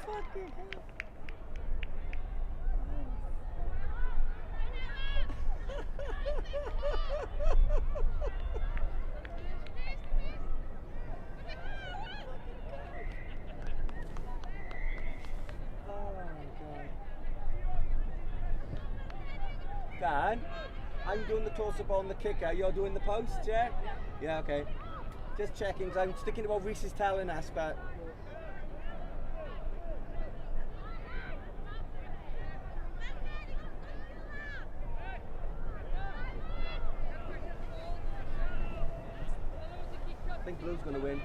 Fucking hell. Dan, I'm doing the close-up on the kicker, you're doing the post, yeah? Yeah, okay. Just checking, 'cause I'm sticking to what Reese is telling us, but... I think Blue's going to win.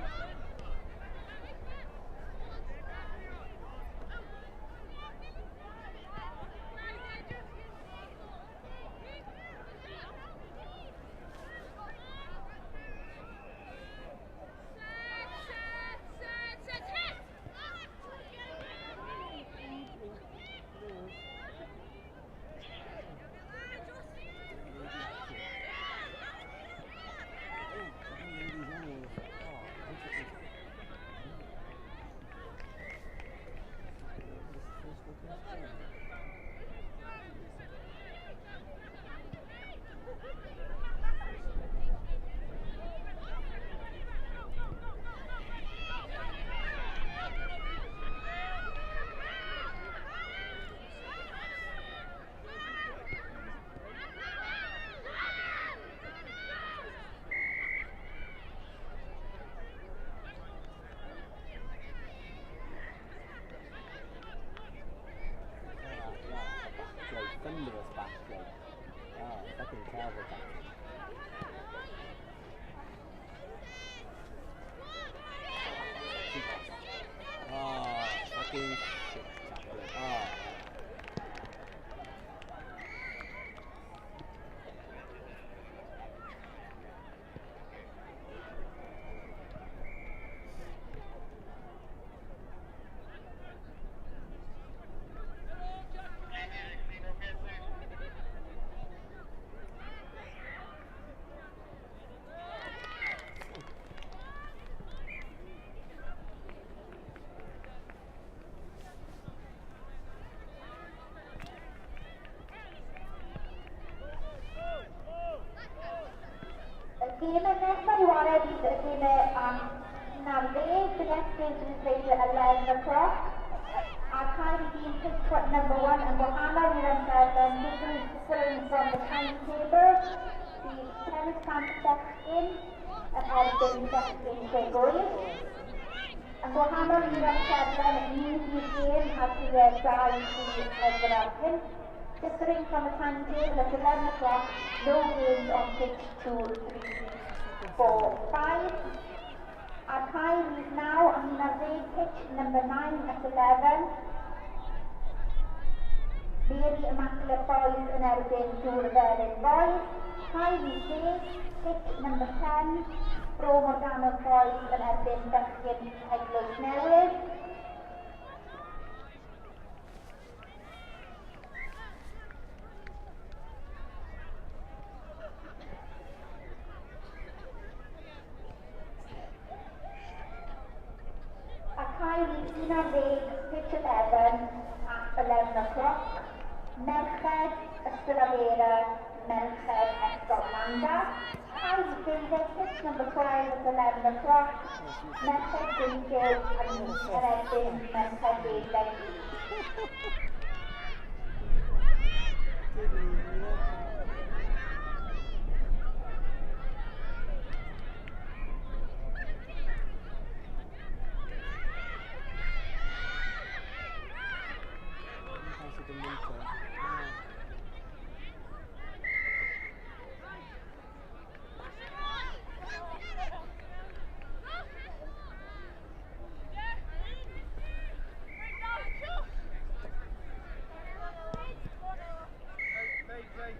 Thunderous back play. Ah, fucking terrible tackle. Ah, fucking shit tackle. Ah. Gêm nesaf i chwarae bydd y gemau am 90. The next game to be played at 11 o'clock. Ar cae rhif 1, pitch number 1 yn gwahanol i'r amserlen, differing from the timetable. Bydd Tennis Camp Bechgyn yn erbyn Bechgyn Tregwyr. Yn gwahanol i'r amserlen, ni fydd gêm ar diwedd 2, 3, 4 a 5. Differing from the timetable at 11 o'clock, no games on pitch 2, 3, 4, 5. Ar cae rhif 9 am 11, pitch number 9 at 11. Mary Immaculate Boys yn erbyn Dŵr Felin Boys. Cae rhif 10, pitch number 10, Bro Morgannwg Boys yn erbyn Bechgyn Eglwys Newydd. Cae rhif 11, pitch 11 at 11 o'clock. Merched Ystalyfera, Merched Ysgol Llandaf. Cae rhif 12, pitch number 12 at 11 o'clock. Merched Gwyngyl yn erbyn Merched Deuddeg. Play.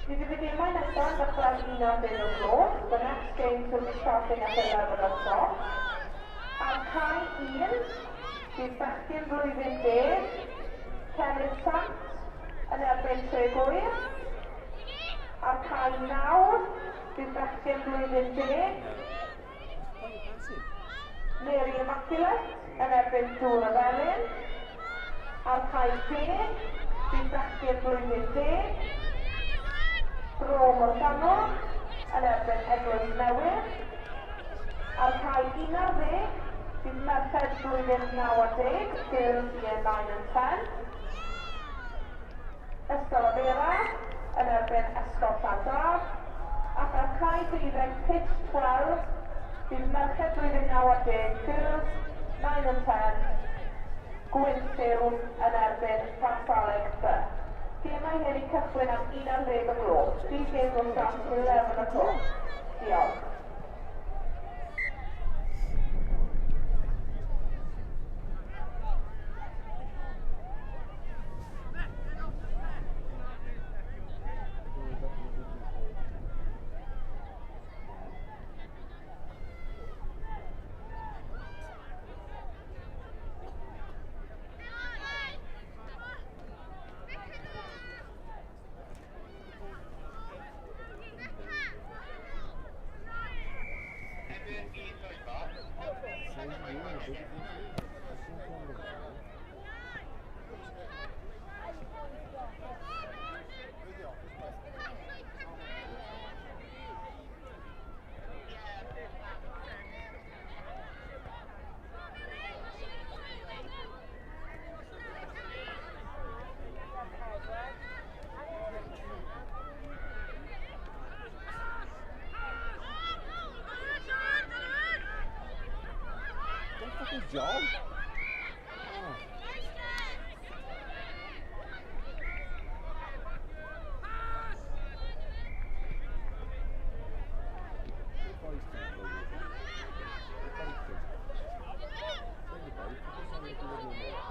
Mi fydd y gemau nesaf yn dechrau 11 o'r gloch. The next games will be starting at 11 o'clock. Ar cae 1, bydd bechgyn blwyddyn 10, Celyn Sant yn erbyn Tregwyr. Ar cae 9, bydd bechgyn blwyddyn 10, Mary Immaculate yn erbyn Dŵr y Felin. Ar cae 10, bydd bechgyn blwyddyn 10, Bro Morgannwg yn erbyn Eglwys Newydd. Ar cae 11, bydd merched blwyddyn 9 a 10, girls year 9 and 10. Ysgol y Fera yn erbyn Ysgol Llandaf. Ac ar cae 12, pitch 12, bydd merched blwyddyn 9 a 10, girls 9 and 10, Gwynllyw yn erbyn Pantsaleg B. Gemau hyn i cychwyn am 11 o'r gloch. These games will start at 11 o'clock. Diolch. Don't fucking jog. Oh. Good boys to play with. Good boys to. Play the boys, because I'm looking at you more.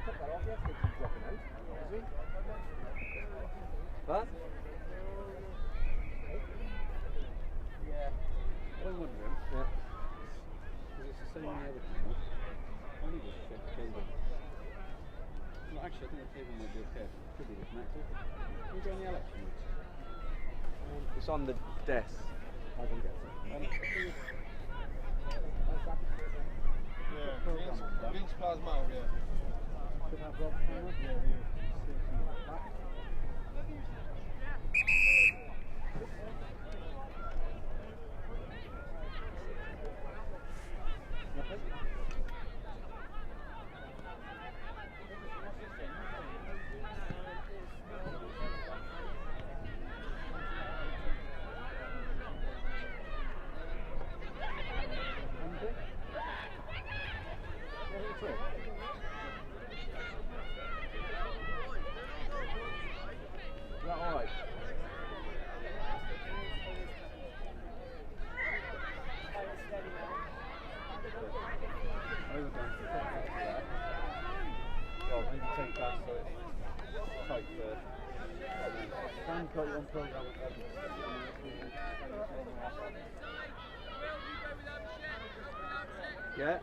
Cut that off, yes, they keep dropping out, obviously. What? Yeah. What I'm wondering, Yeah. because it's the same on the other channel. I need to check the cable. Well, actually, I think the cable might be okay. Could be the connector. Can you go on the Alex unit? It's on the desk. I don't get it. Yeah, Vince Plasma, yeah. Could have Rob camera? Yeah, yeah. Nothing? Anything? Nothing at all? Is that all right? Well, maybe take that so it's tight first. Dan got your own program. Yeah.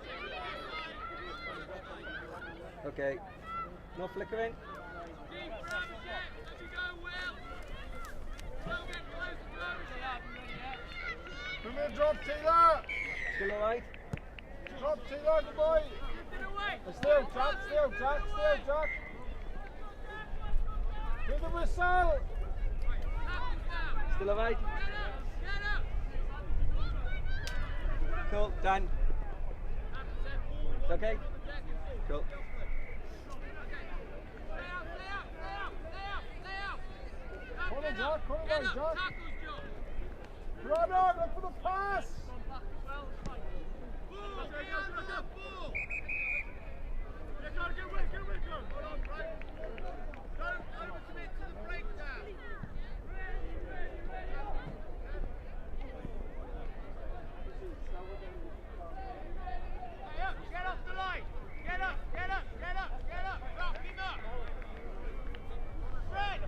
Okay. No flickering? Come here, drop Taylor! Still alright? Drop Taylor, good boy! Still, Jack, still, Jack, still, Jack! Give the whistle! Still alright? Cool, done. Okay? Cool. Corner, Jack, corner, Jack! Run on, look for the pass! Get off the line! Get up, get up, get up, get up! Drop him up! Fred!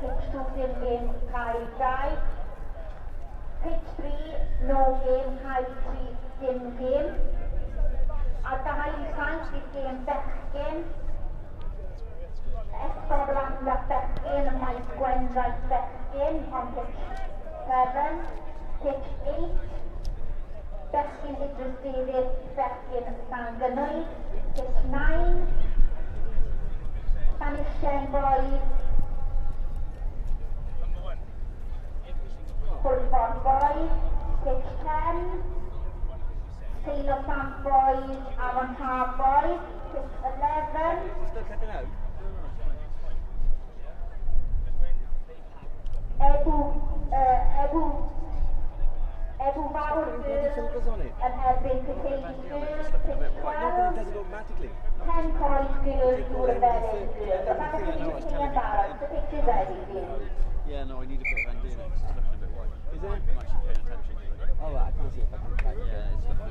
pitch 2 dim gêm, cae 2. Pitch 3, no game, cae 3, dim gêm. A 2 i 7 bydd gêm bechgyn. Esgob Llandaf bechgyn, Maes Gwendraeth bechgyn on pitch 7. Pitch 8, bechgyn Idris Davies, bechgyn Llangynwy. Pitch 9, Llanishen Boys, Hwlffordd Boys. Pitch 10, Teilo Sant Boys, Afon Taf Boys. Pitch 11, Is it still cutting out? Ebbw Fawr Putting bloody Girls filters on it. yn erbyn Pyteifi Girls, No, pitch but it 12. does it automatically. Pencoed Girls, Take all Dŵr y everything, Felin Girls. A falle I know, I was chi telling yn you. barod, the pitch is ready, please. Yeah, no, I need a bit of ND in it 'cause it's looking a bit white. Is it? I'm actually paying attention to it. Oh, right, I can't see it. I can't right, okay. Yeah, it's looking a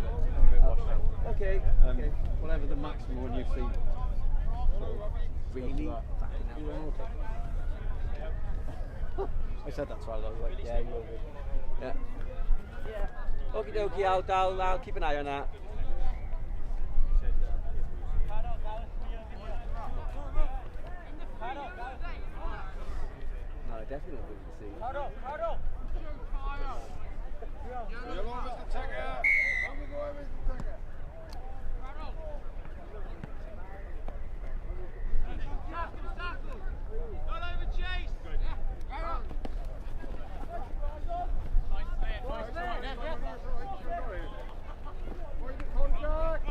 bit washed out. Okay, okay. Whatever the maximum one you've seen. Sort of Really? go to that. Fucking hell. You won't take it. I said that to Al, I was like, yeah, you will be. Yeah. Okie dokie, I'll keep an eye on that. No, I definitely won't be able to see. Yellow, Mr. Tucker. On we go, Mr. Tucker. Tackle, tackle. Not over chase. Wait the contact.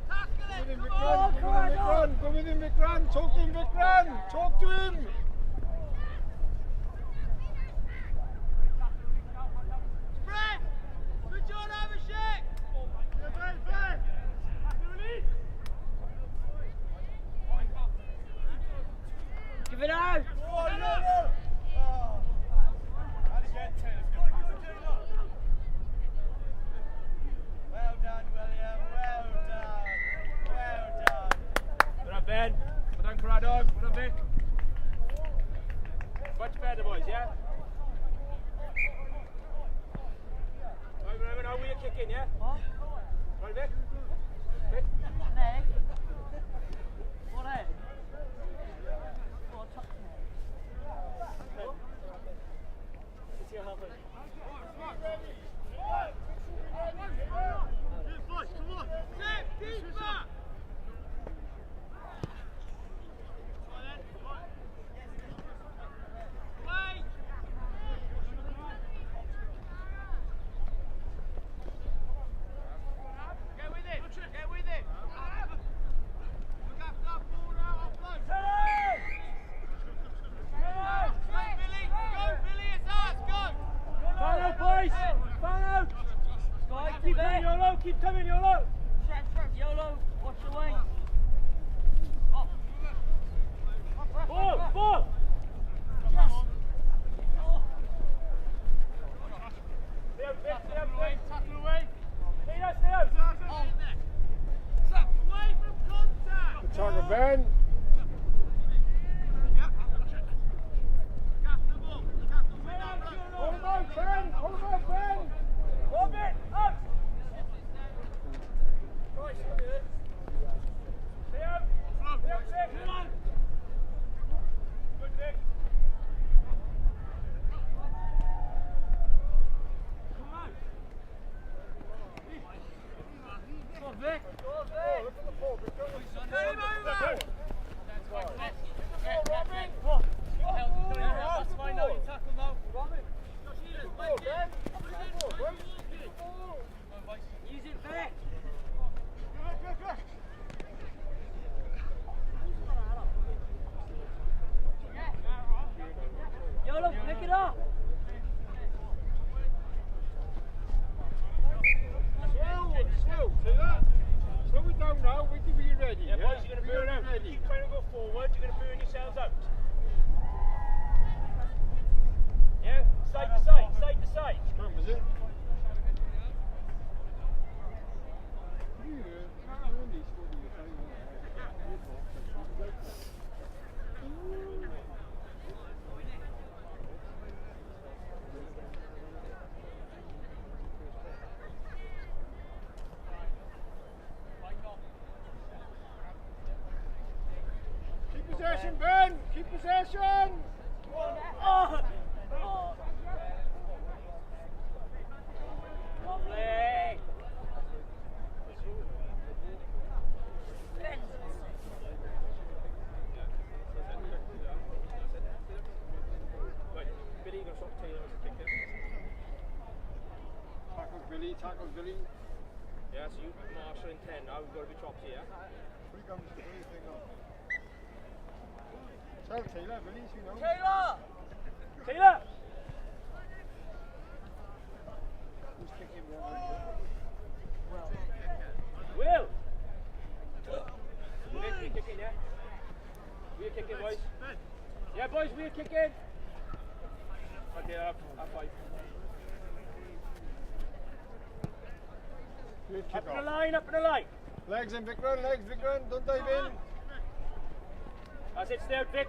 Tackle Go with it. him, Come Vic, run. on. Go with him, Vic, run. Go with him, Vic, run. Talk to him, Vic, run. Talk to him. Spread. Good job, Abhishek. Give it out! Well done, William. Well done. Well done. Well done, Ben. Well done, Caradog. Well done, Vic. Much better, boys, yeah? Right, remember now, we're kicking, yeah? Right, Vic? Vic? An egg. What egg? What, a tuck egg? Let's see how happens. Zip, deeper. Wait. Get with it. Get with it. Look after that ball now. Offload. Go, Billy. Go, Billy. It's ours. Go. Fan out, boys! Fan out! Sky, Keep coming, Yolo! Keep coming, Yolo! YOLO, watch the way. Ball! Ball! Stay out, Vic! Stay out, Vic! Tackle away! Stay out, stay out! Away from contact. Good tackle, Ben. Look after the ball. Look after the win that bloke. Hold him out, Ben. Hold him out, Ben. Up it! Up! Stay out! Stay out, Vic! Good, Vic! Go on, Vic. Oh, look at the ball. Vic. Go with the Turn him over. ball, Robin. That's fine now, you tackle now. Ball, Ben. Ball, Ben. Ball. Use it, Vic. YOLO, pick it up. Slow, slow. See that? Slow it down now. Wait till we're ready. Yeah, boys, you're going to We burn gotta out. be ready. Keep trying to go forward, you're going to burn yourselves out. Yeah? Side to side, side to side. Scrum, is it? Yeah, only scored in the final. possession, Ben! Keep possession! Oh. Oh. Lovely. Right, Billy, you're going to stop Taylor as a kicker. Tackle Billy, tackle Billy. Yeah, so you Marshall in 10 now, we've got to be chopped here. Tell Taylor, Billy, you know. Taylor! Taylor! Who's kicking? Will! Vic, we're kicking, yeah? We're kicking, boys. Yeah, boys, we're kicking. Okay, up 5. Up in the line, up in the line. Legs in, Vikram, legs, Vikram, don't dive in. That's it, stay out, Vic.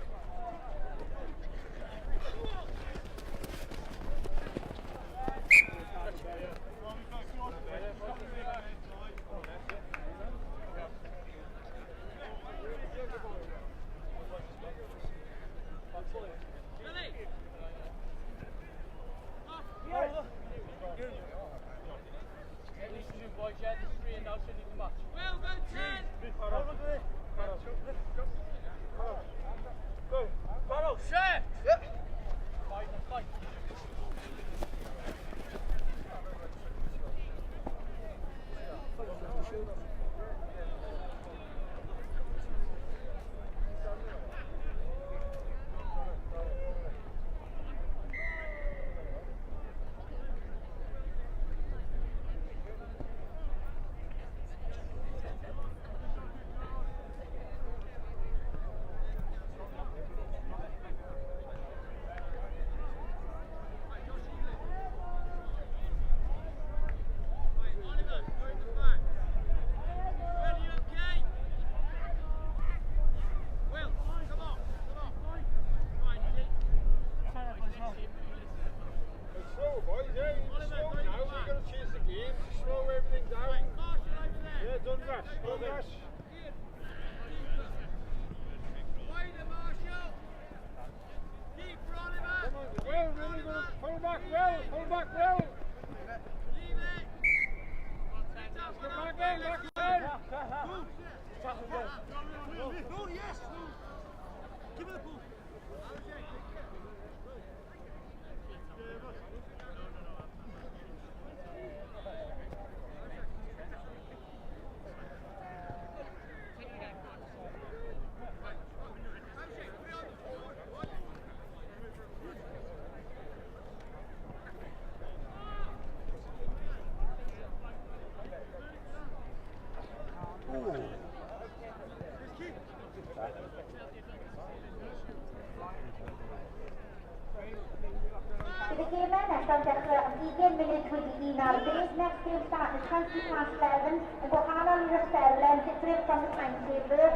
11:20. Next game start at 11:20 yn gwahanol i'r amserlen, different from the timetable.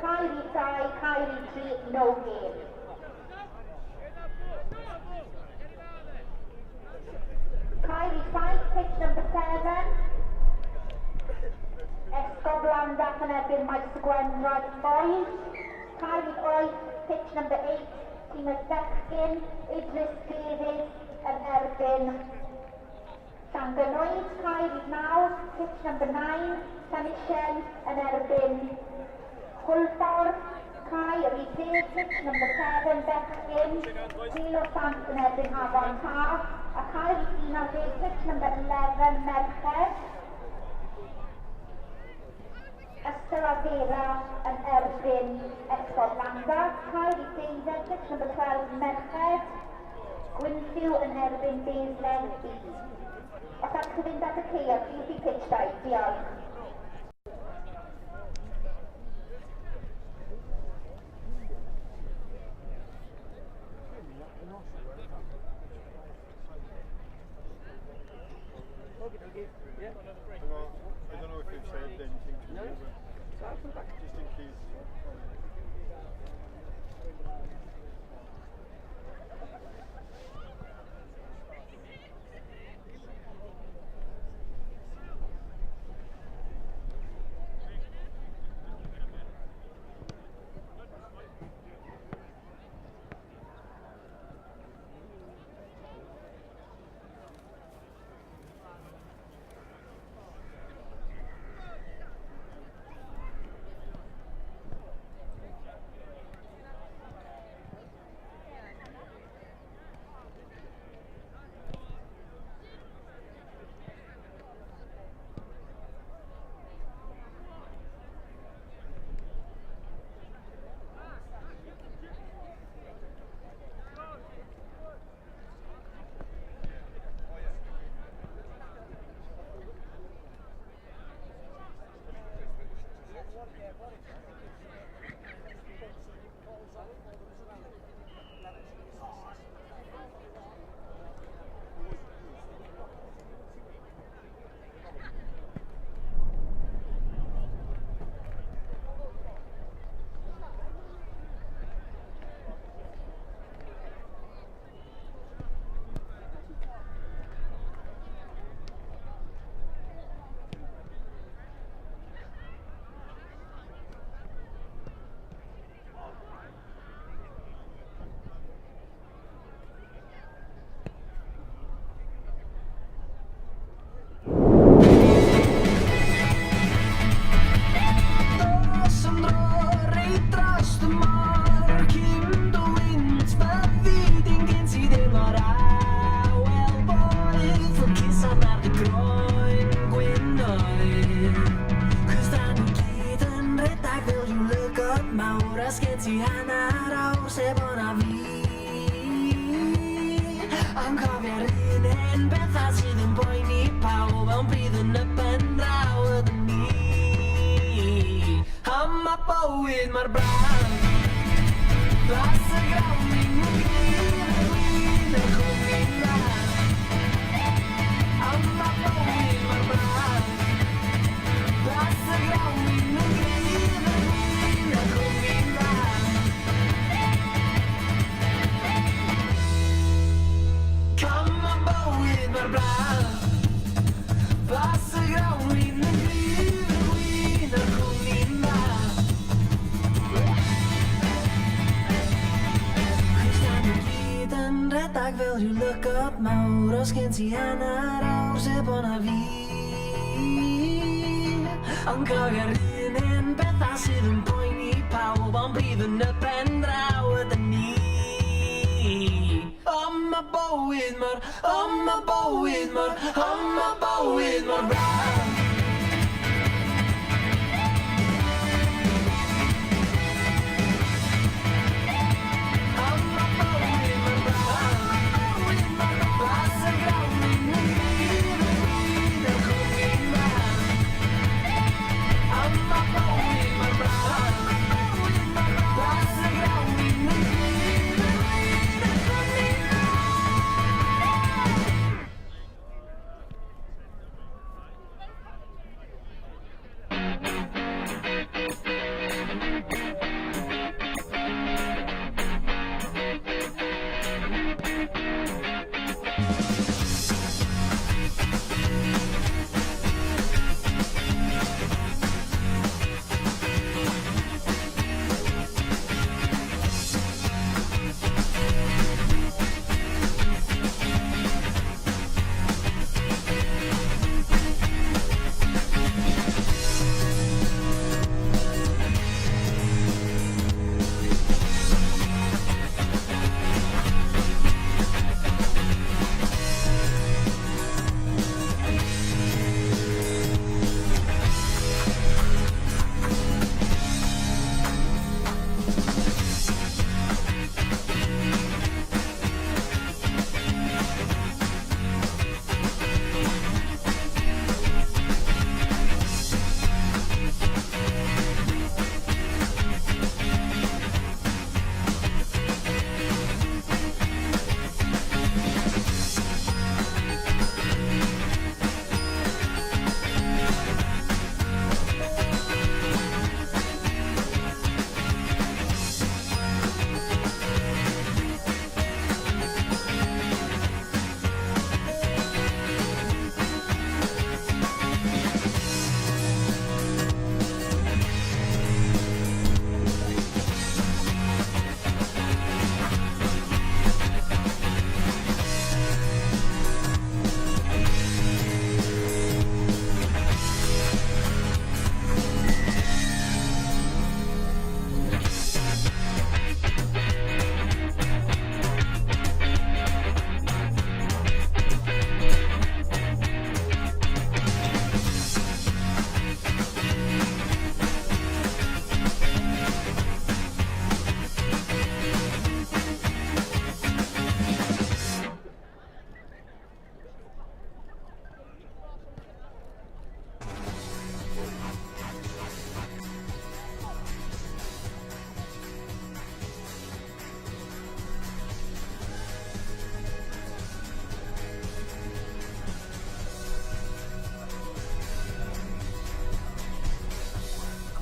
Cae rhif 2, cae rhif 3, no game. Cae rhif 5, pitch number 7. Esgob Glandaf yn erbyn Maes y Gwendraeth Boys. Cae rhif 8, pitch number 8, tîm y bechgyn, Idris Davies yn erbyn Llangynwyd. Cae rhif 9, pitch number 9, Llanisien yn erbyn Hwlffordd. Cae rhif 10, pitch number 7, bechgyn, Teilo Sant yn erbyn Afon Taf. A cae rhif 11, pitch number 11, merched, Ystalyfera yn erbyn Esgob Llandaf. Cae rhif 12, pitch number 12, merched, Gwynllyw yn erbyn Baslen B. Os allwch chi fynd at y ceir, please be pitch 2. Diolch. I don't know if you've said anything to me, but just in case. bywyd mor braf. Blas y grawn yn gryf y gwin y cwmni na. Am ma bywyd mor braf. Blas y grawn yn gryf y gwin y cwmni na. Cam ma bywyd mor braf. Blas y grawn yn gryf y gwin y cwmni na. Christian i gyd yn rhedeg fel rhyw lygod mawr. Os gen ti hanner awr sebon a fi. Ond cofio'r un hen bethau sydd yn poeni pawb, ond bydd yn y pen draw ydyn ni. O ma bywyd mor, o ma bywyd mor, o ma bywyd mor braf. O ma bywyd mor braf. Blas y grawn yn gryf y gwin y cwmni na. O ma bywyd mor braf. Blas y grawn yn gryf y gwin y cwmni na.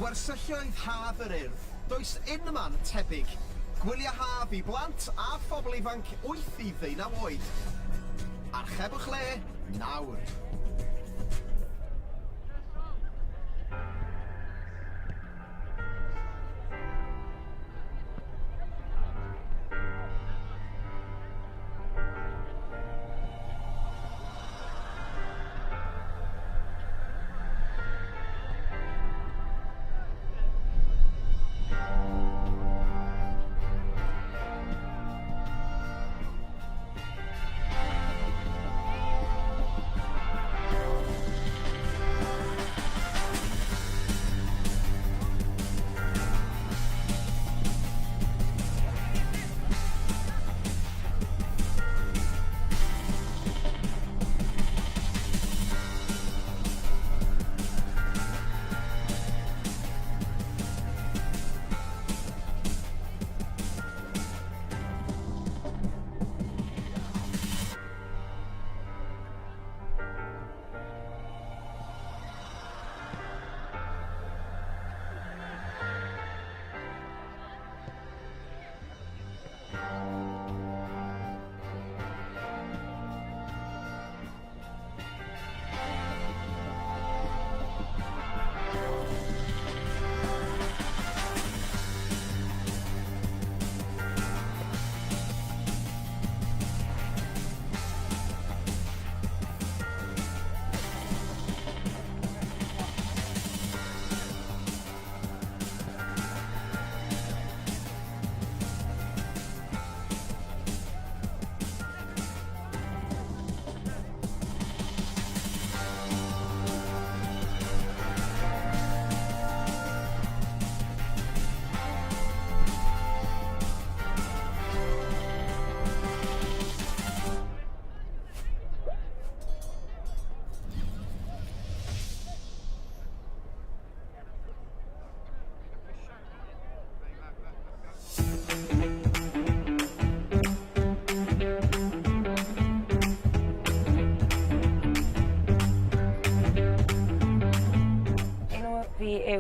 Gwersylloedd haf yr Urdd. Does unman tebyg. Gwyliau haf i blant a phobl ifanc 8 i 19 oed. Archebwch le nawr.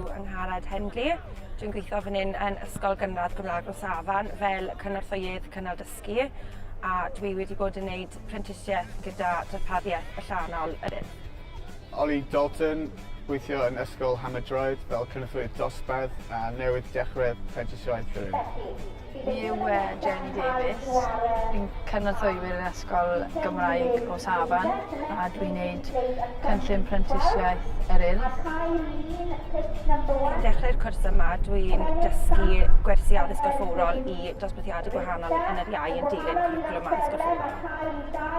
yw Angharad Hendley. Dwi'n gweithio fan hyn yn Ysgol Gynradd Gymraeg Rosafan fel cynorthwyydd cynnal dysgu a dwi wedi bod yn neud prentisiaeth gyda darpariaeth allanol yr Urdd. Ollie Dalton, gweithio yn Ysgol Hammer Droed fel cynorthwyydd dosbarth a newydd dechrau prentisiaeth yr Urdd. Fi yw Jenny Davies, fi'n cynorthwywyr yn Ysgol Gymraeg Rosafan a dwi'n neud cynllun prentisiaeth yr Urdd. Cyn dechrau'r cwrs yma dwi'n dysgu gwersi addysg gorfforol i dosbarthiadau gwahanol yn yr iau yn dilyn cwricwlwm addysg gorfforol.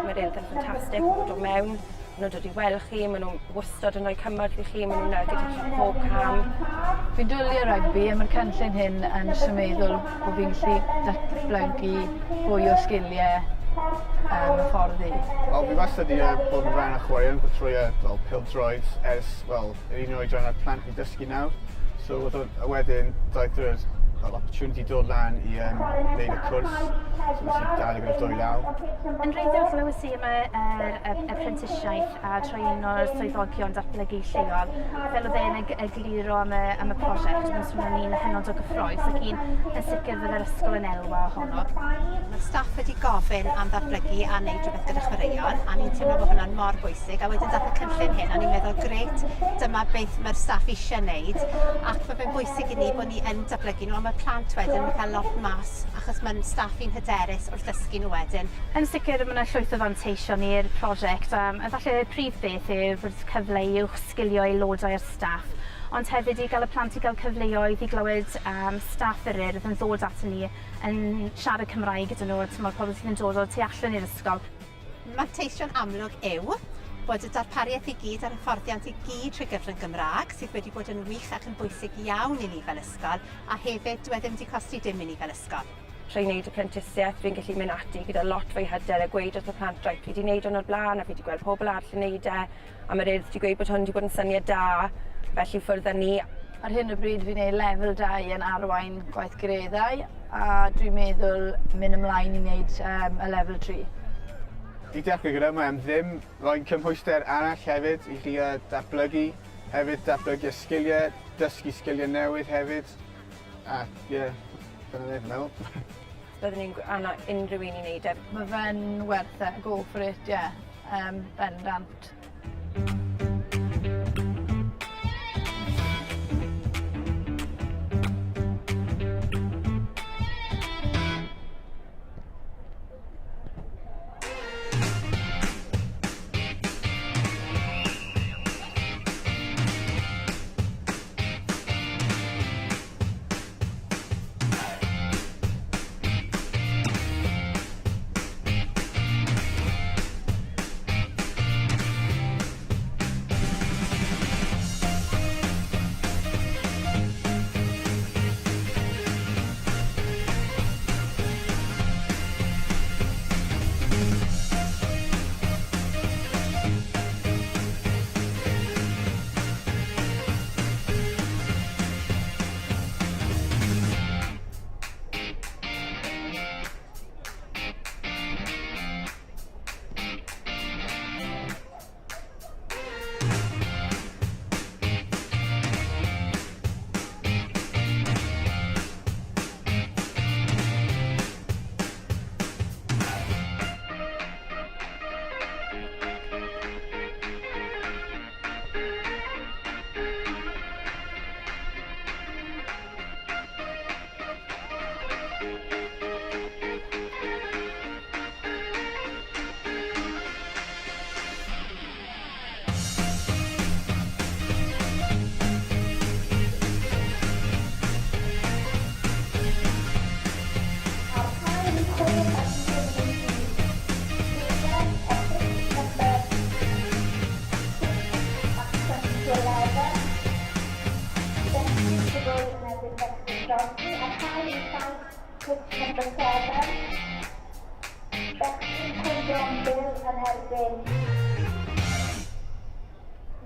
Mae'r Urdd yn ffantastig, maen nhw'n dod mewn, maen nhw'n dod i weld chi, maen nhw'n wastad yn rhoi cymorth i chi, maen nhw'n 'na gyda chi pob cam. Fi'n dwlu ar rygbi a ma'r cynllun hyn yn jyst yn meddwl bo' fi'n gallu datblygu fwy o sgilie yym y ffordd i. Wel fi wastad 'di yy bod yn rhan o chwaraeon fy trwy y fel pêl-droed ers wel yr un oedran â'r plant fi'n dysgu nawr. So o'dd o a wedyn daeth yr fel opportunity dod lan i yym neud y cwrs so nes i dal gyda dwy law. Yn wreiddiol glywes i am y yr y y prentisiaeth a trwy un o'r swyddogion datblygu lleol fel oedd e'n egluro am y am y prosiect oedd yn swnio'n un hynod o gyffrous ac un yn sicr fydde'r ysgol yn elwa ohono. Mae'r staff wedi gofyn am ddatblygu a wneud rhywbeth gyda chwaraeon a ni'n teimlo bod hwnna'n mor bwysig a wedyn dath y cynllun hyn a ni'n meddwl grêt dyma beth mae'r staff eisiau wneud ac mae fe'n bwysig i ni bod ni yn datblygu nhw a mae'r plant wedyn yn cael lot mas achos mae'n staff i'n hyderus wrth ddysgu nhw wedyn. Yn sicr ma' 'na llwyth o fanteision i'r prosiect a efallai y prif beth yw bod cyfle i uwchsgilio aelodau o'r staff ond hefyd i gael y plant i gael cyfleoedd i glywed am staff yr Urdd yn ddod aton ni yn siarad Cymraeg gyda nhw a t'mod pobl sydd yn dod o tu allan i'r ysgol. Manteision amlwg yw bod y darpariaeth i gyd a'r hyfforddiant i gyd trwy gyfrwng Gymraeg, sydd wedi bod yn wych ac yn bwysig iawn i ni fel ysgol, a hefyd dyw e ddim wedi costi dim i ni fel ysgol. Trwy wneud y prentisiaeth fi'n gallu mynd ati gyda lot fwy hyder a gweud wrth y plant reit fi 'di neud hwn o'r bla'n a fi 'di gweld pobl arall yn neud e a ma'r Urdd 'di gweud bod hwn 'di bod yn syniad da felly ffwrdd â ni. Ar hyn o bryd fi'n neud lefel 2 yn arwain gweithgareddau a dwi'n meddwl mynd ymlaen i wneud um, y lefel 3. I dechrau gyda, mae am ddim rhoi cymhwyster arall hefyd i chi uh, datblygu, hefyd datblygu sgiliau, dysgu sgiliau newydd hefyd. A ie, dyna ni, fi'n meddwl. Byddwn i'n annog unrhyw un i wneud e. Mae fe'n werth e, go for it, ie. Um, bendant.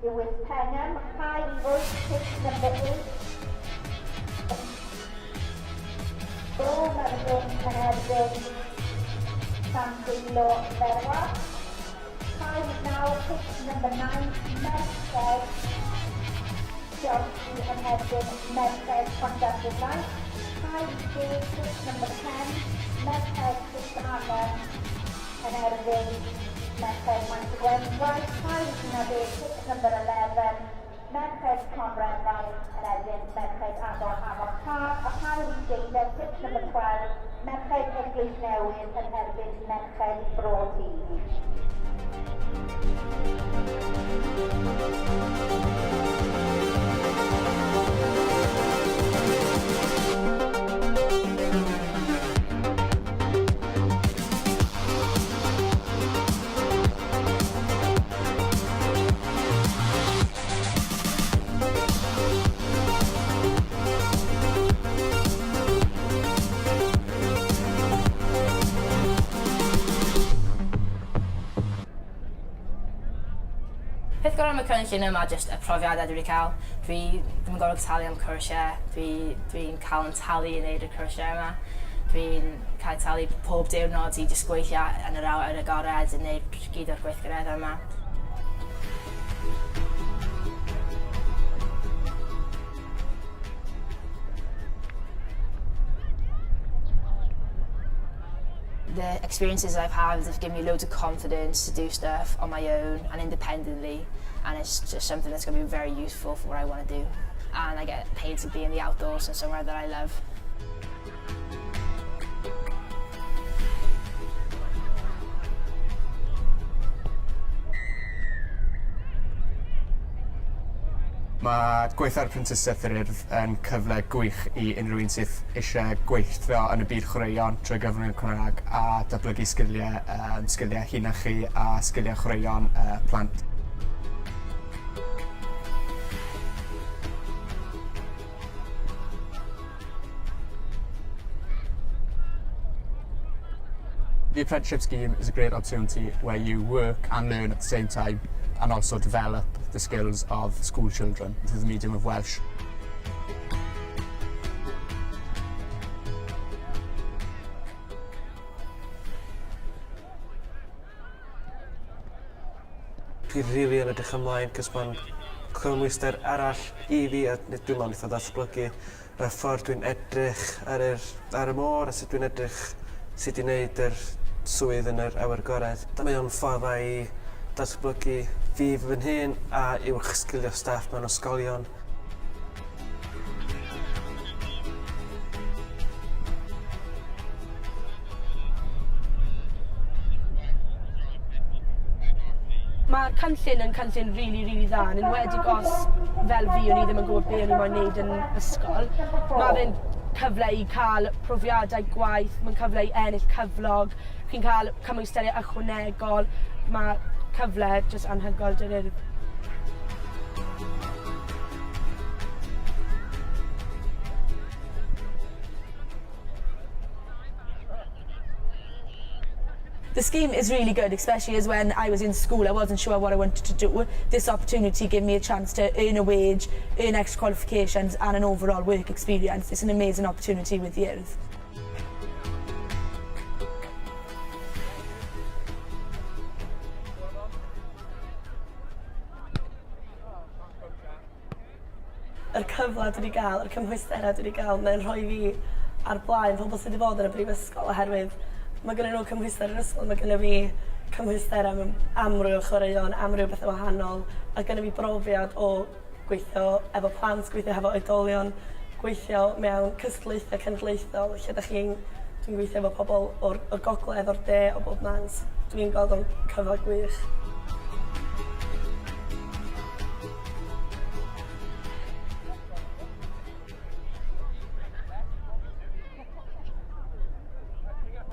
Lewis Penham, High Voice, pitch number 8. Bo Merfyn yn erbyn Llandrillo Ferwa. 5 9, pitch number 9, Merched. Chelsea yn erbyn Merched Pontarddulais. Cae 10, pitch number 10, Merched Rhys yn erbyn Merched Maes y Gwendraeth. Cae 11, pitch number 11, Merched Conrefau yn erbyn Merched Afon Afon Taf. A cae 12, pitch number 12, Merched Eglwys Newydd yn erbyn Merched Bro Teifi. Peth gorau am y cynllun yma jyst y profiadau dwi wedi cael. Dwi ddim yn gorfod talu am cwrsiau, dwi dwi'n cael yn talu i wneud y cwrsiau yma. Dwi'n cael talu pob diwrnod i jyst gweithio yn yr awyr agored yn neud gyd o'r gweithgareddau yma. The experiences I've had have given me loads of confidence to do stuff on my own and independently and it's just something that's going to be very useful for what I want to do. And I get paid to be in the outdoors and somewhere that I love. Mae gweithio ar Prentisiaeth yr Urdd yn cyfle gwych i unrhyw un sydd eisiau gweithio yn y byd chwaraeon trwy gyfrwng y Cymraeg a datblygu sgiliau, um, sgiliau hunan chi a sgiliau chwaraeon uh, plant. The apprenticeship scheme is a great opportunity where you work and learn at the same time and also develop the skills of school children through the medium of Welsh. Dwi rili yn edrych ymlaen 'cos ma'n cymwyster arall i fi a ne- dwi me'wl neith o ddatblygu y ffordd dwi'n edrych ar yr ar y môr a sut dwi'n edrych sut i neud yr swydd yn yr awyr agored. Mae o'n ffordd dda i datblygu fi fy hun a uwch sgilio staff mewn ysgolion. Mae'r cynllun yn cynllun rili rili dda yn enwedig os fel fi o'n i ddim yn gwybod be' o'n i moyn neud yn ysgol. Ma' fe'n cyfle i ca'l profiadau gwaith, ma'n cyfle i ennill cyflog, chi'n ca'l cymwysterau ychwanegol, ma' cyfle jyst anhygoel 'da'r Urdd. The scheme is really good, especially as when I was in school I wasn't sure what I wanted to do. This opportunity gave me a chance to earn a wage, earn extra qualifications and an overall work experience. It's an amazing opportunity with the Urdd. Yr cyfle dwi 'di ga'l yr cymhwystera dwi 'di ga'l mae'n rhoi fi ar blaen pobol sy 'di bod yn y brifysgol oherwydd ma' gynnyn nhw cymhwyster yr ysgol ma' gynno fi cymhwystera mewn amryw o chwaraeon amryw bethe wahanol a gynno fi brofiad o gweithio efo plant gweithio hefo oedolion gweithio mewn cystadlaethe cenedlaethol lle 'dach chi'n dwi'n gweithio efo pobol o'r o'r gogledd o'r de o bob man s- dwi'n gweld o'n cyfle gwych.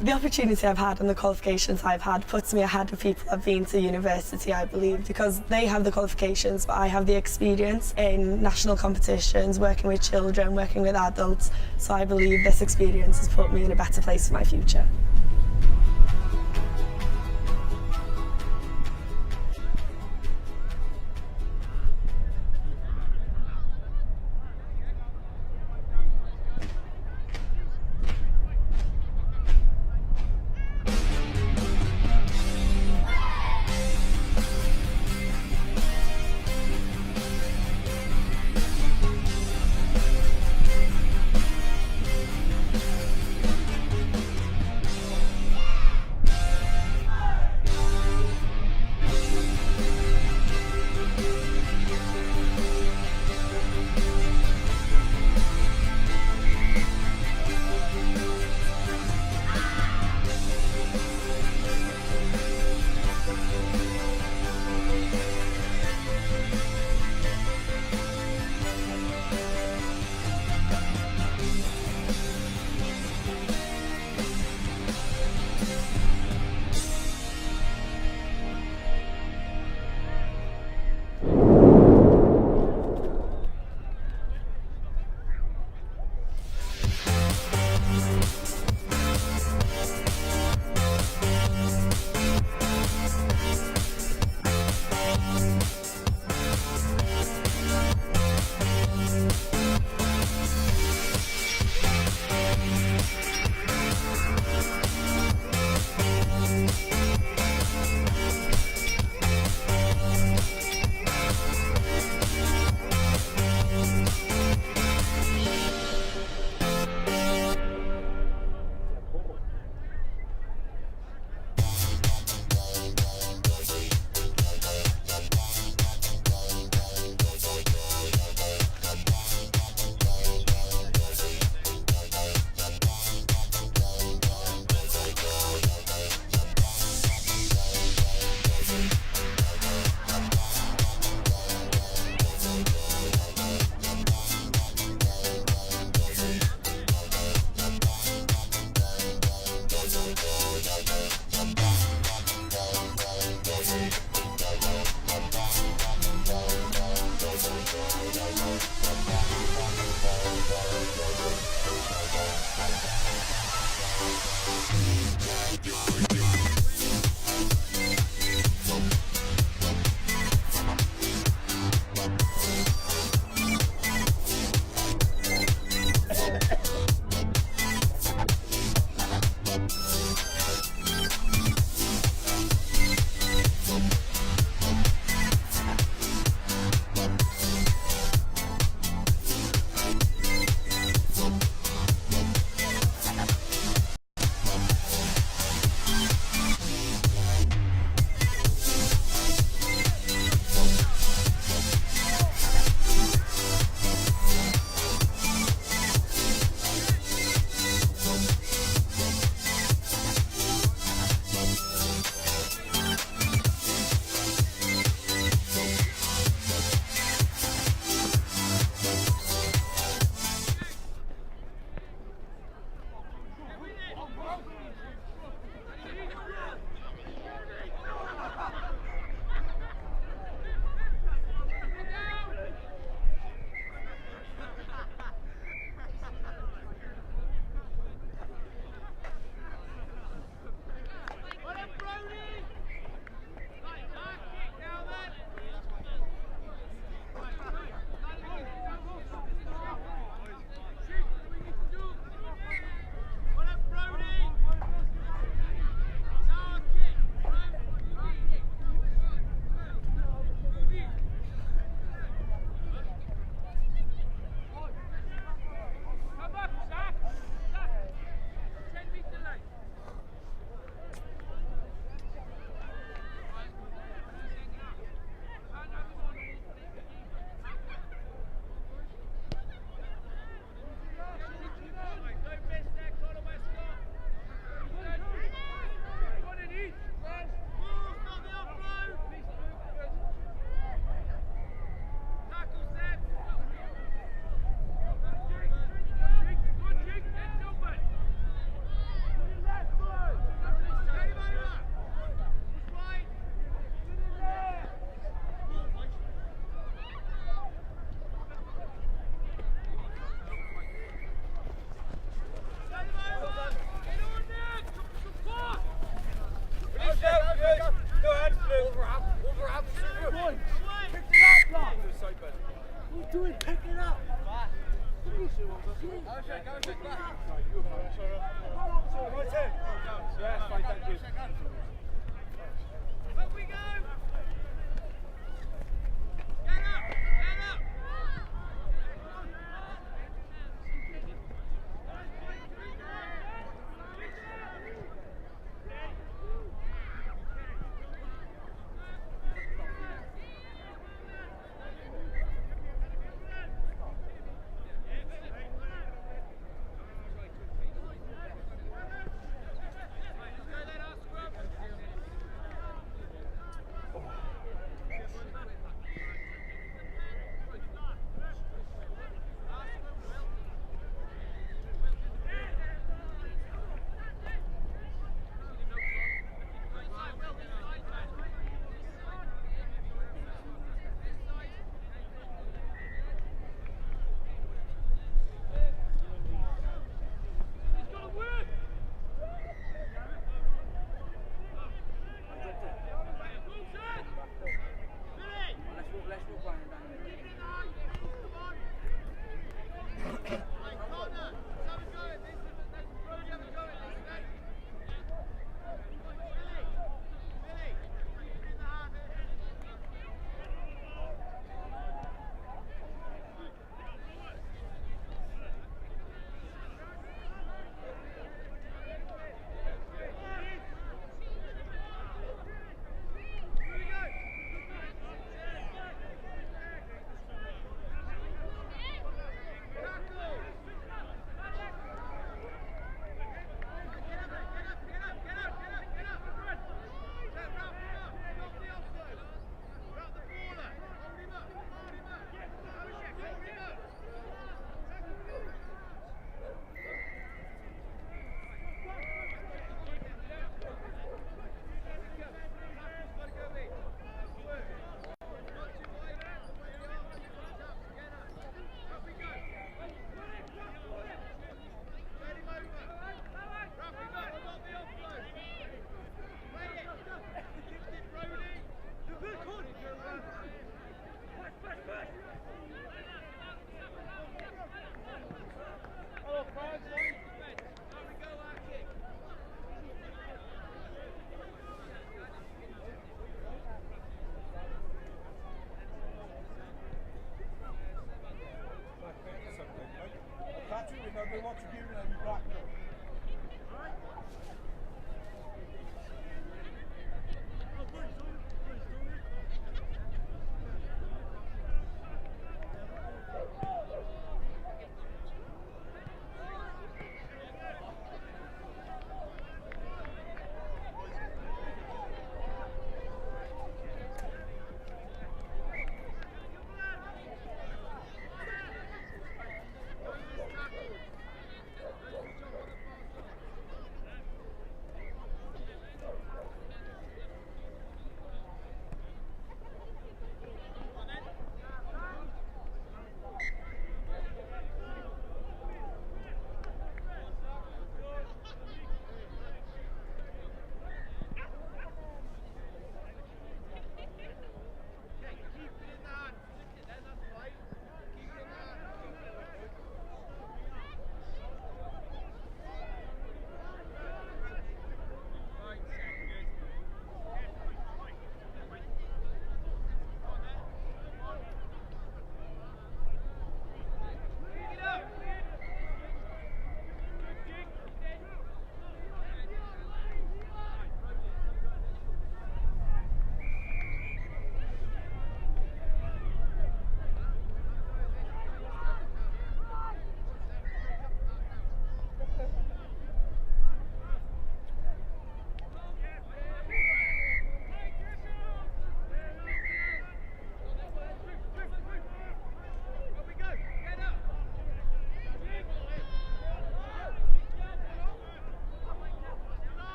The opportunity I've had and the qualifications I've had puts me ahead of people who've been to university, I believe, because they have the qualifications, but I have the experience in national competitions, working with children, working with adults. So I believe this experience has put me in a better place for my future. Good. Go ahead, Luke. Pick it up, What are you doing? Pick it up. Yes, fine, thank you. Up we go! Get up! Get up!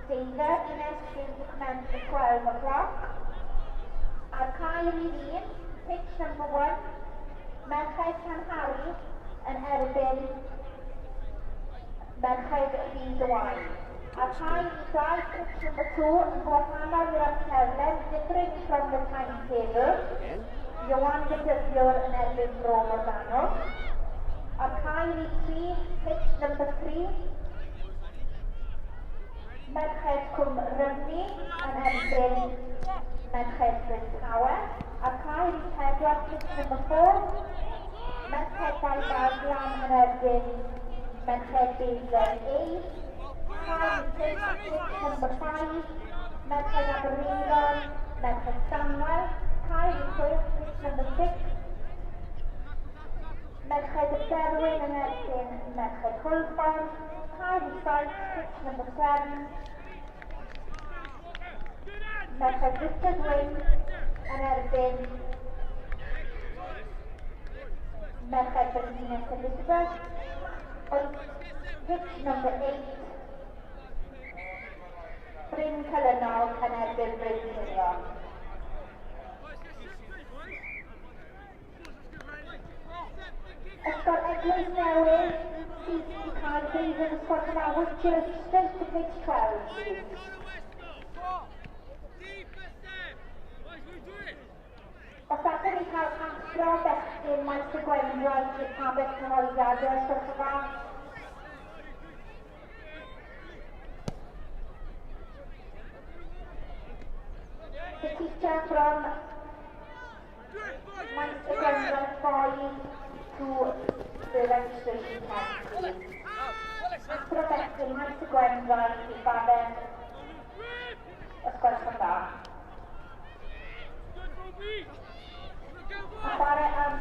deuddeg, the next game to commence at 12 o'clock. Ar cae rhif 1, pitch number 1, Merched Llanhari yn erbyn Merched Rhyd y Waun. Ar cae rhif 2, pitch number 2, yn gwahanol i'r amserlen, different from the timetable. Ioan Fedyddiwr yn erbyn Bro Morgannwg. Ar cae rhif 3, pitch number 3, Merched Cwm Rhymni yn erbyn Merched Bryn Tawe. Ar cae rhif 4, pitch number 4, Merched Dau Baglan yn erbyn Merched Beidlen A. Cae rhif 5, pitch number 5, Merched Aberaeron, Merched Stanwell. Cae rhif 6, pitch number 6, Merched Berwyn yn erbyn Merched Hwlffordd. Cae rhif 7, pitch number 7, Merched Richard Wyn yn erbyn Merched Brenhines Elizabeth. Wyth, pitch number 8, Bryn Celynnog yn erbyn Bryn Ceiniog. Ysgol Eglwys Newydd, sydd i cael deuddeg ysgol cynnal Whitchurch, straight to pitch 12, please. Os allwn ni cael athro bechgyn Maes y Gwendraeth i'r pabell cyhoeddiadau, os gwelwch yn dda. The teacher from Maes y Gwendraeth boys to the registration tent, please. Athro bechgyn Maes y Gwendraeth i'r babell, os gwelwch yn dda. A chwarae am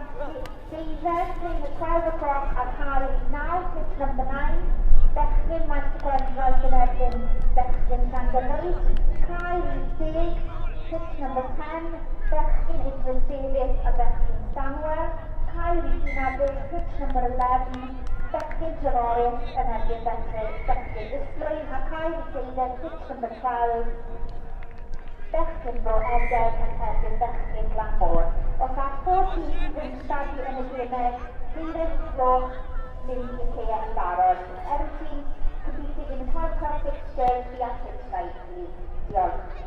deuddeg, playing at 12 o'clock ar cae 9, pitch number 9, bechgyn Maes y Gwendraeth yn erbyn bechgyn Llangynydd. Cae rhif 10, pitch number 10, bechgyn Idris Davies a bechgyn Stanwell. Cae rhif 11, pitch number 11, bechgyn Treforys yn erbyn bechgyn Islwyn. A cae rhif 12, pitch number 12, bechgyn Bro Edern yn erbyn bechgyn Glanmor. Os all pob tîm sydd yn cystadlu yn y gemau deuddeg gloch mynd i'r caeau yn barod. Every team competing in the 12 o'clock fixtures be at pitch side, please. Diolch.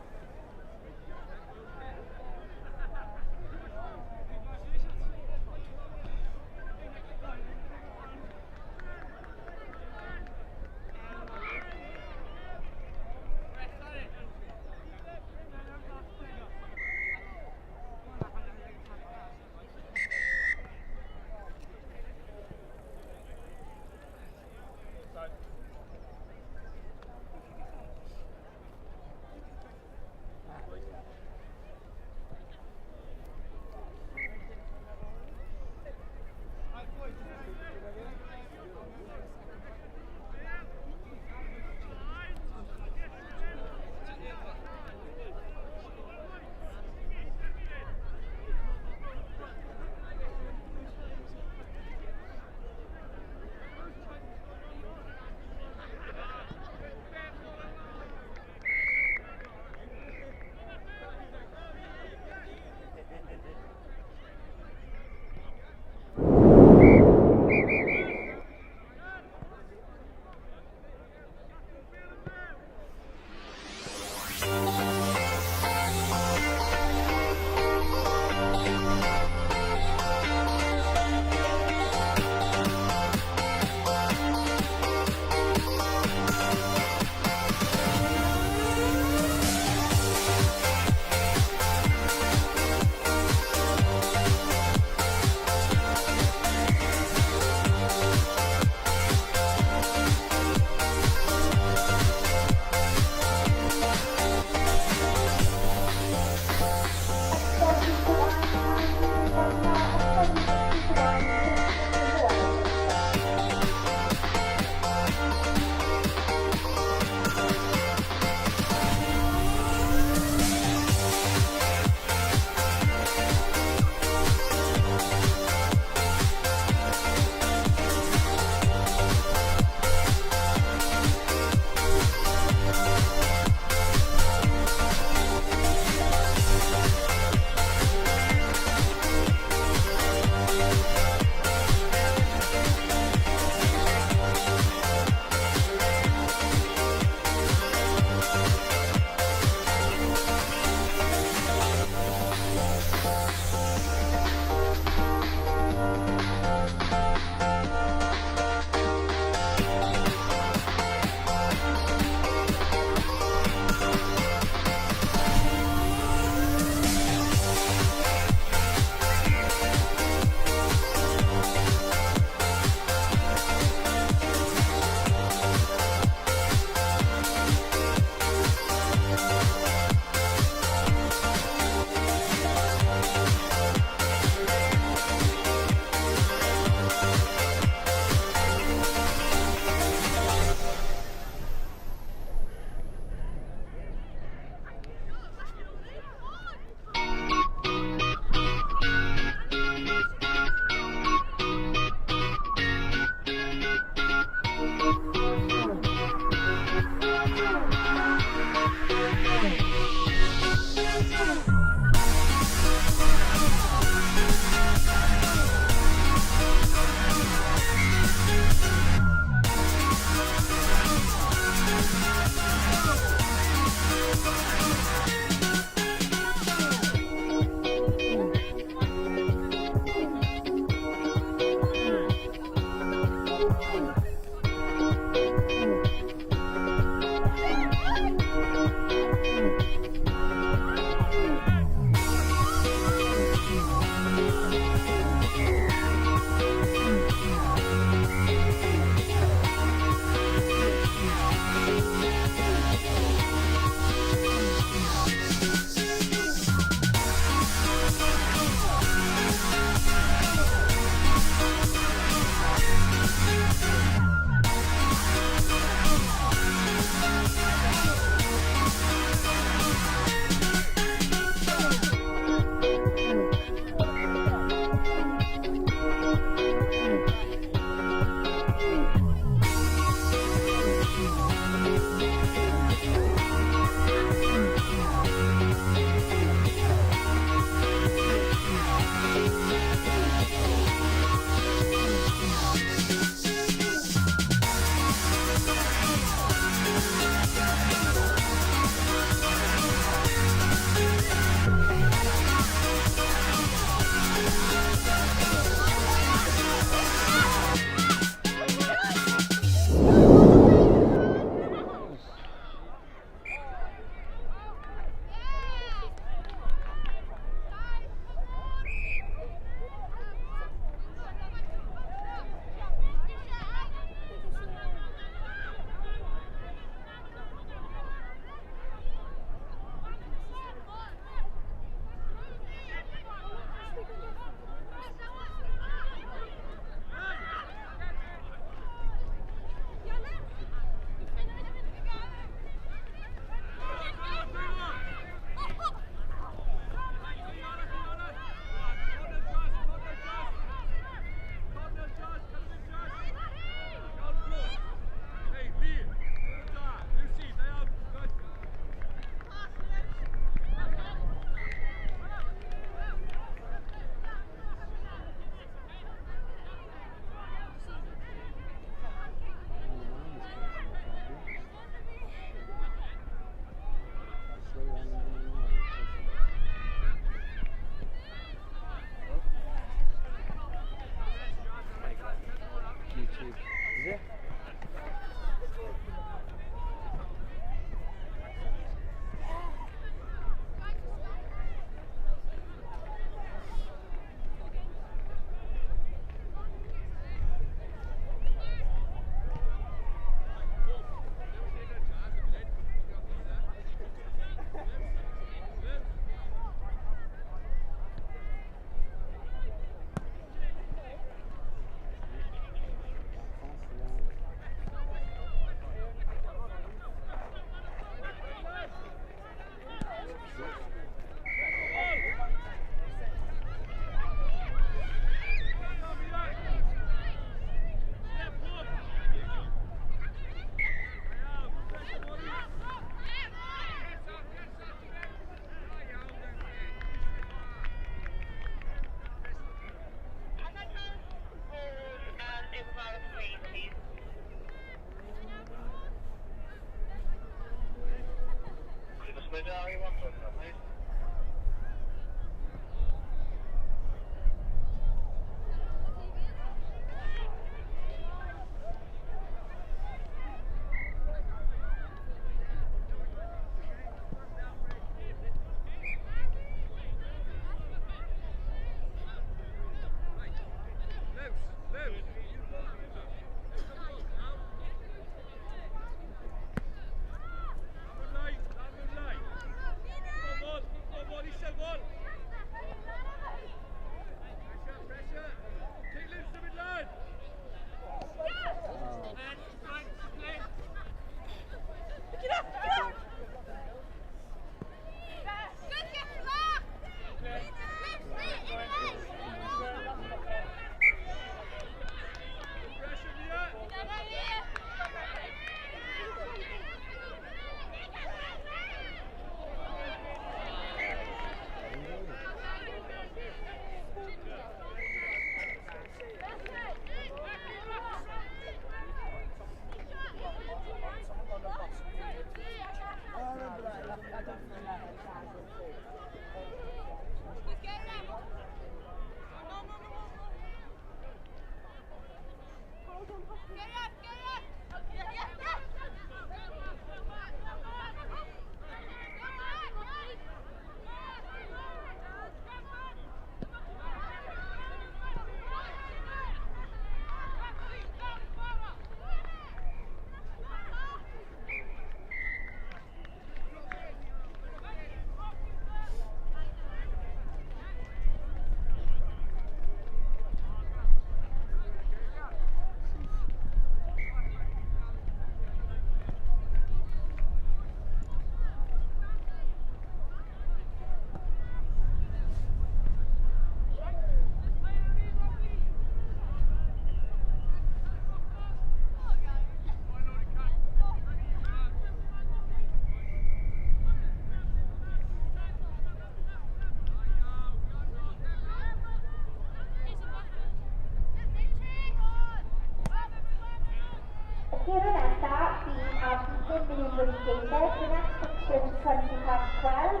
Tiro nesaf bydd ar 12:20, the next fixture is 12:20.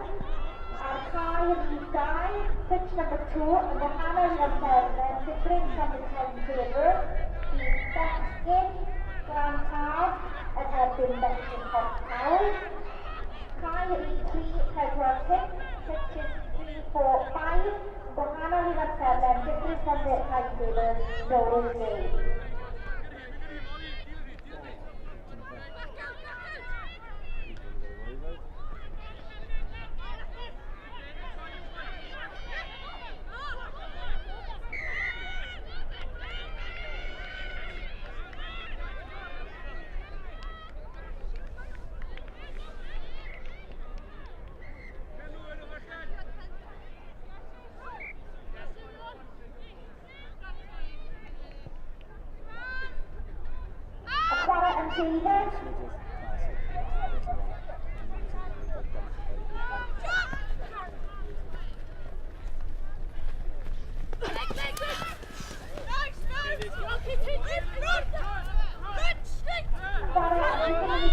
Ar cae rhif 2, pitch number 2, yn wahanol i'r amserlen, different from the timetable, bydd bechgyn Glan Taf yn erbyn bechgyn Porthcawl. Cae rhif 3, 4, 5, pitches 3, 4, 5, yn wahanol i'r amserlen, different from the timetable, no game. David. Chwarae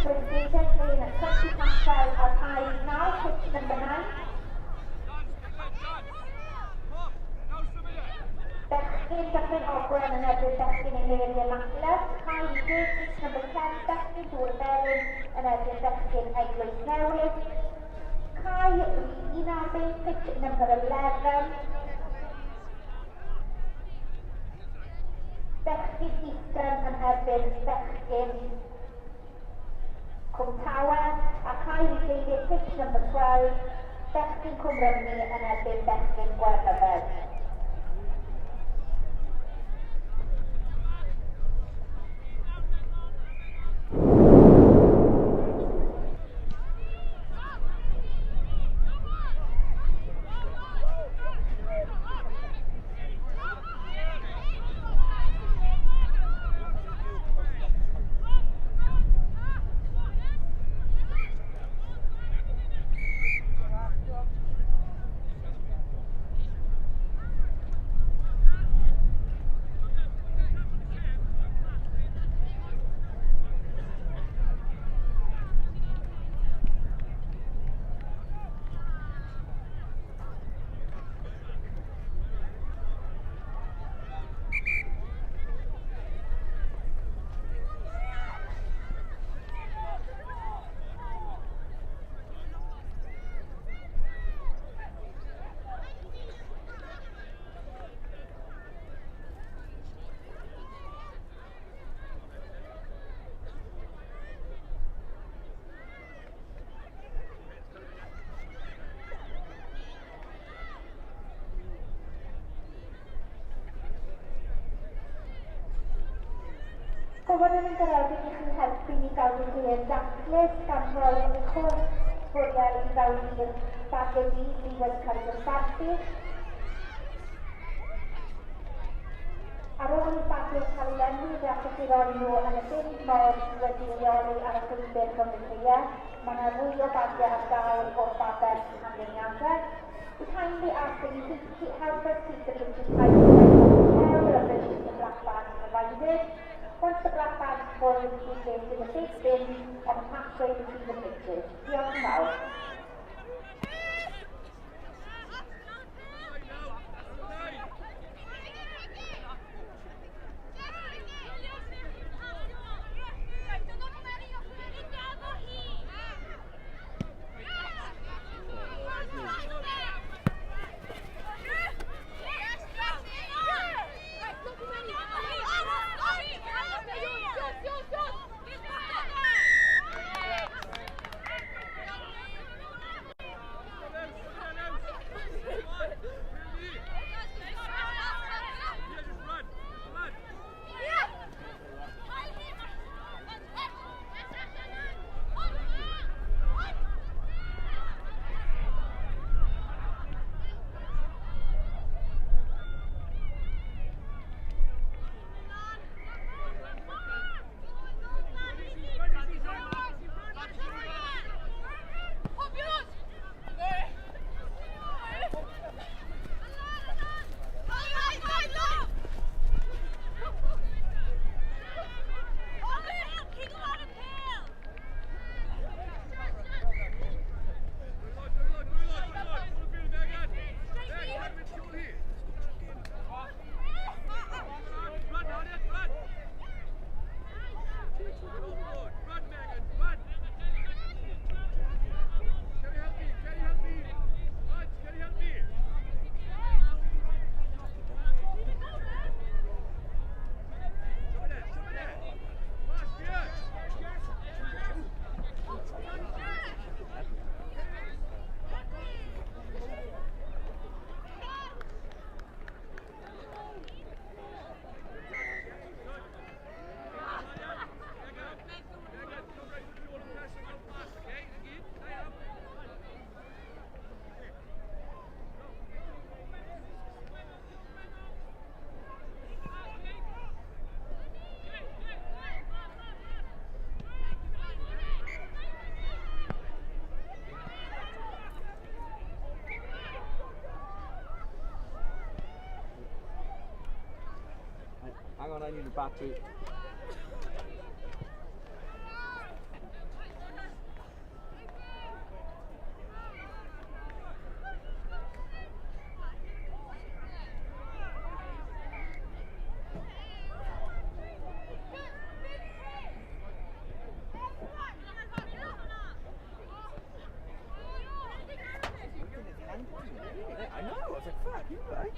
20 playing at 12:20 ar cae 9, pitch number 9. Bechgyn Dyffryn Ogwen yn erbyn bechgyn Mary Immaculate. Cae 10, pitch number 10, bechgyn Dŵr Melyn yn erbyn bechgyn Eglwys Newydd. Cae 11, pitch number 11. Bechgyn Eastern yn erbyn bechgyn Cwmtawe. A cae 12, pitch number 12, bechgyn Cwm Rhymni yn erbyn bechgyn Gwernyfed. Gofynnwn yn garedig i chi helpu ni gadw lle yn daclus gan roi eich holl sbwriel i fewn i'r bagiau du sydd wedi cael eu dosbarthu. Ar ôl i'r bagiau cael eu lenwi, fe allwch chi roi nhw yn y bin mawr sydd wedi ei leoli ar y llwybr rhwng y caeau. Mae yna fwy o bagiau ar gael o'r babell canlyniadau. We kindly ask that you keep, help us keep the pitches tidy by putting all the rubbish in the black bags provided. Once the black bags full, will be placed in the big bin on the pathway between the pitches. Diolch yn fawr. Hang on, I need a battery. I know, I was like, fuck, you right.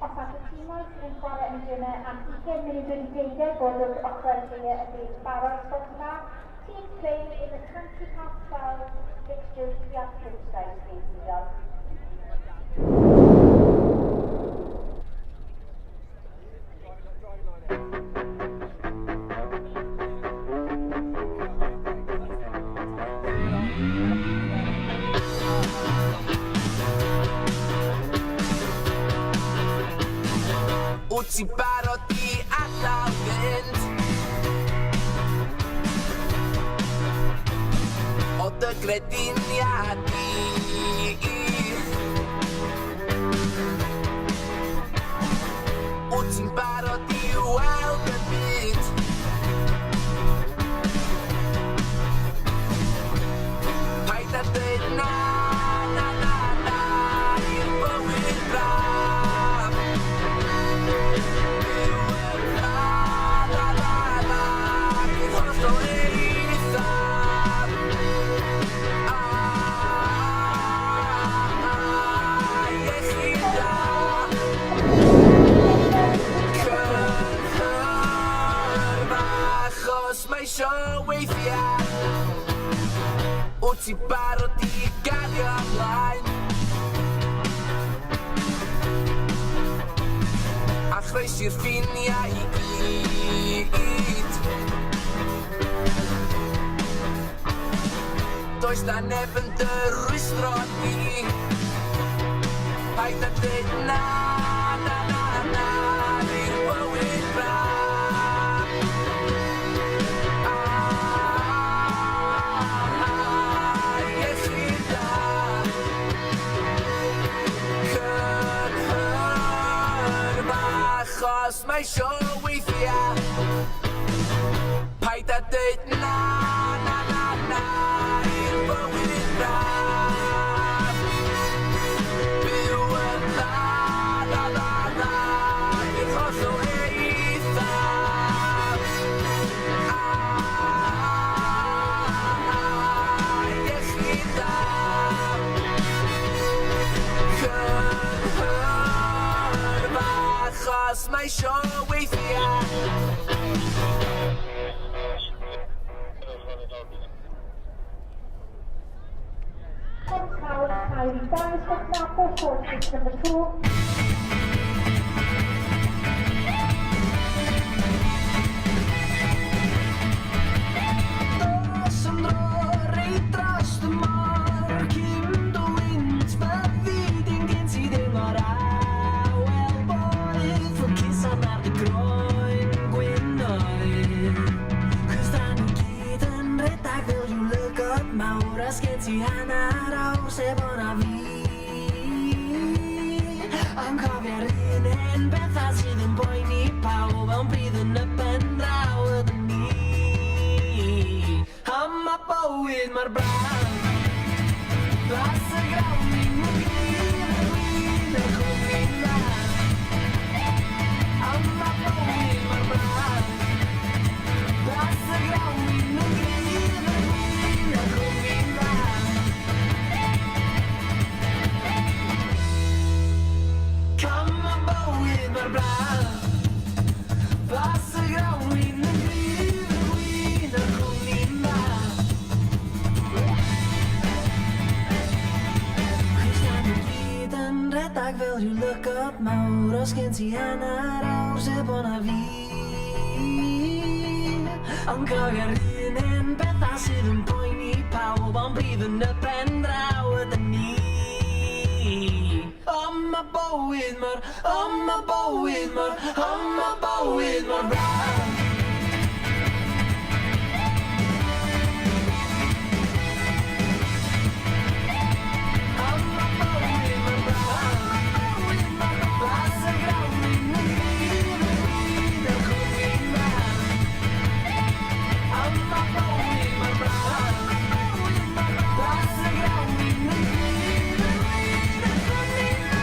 Os all y timoedd sydd yn chwarae yn y gemau am 20 munud wedi 12 bod wrth ochr y lleie yn byd barod os gwelwch yn dda. Teams playing in the 12:20 fixtures to be at pitch side, please, Diolch. Wyt ti'n barod i adael fynd? O dy grediniad di. Wyt ti'n barod i weld y byd? Paid â dweud na, na, na, na i'r bywyd braf. Byw yn dda, dda, dda, dda, bydd hollol eithaf. A, iechyd da. Cynhyrf achos mae isio weithiau. Wyt ti'n barod i gario ymlaen? A chroesi'r ffiniau i gyd. Does na neb yn dy rwystro di. Paid â dweud na, na, na, na i'r bywyd braf. A, iechyd da. Cynhyrf achos mae isio weithiau. Paid â dweud na, na, na, na i'r bywyd braf. Byw yn dda, dda, dda, dda, i'r hollol eithaf. A, iechyd da. Cynhyrf achos mae isio weithiau. Cae rhif 2, Llangefni, court pitch number 2. Dos am dro reit dros y môr cyn dy wynt byddi di'n gen ti ddim o'r awel boeth Fy cusan ar dy groen gwyn oer. Cos da ni gyd yn rhedeg fel rhyw lygod mawr a sgen ti hanner awr sef o'na fi. Ond cofio'r un hen bethau sydd yn poeni pawb ond bryd yn y pen draw ydyn ni. A ma' bywyd mor braf. Blas y grawn yn gryf, y gwin, y cwmni'n dda. A ma' bywyd mor braf. Blas y grawn yn gryf, y gwin, y cwmni'n dda. Cam ma' bywyd mor braf. Blas y grawn yn gryf, y gwin, y cwmni'n dda. Cos da ni gyd yn rhedeg fel rhyw lygod mawr os gen ti hanner awr sef o'na fi. Ond cofio'r un hen bethau sydd yn poeni pawb ond bryd yn y pen draw ydyn ni. O ma' bywyd mor, o ma' bywyd mor, o ma' bywyd mor braf. O ma' bywyd mor braf. Blas y grawn yn gryf, y gwin, y cwmni'n dda. O ma' bywyd mor braf. Blas y grawn yn gryf, y gwin, y cwmni'n dda.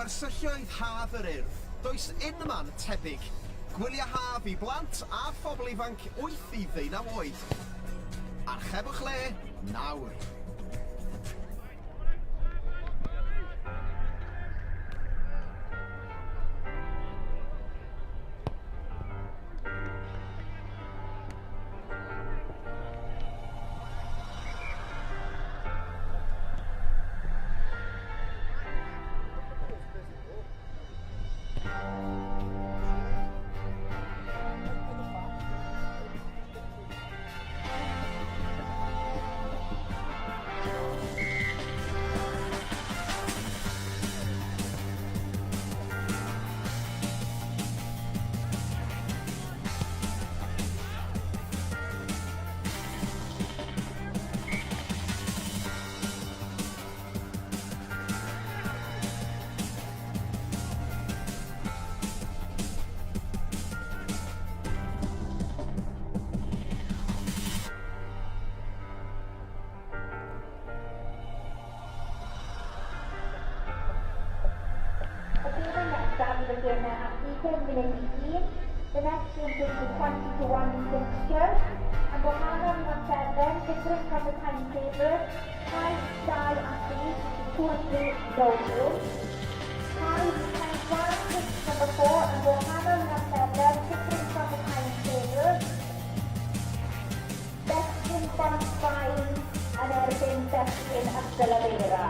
Gwersylloedd Haf yr Urdd, does unman tebyg. Gwyliau haf i blant a phobl ifanc 8 i ddeunaw oed. Archebwch le nawr. Y gemau nesaf fydd y gemau am 20 munud i un. The next game is the 20 to 1 fixture. Yn gwahanol i'r amserlen, different from the timetable, 5, 2 a 3, 2 and 3, no goal. 5, 10, 1, 6, number 4, yn gwahanol i'r amserlen, different from the timetable. Bechgyn Bont-faen yn erbyn bechgyn Ystalyfera.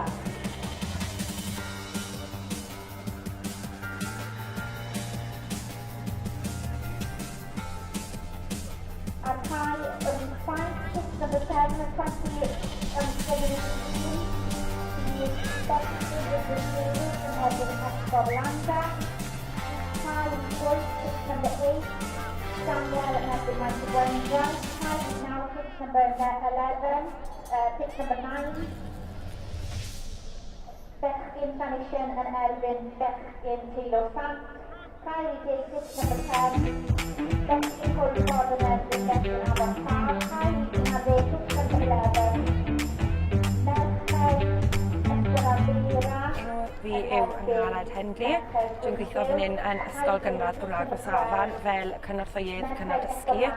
A'r cae yn 5, 6, number 7 and 20 yn 17 bydd bechgyn Idris Davies yn erbyn Esgob Landa. Cae 8, 6, number 8, Samuel yn erbyn Maes y Gwendraeth. Cae 9, pitch number 11, pitch number 9. Bechgyn Llanisien yn erbyn bechgyn Teilo Sant. Cae 10, pitch number 10. Bechgyn Hwlffordd yn erbyn bechgyn Afon Taf. Cae 11, pitch number 11. Merched Ysgol Abera. Enw fi yw Angharad Hendley. Dwi'n gweithio fan hyn yn Ysgol Gynradd Gymraeg Rhosafan fel cynorthwyydd cynnal dysgu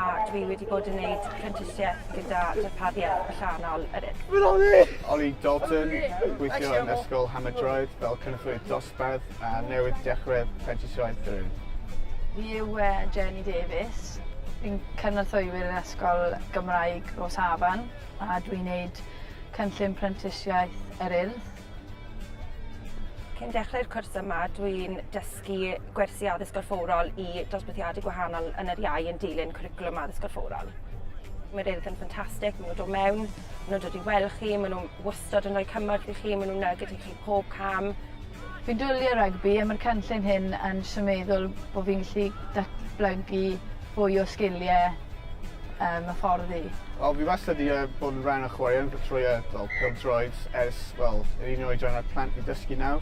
a dwi wedi bod yn gwneud prentisiaeth gyda darpariaeth allanol yr Urdd. Ollie Dalton, gweithio yn Ysgol Hammerdroed fel cynorthwyydd dosbarth a newydd dechrau prentisiaeth yr Urdd. Fi yw Jenny Davies. Fi'n cynorthwywyr yn Ysgol Gymraeg Rhosafan a dwi'n neud cynllun prentisiaeth yr Urdd. Cyn dechrau'r cwrs yma, dwi'n dysgu gwersi addysg gorfforol i dosbarthiadau gwahanol yn yr iau yn dilyn cwricwlwm addysg gorfforol. Mae'r Urdd yn ffantastig, maen nhw'n dod mewn, maen nhw'n dod i weld chi, maen nhw'n wastad yn rhoi cymorth i chi, maen nhw'n nugget i chi pob cam. Fi'n dwli ar rygbi a ma'r cynllun hyn yn jyst yn meddwl bo' fi'n gallu datblygu fwy o sgilie yym hyfforddi. Wel fi wastad 'di yy bod yn rhan o chwaraeon trwy yy fel pêl-droed ers wel yr un oedran â'r plant fi dysgu nawr.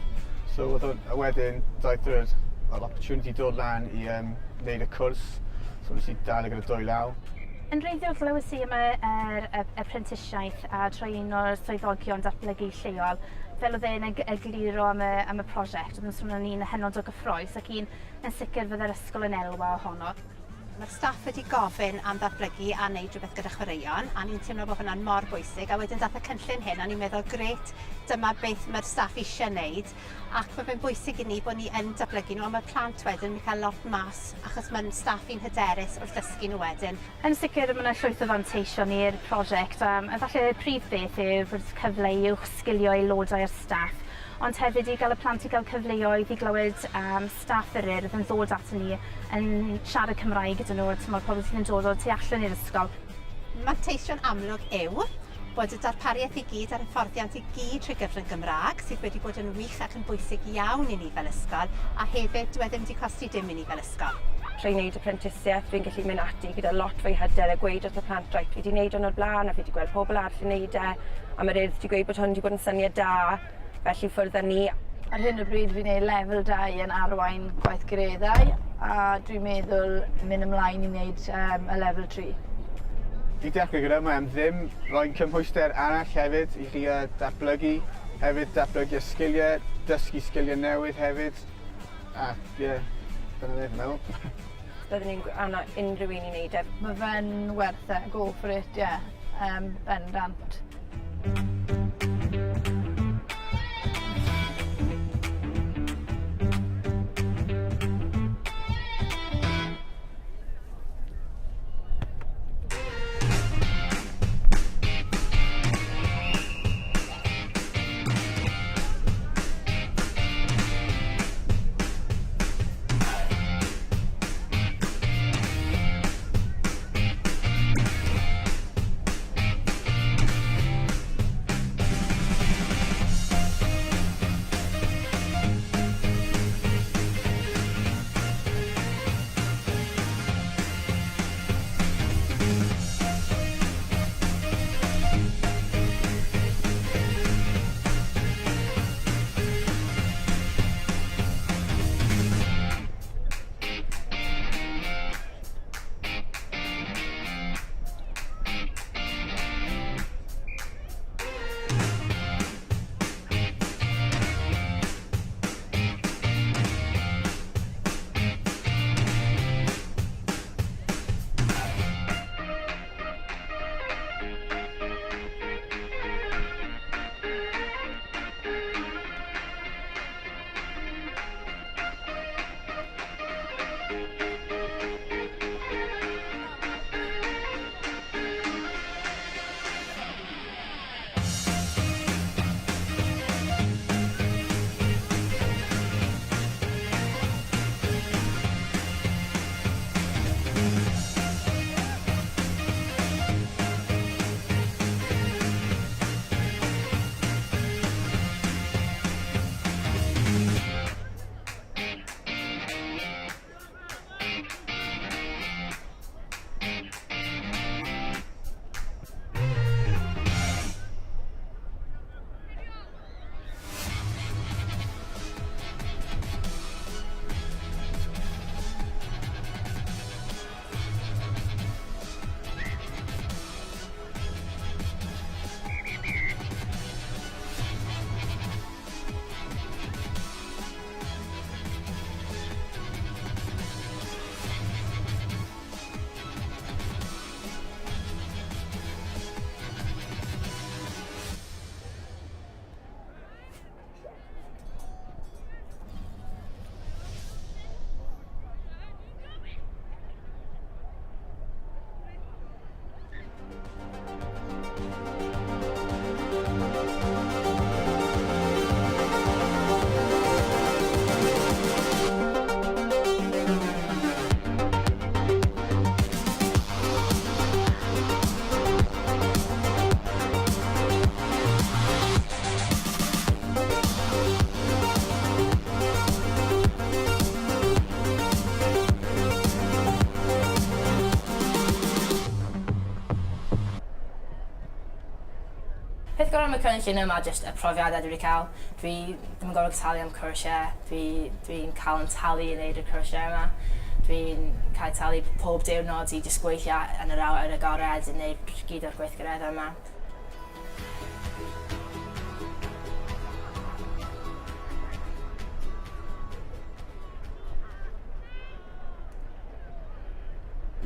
So o'dd o'n a wedyn daeth yr fel opportunity dod lan i yym neud y cwrs so nes i dal e gyda dwy law. Yn wreiddiol glywes i am y yr y y prentisiaeth a trwy un o'r swyddogion datblygu lleol fel o'dd e'n eg- egluro am y am y prosiect o'dd yn swnio'n un hynod o gyffrous ac un yn sicr fydde'r ysgol yn elwa ohono. Mae'r staff wedi gofyn am ddatblygu a wneud rhywbeth gyda chwaraeon a ni'n teimlo bod hwnna'n mor bwysig a wedyn dath y cynllun hyn a ni'n meddwl grêt dyma beth mae'r staff eisiau wneud ac mae fe'n bwysig i ni bod ni yn datblygu nhw a mae'r plant wedyn yn cael lot mas achos mae'n staff i'n hyderus wrth ddysgu nhw wedyn. Yn sicr mae 'na llwyth o fanteision i'r prosiect a efallai y prif beth yw bod cyfle i uwchsgilio aelodau o'r staff ond hefyd i gael y plant i gael cyfleoedd i glywed am staff yr Urdd yn ddod aton ni yn siarad Cymraeg gyda nhw, timod, pobl sydd yn dod o tu allan i'r ysgol. Manteision amlwg yw bod y darpariaeth i gyd a'r hyfforddiant i gyd trwy gyfrwng Gymraeg, sydd wedi bod yn wych ac yn bwysig iawn i ni fel ysgol, a hefyd dyw e ddim wedi costi dim i ni fel ysgol. Trwy wneud y prentisiaeth fi'n gallu mynd ati gyda lot fwy hyder a gweud wrth y plant reit fi 'di neud hwn o'r bla'n a fi 'di gweld pobl arall yn neud e a ma'r Urdd 'di gweud bod hwn 'di bod yn syniad da felly ffwrdd â ni. Ar hyn o bryd fi'n neud lefel 2 yn arwain gweithgareddau a dwi'n meddwl mynd ymlaen i wneud um, y lefel 3. I dechrau gyda, mae am ddim rhoi cymhwyster arall hefyd i chi uh, datblygu. Hefyd datblygu sgiliau, dysgu sgiliau newydd hefyd. A ie, yeah, dyna ni, fi'n meddwl. Byddwn ni'n annog unrhyw un i wneud e. Mae fe'n werth e, go for it, ie. Yeah. Bendant. Peth gorau am y cynllun yma jyst y profiadau dwi wedi cael. Dwi ddim yn gorfod talu am cwrsiau, dwi dwi'n cael yn talu i wneud y cwrsiau yma. Dwi'n cael talu pob diwrnod i jyst gweithio yn yr awyr agored i wneud gyd o'r gweithgareddau yma.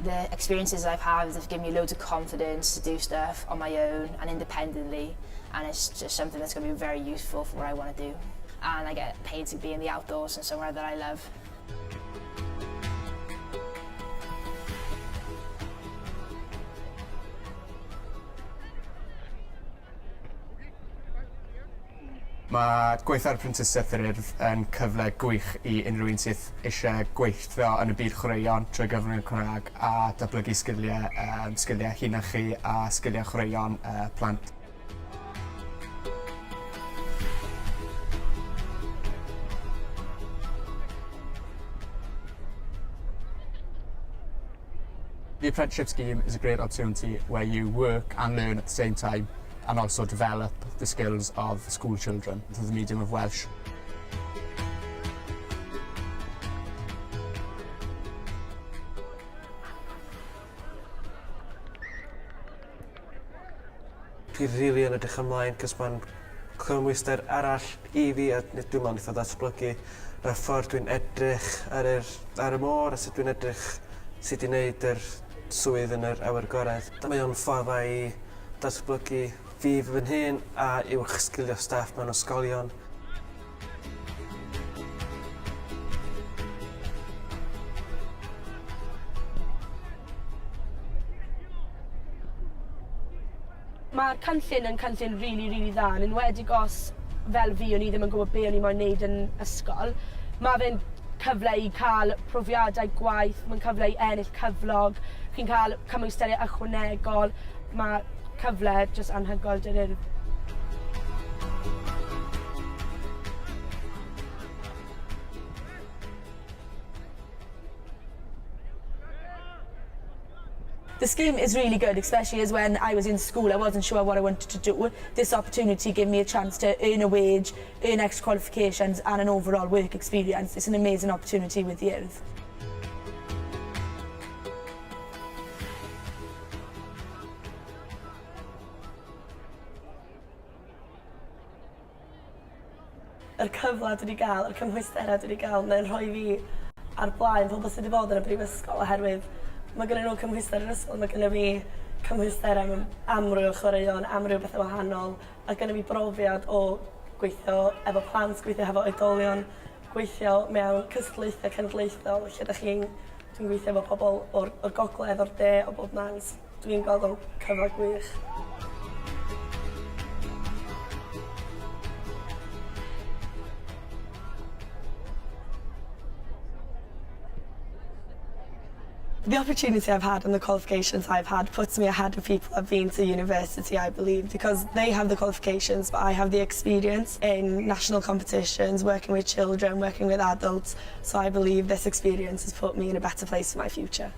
The experiences I've had have given me loads of confidence to do stuff on my own and independently and it's just something that's going to be very useful for what I want to do. And I get paid to be in the outdoors and somewhere that I love. Mae gweithio ar Prentisiaeth yr Urdd yn cyfle gwych i unrhyw un sydd eisiau gweithio yn y byd chwaraeon trwy gyfrwng y Cymraeg a datblygu sgiliau, um, sgiliau hunachu a sgiliau chwaraeon uh, plant. The apprenticeship scheme is a great opportunity where you work and learn at the same time and also develop the skills of school children through the medium of Welsh. Dwi rili yn edrych ymlaen 'cos ma'n cymhwyster arall i fi a dwi'n meddwl neith o ddatblygu y ffordd dwi'n edrych ar yr ar y môr a sut dwi'n edrych sut i neud yr swydd yn yr awyr agored. Mae o'n ffordd dda i datblygu fi fy hun a uwch sgilio staff mewn ysgolion. Mae'r cynllun yn cynllun rili rili dda yn enwedig os fel fi o'n i ddim yn gwybod be' o'n i moyn neud yn ysgol. Ma' fe'n cyfle i ca'l profiadau gwaith, ma'n cyfle i ennill cyflog, chi'n ca'l cymwysterau ychwanegol, ma' cyfle jyst anhygoel 'da'r Urdd. The scheme is really good, especially as when I was in school I wasn't sure what I wanted to do. This opportunity gave me a chance to earn a wage, earn extra qualifications and an overall work experience. It's an amazing opportunity with the Urdd. Yr cyfle dwi 'di ga'l, yr cymhwystera dwi 'di ga'l, mae'n rhoi fi ar blaen pobol sy 'di bod yn y brifysgol oherwydd ma' gynnyn nhw cymhwyster yr ysgol ma' gynno fi cymhwystera mewn amryw o chwaraeon, amryw bethe wahanol, a gynno fi brofiad o gweithio efo plant, gweithio hefo oedolion, gweithio mewn cystadlaethe cenedlaethol lle 'dach chi'n dwi'n gweithio efo pobol o'r o'r gogledd, o'r de, o bob man s- Dwi'n gweld o'n cyfle gwych. The opportunity I've had and the qualifications I've had puts me ahead of people who've been to university, I believe, because they have the qualifications, but I have the experience in national competitions, working with children, working with adults. So I believe this experience has put me in a better place for my future.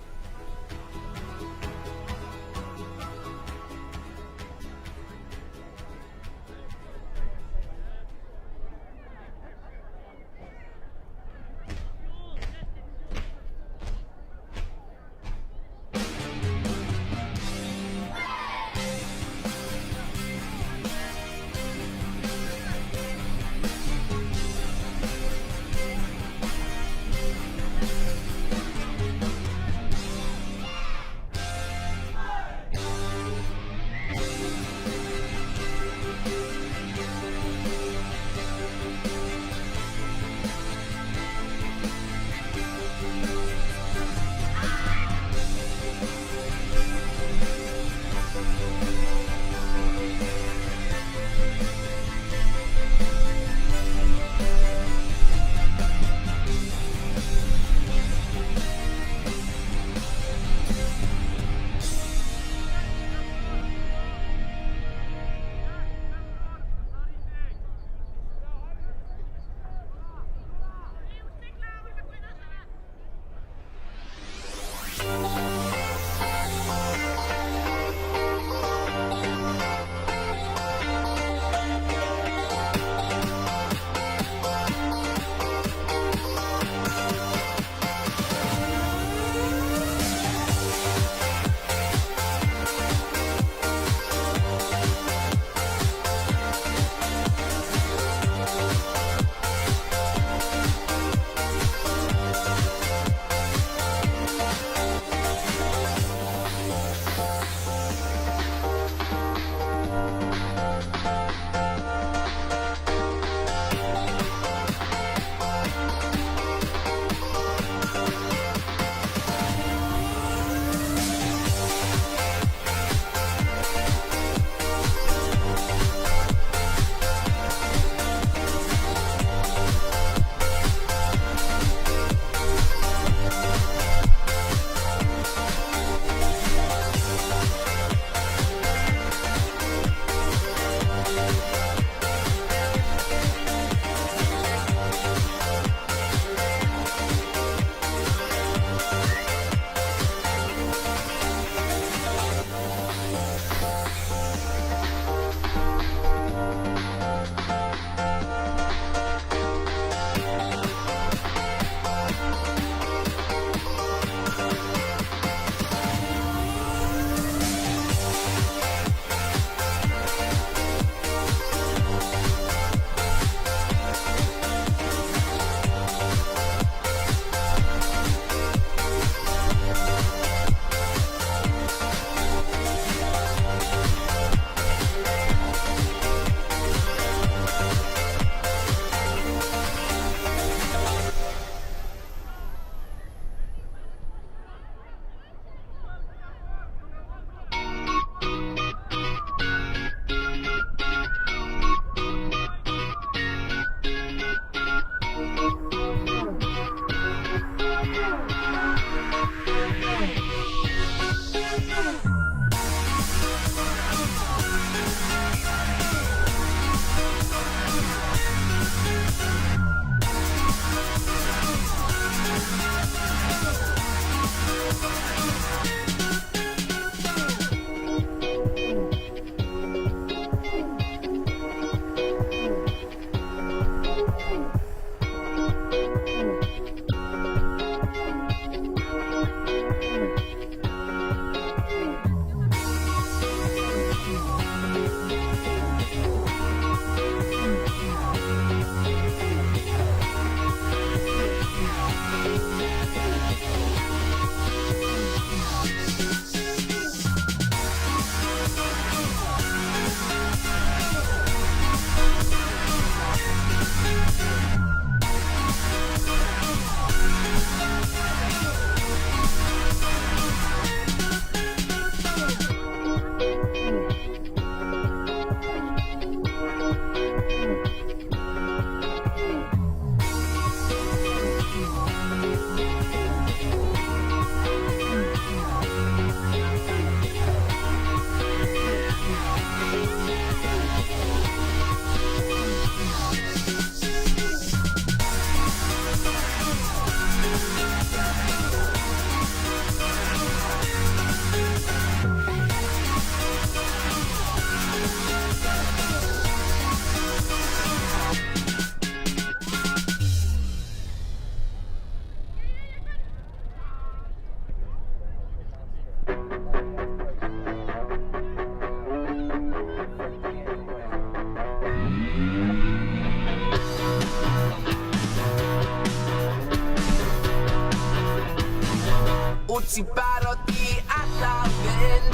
Wyt ti'n barod i adael fynd?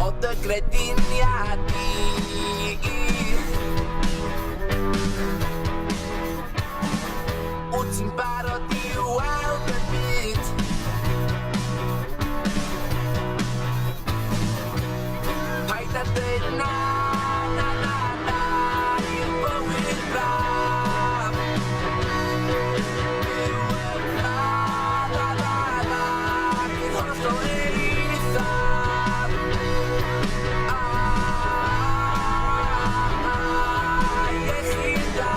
O dy grediniad di. Wyt ti'n barod i weld y byd? Paid â dweud na, na, na, na i'r bywyd braf. Byw yn dda, dda, dda, dda, i'r hollol eithaf. A, iechyd da.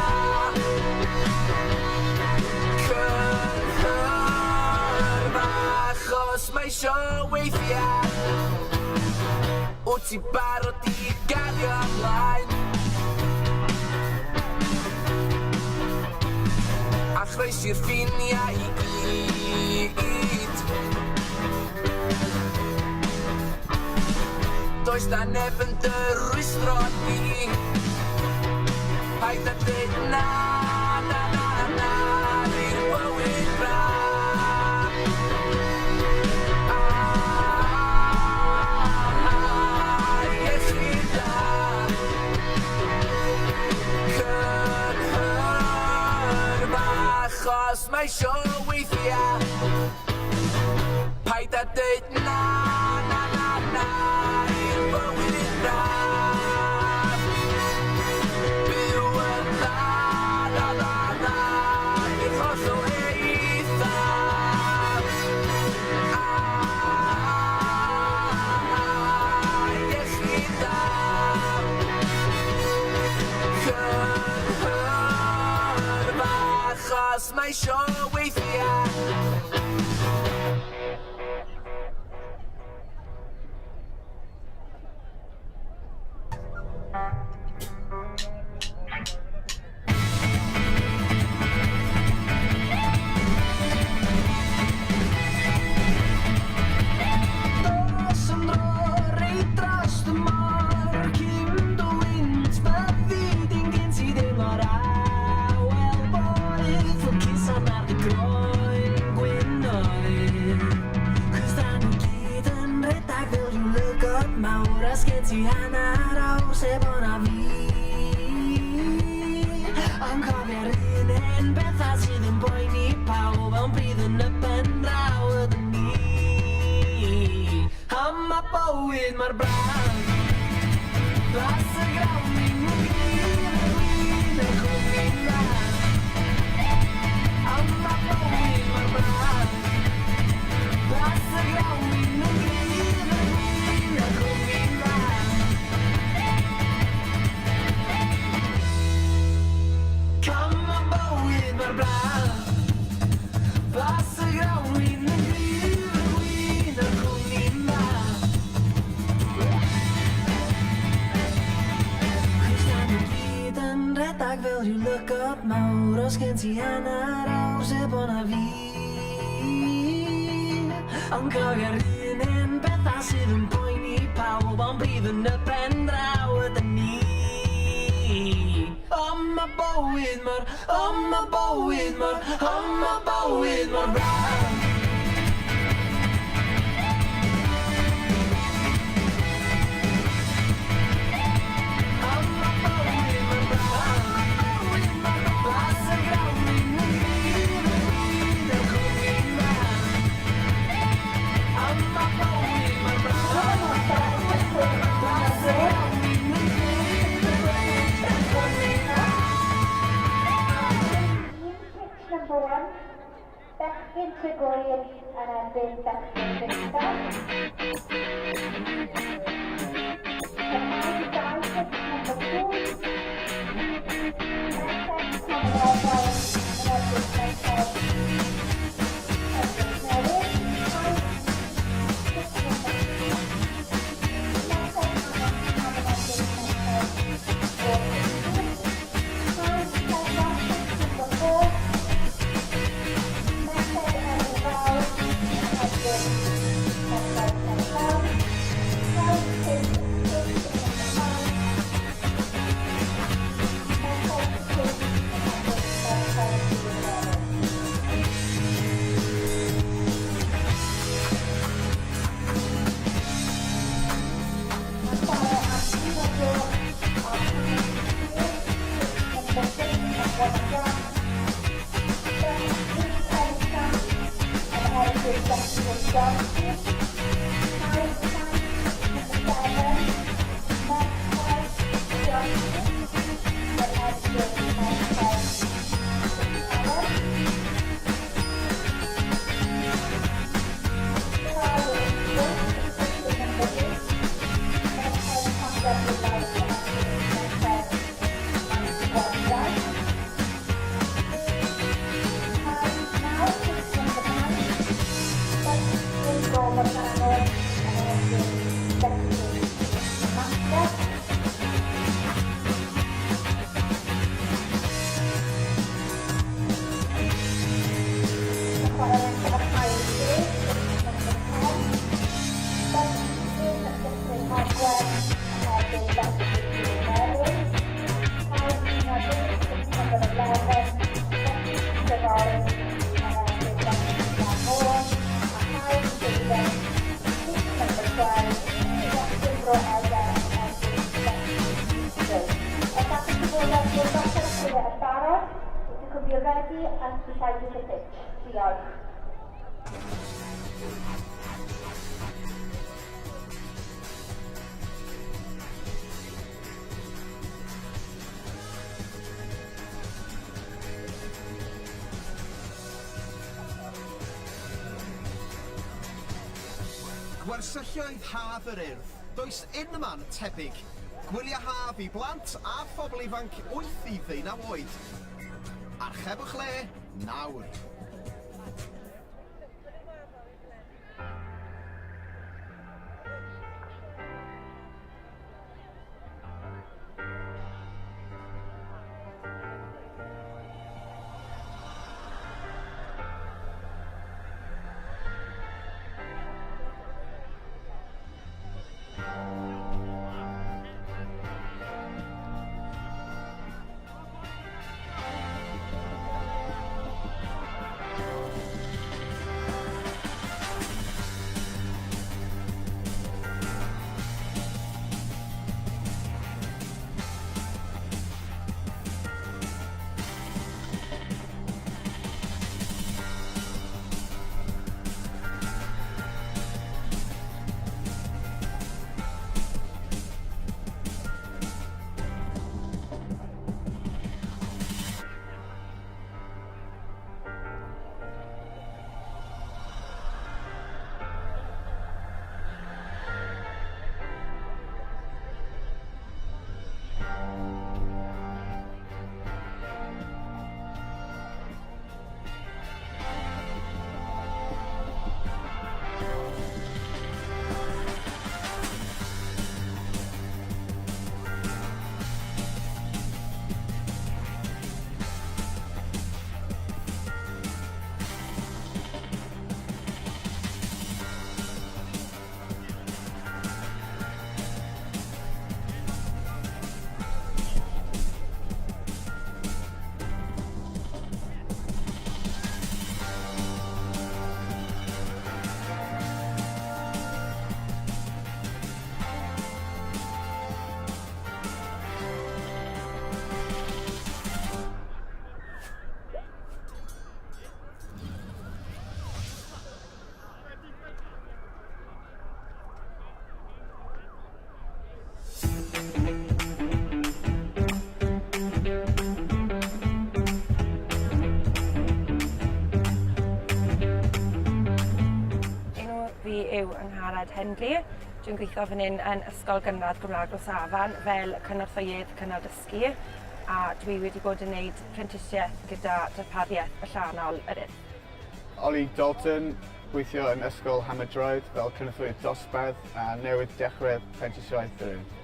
Cynhyrf achos mae isio weithiau. Wyt ti'n barod i gario ymlaen? A chroesi'r ffiniau i gyd. Does na neb yn dy rwystro di. Paid â dweud na, na, na, na i'r bywyd braf. A, iechyd da. Cynhyrf achos mae isio weithiau. Paid â dweud na, na, na, na i'r bywyd braf. Byw yn dda, dda, dda, dda, i'r hollol eithaf. A, iechyd da. Cynhyrf achos mae isio weithiau. Dos am dro reit dros y môr Cyn dy wynt byddi di'n gen ti deimlo'r awel boeth Lwcus am ar dy groen gwyn oer. Cos da ni gyd yn rhedeg fel rhyw lygod mawr A sgen ti hanner awr sef o'na fi. Ond cofio'r un hen bethau sydd yn poeni pawb, ond bryd yn y pen draw ydyn ni. A ma' bywyd mor braf. Blas y grawn yn gryf, y gwin, y cwmni dda. A ma' bywyd mor braf. Blas y grawn yn gryf, y gwin, y cwmni dda. Cam ma' bywyd mor braf. Blas y grawn yn gryf, y gwin, y cwmni dda. Cos da ni gyd yn rhedeg fel rhyw lygod mawr, os gen ti hanner awr sef o'na fi. Ond cofio'r un hen bethau sydd yn poeni pawb, ond bryd yn y pen draw ydyn ni. O ma' bywyd mor, o ma' bywyd mor, o ma' bywyd mor braf. Pitch number 1, bechgyn Tregwyr yn erbyn bechgyn Bicester. Cymraeg 2, pitch number 2, merched Tan-yr-Argael yn erbyn merched Penrhyn Newydd. Pitch number 3, merched Aberhafan yn erbyn merched Bro Pedwar, pitch number 4, merched Eryl Fawr yn erbyn merched Pen-y-fawr. 5, pitch number 5, Gwersylloedd Haf yr Urdd, does unman tebyg. Gwyliau haf i blant a phobl ifanc 8 i ddeunaw oed. Archebwch le nawr. Enw fi yw Angharad Henley. Dwi'n gweithio fan hyn yn Ysgol Gynradd Gymraeg Rosafan fel cynorthwyydd cynnal dysgu a dwi wedi bod yn neud prentisiaeth gyda darpariaeth allanol yr Urdd. Ollie Dalton, gweithio yn Ysgol Hammer-Droed fel cynorthwyydd dosbarth a newydd dechrau prentisiaeth yr Urdd.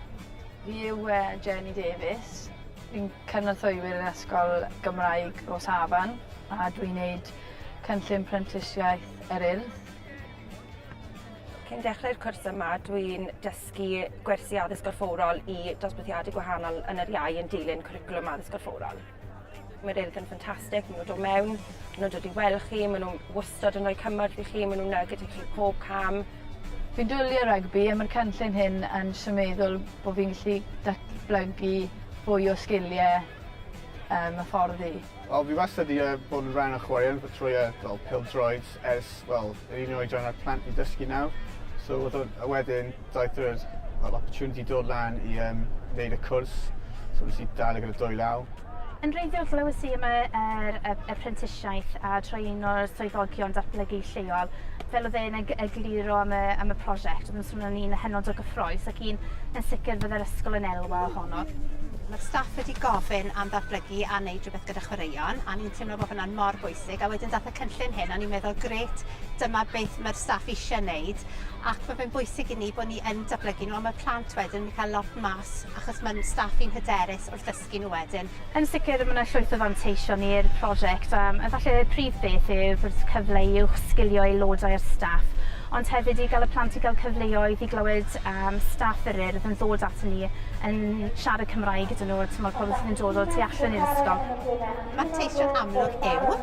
Fi yw Jenny Davies. Fi'n cynorthwywyr yn Ysgol Gymraeg Rosafan a dwi'n neud cynllun prentisiaeth yr Urdd. Cyn dechrau'r cwrs yma dwi'n dysgu gwersi addysg gorfforol i dosbarthiadau gwahanol yn yr iau yn dilyn cwricwlwm addysg gorfforol. Mae'r Urdd yn ffantastig, maen nhw'n dod mewn, maen nhw'n dod i weld chi, maen nhw'n wastad yn rhoi cymorth i chi, maen nhw'n nugget i chi pob cam. Fi'n dwlu ar rygbi a mae'r cynllun hyn yn jyst yn meddwl bo' fi'n gallu datblygu fwy o sgilie. hyfforddi. Wel, fi wastad wedi bod yn rhan o chwaraeon trwy fel pêl-droed ers, wel, yr un oedran â'r plant i dysgu nawr. So, a wedyn daeth yr well, opportunity dod lan i wneud y cwrs. So, nes i dal e gyda dwy law. Yn wreiddiol glywes i am y, yr, y, y prentisiaeth a trwy un o'r swyddogion datblygu lleol, fel oedd e'n egluro am y, am y prosiect, oedd yn swnio'n un hynod o gyffrous ac un yn sicr fydde'r ysgol yn elwa ohono. Mae'r staff wedi gofyn am ddatblygu a wneud rhywbeth gyda chwaraeon, a ni'n teimlo bod hwnna'n mor bwysig, a wedyn dath y cynllun hyn, a ni'n meddwl, grêt, dyma beth mae'r staff eisiau wneud, ac mae fe'n bwysig i ni bod ni yn datblygu nhw, a mae'r plant wedyn yn cael lot mas, achos mae'n staff i'n hyderus wrth ddysgu nhw wedyn. Yn sicr mae yna llwyth o fanteision i'r prosiect, a falle y prif beth yw bod cyfle i uwchsgilio aelodau o'r staff, ond hefyd i gael y plant i gael cyfleoedd i glywed um, staff yr Urdd yn ddod ato ni yn siarad Cymraeg gyda nhw, timod, pobl sydd yn dod o tu allan i'r ysgol. Manteision amlwg yw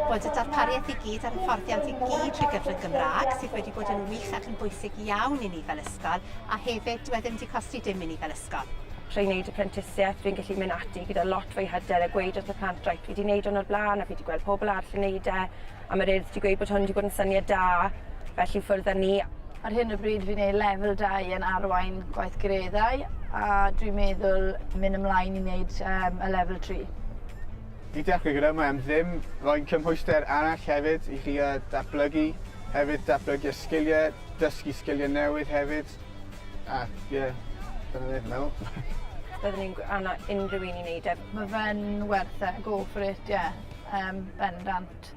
bod y darpariaeth i gyd a'r hyfforddiant i gyd trwy gyfrwng Gymraeg, sydd wedi bod yn wych ac yn bwysig iawn i ni fel ysgol, a hefyd dyw e ddim wedi costi dim i ni fel ysgol. Trwy wneud y prentisiaeth fi'n gallu mynd ati gyda lot fwy hyder a gweud wrth y plant reit fi 'di neud hwn o'r bla'n a fi 'di gweld pobl arall yn neud e a ma'r Urdd 'di gweud bod hwn 'di bod yn syniad da felly ffwrdd â ni. Ar hyn o bryd fi'n neud lefel 2 yn arwain gweithgareddau a dwi'n meddwl mynd ymlaen i wneud um, y lefel 3. I dechrau gyda, mae am ddim rhoi cymhwyster arall hefyd i chi datblygu, hefyd datblygu sgiliau, dysgu sgiliau newydd hefyd. A ie, yeah, dyna ni, dwi'n meddwl. Byddwn i'n annog unrhyw un i wneud e. Mae fe'n werth e, go for it, ie. Yeah. Bendant.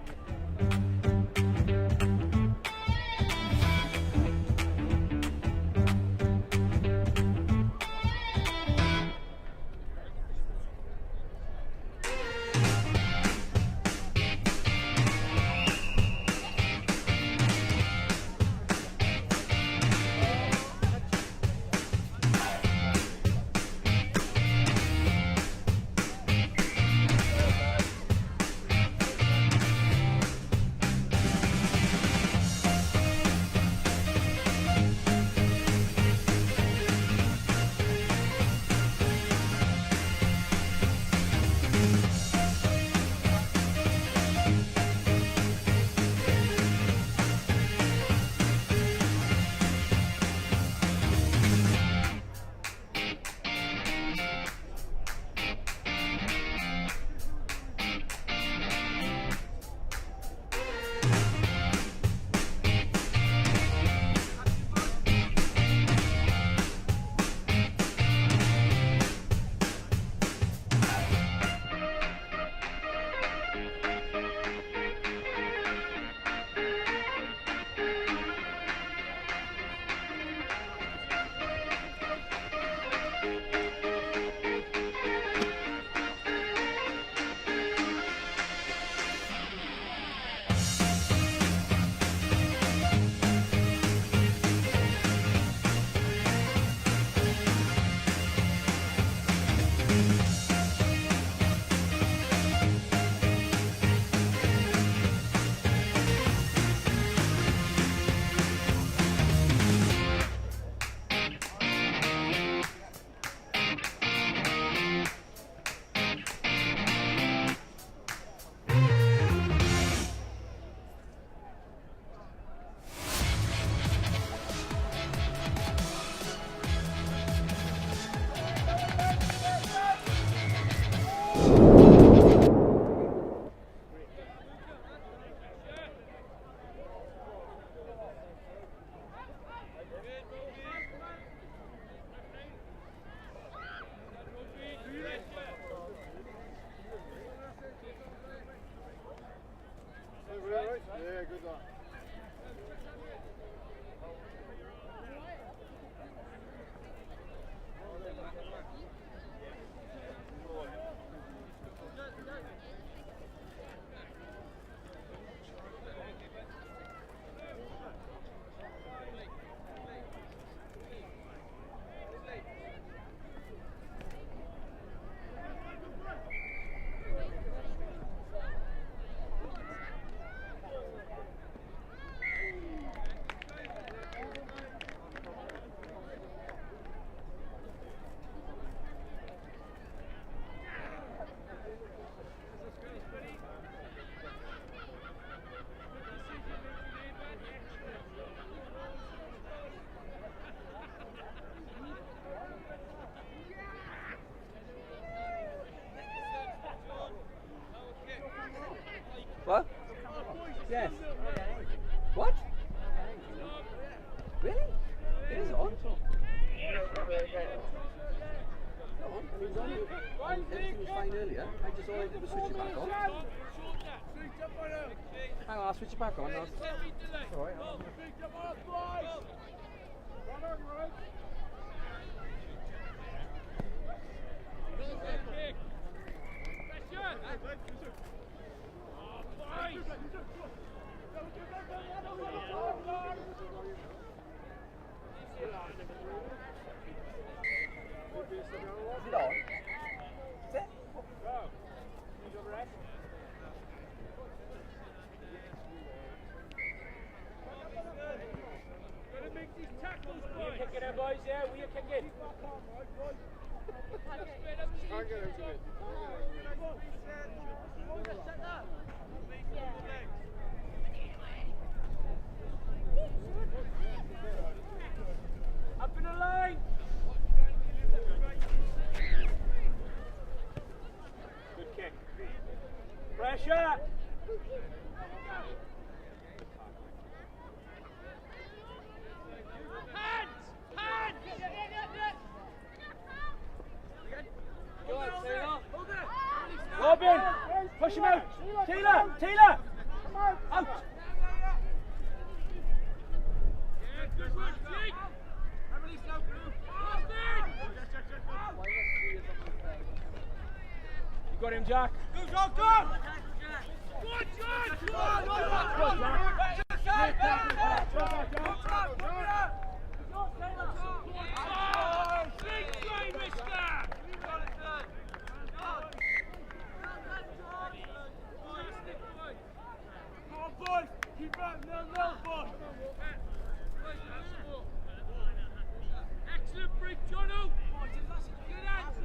Yeah, good one. What? Yes. What? Really? It is on. It's on. I mean, it was on. Everything was fine earlier. I just all I did was switch it back on. Hang on, I'll switch it back on. All right. Is it on? Is it? We are kicking it, boys, yeah, we are kicking. Can't get out of it. Up in the line. Good kick. Pressure. Hands! Hands! Robin, push him out. Taylor, Taylor, out. You got him, Jack. Go, go, go! Good, good! Good, Boys, keep up, 0-0, boys. Excellent break, Jono. Good hands.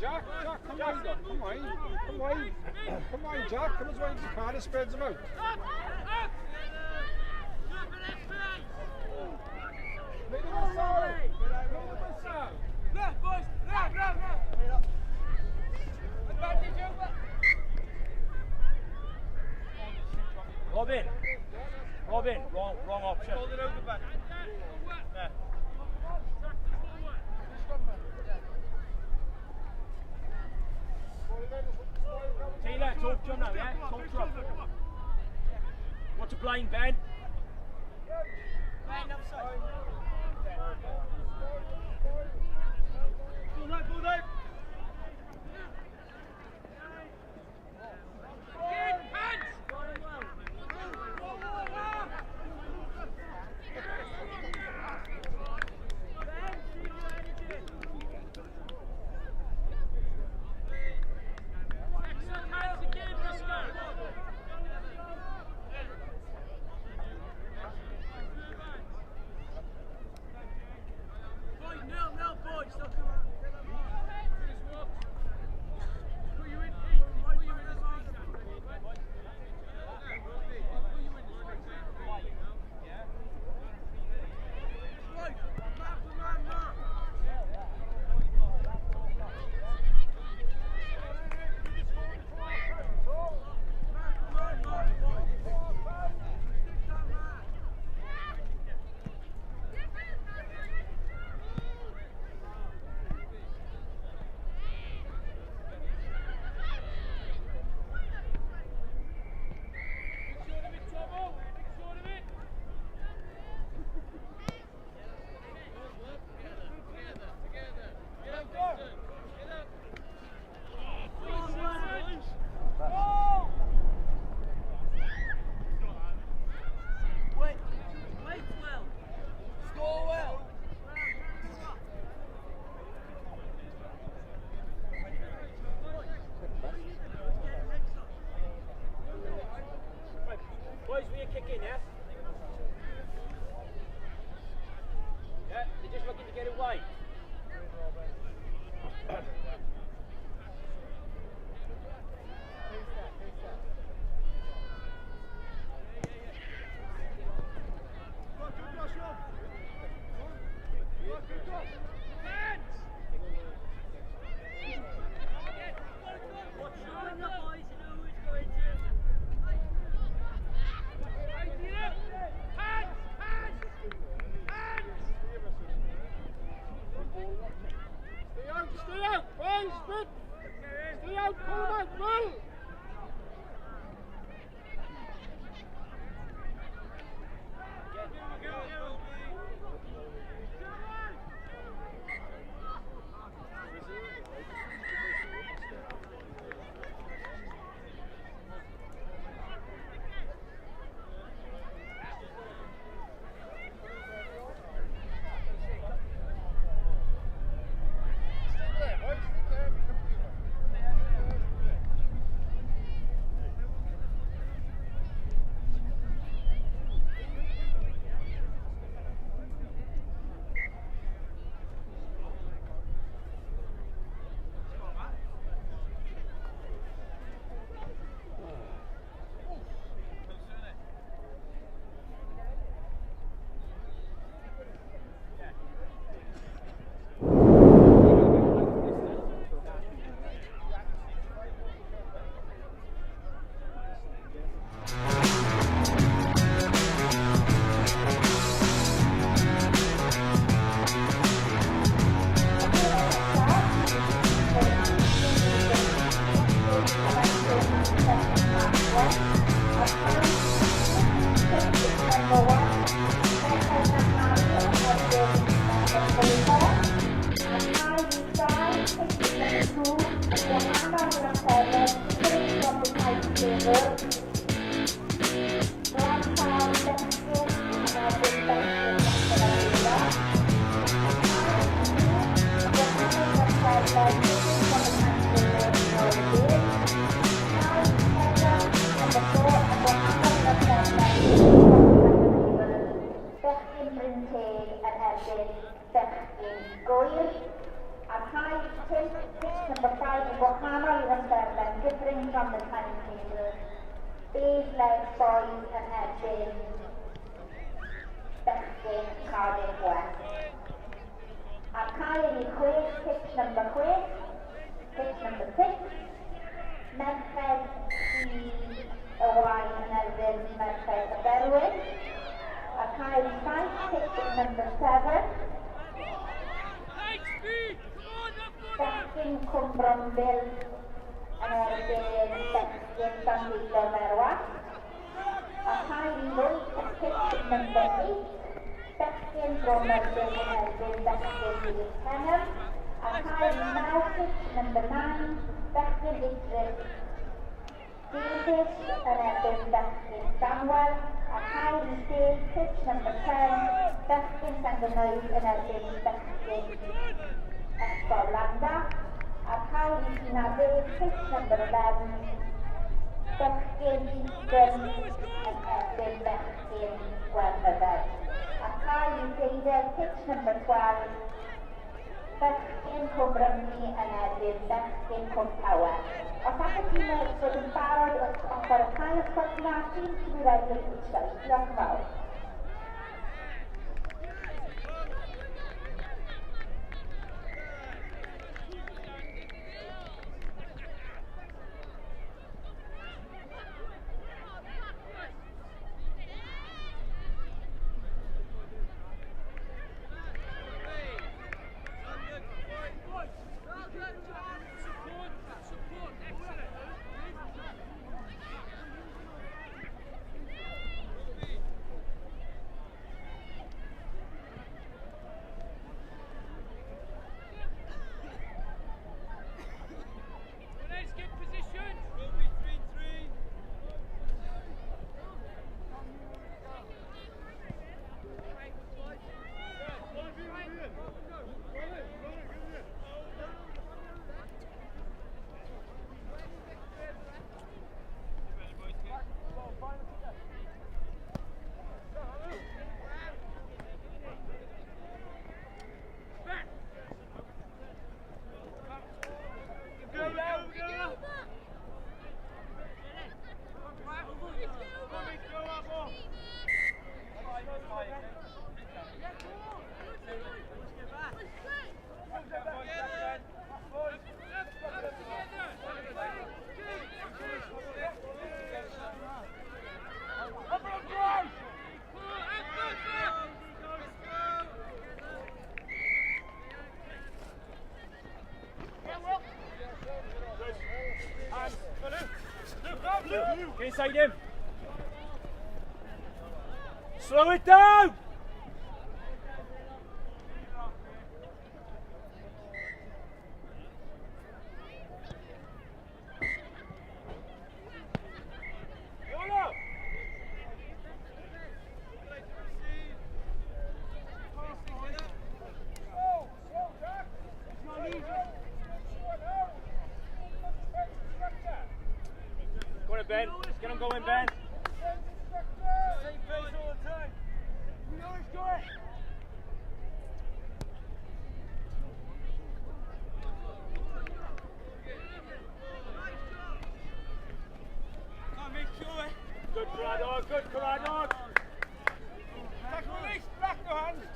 Jack, Jack, come wide, come wide, come wide, come wide, Jack, come as wide as you can, it spreads them out. Make them inside! Make them inside! Left, boys! Left, left, left! Advantage over! Robin! Robin, wrong option. Hold it over back. There. Taylor, talk to him now, yeah? Talk to him. What's a blind, Ben? Ben, outside. Ball out, ball out. Again, hands! Boys, no, no, boys. erbyn bechgyn Gŵyr. Ar cae 5, pitch number 5 yn gwahanol i'r amserlen, differing from the timetable. Basleg Boys yn erbyn bechgyn Cardiff West. Ar cae rhif 6, pitch number 6, pitch number 6, Merched y Waun yn erbyn Merched y Berwyn. Ar cae rhif 7, pitch number 7, Bechgyn Cwmbrombil yn erbyn bechgyn Llandeilo Merwa. Ar cae rhif 8, pitch number 8, bechgyn Bro Myrddin yn erbyn bechgyn Rhys Pennant. Ar cae rhif 9, pitch number 9, bechgyn Idris Davies yn erbyn bechgyn Stanwell. Ar cae rhif 10, pitch number 10, bechgyn Llangynoedd yn erbyn bechgyn Ysgol Landa. Ar cae rhif 11, pitch number 11, bechgyn Easton yn erbyn bechgyn Gwernyfed. Ar cae rhif 12, pitch number 12, bechgyn Cwm Rhymni yn erbyn bechgyn Cwm Tawe. Os all y tîmau fod yn barod wrth ochr y cae os gwelwch yn dda, teams to be ready at each side. Diolch yn fawr. Get inside him. Slow it down! Go on, Ben. Get him going, Ben. Same place all the time. We know he's going. Good Caradog, good Caradog. Tackle release, back your hands.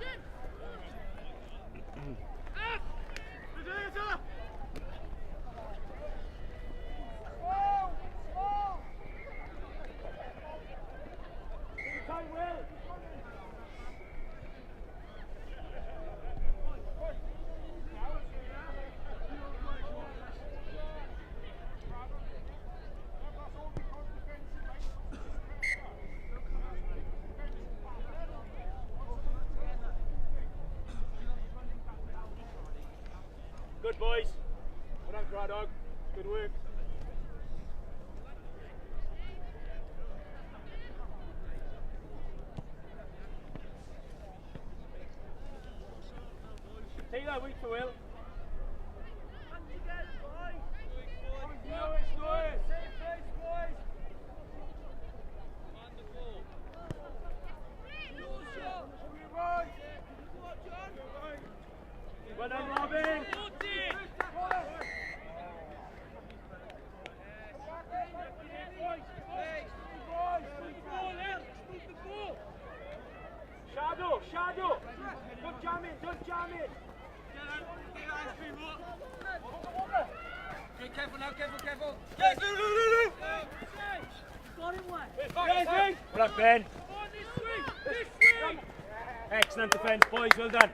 Good boys. Well done, Caradog. Good work. Take that week for Will. Shadow, shadow. Don't jam in, don't jam in. Okay, careful now, careful, careful. Yes, Lou, Lou, Lou, Lou. Yes, yes. Well done, Ben. Excellent defence, boys. Well done.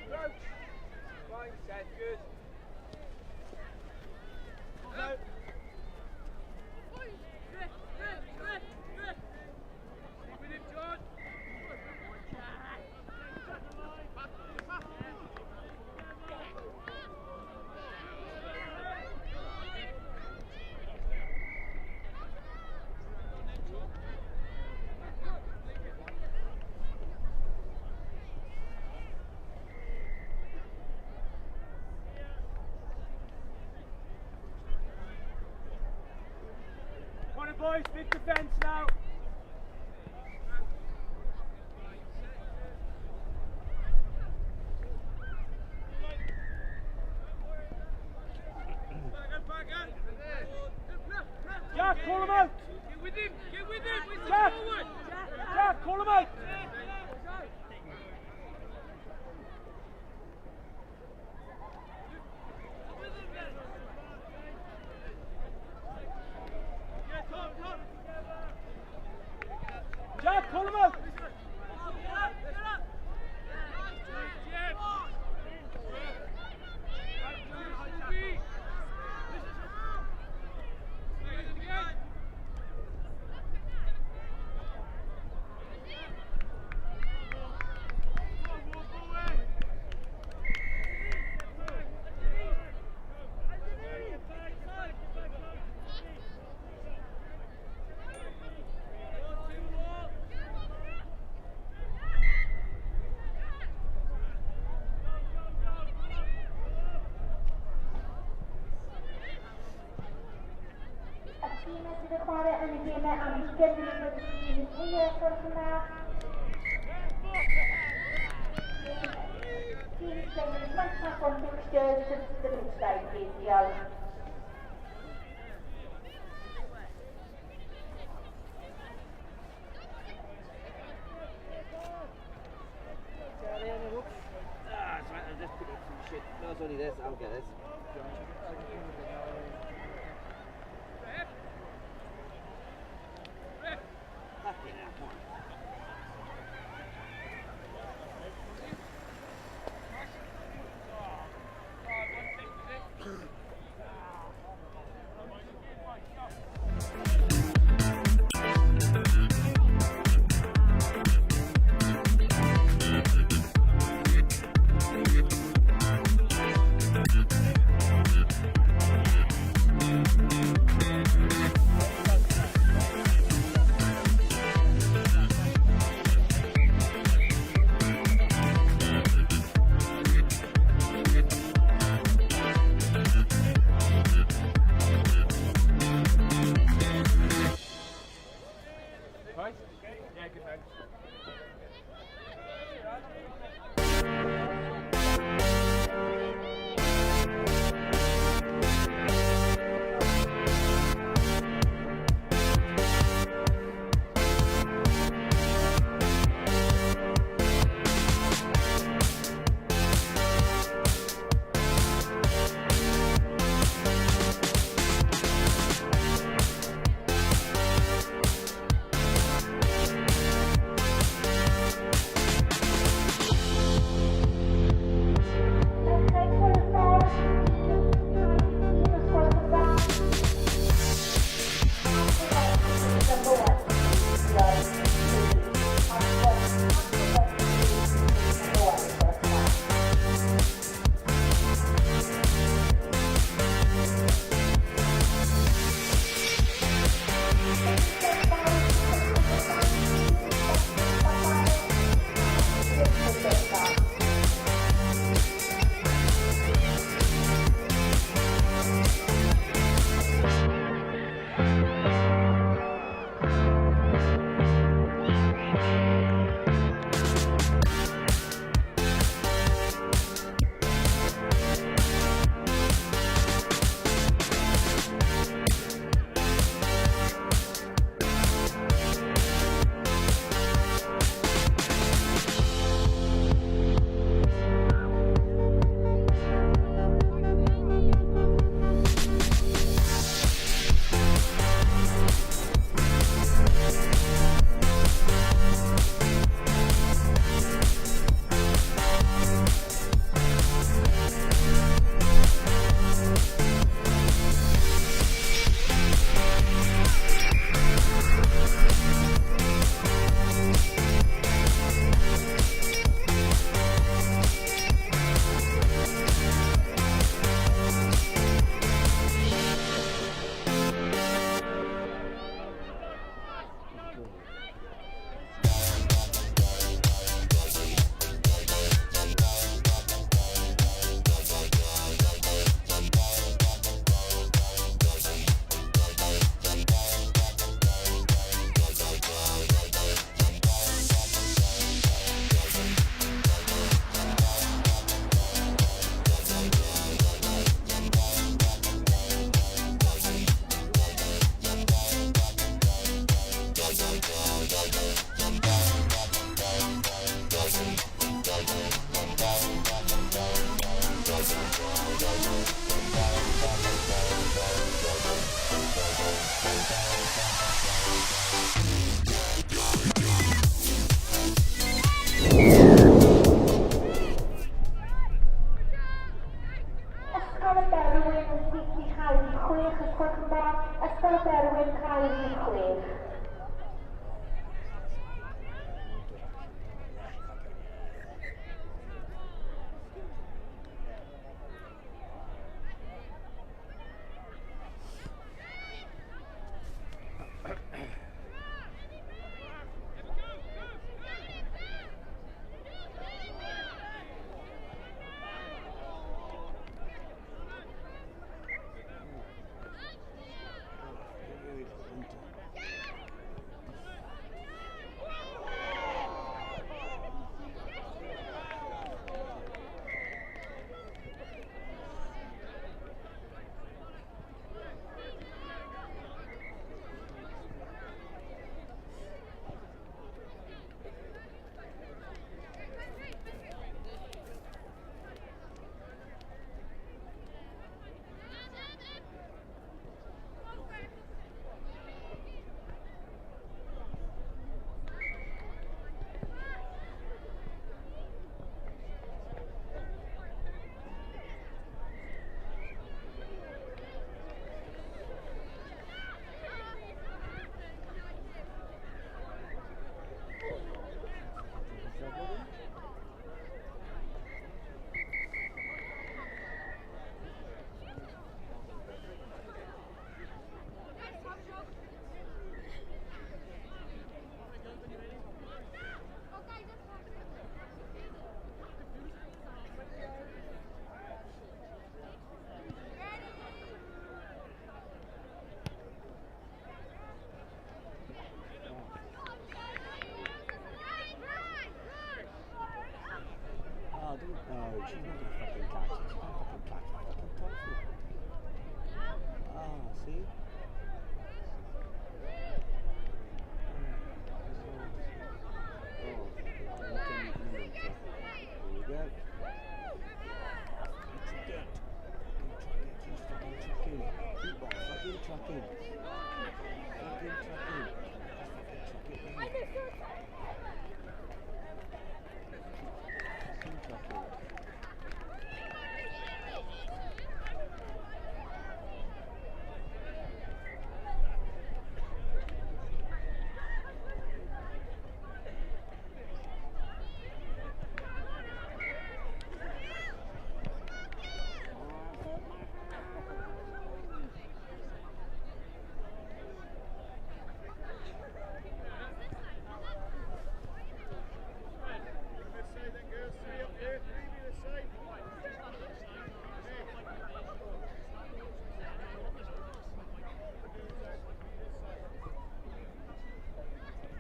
Crouch. Fine, set, good. Out. Come on, boys. Big defence now. Jack, call him out. Get with him! Get with him! Jack, Jack, call him out. Jack, call him out. Y tîmau sydd yn chwarae yn y gemau am ugain munud wedi eu os yna. Teams playing in the 21 fixtures to the pitch side, please. Diolch. Ah, it's right, I'll just pick up some shit. No, it's only this, I'll get it. Fucking hell, come on. No, she's not gonna fucking catch it. She can't fucking catch the fucking toffee. Ah, see? Oh, there we go. Truck it. Fucking truck it. He's fucking trucking. Keep on fucking trucking. Fucking trucking. Just fucking truck it, man.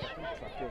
Fucking truck it.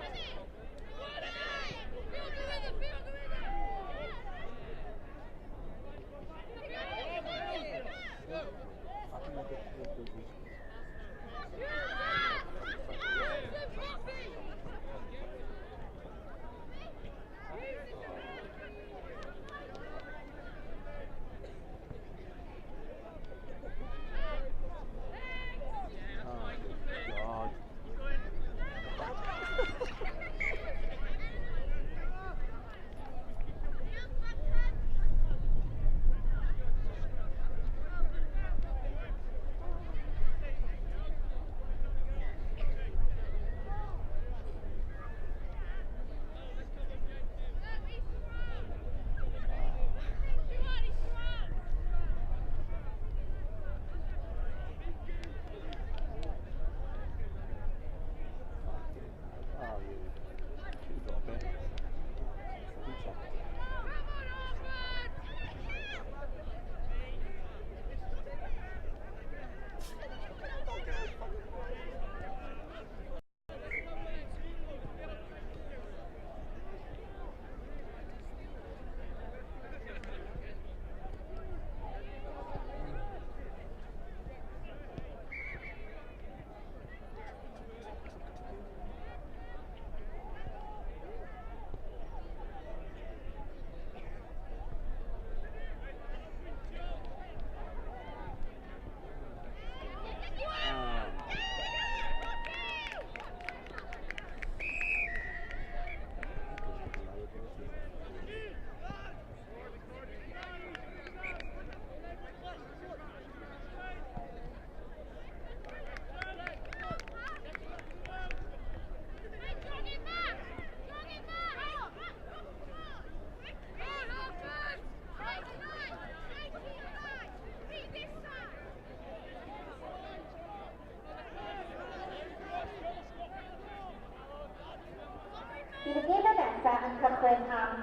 Bydd y gêm nesaf yn cychwyn am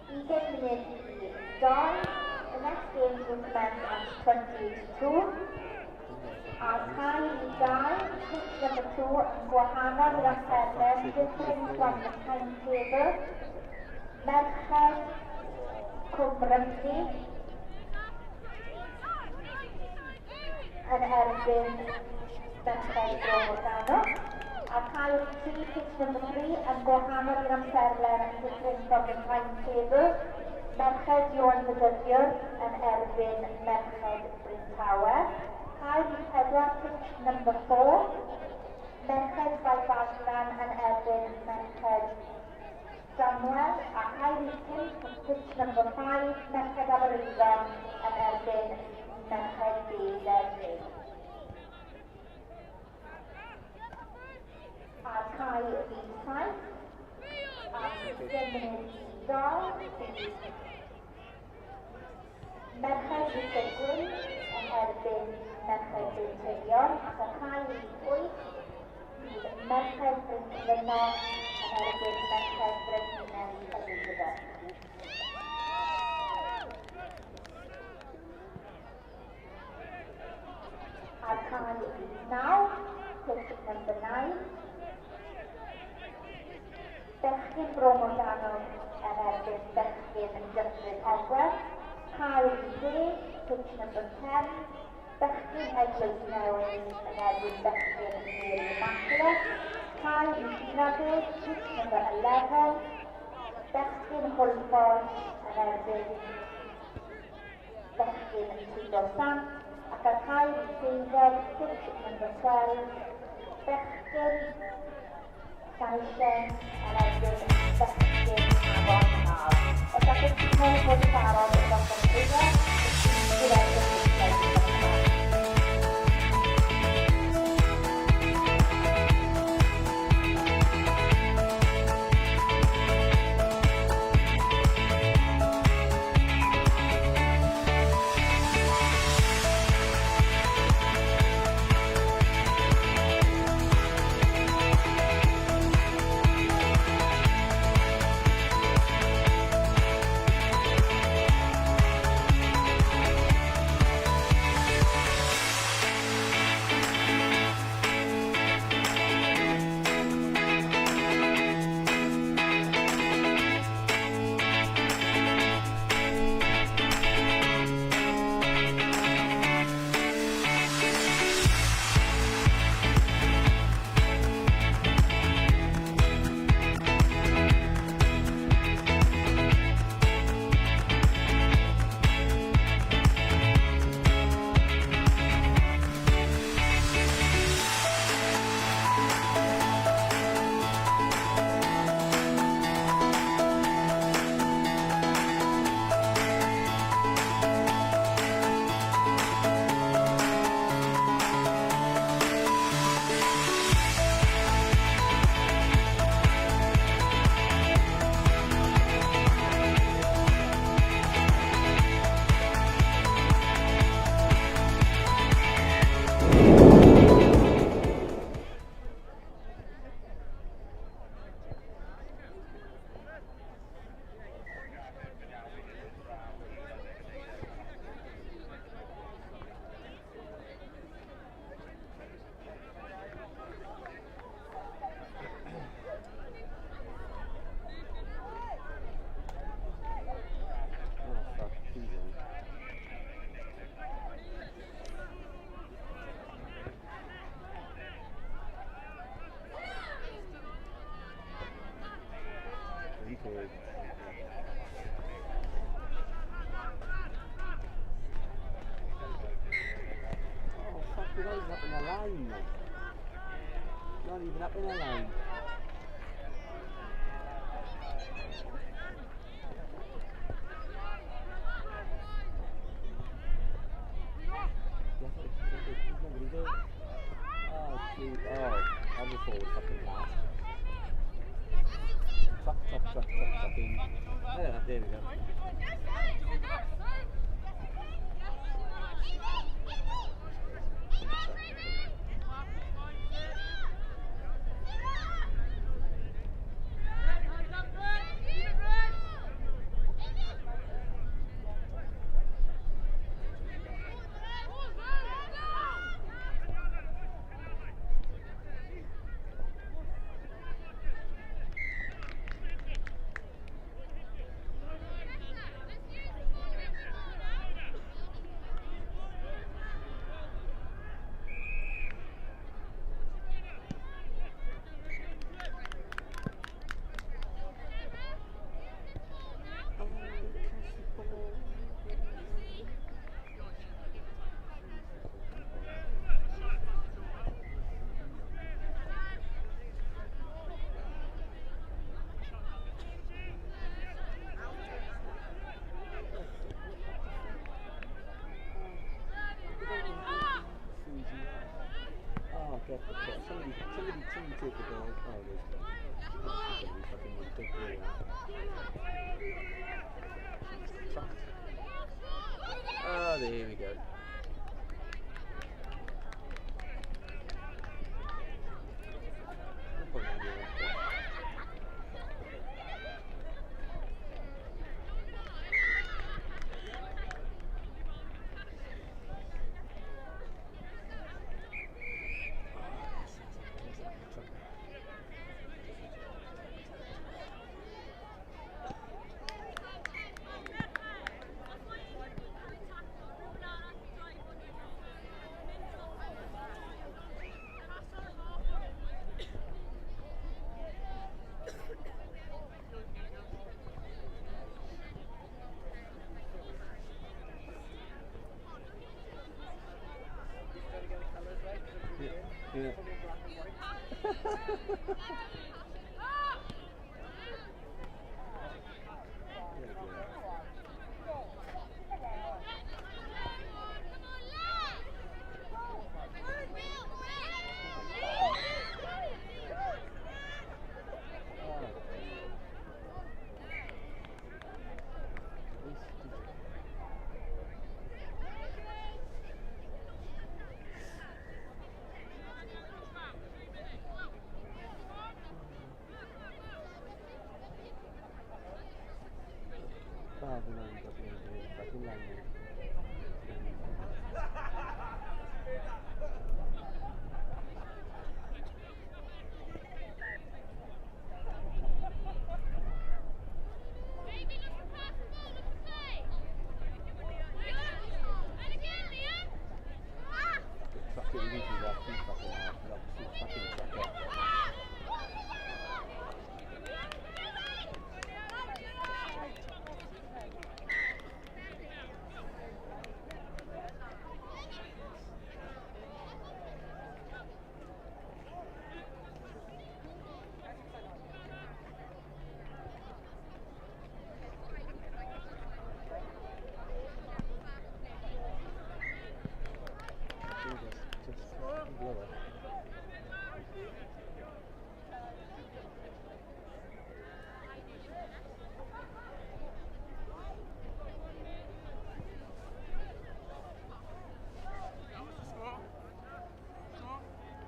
1:40. The next game will commence at 1:40. Ar cae 2, pitch number 2 yn gwahanol i'r amserlen, different from the timetable. Merched Cwm Rhymni yn erbyn Merched Bro Morgannwg. Ar cae 3, pitch number 3 yn gwahanol i'r amserlen, different from the timetable. Merched Ioan Fydyddiwr yn erbyn Merched Bryn Tawe. Cae 4, pitch number 4. Merched Bae Baglan yn erbyn Merched Samuel. A cae 5, pitch number 5, Merched Aberyddon yn erbyn Merched Bedd. A cae 7, a 1:50 bydd Merched Rhys Gwyn yn erbyn Merched Bryntirion, ac ar cae rhif 8 bydd Merched Bryncelynnog yn erbyn Merched Brenhines Elizabeth. Ar cae rhif 9, pitch number 9, Bechgyn Bro Morgannwg yn erbyn Bechgyn Dyffryn Ogwen. Cae rhif 10, pitch number 10, Bechgyn Eglwys Newydd yn erbyn Bechgyn Mary Immaculate. Cae rhif 11, pitch number 11, Bechgyn Hwlffordd yn erbyn Bechgyn Tudor Sant. Ac ar cae rhif 12, pitch number 12, Bechgyn Llanisien yn erbyn Bechgyn Afon Haf. Os allwch chi fod yn barod yn dosbarth dwylo, bydd erbyn pwysau. Oh fuck, you're not even up in the line, mate. Not even up in the line. Nobody there. Oh, dude. Oh, I'm the forward fucking pass. Truck, truck, truck, truck, fucking. Yeah, there we go. Oh, get the ball. Somebody take the ball. Oh, there's that's gonna be fucking ridiculous. Fucked. Fucking language.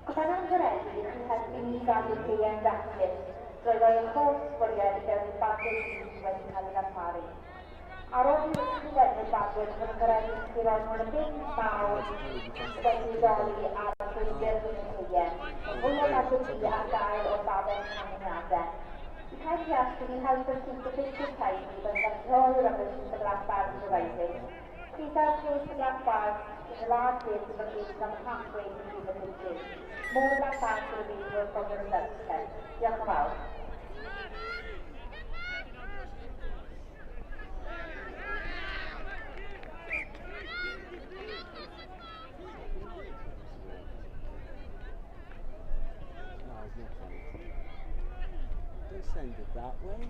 Gofynnwn garedig i chi helpu ni gadw caeau'n daclus drwy roi eich holl sbwriel i fewn i'r bagiau du sydd wedi cael eu darparu. Ar ôl i chi lenwi'r bagiau, gofynnwn garedig i chi roi nhw yn y bin mawr wedi ei ddoli ar y llwybr rhwng y caeau. Mae fwy o bagiau du ar gael o'r babell canlyniadau. We kindly ask that you help us keep the pitches tidy by collecting all the rubbish into the black bags provided. Please help place the black bags in the large bins located on the pathway between the pitches. More black bags are available from the results tent. Diolch yn fawr. No, it's not funny. Don't send it that way.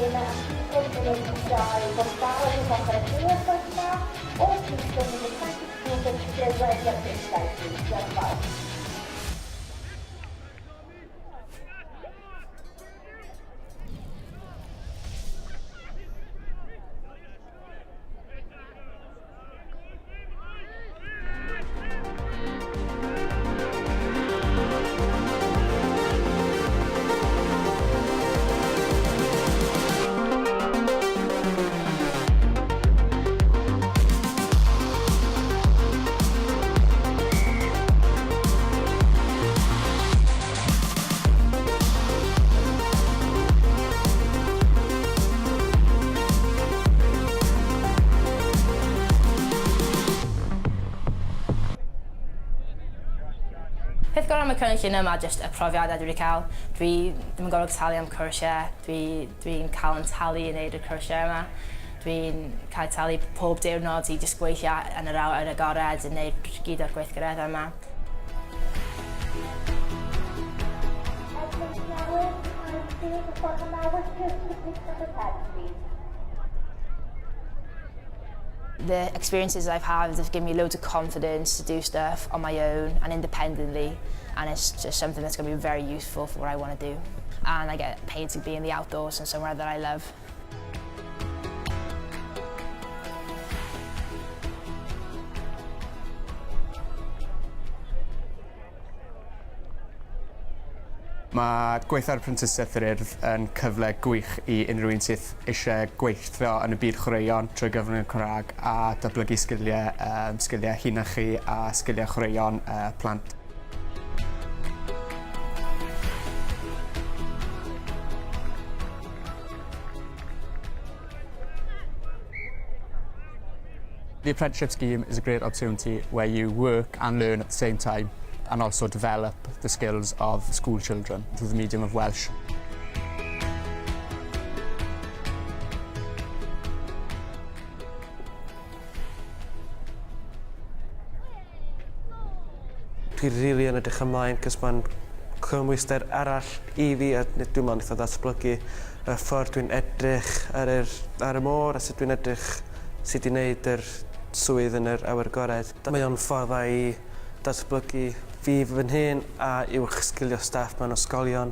gemau am 20 munud i 2 fod yn barod i ddechrau y gêm wythnos yma. All teams will need a 22 fixtures ready at this side please. Diolch yn fawr. Peth gorau am y cynllun yma jyst y profiadau dwi wedi cael. Dwi ddim yn gorfod talu am cwrsiau, dwi dwi'n cael yn talu i wneud y cwrsiau yma. Dwi'n cael talu pob diwrnod i jyst gweithio yn yr awyr agored yn wneud gyd o'r gweithgareddau yma. The experiences I've had have given me loads of confidence to do stuff on my own and independently and it's just something that's going to be very useful for what I want to do. And I get paid to be in the outdoors and somewhere that I love. Mae gweithio ar Prentisiaeth yr Urdd yn cyfle gwych i unrhyw un sydd eisiau gweithio yn y byd chwaraeon trwy gyfrwng y Cymraeg a datblygu sgiliau, um, sgiliau hunachu a sgiliau chwaraeon uh, plant. The apprenticeship scheme is a great opportunity where you work and learn at the same time and also develop the skills of school children through the medium of Welsh. Dwi rili yn edrych ymlaen 'cos ma'n cymwyster arall i fi a dwi'n me'wl neith o ddatblygu y ffordd dwi'n edrych ar yr ar y môr a sut dwi'n edrych sut i neud yr swydd yn yr awyr agored. Mae o'n ffordd dda i datblygu fi fy hun a uwch sgilio staff mewn ysgolion.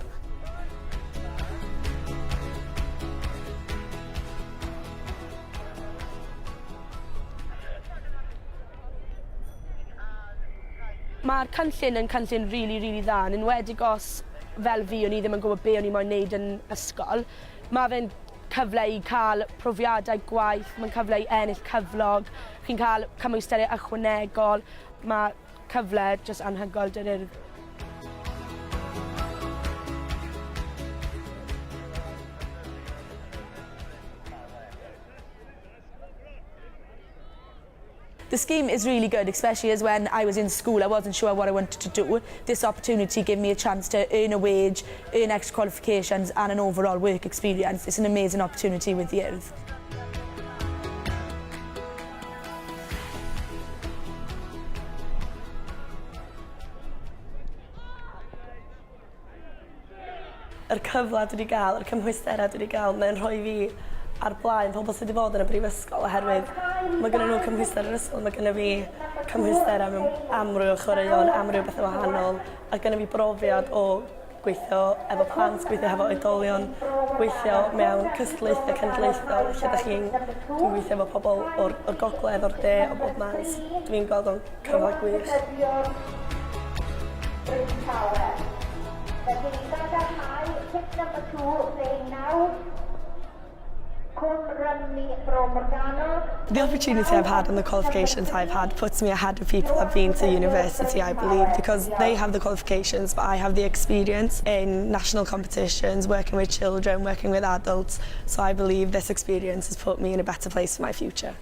Mae'r cynllun yn cynllun rili rili dda yn enwedig os fel fi o'n i ddim yn gwybod be' o'n i moyn neud yn ysgol. Ma' fe'n cyfle i ca'l profiadau gwaith, ma'n cyfle i ennill cyflog, chi'n ca'l cymwysterau ychwanegol, ma' cyfle jyst anhygoel 'da'r Urdd. The scheme is really good, especially as when I was in school, I wasn't sure what I wanted to do. This opportunity gave me a chance to earn a wage, earn extra qualifications and an overall work experience. It's an amazing opportunity with the Urdd. Yr cyfle dwi 'di ga'l, yr cymhwysterau dwi 'di ga'l, mae'n rhoi fi ar blaen pobl sy 'di bod yn y brifysgol oherwydd ma' gynnyn nhw cymhwyster yr ysgol ma' gynno fi cymhwysterau mewn amryw o chwaraeon, amryw o bethe wahanol a gynno fi brofiad o gweithio efo plant, gweithio hefo oedolion, gweithio mewn cystadlaethau cenedlaethol lle 'dach chi'n dwi'n gweithio efo pobl o'r o'r gogledd, o'r de, o bob man. Dwi'n gweld o'n cyfle gwych. The opportunity I've had and the qualifications I've had puts me ahead of people who've been to university, I believe, because they have the qualifications, but I have the experience in national competitions, working with children, working with adults. So I believe this experience has put me in a better place for my future.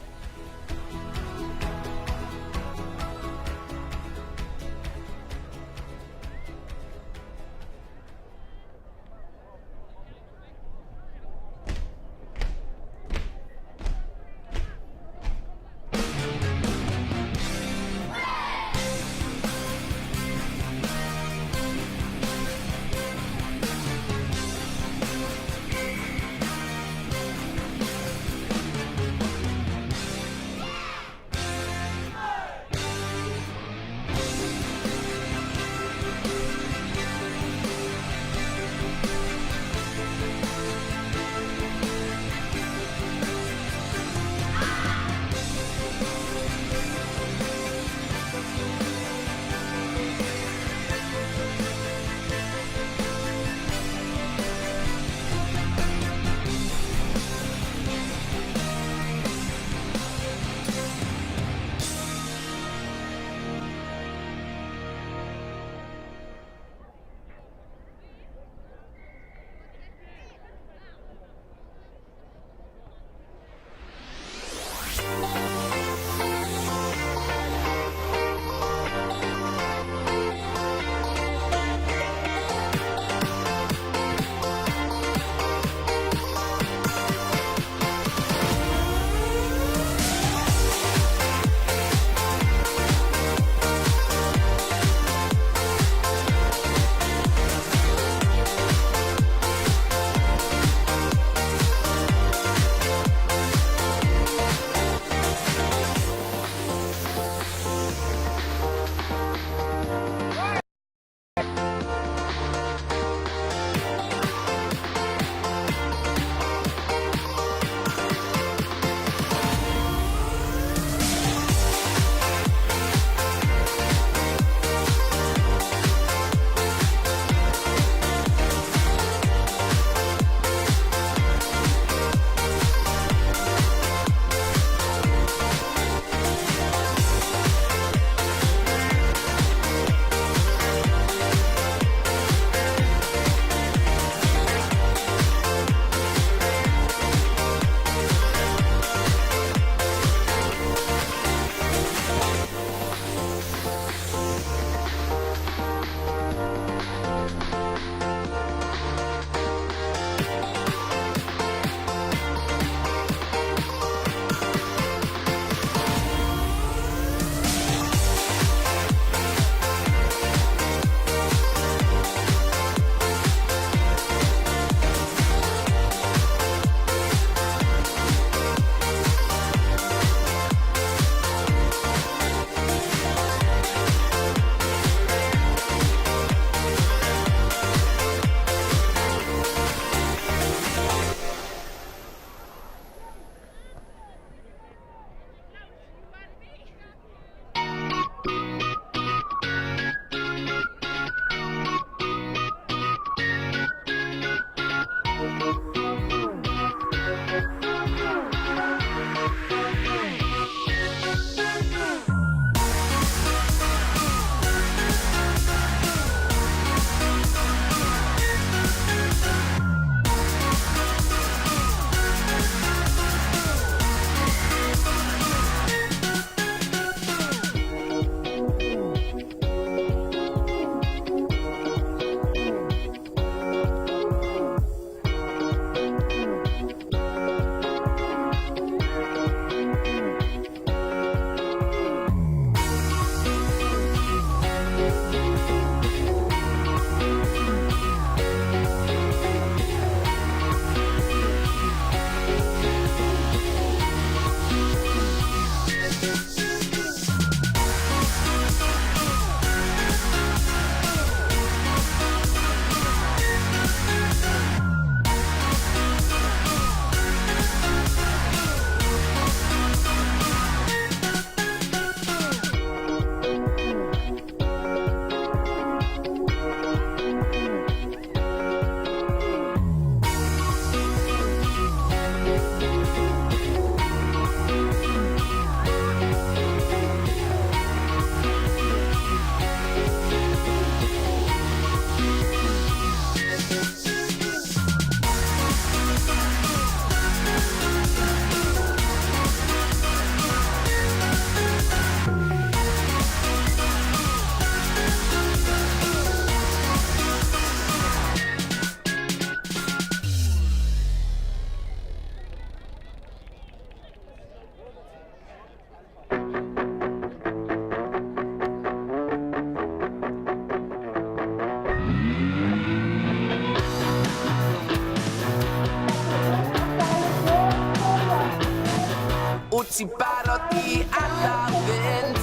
Wyt ti'n barod i adael fynd?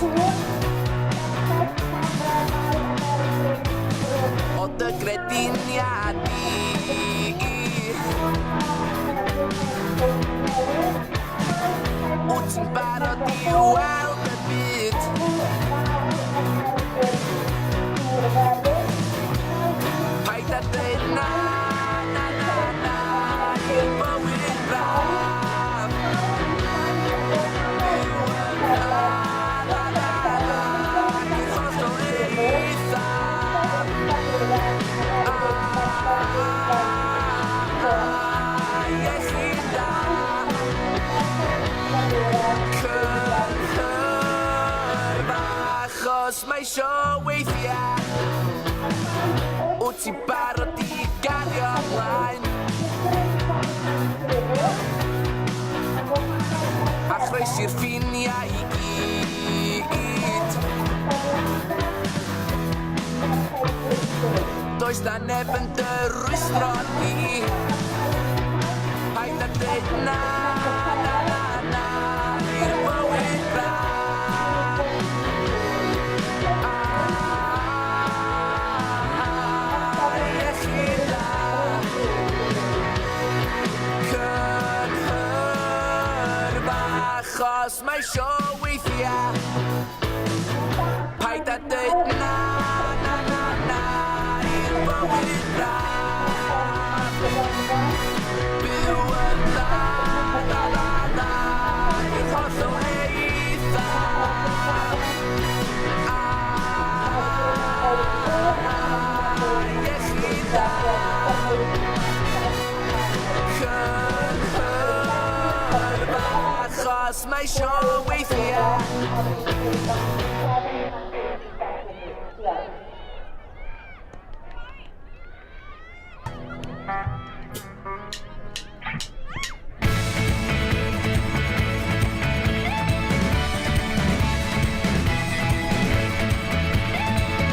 O dy grediniad di. Wyt ti'n barod i weld y byd? Paid â dweud na, na, na, na i'r bywyd braf. Byw yn dda, dda, dda, dda i'r hollol eithaf. A iechyd da. Cynhyrf achos mae isio weithiau. Wyt ti'n barod i gario ymlaen? A chroesi'r ffiniau i gyd. Does na neb yn dy rwystro di. Paid â dweud na, na, na, na i'r bywyd braf. A iechyd da. Cynhyrf achos mae isio weithiau. Paid â dweud na, na, na, na i'r bywyd braf. Byw yn dda, dda, dda, dda i'r hollol eithaf. A iechyd da. Cynhyrf achos mae isio weithiau.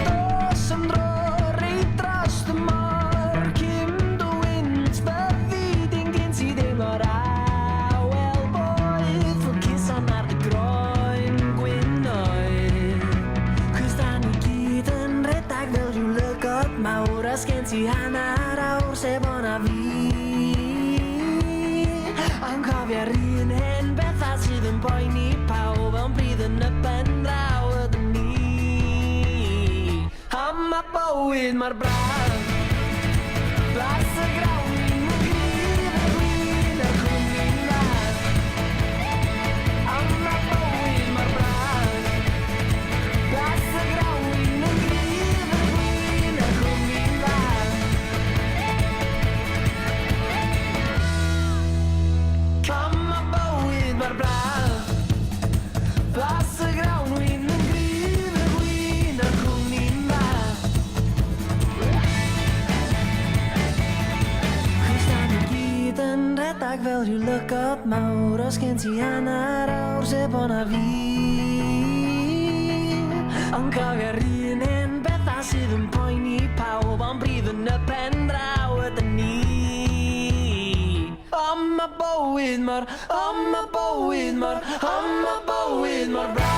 Dos am dro reit dros y môr Cyn dy wynt byddi di'n gyn ti deimlo'r awel boeth Fel cusan ar dy groen gwyn oer. Cos da ni gyd yn redag fel rhyw lygod mawr A sgen ti hanner awr sef o'na fi. Ond cofio'r un hen bethau sydd yn poeni pawb, ond bryd yn y pen draw ydyn ni. A ma' bywyd mor braf. Blas y grawn yn gryf, y gwin a'r cwmni'n dda. A ma' bywyd mor braf. Blas y grawn yn gryf, y gwin a'r cwmni'n dda. Am ma' bywyd mor braf. Blas y grawn wyn yn gryf, y gwin a'r cwmni'n dda. Chos da ni gyd yn rhedag fel rhyw lygod mawr. Os gen ti hanner awr sef o'na fi. Ond cofio'r un hen bethau sydd yn poeni pawb, ond bryd yn y pen draw ydyn ni. Ond ma' bywyd mor, ond ma' bywyd mor, ond ma' bywyd mor braf.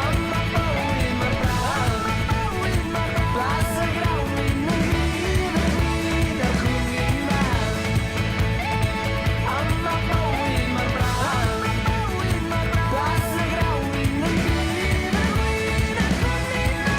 Ond ma' bywyd mor braf. Blas y grawn wyn yn gryf, y gwin a'r cwmni'n dda. Ond ma' bywyd mor braf. Blas y grawn wyn yn gryf, y gwin a'r cwmni'n dda.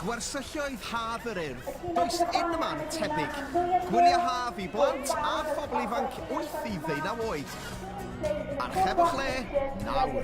Gwersylloedd Haf yr Urdd, does unman tebyg. Gwyliau haf i blant a phobl ifanc 8 i ddeunaw oed. Archebwch le nawr.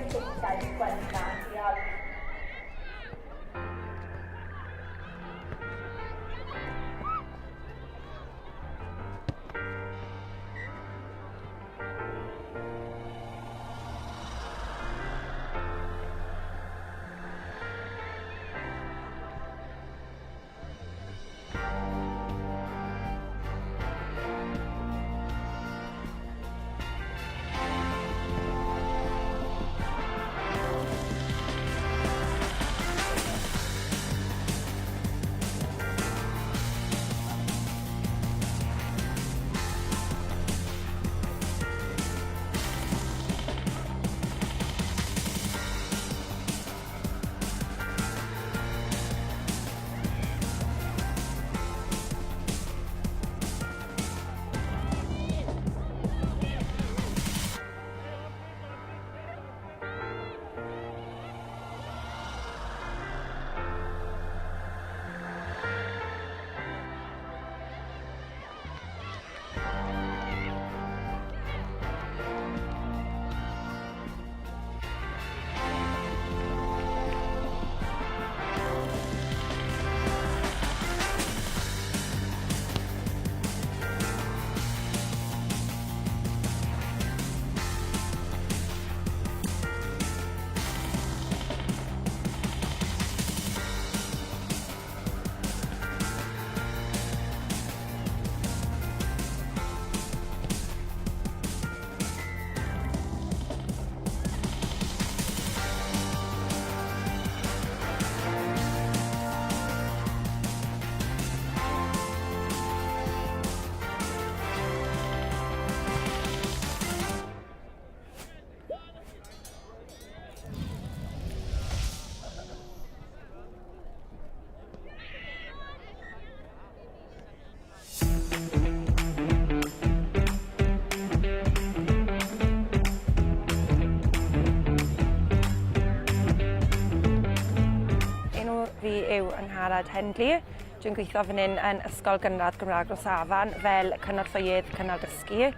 Enw fi yw Angharad Hendley. Dwi'n gweithio fan hyn yn Ysgol Gynradd Gymraeg Rosafan fel cynorthwyydd cynnal dysgu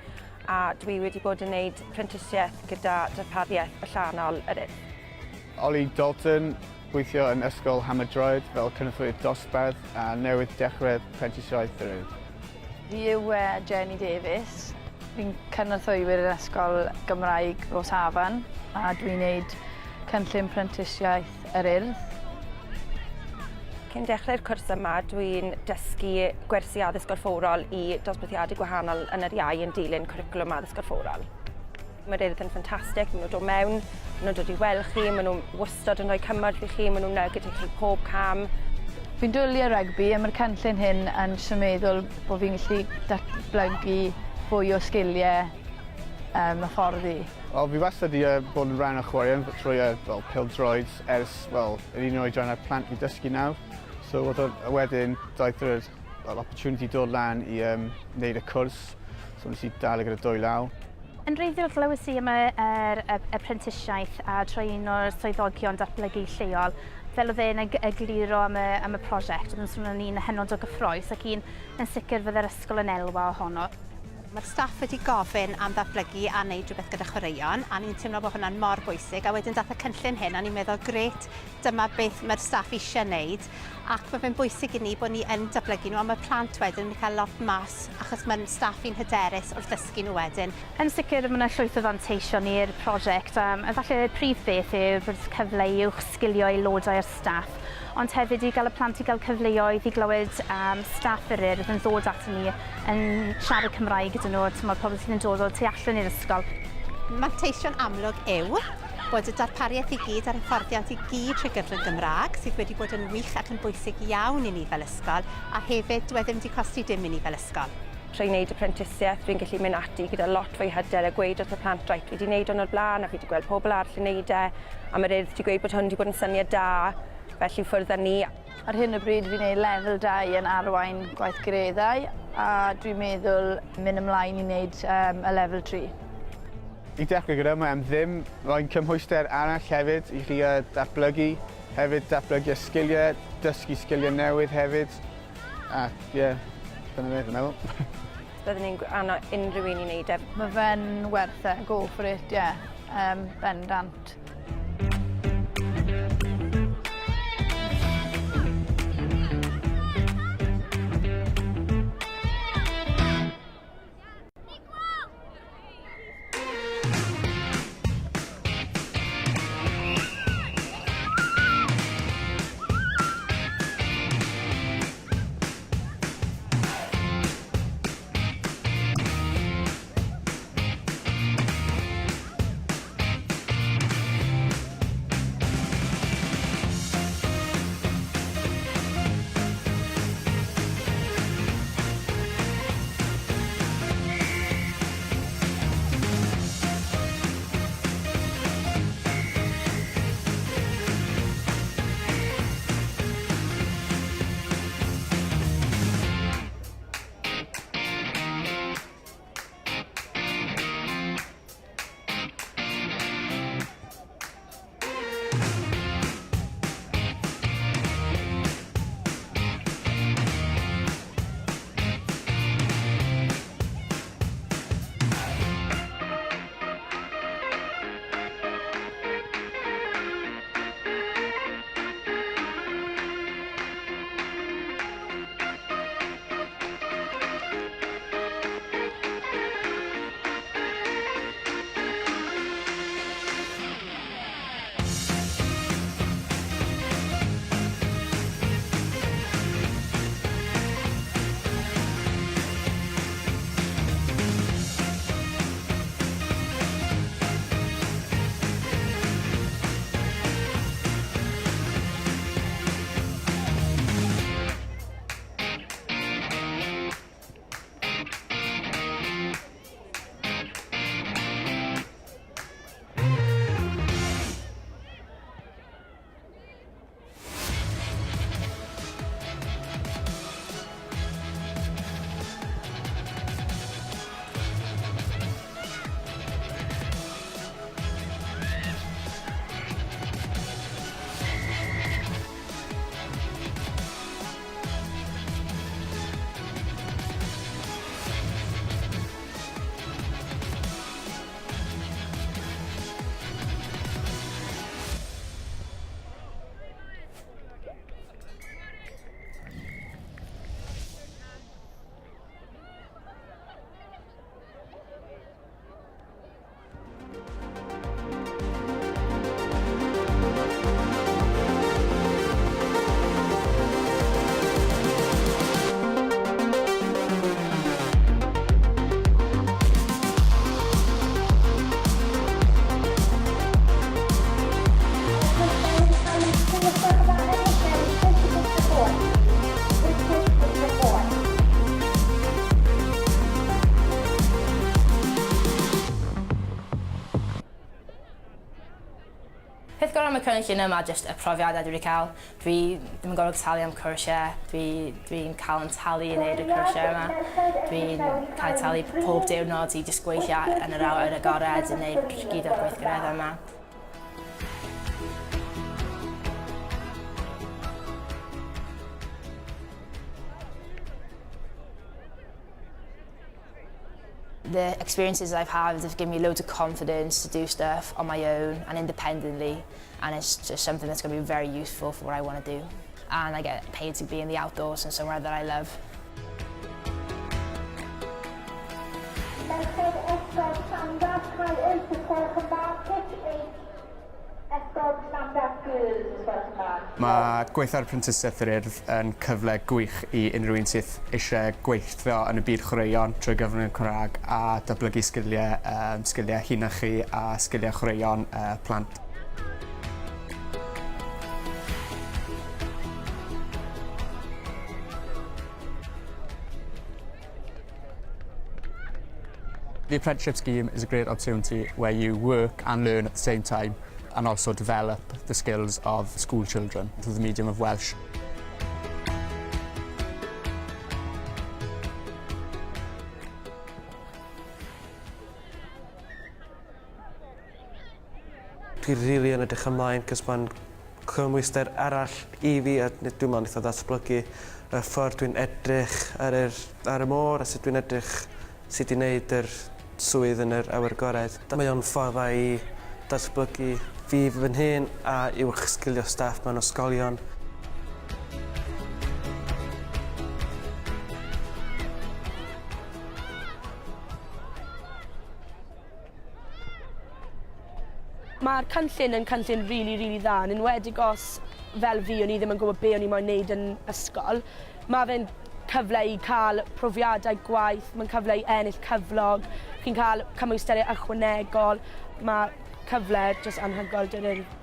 a dwi wedi bod yn gwneud prentisiaeth gyda darpariaeth allanol yr Urdd. Ollie Dalton, Gweithio yn Ysgol Hammer-Droed fel cynorthwyydd dosbarth a newydd dechrau prentisiaeth yr Urdd. Fi yw Jenny Davies. Fi'n cynorthwywyr yn Ysgol Gymraeg Rosafan a dwi'n neud cynllun prentisiaeth yr Urdd. Cyn dechrau'r cwrs yma dwi'n dysgu gwersi addysg gorfforol i dosbarthiadau gwahanol yn yr iau yn dilyn cwricwlwm addysg gorfforol. Mae'r Urdd yn ffantastig, maen nhw'n dod mewn, maen nhw'n dod i weld chi, maen nhw'n wastod yn rhoi cymorth i chi, maen nhw'n 'na gyda chi pob cam. Fi'n dwli ar rygbi a ma'r cynllun hyn yn jyst yn meddwl bo' fi'n gallu datblygu fwy o sgilie yym hyfforddi. Wel fi wastad 'di yy bod yn rhan o chwaraeon trwy yy fel pêl-droed ers wel yr un oedran â'r plant fi'n dysgu nawr. So o'dd o a wedyn daeth yr fel opportunity dod lan i yym neud y cwrs so nes i dal e gyda dwy law. Yn wreiddiol glywes i am y yr y y prentisiaeth a trwy un o'r swyddogion datblygu lleol fel oedd e'n eg- egluro am y am y prosiect oedd yn swnio'n un hynod o gyffrous ac un yn sicr fydde'r ysgol yn elwa ohono. Mae'r staff wedi gofyn am ddatblygu a wneud rhywbeth gyda chwaraeon a ni'n teimlo bod hwnna'n mor bwysig a wedyn dath y cynllun hyn a ni'n meddwl grêt dyma beth mae'r staff eisiau wneud ac mae fe'n bwysig i ni bod ni yn datblygu nhw a mae'r plant wedyn yn mynd i cael lot mas achos mae'n staff ni'n hyderus wrth ddysgu nhw wedyn. Yn sicr mae yna llwyth o fanteision i'r prosiect a efallai y prif beth yw bod cyfle i uwchsgilio aelodau a'r staff ond hefyd i gael y plant i gael cyfleoedd i glywed um, staff yr Urdd yn ddod ato ni yn siarad Cymraeg gyda nhw, timod, pobl sydd yn dod o tu allan i'r ysgol. Manteision amlwg yw bod y darpariaeth i gyd a'r hyfforddiant i gyd trwy gyfrwng Gymraeg, sydd wedi bod yn wych ac yn bwysig iawn i ni fel ysgol, a hefyd dyw e ddim wedi costi dim i ni fel ysgol. Trwy wneud y prentisiaeth dwi'n gallu mynd ati gyda lot fwy hyder a gweud wrth y plant reit fi 'di wneud hwn o'r blaen a fi 'di gweld pobl arall yn wneud e a mae'r Urdd 'di gweud bod hwn 'di bod yn syniad da felly ffwrdd â ni. Ar hyn o bryd fi'n neud lefel 2 yn arwain gweithgareddau a dwi'n meddwl mynd ymlaen i wneud um, y lefel 3. I dechrau gyda, mae am ddim. Mae'n cymhwyster arall hefyd i chi datblygu, hefyd datblygu y sgiliau. dysgu sgiliau newydd hefyd. Ac ie, yeah, dyna fe, fi'n meddwl. Byddwn ni'n annog unrhyw un i wneud e. Mae fe'n werth e, go for it, ie. Yeah. Bendant. Peth gorau am y cynllun yma jyst y profiadau dwi wedi cael. Dwi ddim yn gorfod talu am cwrsiau, dwi dwi'n cael yn talu i wneud y cwrsiau yma. Dwi'n cael talu pob diwrnod i jyst gweithio yn yr awyr agored i wneud gyd o'r gweithgareddau yma. The experiences I've had have given me loads of confidence to do stuff on my own and independently and it's just something that's going to be very useful for what I want to do. And I get paid to be in the outdoors and somewhere that I love. Merched Esgob Llandaf cael 8 y gwelwch yn dda, pitch 8 Esgob Llandaf Girls os gwelwch yn dda. Mae gweithio ar Prentisiaeth yr Urdd yn cyfle gwych i unrhyw un sydd eisiau gweithio yn y byd chwaraeon trwy gyfrwng y Cymraeg a datblygu sgiliau, um, sgiliau hunachu a sgiliau chwaraeon uh, plant. The apprenticeship scheme is a great opportunity where you work and learn at the same time and also develop the skills of school children through the medium of Welsh. Dwi rili yn edrych ymlaen 'cos ma'n cymhwyster arall i fi a dwi'n meddwl neith o ddatblygu y ffordd dwi'n edrych ar yr ar y môr a sut dwi'n edrych sut i neud yr swydd yn yr awyr agored. Mae o'n ffordd dda i datblygu fi fy hun a uwch sgilio staff mewn ysgolion. Mae'r cynllun yn cynllun rili rili dda yn enwedig os fel fi o'n i ddim yn gwybod be' o'n i moyn neud yn ysgol. Ma' fe'n cyfle i ca'l profiadau gwaith, ma'n cyfle i ennill cyflog, chi'n ca'l cymwysterau ychwanegol, ma' cyfle jyst anhygoel 'da Urdd.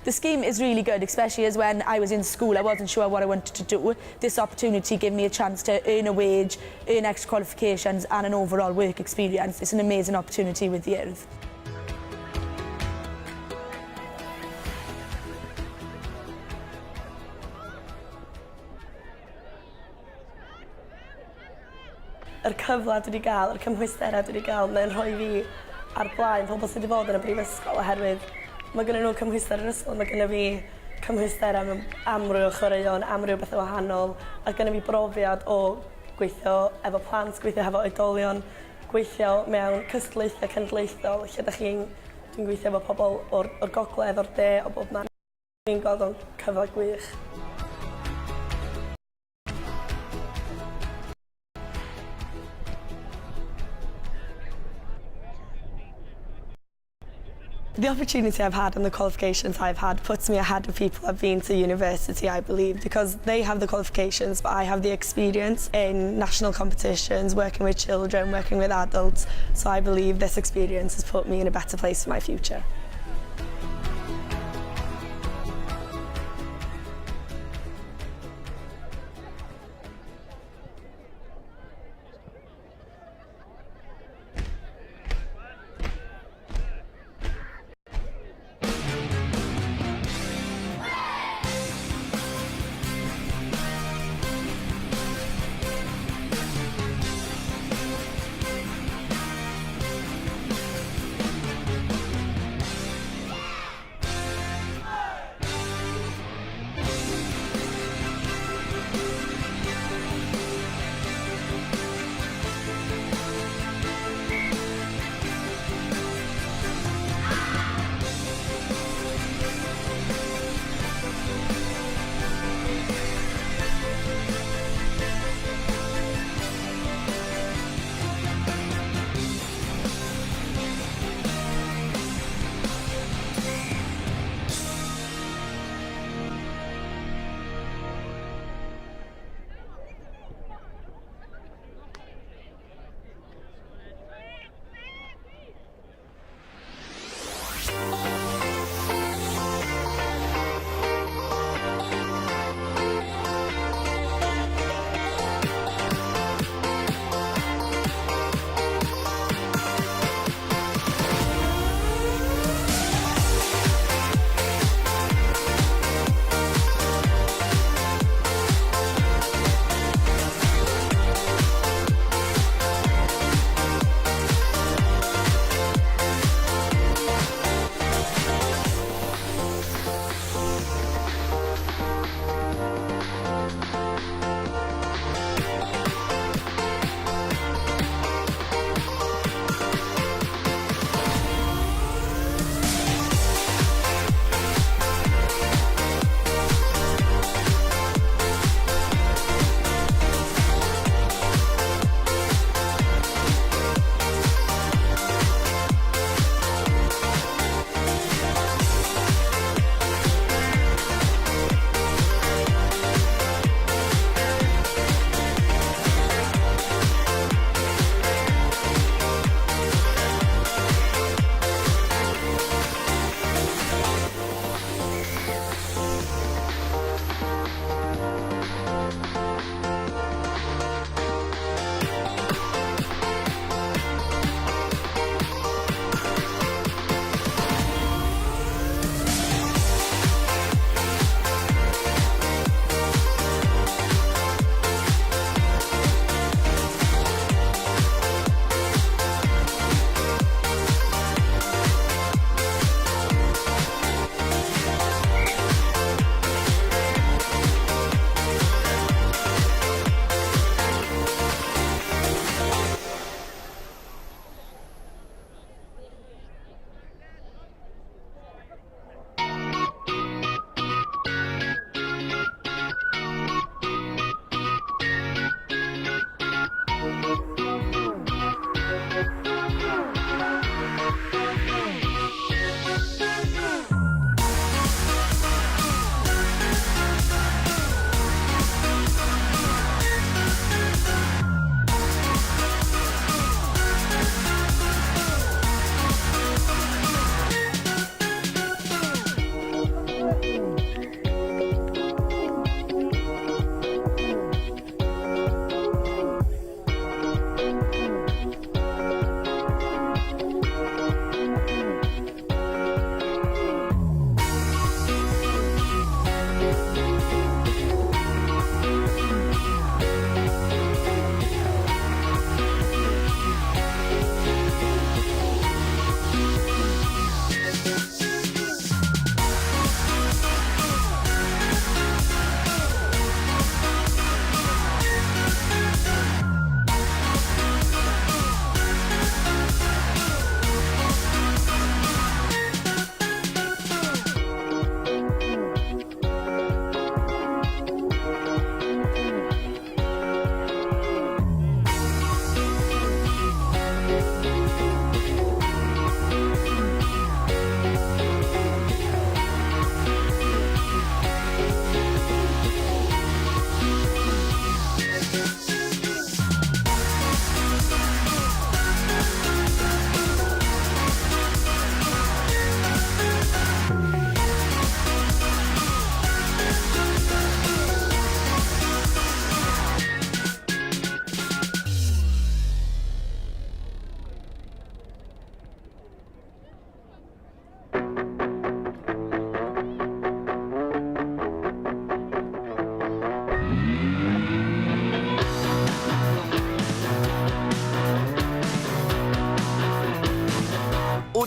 The scheme is really good, especially as when I was in school, I wasn't sure what I wanted to do. This opportunity gave me a chance to earn a wage, earn extra qualifications and an overall work experience. It's an amazing opportunity with the Urdd. Yr cyfle dwi 'di ga'l, yr cymhwysterau dwi 'di ga'l, mae'n rhoi fi ar blaen pobl sy 'di bod yn y brifysgol oherwydd ma' gynnyn nhw cymhwyster yr ysgol, ma' gynno fi cymhwysterau mewn amryw o chwaraeon, amryw o bethe wahanol, a gynno fi brofiad o gweithio efo plant, gweithio hefo oedolion, gweithio mewn cystadlaethau cenedlaethol lle 'dach chi'n dwi'n gweithio efo pobl o'r o'r gogledd, o'r de, o bob man. Fi'n gweld o'n cyfle gwych. The opportunity I've had and the qualifications I've had puts me ahead of people I've been to university, I believe, because they have the qualifications, but I have the experience in national competitions, working with children, working with adults. So I believe this experience has put me in a better place for my future.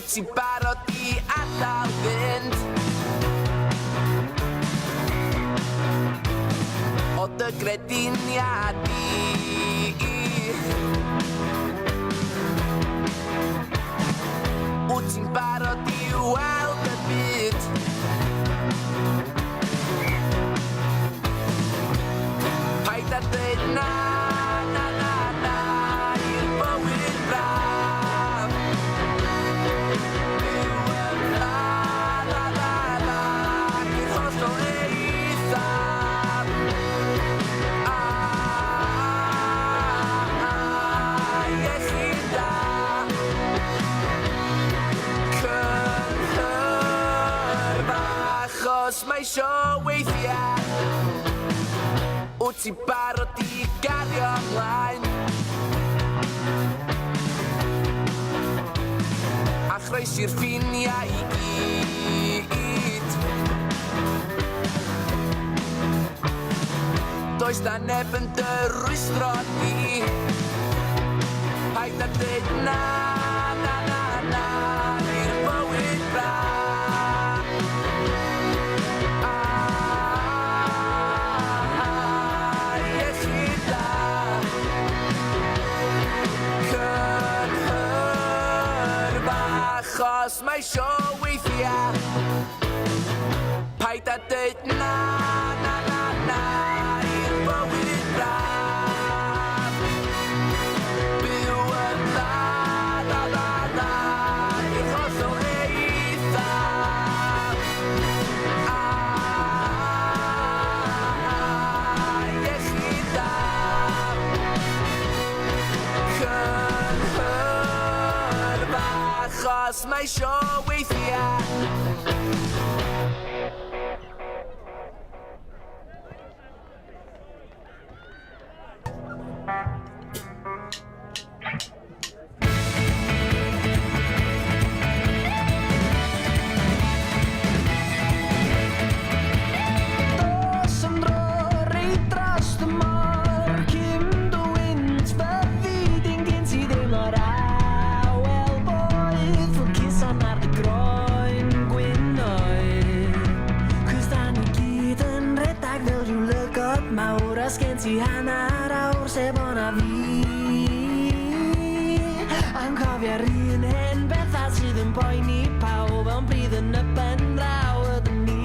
Wyt ti'n barod i adael fynd? O dy grediniad di. Wyt ti'n barod i weld y byd? Paid â dweud na, na, na, na i'r bywyd braf. Byw yn dda, dda, dda, dda, ac i'r hollol eithaf. A, iechyd da. Cynhyrf achos mae isio weithiau. Wyt ti'n barod i gario ymlaen? A chroesi'r ffiniau i gyd. Does na neb yn dy rwystro di. Paid â dweud na, na, na, na i'r bywyd braf. A, iechyd da. Cynhyrf achos mae isio weithiau. Paid â dweud na, na, na, na i'r bywyd braf. Byw yn dda, dda, dda, dda, i'r hollol eithaf. A, iechyd da. Cynhyrf achos mae isio weithiau. Dos am dro reit dros y môr Cyn dy wynt fyddi di'n gyn ti deimlo'r awel boeth Fel cusan ar dy groen gwyn Cos da ni gyd yn rhedag fel rhyw lygod mawr A sgen ti hanner awr sef o'na fi. A'n cofio'r un hen bethau sydd yn poeni pawb, ond bryd yn y pen draw ydyn ni.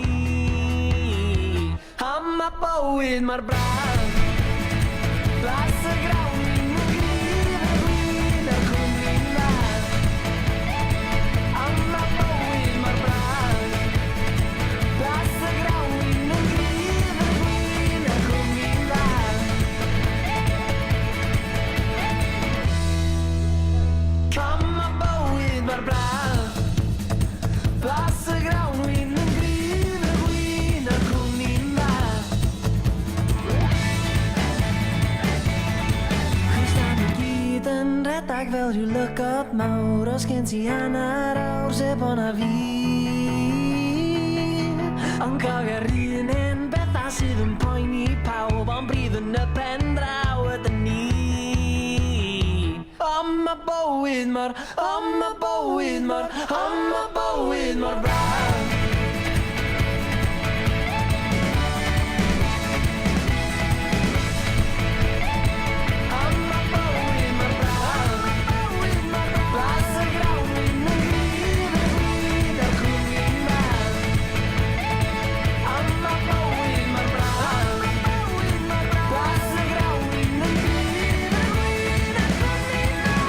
A ma' bywyd mor braf. Blas y grawn yn gryf, y gwin a'r cwmni'n dda. A ma' bywyd mor braf. Blas y grawn yn gryf, y gwin a'r cwmni'n dda. A ma' bywyd mor braf. Blas y grawn win yn gryf, y gwin a'r cwmni'n dda. Cos da ni gyd yn rhedag fel rhyw lygod mawr. Os gen ti hanner awr sef o'na fi. Ond cofio'r un hen bethau sydd yn poeni pawb, ond bryd yn y pen draw ydyn ni. O ma' bywyd mor, o ma' bywyd mor, o ma' bywyd mor braf. A ma' bywyd mor braf. Blas y grawn win yn gryf, y gwin a'r cwmni'n dda. A ma' bywyd mor braf. Blas y grawn win yn gryf, y gwin a'r cwmni'n dda.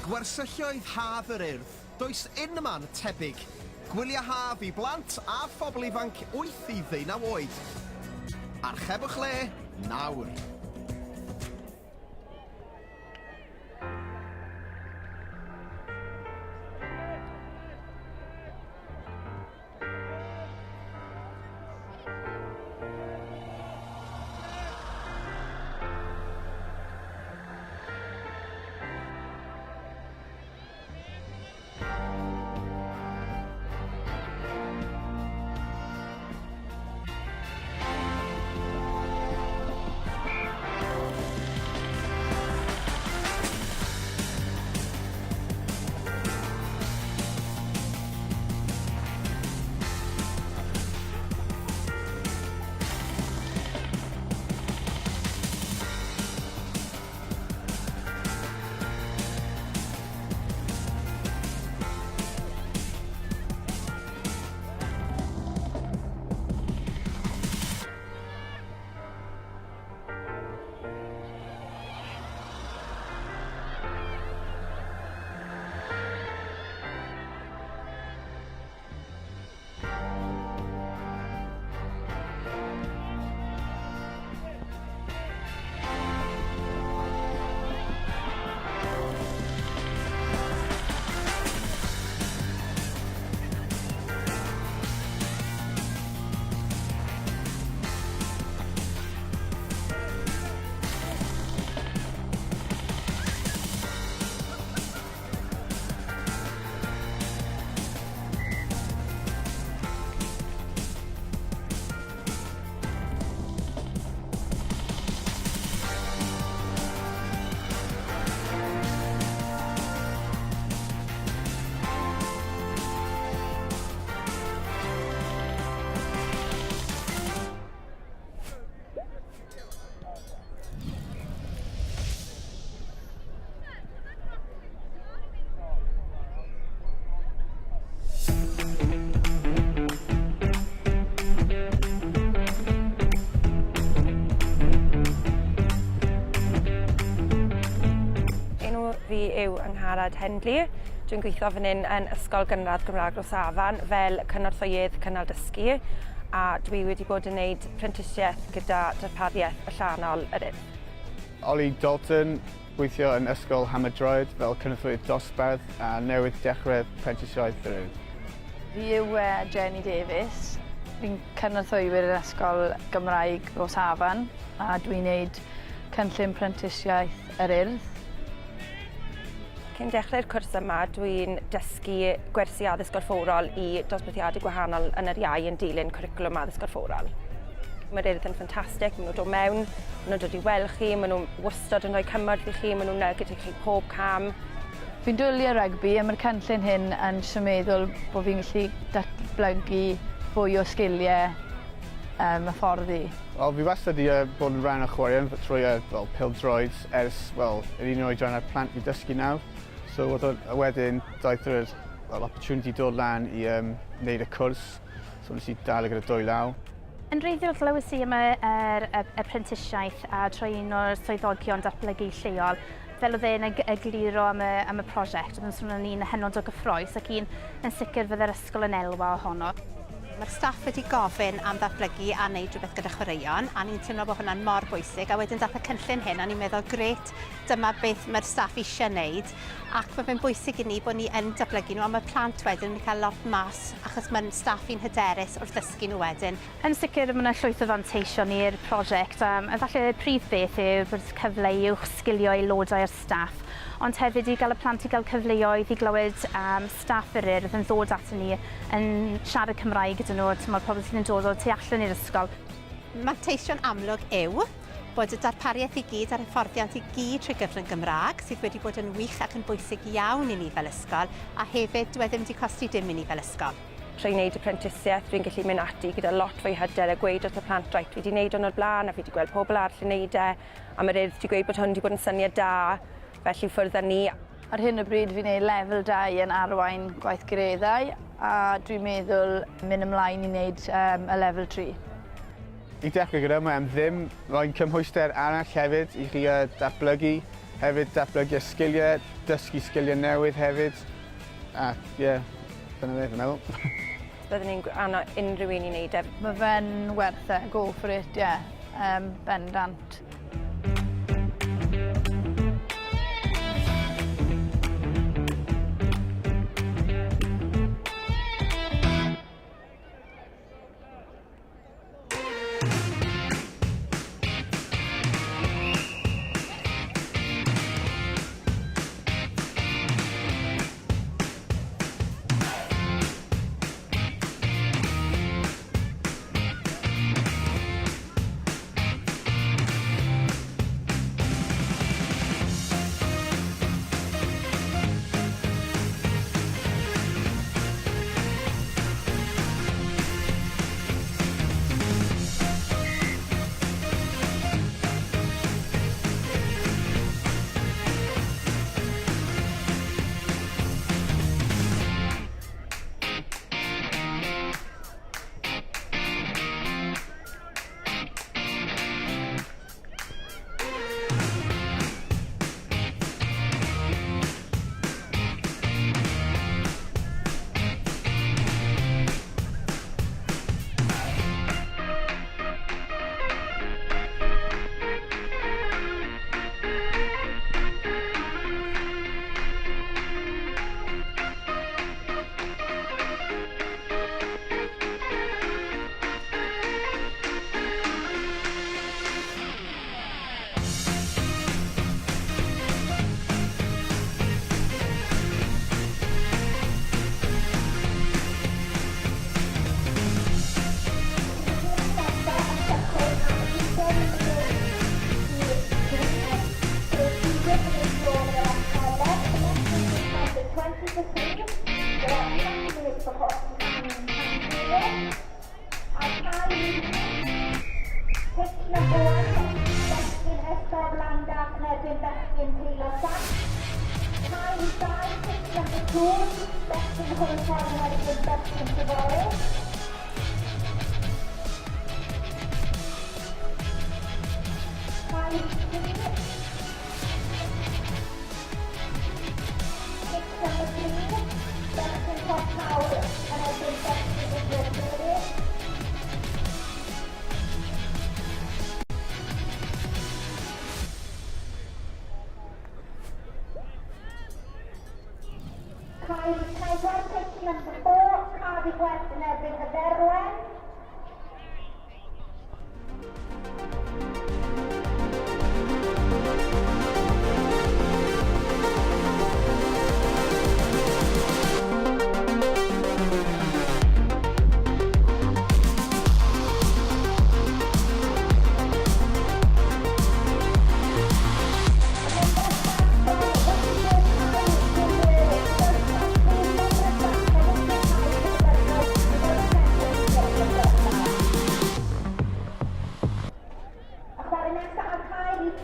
Gwersylloedd Haf yr Urdd, does unman tebyg. Gwyliau haf i blant a phobl ifanc 8 i ddeunaw oed. Archebwch le nawr! Enw fi yw Angharad Hendley. Dwi'n gweithio fan hyn yn Ysgol Gynradd Gymraeg Rosafan fel cynorthwyydd cynnal dysgu a dwi wedi bod yn gwneud prentisiaeth gyda darpariaeth allanol yr Urdd. Ollie Dalton, gweithio yn Ysgol Hammerdroed fel cynorthwyydd dosbarth a newydd dechrau prentisiaeth yr Urdd. Fi yw Jenny Davies. Fi'n cynorthwywyr yn Ysgol Gymraeg Rosafan a dwi'n neud cynllun prentisiaeth yr Urdd. Cyn dechrau'r cwrs yma, dwi'n dysgu gwersi addysg gorfforol i dosbarthiadau gwahanol yn yr iau yn dilyn cwricwlwm addysg gorfforol. Mae'r Urdd yn ffantastig, maen nhw'n dod mewn, maen nhw'n dod i weld chi, maen nhw'n wastad yn rhoi cymorth i chi, maen nhw'n gyda chi pob cam. Fi'n dwlu ar rygbi a mae'r cynllun hyn yn jyst yn meddwl bod fi'n gallu datblygu fwy o sgiliau um, y ffordd i. Wel, fi wastad 'di bod yn rhan o chwaraeon trwy fel pêl-droed ers, wel, yr un oedran â'r plant fi dysgu nawr. So oedd o, a wedyn daeth yr well, opportunity dod lan i um, wneud y cwrs. So nes i dal e gyda dwy law. Yn wreiddiol glywes i am y, yr, y, y prentisiaeth a trwy un o'r swyddogion datblygu lleol. Fel oedd e'n egluro am y, am y prosiect, oedd yn swnio'n un hynod o gyffrous ac un yn sicr fydde'r ysgol yn elwa ohono. Mae'r staff wedi gofyn am ddatblygu a wneud rhywbeth gyda chwaraeon, a ni'n teimlo bod hwnna'n mor bwysig. A wedyn dath y cynllun hyn, a ni'n meddwl, grêt, dyma beth mae'r staff eisiau wneud. Ac mae fe'n bwysig i ni bod ni yn datblygu nhw, a mae'r plant wedyn yn cael lot mas, achos mae'n staff i'n hyderus wrth ddysgu nhw wedyn. Yn sicr, mae yna llwyth o fanteision i'r prosiect. Um, efallai y prif beth yw bod cyfle i uwchsgilio aelodau o'r staff, ond hefyd i gael y plant i gael cyfleoedd i glywed um, staff yr Urdd yn ddod aton ni yn siarad Cymraeg gyda nhw, timod, pobl sydd yn dod o tu allan i'r ysgol. Manteision amlwg yw bod y darpariaeth i gyd a'r hyfforddiant i gyd trwy gyfrwng Gymraeg, sydd wedi bod yn wych ac yn bwysig iawn i ni fel ysgol, a hefyd dyw e ddim wedi costi dim i ni fel ysgol. Trwy wneud y prentisiaeth, dwi'n gallu mynd ati gyda lot fwy hyder a gweud wrth y plant, reit, fi wedi wneud hwn o'r blaen a fi wedi gweld pobl arall yn wneud e, a mae'r Urdd wedi gweud bod hwn wedi bod yn syniad da, felly ffwrdd â ni. Ar hyn o bryd fi'n neud lefel 2 yn arwain gweithgareddau a dwi'n meddwl mynd ymlaen i wneud um, y lefel 3. I dechrau gyda, mae am ddim, mae'n cymhwyster arall hefyd i chi datblygu. Hefyd datblygu sgiliau, dysgu sgiliau newydd hefyd. A ie, yeah, dyna fe, fi'n meddwl. Byddwn ni'n annog unrhyw un i wneud e. Mae fe'n werth e, go for it, ie. Yeah. Bendant.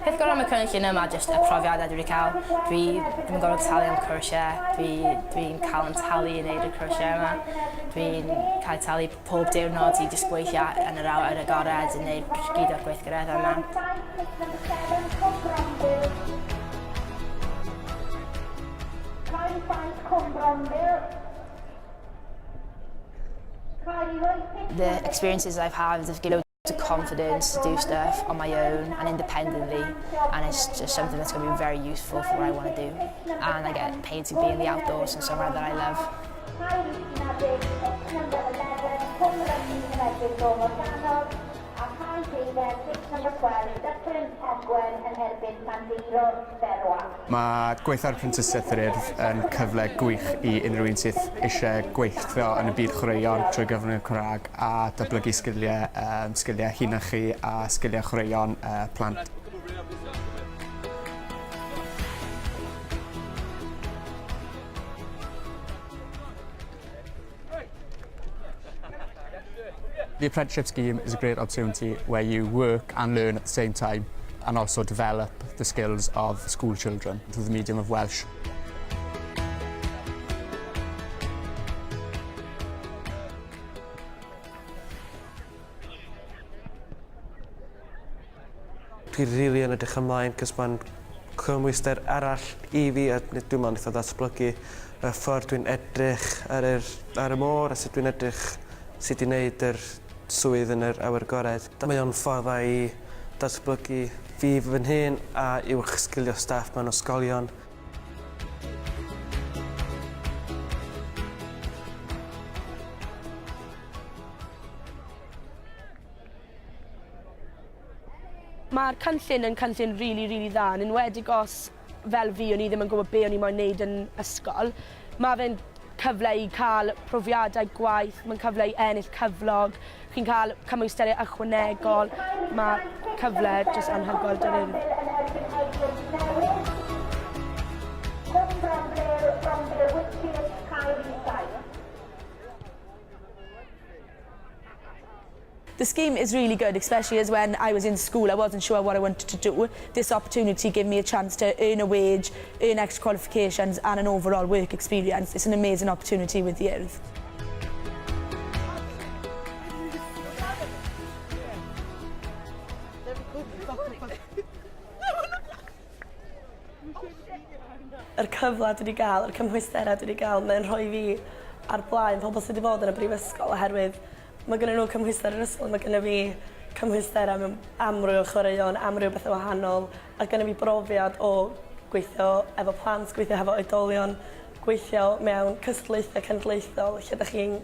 Peth gorau am y cynllun yma jyst y profiadau dwi wedi cael. Dwi ddim yn gorfod talu am cwrsiau, dwi'n dwi cael yn talu i wneud y cwrsiau yma. Dwi'n cael talu pob diwrnod i jyst gweithio yn yr awyr agored yn gwneud gyd o'r gweithgareddau yma. The experiences I've had have given the confidence to do stuff on my own and independently, and it's just something that's going to be very useful for what I want to do. And I get paid to be in the outdoors and somewhere that I love. Mae gweithio ar Prentisiaeth yr Urdd yn cyfle gwych i unrhyw un sydd eisiau gweithio yn y byd chwaraeon trwy gyfrwng y Cymraeg a datblygu sgiliau, um, sgiliau hunachu a sgiliau chwaraeon uh, plant. The apprenticeship scheme is a great opportunity where you work and learn at the same time and also develop the skills of school children through the medium of Welsh. Dwi rili yn edrych ymlaen 'cos ma'n cymhwyster arall i fi a dwi'n meddwl neith o ddatblygu y ffordd dwi'n edrych ar yr ar y môr a sut dwi'n edrych sut i neud yr swydd yn yr awyr agored. Mae o'n ffordd dda i datblygu fi fy hun a uwch sgilio staff mewn ysgolion. Mae'r cynllun yn cynllun rili rili dda yn enwedig os fel fi o'n i ddim yn gwybod be' o'n i moyn neud yn ysgol. Ma' fe'n cyfle i ca'l profiadau gwaith, ma'n cyfle i ennill cyflog, chi'n ca'l cymwysterau ychwanegol, ma' cyfle jyst anhygoel 'da'r Urdd. The scheme is really good, especially as when I was in school, I wasn't sure what I wanted to do. This opportunity gave me a chance to earn a wage, earn extra qualifications and an overall work experience. It's an amazing opportunity with the Urdd. Yr cyfle dwi 'di ga'l, yr cymhwysterau dwi 'di ga'l, mae'n rhoi fi ar blaen pobl sy 'di bod yn y brifysgol oherwydd Mae gennyn nhw cymhwyster yr ysgol, mae genna fi cymhwysterau mewn amryw o chwaraeon, amryw o bethau wahanol, a genna fi brofiad o gweithio efo plant, gweithio hefo oedolion, gweithio mewn cystadlaethau cenedlaethol lle dach chi'n,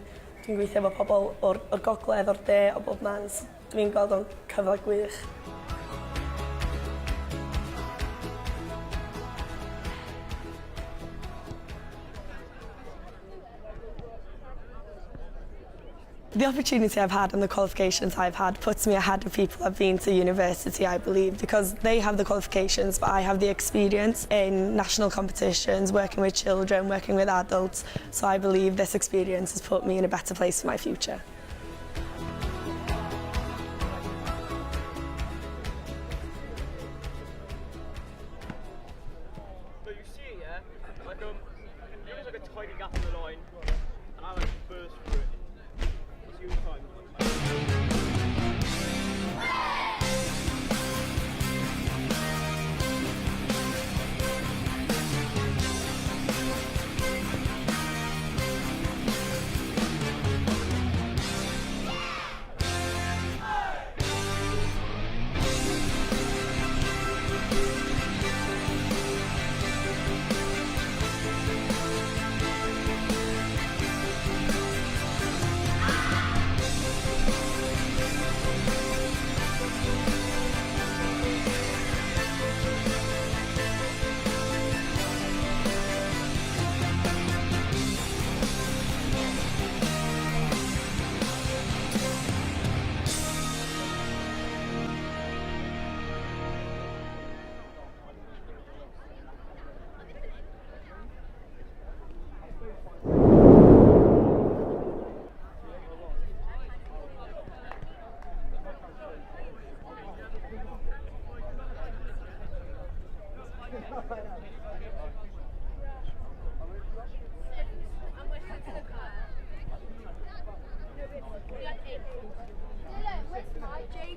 dwi'n gweithio efo pobl o'r o'r gogledd, o'r de, o bob man, so dwi'n gweld o'n cyfle gwych. The opportunity I've had and the qualifications I've had puts me ahead of people I've been to university, I believe, because they have the qualifications, but I have the experience in national competitions, working with children, working with adults. So I believe this experience has put me in a better place for my future. But you see, yeah, like there was like a tiny gap in the line, and I like burst through it. It's your time.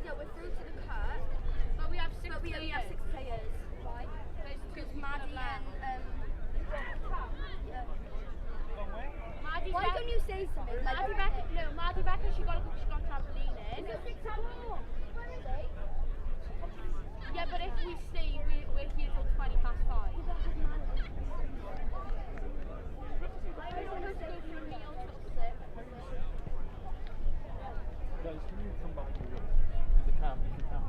Jada, we're through to the cut, but we have six but we only have six players. Right. Because Maddie and yeah. Maddie Why don't you say something? Like Maddie reckon, no, Maddie reckons she got a, she got trampoline in. Yeah, but if we stay, we, we're here till 20 past 5. I was supposed to go for a meal till 6. Guys, can you come back to the camp if you can?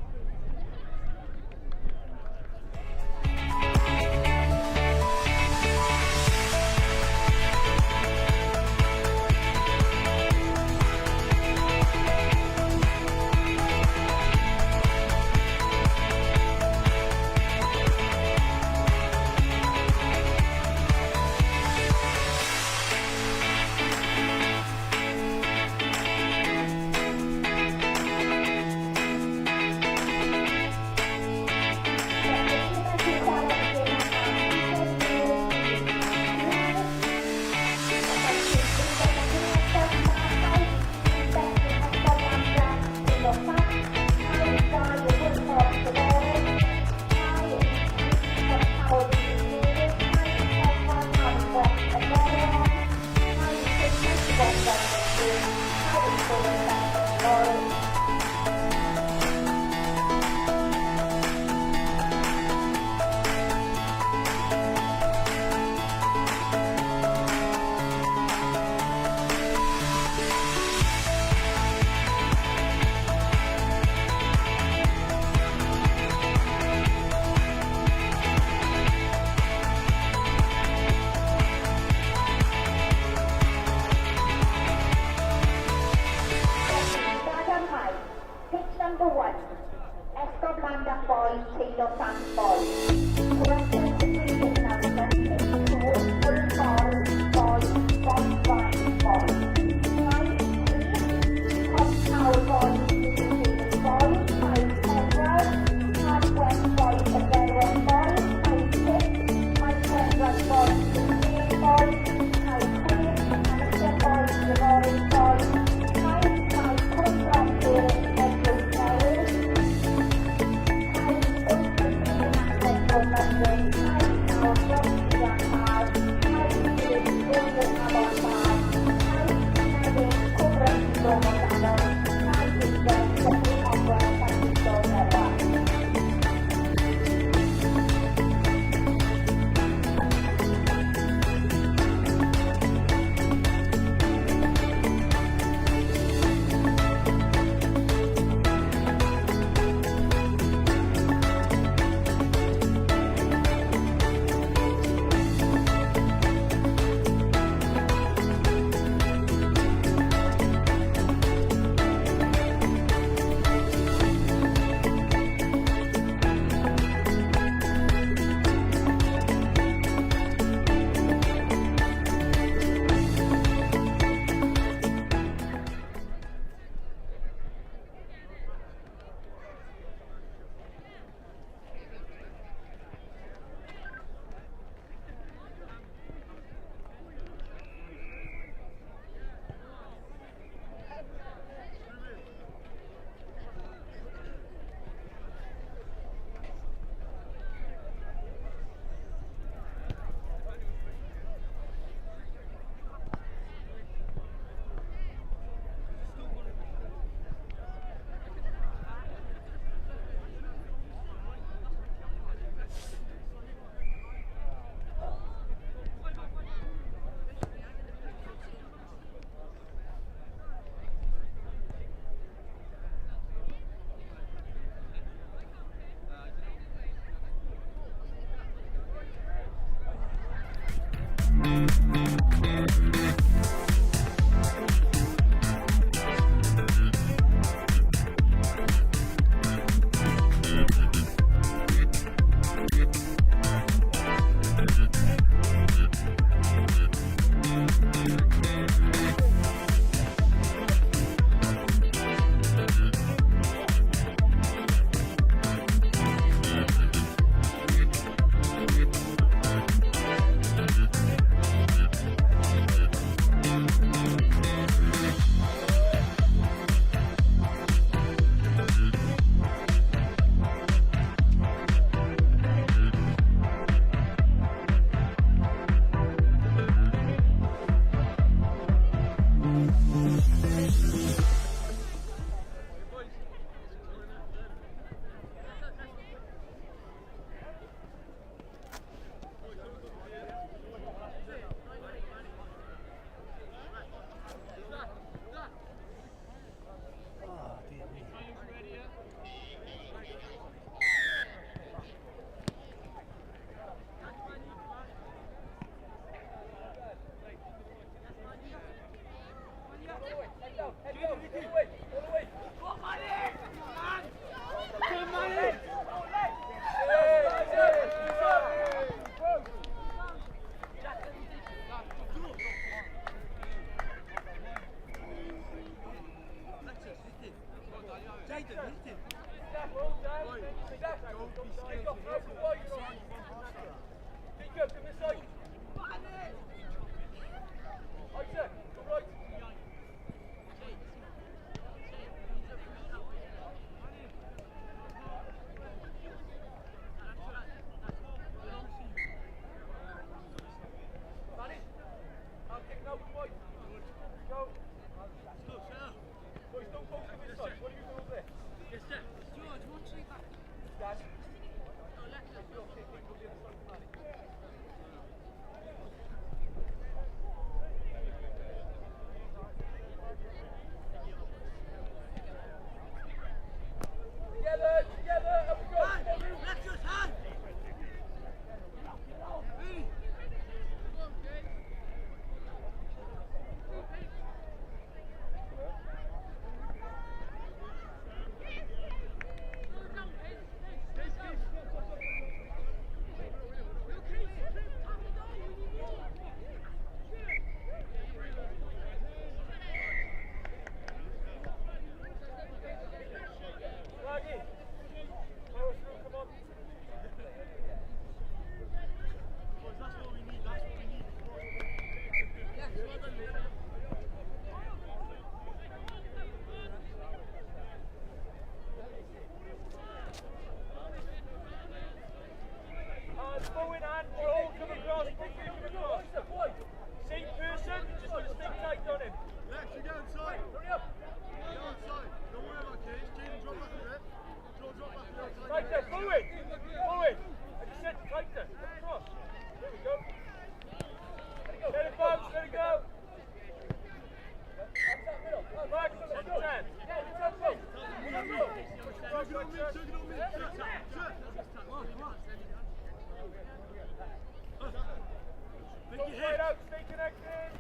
man. Joel, come across. Come across. Same person, just got to stay tight on him. Lex, you go inside. Hurry up. Go inside. Don't worry about Cage. Jaden, drop back a bit. Joel, drop back a bit. Tighter, forward. Forward. I just said tighter. Come across. There we go. Let it go. Let it bounce. Let it go. Back, let's go. Yeah, let's go. Push across, Take it on me. Don't fight out, stay connected.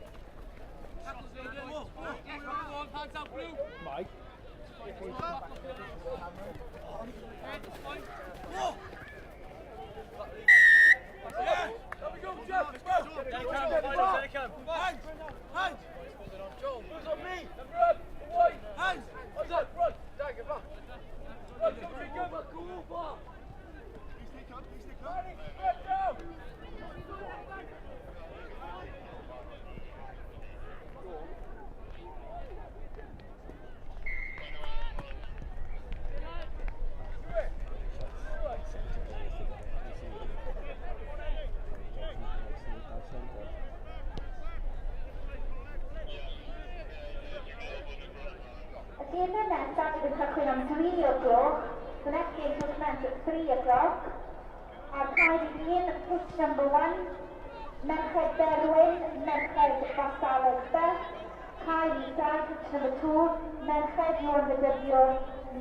Hands out, blue. Mike. Yeah. There we go, Jeff. Let's go. Hands. Hands. Who's on me? Number up. The white. Hands. Hands up. Front. Dagger back. Front. Go, Jacob. Please stay calm. Please stay calm. Spread down. Y gêm nesaf fydd yn cychwyn am 3 o'r gloch. The next game will commence at 3 o'clock. Ar cae 1, pitch number 1, Merched Berwyn, Merched Basaleg B. Cae 2, pitch number 2, Merched Iwan Fedyddiwr,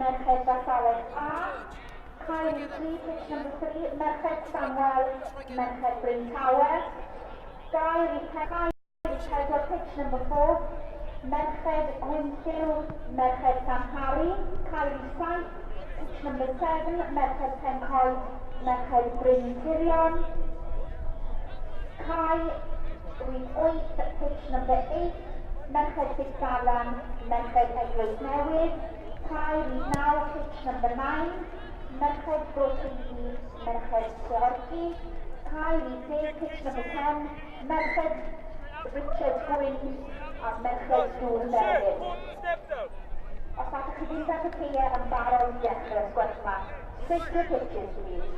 Merched Basaleg A. Cae 3, pitch number 3, Merched Samuel, Merched Bryn Tawe. Cae 4, pitch number 4, Merched Gwynllyw, Merched Llanhari. Cae 7, pitch number 7, Merched Pencoed, Merched Bryn Tirion. Cae 8, pitch number 8, Merched Fitzalan, Merched Eglwys Newydd. Cae 9, pitch number 9, Merched Bro Teifi, Merched Treorci. Cae 10, pitch number 10, Merched Richard Gwyn a Merched Dŵr Melyn. Step down. Os allwch chi fynd at y caeau yn barod i ddechrau os gwelwch yn dda. Straight to the pitches, please.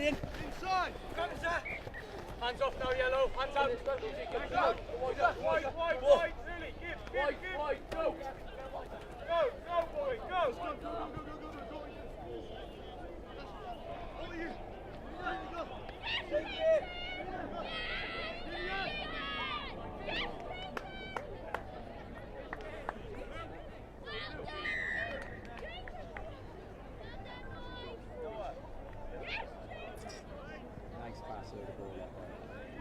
Inside. Inside. Hands off now, yellow. Hands out. Wide, wide, wide. Really, give, give, give. Wide, go. Go, go, boy, go. Go, go, go, go, go, go. Over you. Go. Take it. Nice pass over the ball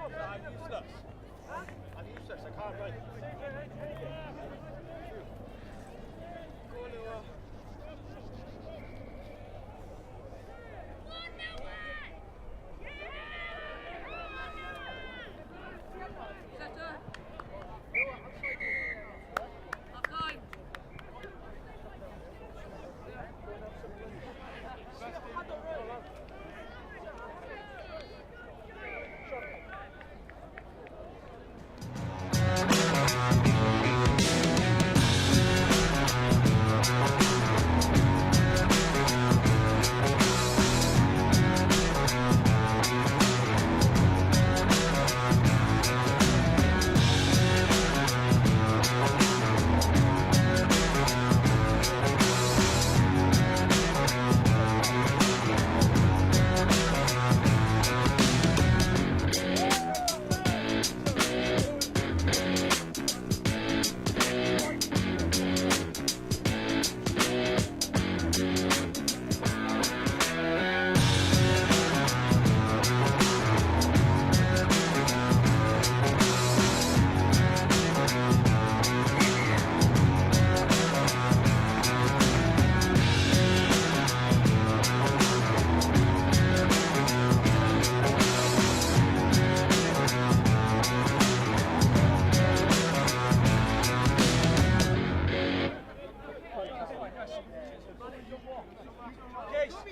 up there. I'm useless. I'm useless. I can't run. Go on, Noah.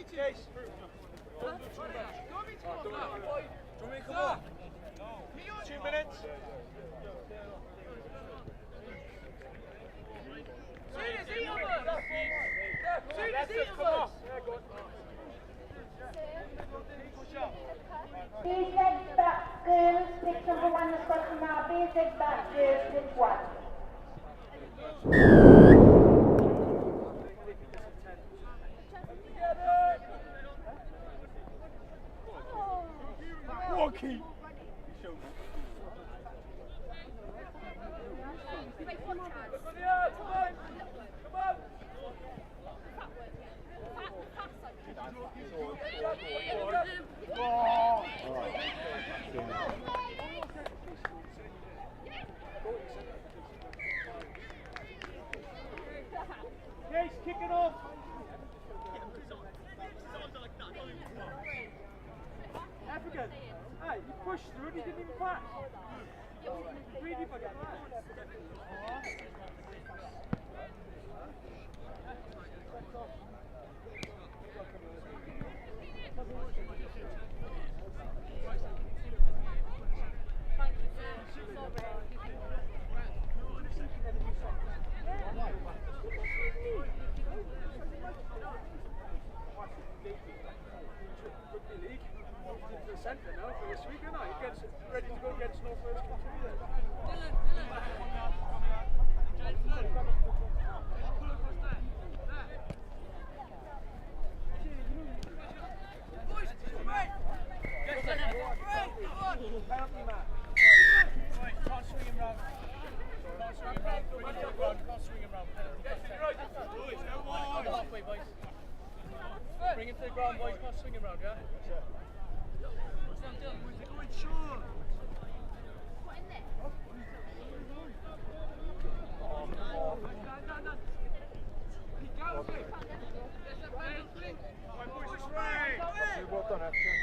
Chase. Don't do too much. Do you want me to come off? 2 minutes. Basic back girls, pitch number 1, Ysgol Cymraeg, basic back girls, pitch 1. Walkie. Case, kick it off. African, hey, you pushed through and you didn't even pass. Greedy bugger. Centre now for this week, isn't he? He gets ready to go against North Wales. Can't swing him round. Can't swing him round. Can't swing him round. Halfway, boys. Bring him to the ground, boys. Can't swing him round, yeah? Well done, African.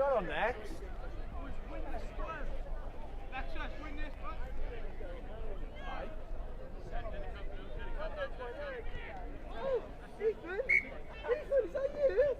You're on next. Oh, Ethan! Ethan, is that you?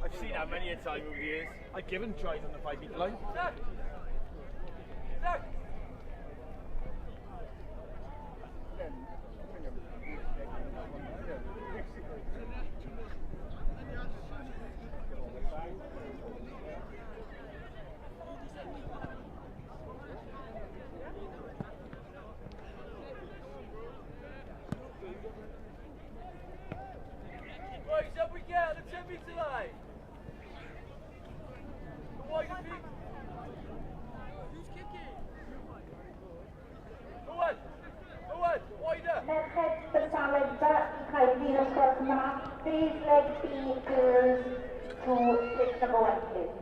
I've seen that many a time over the years. I've given tries on the 5 metre line. Zach! Zach! Right, up we get, the 10 metre line. The wider feet. Who's kicking? Owen! Owen! Wider! Merched Brysalem B i Caerdydd os gwelwch yn dda. Please leg B girls to pitch number 1, please.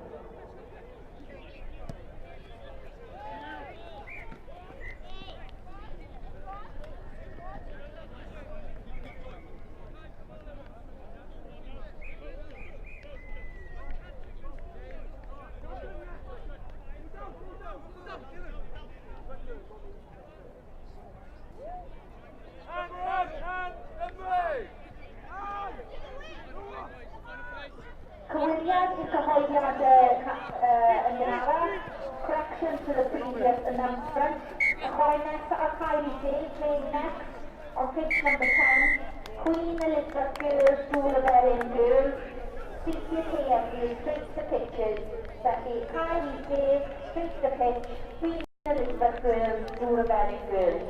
Hand, hand, hand, number! Cywiriad i'r cyhoeddiadau yn gynharach. Correction to the previous announcement. Y chwarae nesaf ar cae rhif deg, playing next on pitch number 10, Queen Elizabeth Girls, Dwylaferin Girls, CCKMU, straight to the pitches. Felly, cae rhif deg, straight to the pitch, Queen Elizabeth Girls, Dwylaferin Girls.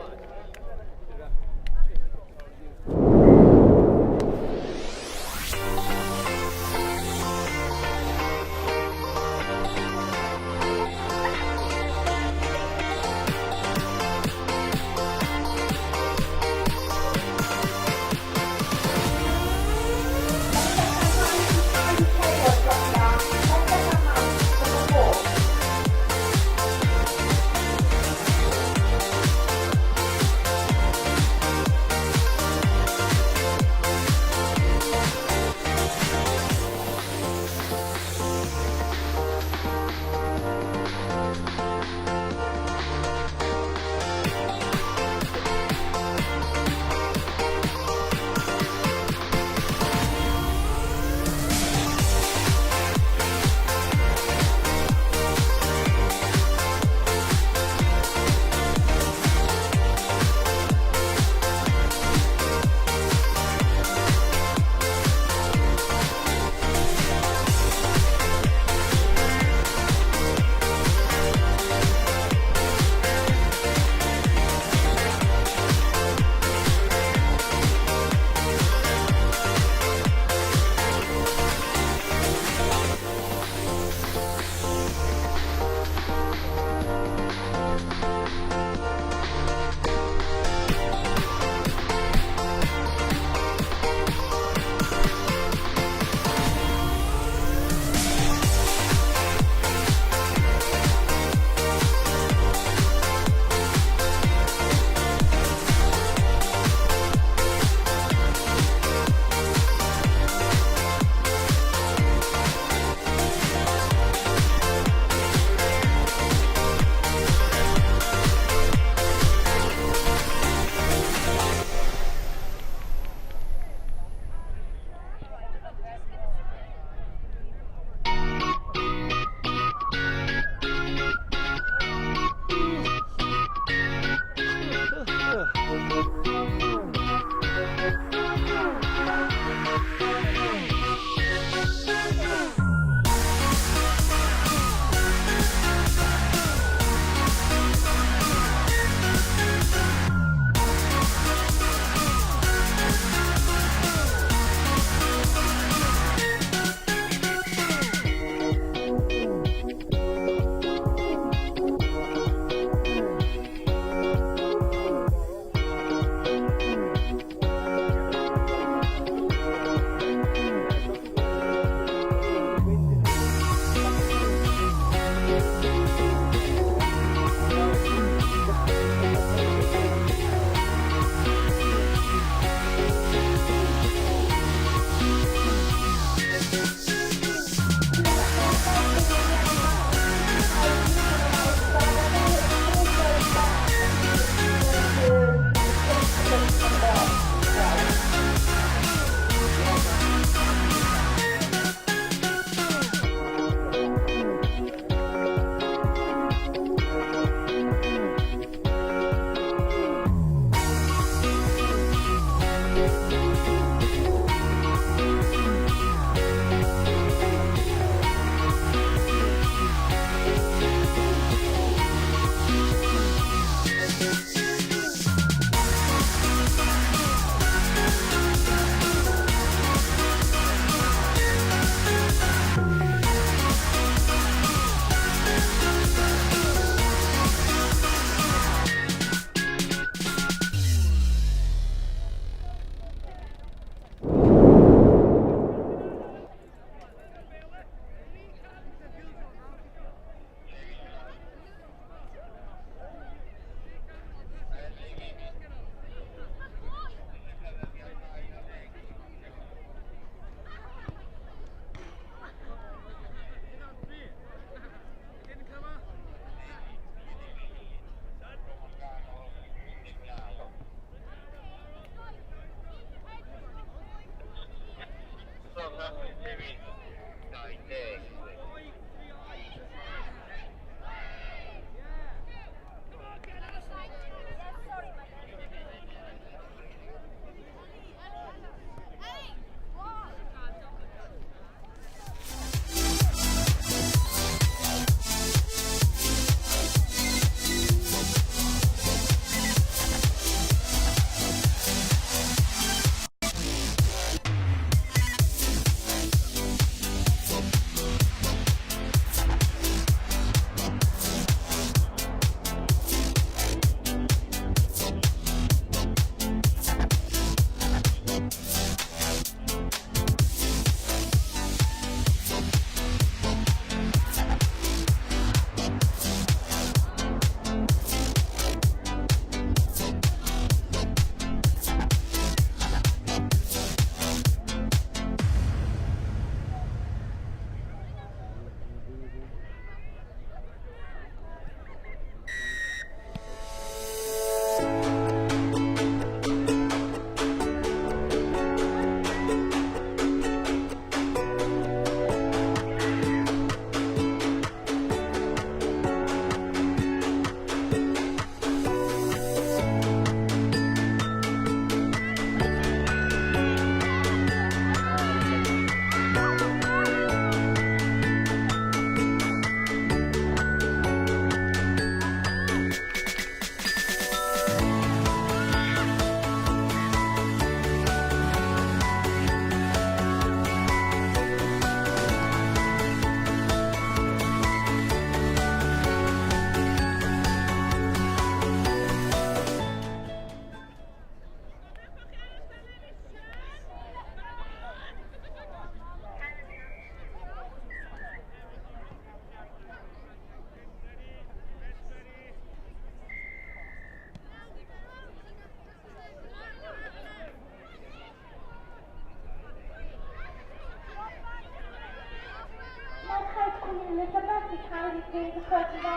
Deg y gwelwch yn dda.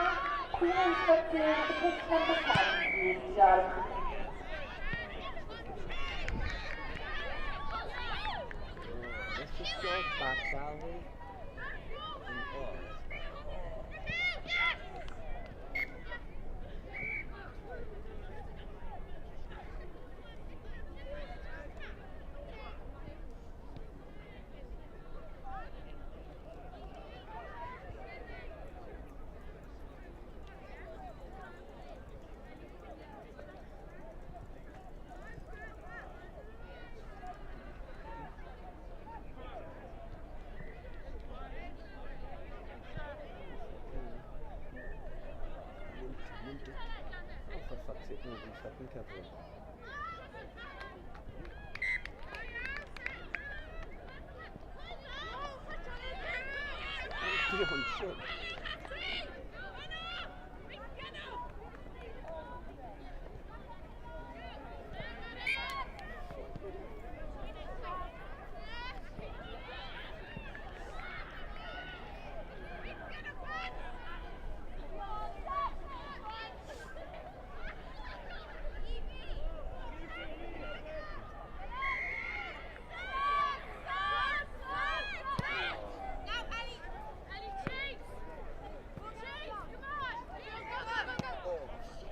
Tîm 8'10 with the pitch number 10, please, Diolch. Let's just go back, shall we? Oh. Oh, for fuck's sake, nobody's fucking covering. Oh, shit.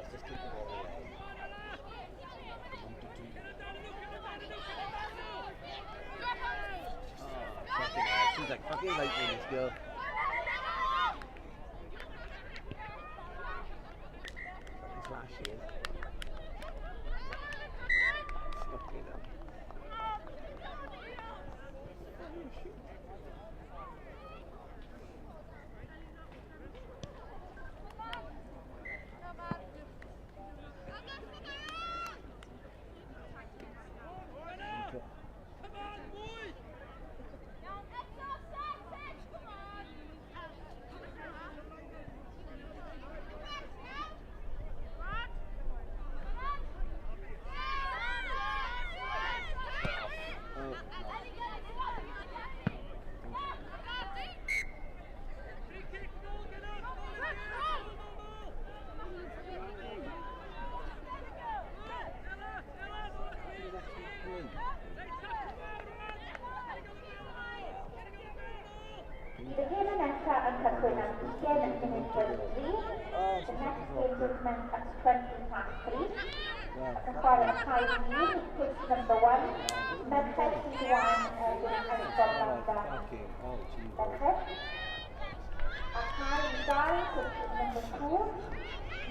Let's just keep the ball away. Oh, fucking hell. She's like fucking lightning, this girl. Fucking flash she is. Fucking hell. Oh, Bydd y gêm nesaf yn cychwyn am 20 munud wedi 3. The next game will commence at 3:20. Ac yn chwarae y cae 1, pitch number 1. Merched Rhyd erbyn Ysgol Llandaf Okay. Oh, Jesus. Merched. A cae 2, pitch number 2.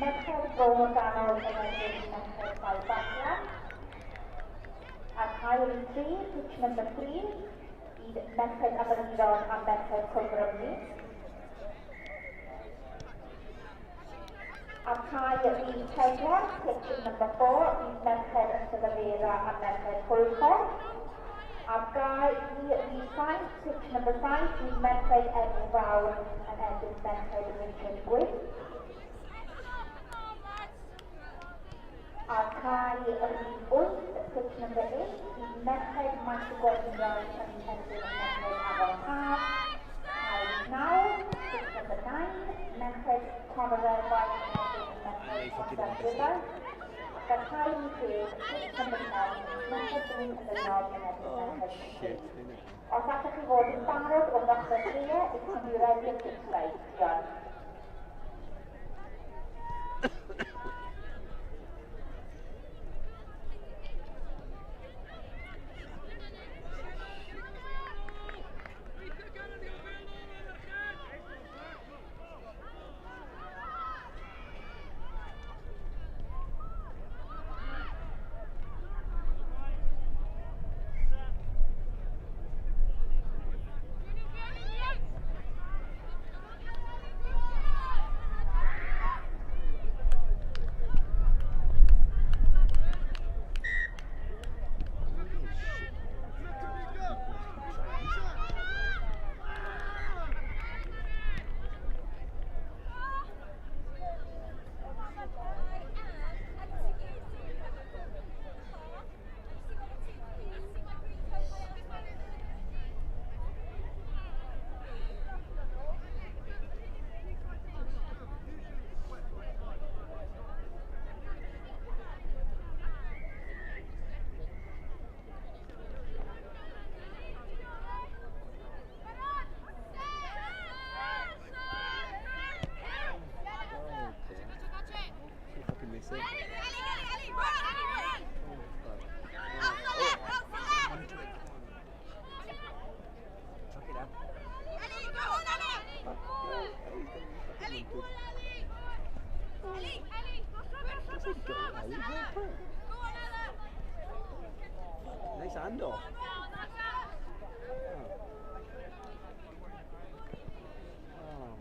Merched Bro Morgannwg yn erbyn Merched Llangollen. A cae 3, pitch number 3. Bydd Merched Aberaeron a Merched Cwm Rhymni. A cae rhif 4, pitch number 4, bydd Merched Ystalyfera a Merched Hwlffordd. A gae rhif 7, pitch number 5, bydd Merched Enw Fawr yn erbyn Merched Richard Gwyn. A cae rhif 8, pitch number 8, bydd Merched Maes y Gweriniaeth yn erbyn Merched Afon Taf. Cae 9, pitch number 9, Merched Tonyrefail yn erbyn Merched Llanfair. Ac ar cae rhif 10, pitch number 10, Merched Bryn Celynnog yn erbyn Merched Shit, innit? Os allwch chi fod yn barod o ddechrau dre, it can be ready at six right. Diolch. Hand off. Oh.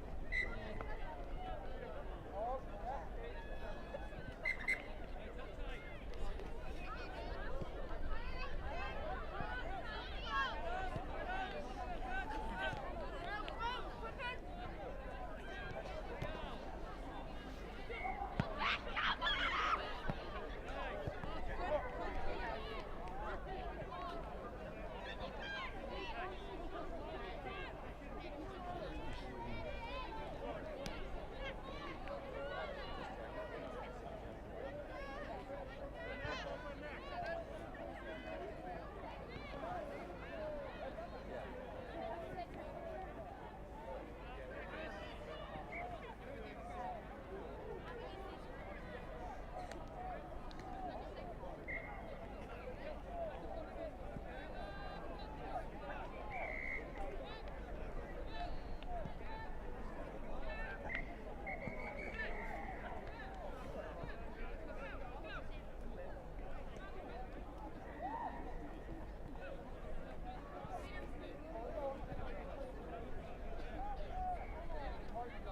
What is the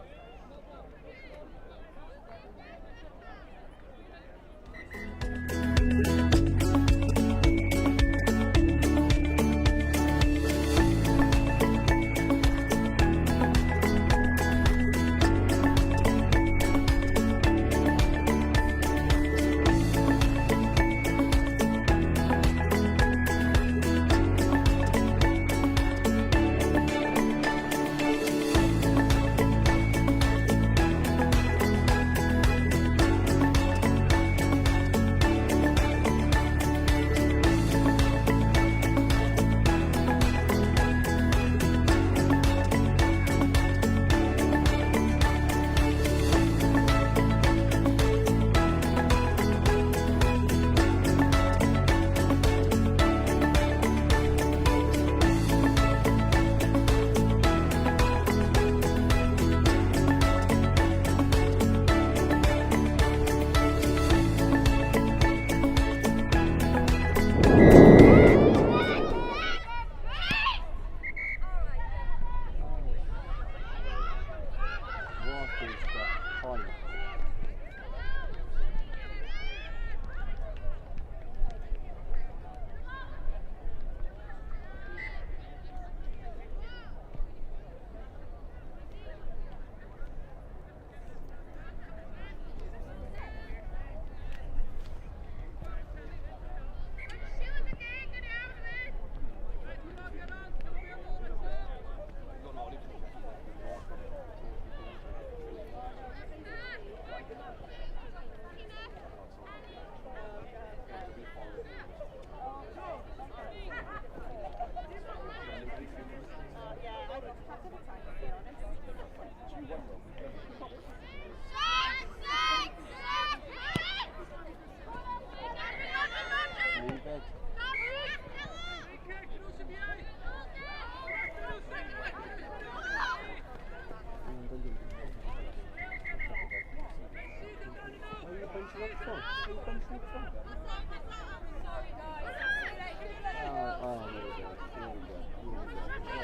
point? Leave it. Are you punching up front? Are you punching up front? Oh, there we go. There we go. There we go.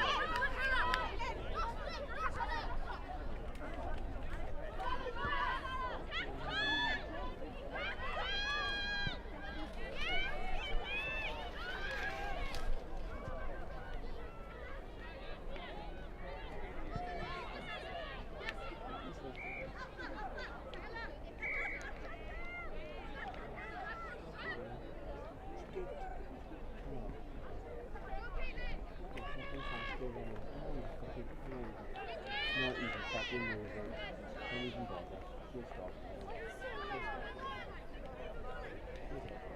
Not even fucking moving. Don't even bother. Just stop. Just stop. Just stop.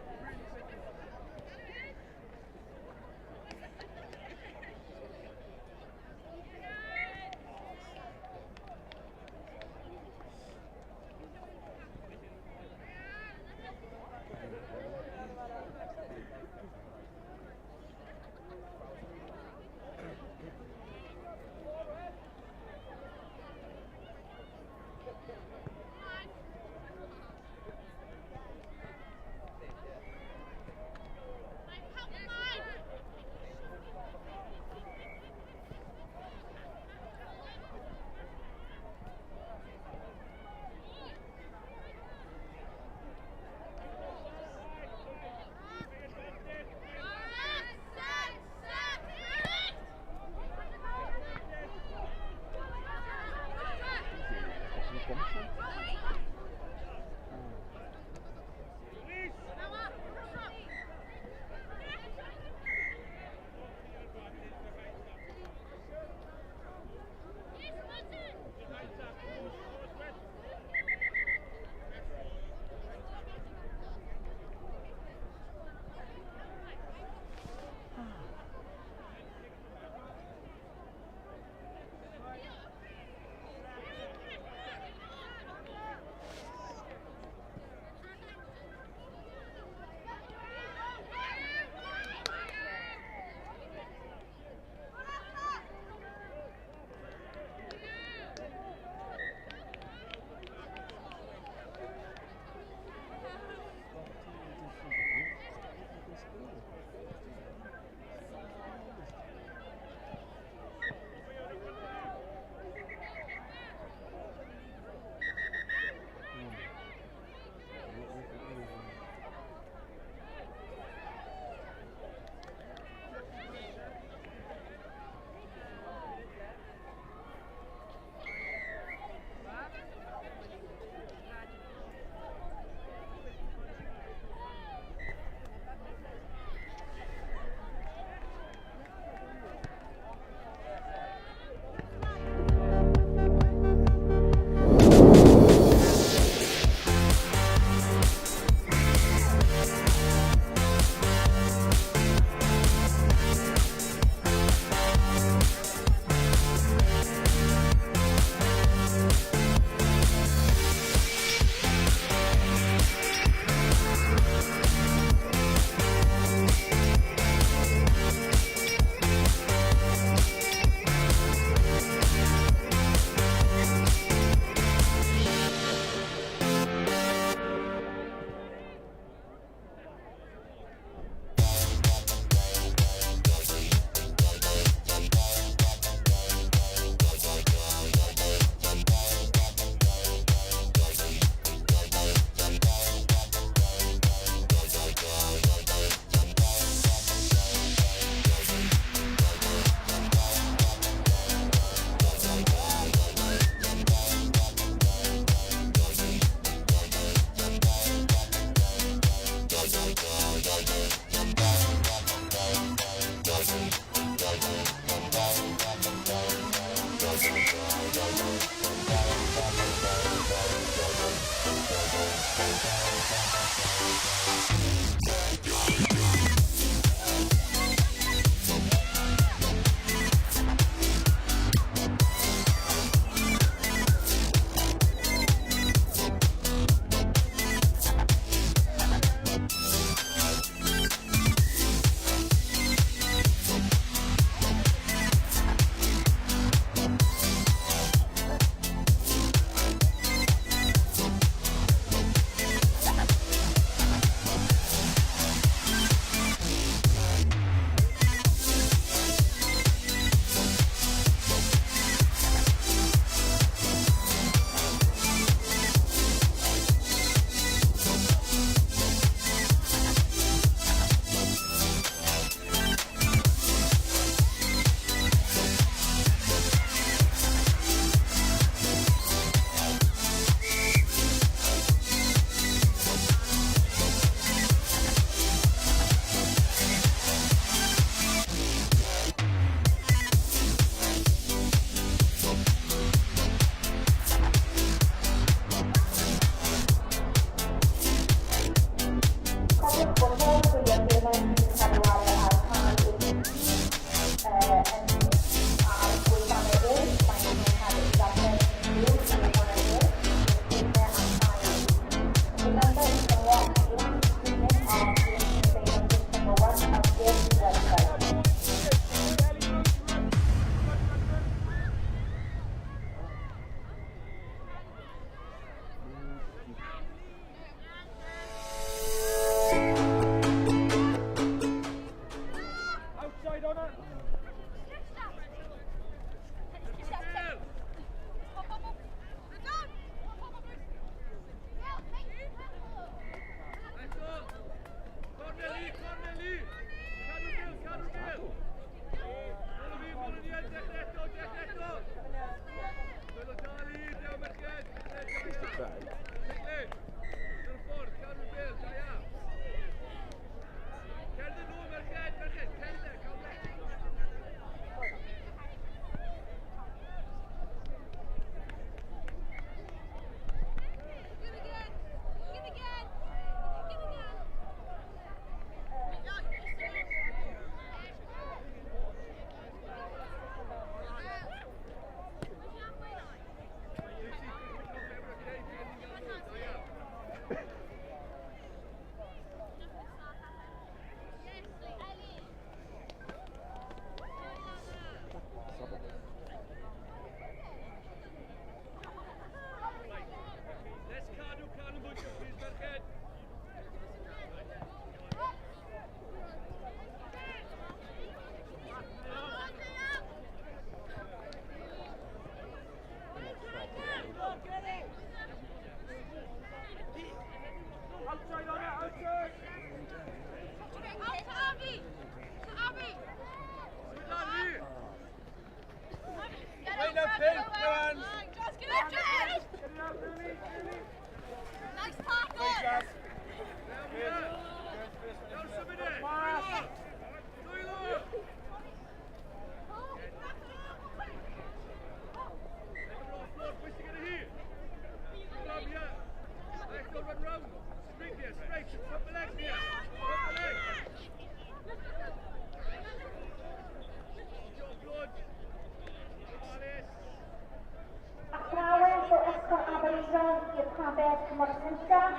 cyntaf.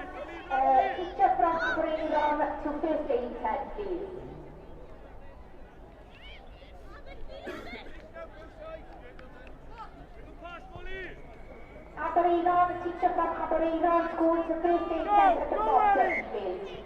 Teacher from Aberaeron to first aid tent, please. Aberaeron, teacher from Aberaeron School to first aid tent at the bottom, please.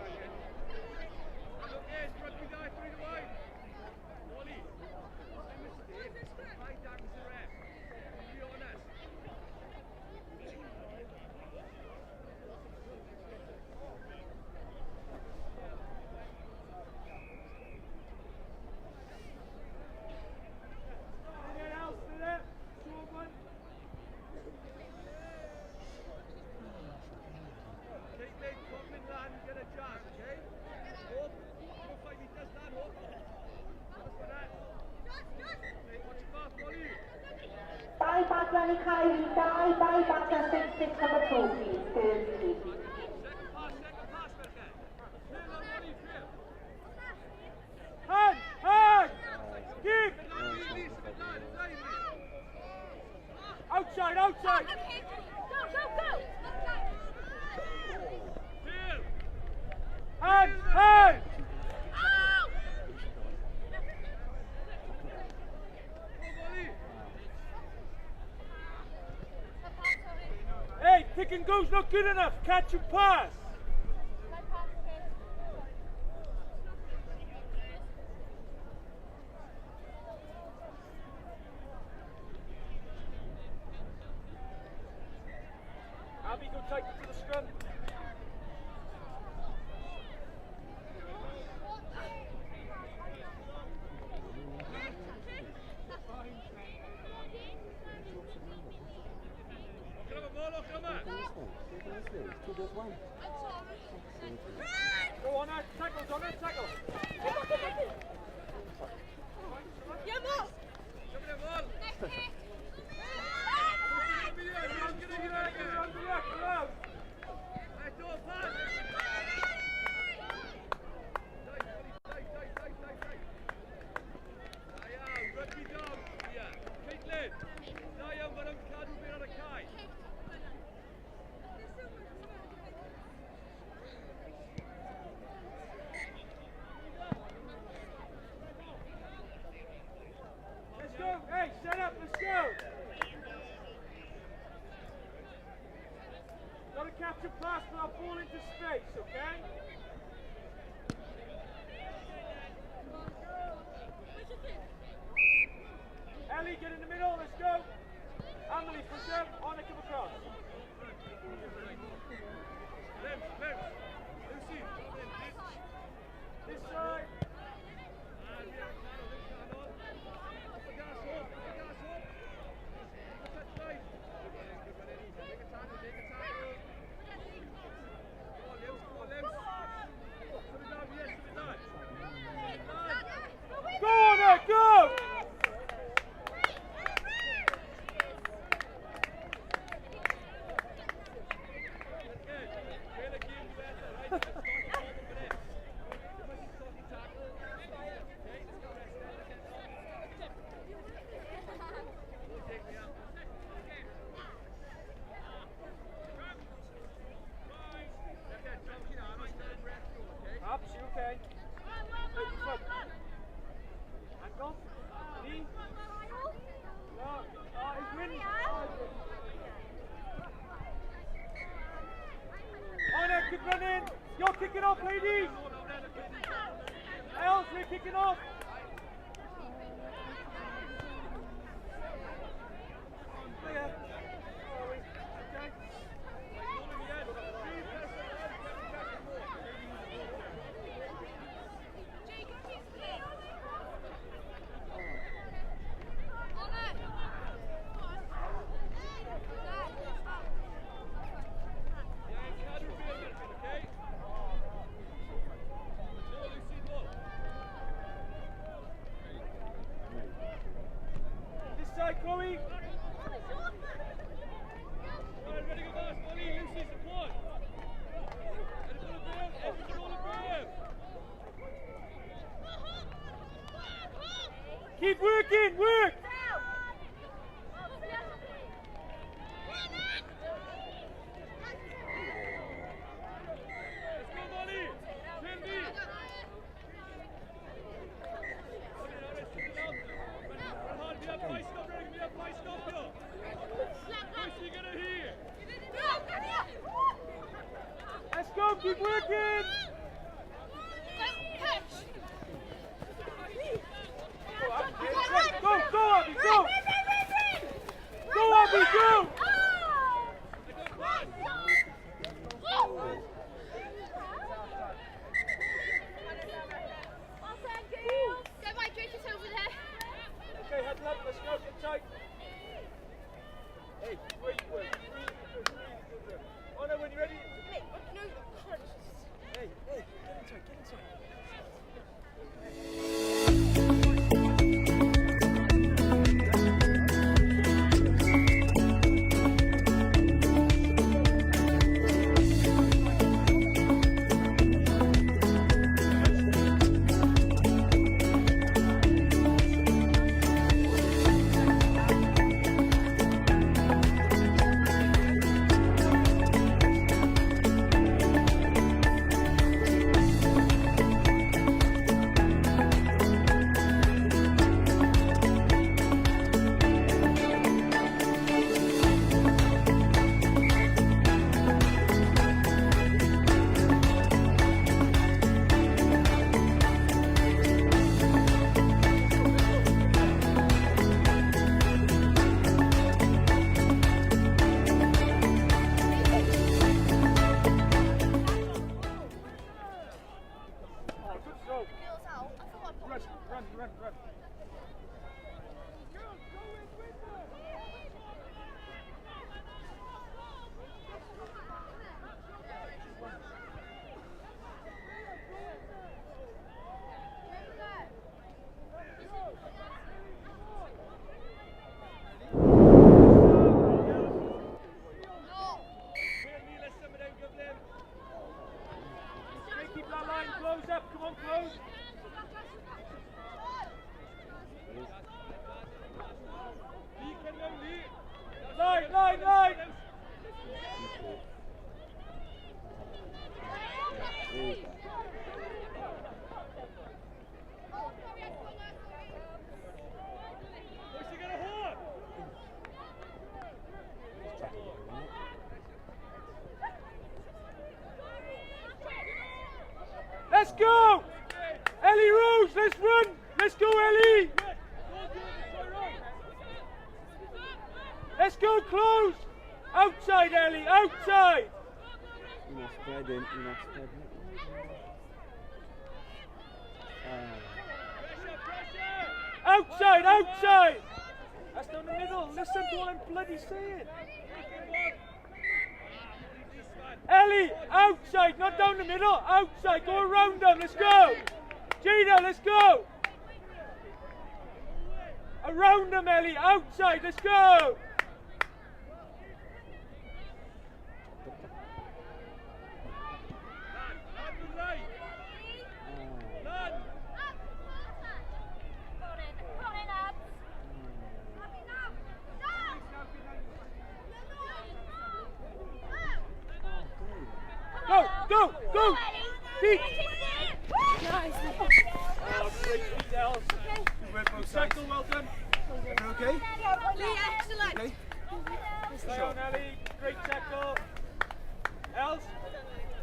Outside, outside! Go, go, go! Hand, hand! Hey, pick and go's not good enough. Catch and pass. Abby, go take it to the scrum. Go on, tackles on it, tackle. Let's go! Hey, set up, let's go! Gotta catch a pass, but I'll fall into space, okay? Ellie, get in the middle, let's go! Emily, push up, Anna, come across. This side. Go on there, go! Ups, you okay? Ankle? Knee? No. Oh, he's winning. Anna, keep running. You're kicking off, ladies. Els, we're kicking off. This side, Chloe. Keep working, work! Keep working. Go, go, Abby, go. Go, Abby, go. Go, Mike, drink it over there. Okay, head up, let's go, get tight. Hey, great work, really good, really good work. Oh no, when you're ready. No, hey, hey, get inside, get inside. Run, run, run. Keep that line close up, come on, close. Line, line, line! Let's go! Ellie Rose, let's run! Let's go, Ellie! Let's go, close! Outside, Ellie, outside! You're not spreading, you're not spreading. Outside, outside! That's down the middle. Listen to what I'm bloody saying. Ellie, outside, not down the middle, outside. Go around them, let's go! Gina, let's go! Around them, Ellie, outside, let's go! Go, go, go! Feet! Nice. Oh, great feet, Els. Good tackle, well done. Everyone okay? Lee, excellent. Okay. Stay on, Ellie. Great tackle. Els,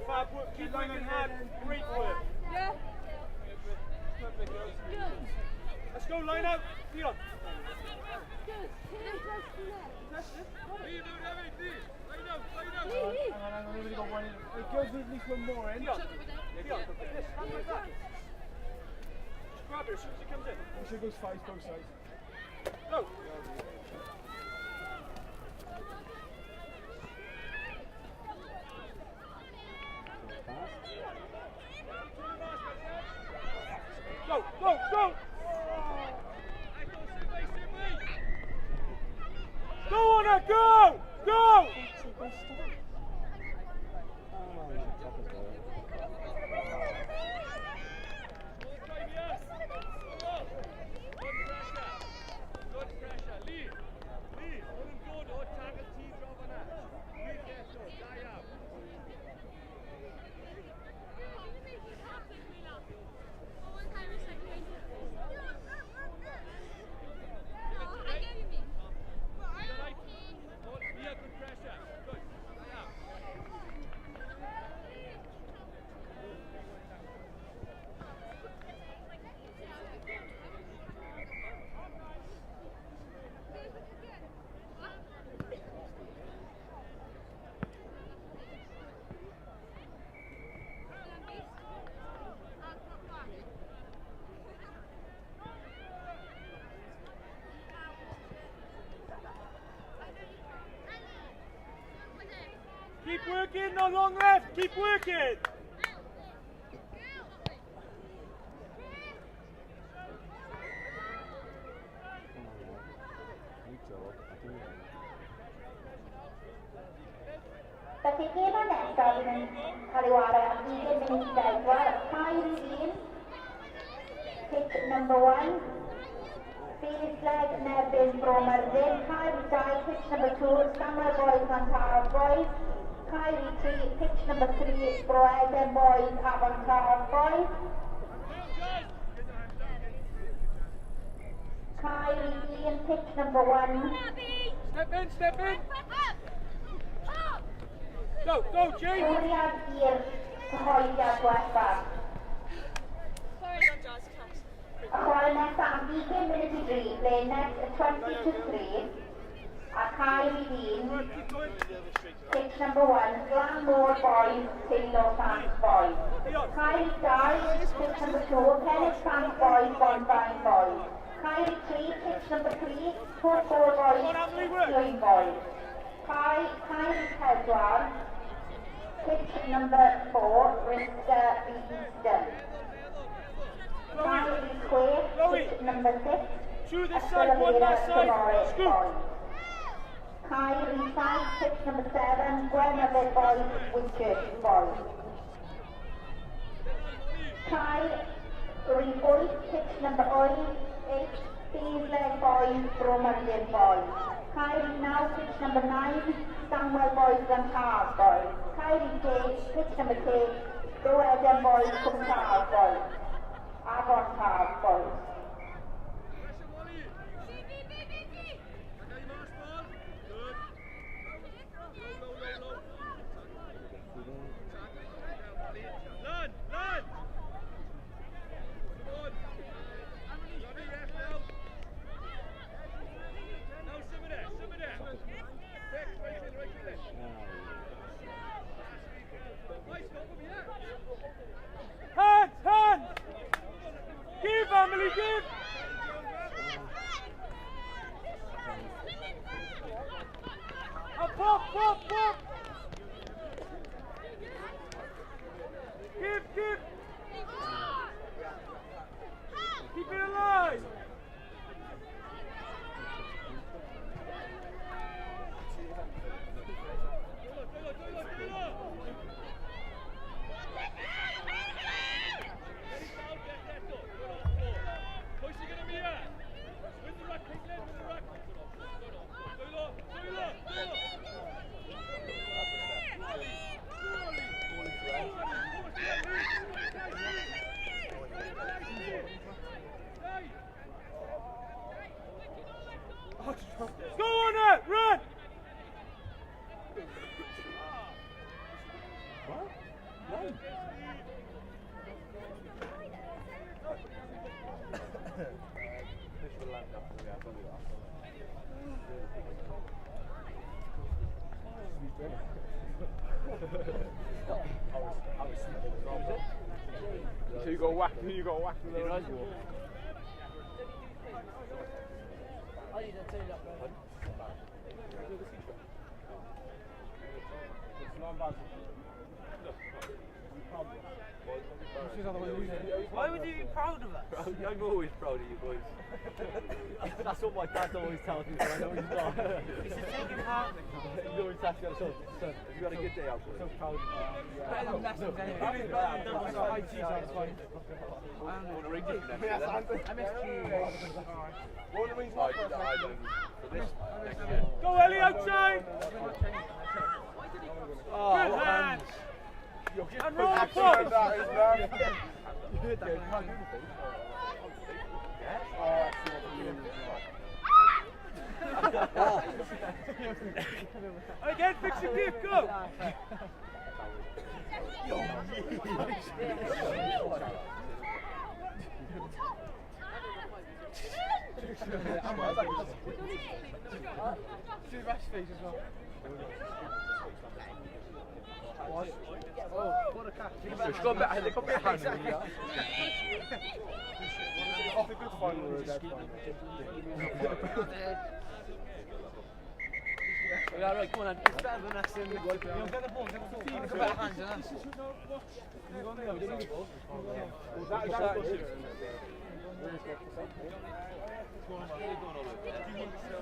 fab work. Keep working hard. Great work. Yeah. Perfect, girls. Let's go, line out. Dion. Hang on, we've only got one in. Hey, girls need at least one more in. Dion, Dion, like this, hand like that. Just grab her as soon as it comes in. Make sure it goes five both sides. Go. Go, go, go! Go on her, go! Go! working, not long left. Keep working. Felly gêm nesaf fydd yn cael ei wario am 20 munud i 4, tair i 1. Pitch number 1. Felix yn erbyn Bro Myrddin. Caer i 2, pitch number 2, Samuel Boys Glantaf Boys. Caer i 3, pitch number 3, Bro Eden Boys, Afon Taf Boys. Caer i 1, pitch number 1. Step in, step in. Go, go, Jane. Bwriad i'r cyhoeddiad diwethaf. Y chwarae nesaf am 20 munud i 3, ble next at 20 to 3, a cael i 1, pitch number 1, Glanmor Boys, Teilo Sands Boys. Caer i 2, pitch number 2, Pennick Sands Boys, Bonfaen Boys. Caer i 3, pitch number 3, Torquil Boys, Llwyn Boys. Caer i 4, pitch number 4, Risca v Easton. Caer i 6, pitch number 6, Two this side, one that side. Scoop. Caer i 5, pitch number 7, Gwenafed Boys, Whitchurch Boys. Caer i 8, pitch number 8, Beasley Boys, Bro Myrddin Boys. Caer i 9, pitch number 9, Samuel Boys and Taf Boys. Caer i 10, pitch number 10, Bro Eden Boys, Cwm Taf Boys. Afon Taf Boys. Lan, lan. Come on. Lovely ref now. Now symud e, symud e. Pick, right in, right in. Nice, stop him here. Hands, hands. Give, Emily, give. A pop, pop, pop. Give, give. Keep it alive. Go on it, run! What? No. So you got whacked. You got whacked with the rifle. Why would you be proud of us? I'm always proud of you boys. That's what my dad always tells me, but I know he's not. He said, take your part. He's always asking, son, son, have you had a good day out, boys? So proud of you. Better than lessons anyway. Better than double IT, so it's fine. I missed two. Go Ellie outside! Good hands! And roll the ball! You heard that? You can't do anything. Again, fix your gift, go! See the rest face as well. Oh, what a catch. It's got a bit, they've got a bit of hand in here. Off a good final or a dead final. Yeah, right, come on then. It's better than us in the... Get the ball, get the ball. Look at better hands than us.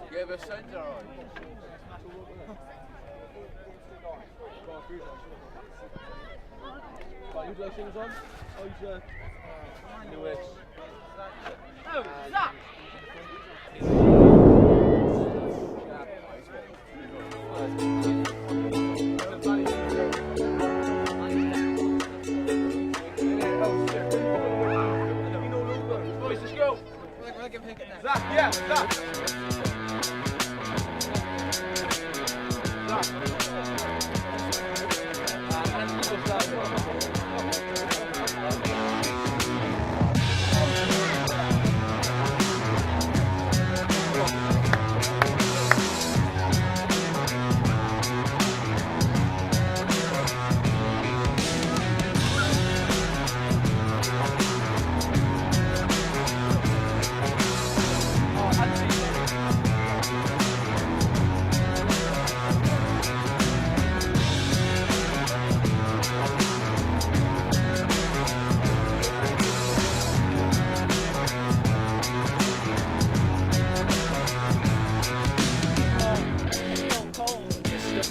Give a centre on. Right, who's those on? Isaac. Lewis. Oh, Zach! Boys, let's go. Zach, yeah, Zach!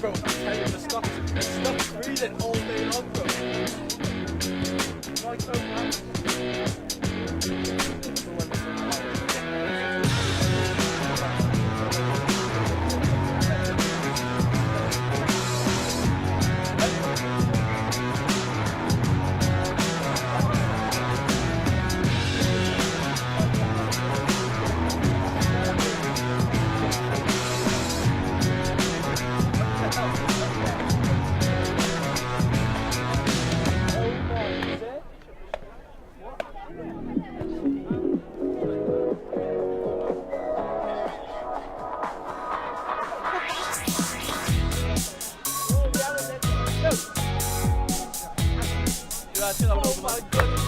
Bro, I'm telling you, the stuff's freezing all day long, bro. Right, oh, man. Oh my goodness.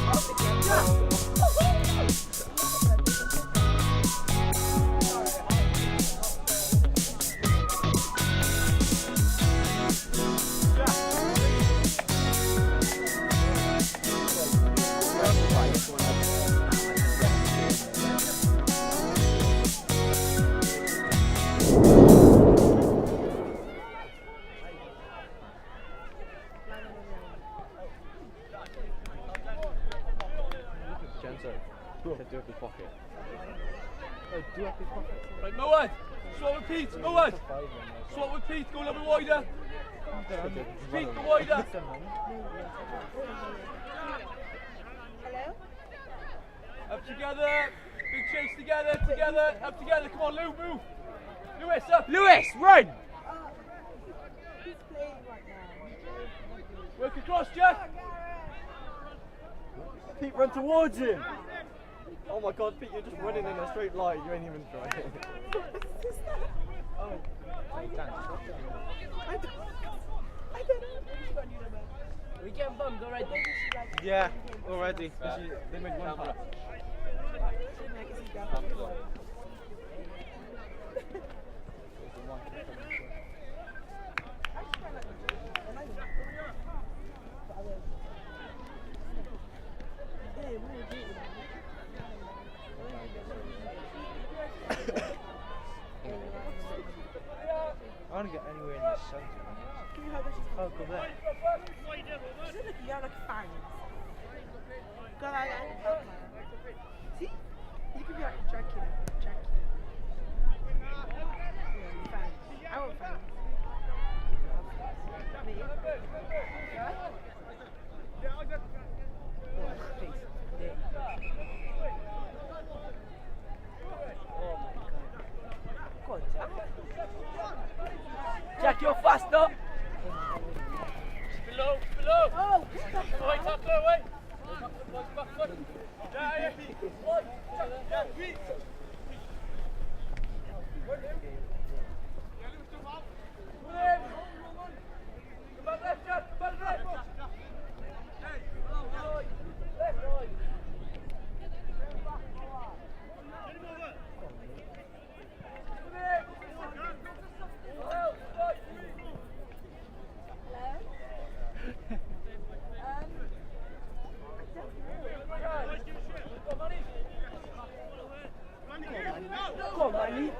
Do up his pocket. Oh, do up his pocket. Right, Moad! Swap with Pete! Moad! Swap with Pete, go a little bit wider! Pete, go wider! Hello? Up together! Big chase together, together, up together! Come on, Lou, move! Lewis, up! Lewis, run! He's playing right now. Work across, Jack! Pete, run towards him! Oh my god, Pete, you're just running in a straight line, you ain't even trying. Oh. I don't know. We getting bummed already? Yeah, already. They made one pass. I want to get anywhere in the sun. Can you hold this? Oh, go there. You have like fangs. Go like that. See? You could be like Dracula. Dracula. Yeah, fangs. I want fangs. Me? Yeah? Oh, please. Yeah. Oh my god. Go on, Jack. Jack, you're faster! Below, below! Oh! Away, tackle, away! Back foot. Yeah, yeah. Riley.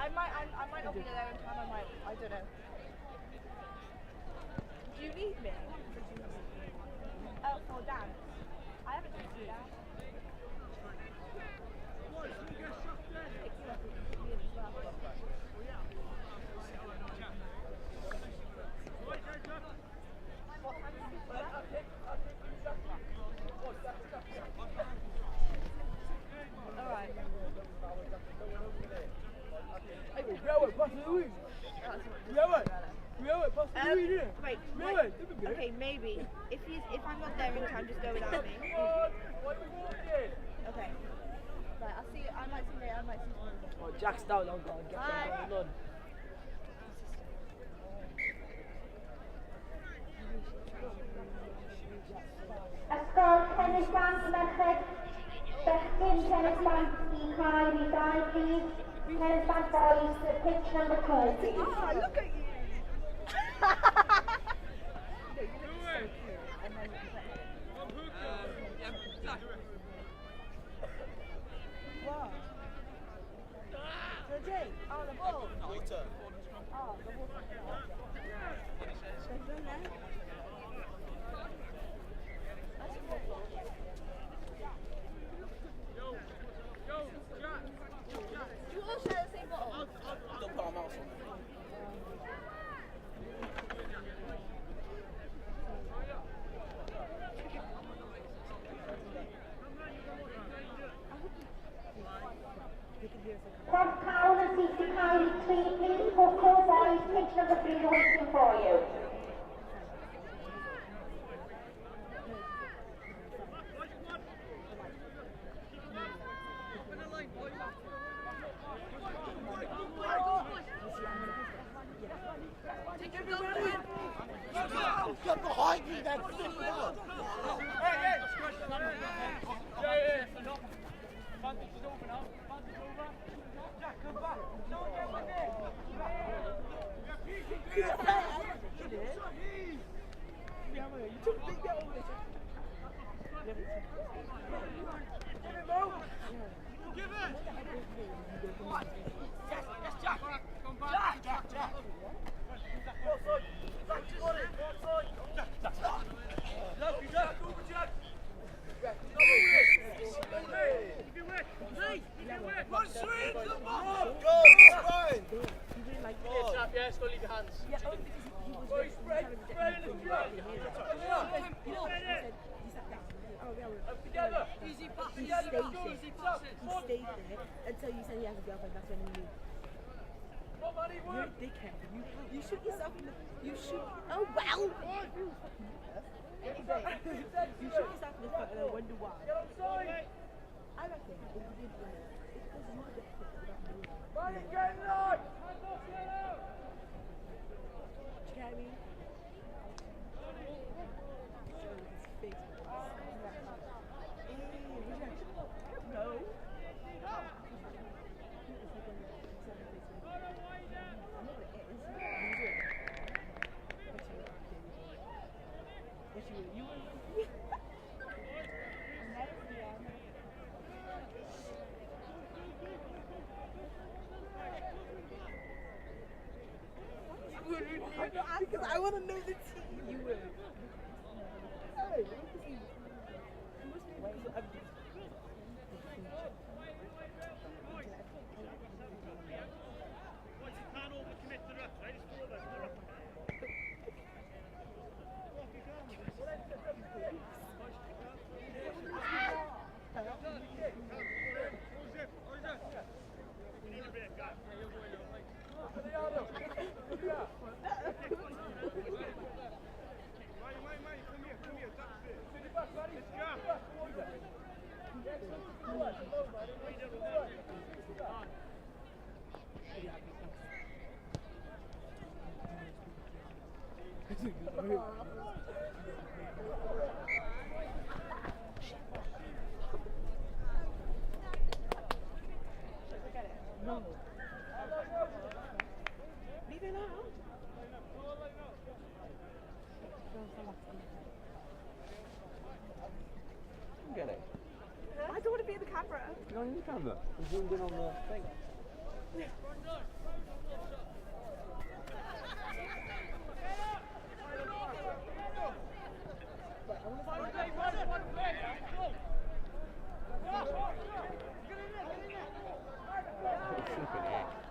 I might not be there in time, I don't know. Do you need me? Oh, for dance. I haven't done that. Wait, okay, maybe. If I'm not there in time, just go without me. Okay. Right, I'll see you. I might see you later, I might see you tomorrow. Oh, Jack's down, I'm gone. Bye. None. Ysgol Tennis Band Merched, Bechgyn Tennis Band i cael i 2 please. Tennis Band Boys, pitch number 2 please. Oh, look at you! What? The drink? Oh, the ball. Water. Oh, the water. Do you all share the same bottle? Don't put our mouths on it. Cross Cowl and CC Kylie 3, please. Coco boys, pitch number 3 waiting for you. Get behind me, then! Hey, hey! Yeah, Advantage is over now. Advantage over. Jack, come back. No one get with it. You took big get over there. Give it, Mo. Give it. Yes, yes, Jack. Come back. Jack, Jack, Jack. Jack, got it. Jack, Jack. Lucky Jack, over Jack. He stayed there until you said he has a girlfriend. That's when he knew. You're a dickhead. You shoot yourself in the. You shoot. Oh well. You shoot yourself in the foot and I wonder why. I reckon if you didn't like it, it's because you get it without knowing. Do you get what I mean? So his face was scratched. No. I know what it is. Yes, you were. You were. Because I want to know the team. You were. Hey, it must be because I'm just. camera. You're not in the camera. I'm zoomed in on the thing.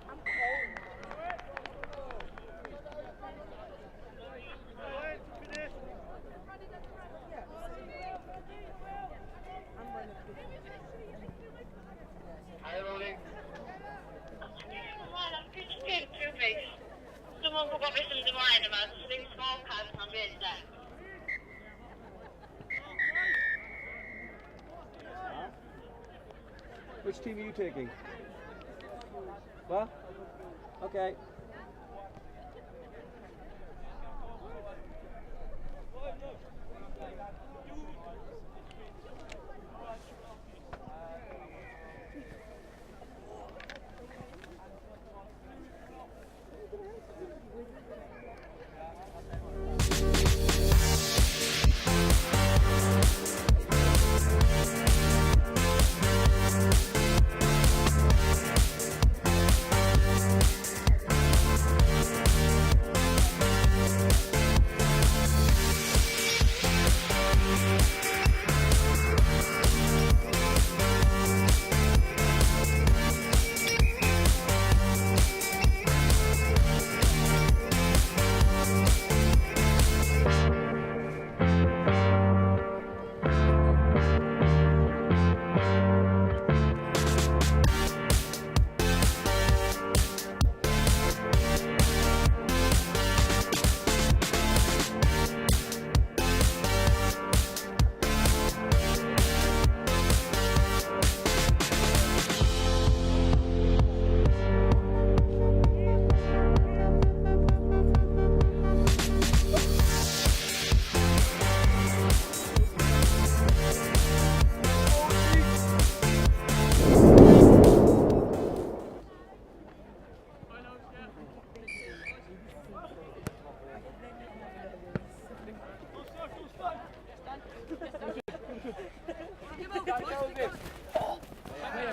I'm cold. Dwi'm yn gwybod beth sy'n mynd ymlaen yma, does ddim scorecard na'n byd de. Which team are you taking? What? Okay.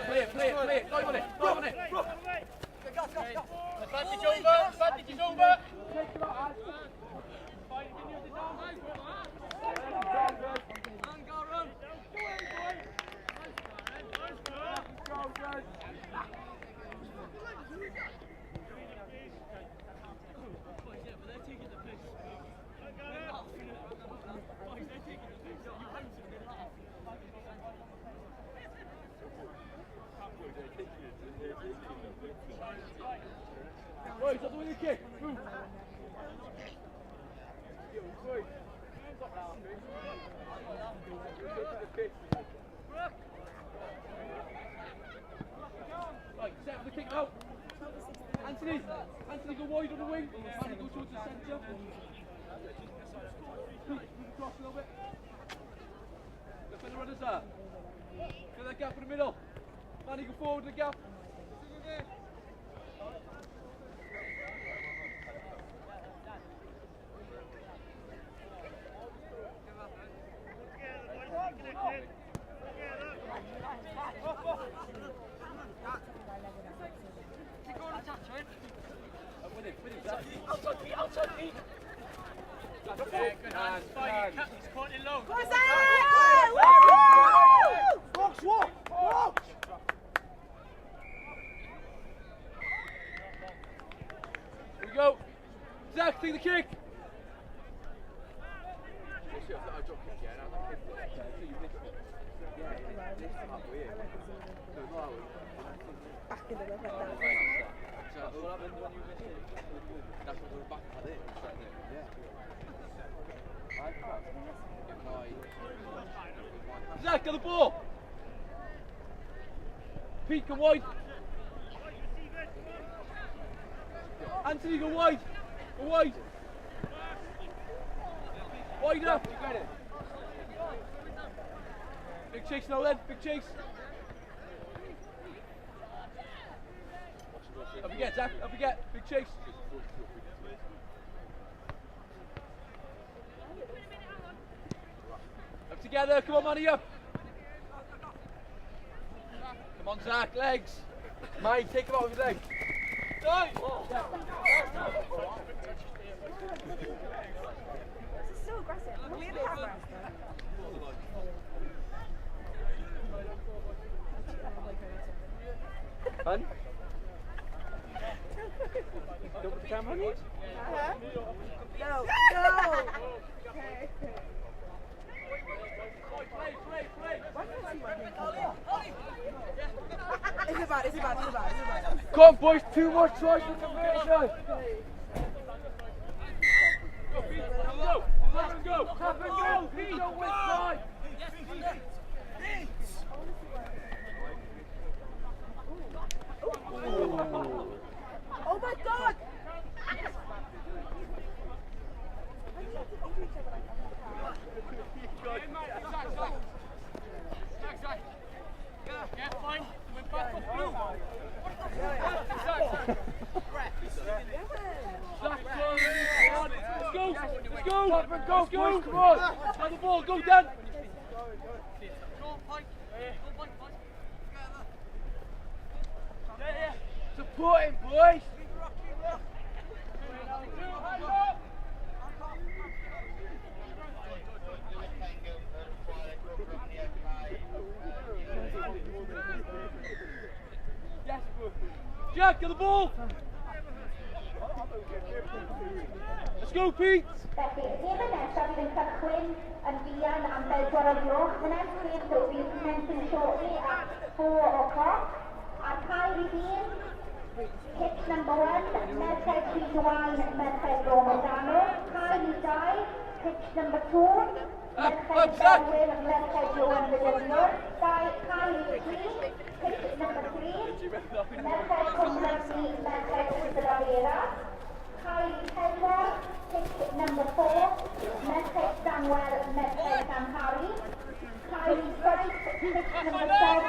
Play it, play it, play it. Dive on it, dive on it. Advantage over, advantage is over. Wait, that's the way you kick. Move. Right, set up the kick out. Anthony, Anthony, go wide on the wing. Anthony, go towards the centre. Move across a little bit. Look where the runners are. Fill that gap in the middle. Manny, go forward in the gap. Here we go. Zach, take the kick. Back in the river. Zach, get the ball. Pete, go wide. Anthony, go wide. Go wide. Wide up. You got it. Big chase now then. Big chase. Up you get, Zach. Up you get. Big chase. Up together. Come on, Manny, up. Come on, Zach, legs. Mike, take him out with his leg. Dive! This is so aggressive. Can we have the camera? Fun? Don't put the camera on you? Uh-huh. No, no. Okay. Is it bad? Is it bad? Is it bad? Is it bad? Come on, boys, two more tries for conversion. Go, Pete. Go. Tap and go. Tap and go. Pete, don't waste time. Oh my god! Yeah, fine. We're back off blue. Zach, let's go. Let's go. Tap and go, boys. Come on. Have the ball. Go, Dan. Support him, boys. Yes, Jack, get the ball. Let's go, Pete. Felly, y gêm nesaf fydd yn cychwyn yn fuan am bedwar o'r gloch. The next game will be commencing shortly at 4 o'clock. A'r cae rhif 1, pitch number 1, Merched Rhyd Merched Bro Morgannwg. Cae rhif 2, pitch number 2, Merched Berwyn, Merched Ioan Fedyddiwr. Cae rhif 3, pitch number 3, Merched Cwm Rhymni, Merched Ystalyfera. Cae rhif 4, pitch number 4, Merched Stanwell, Merched Llanhari. Cae rhif 7, pitch number 7,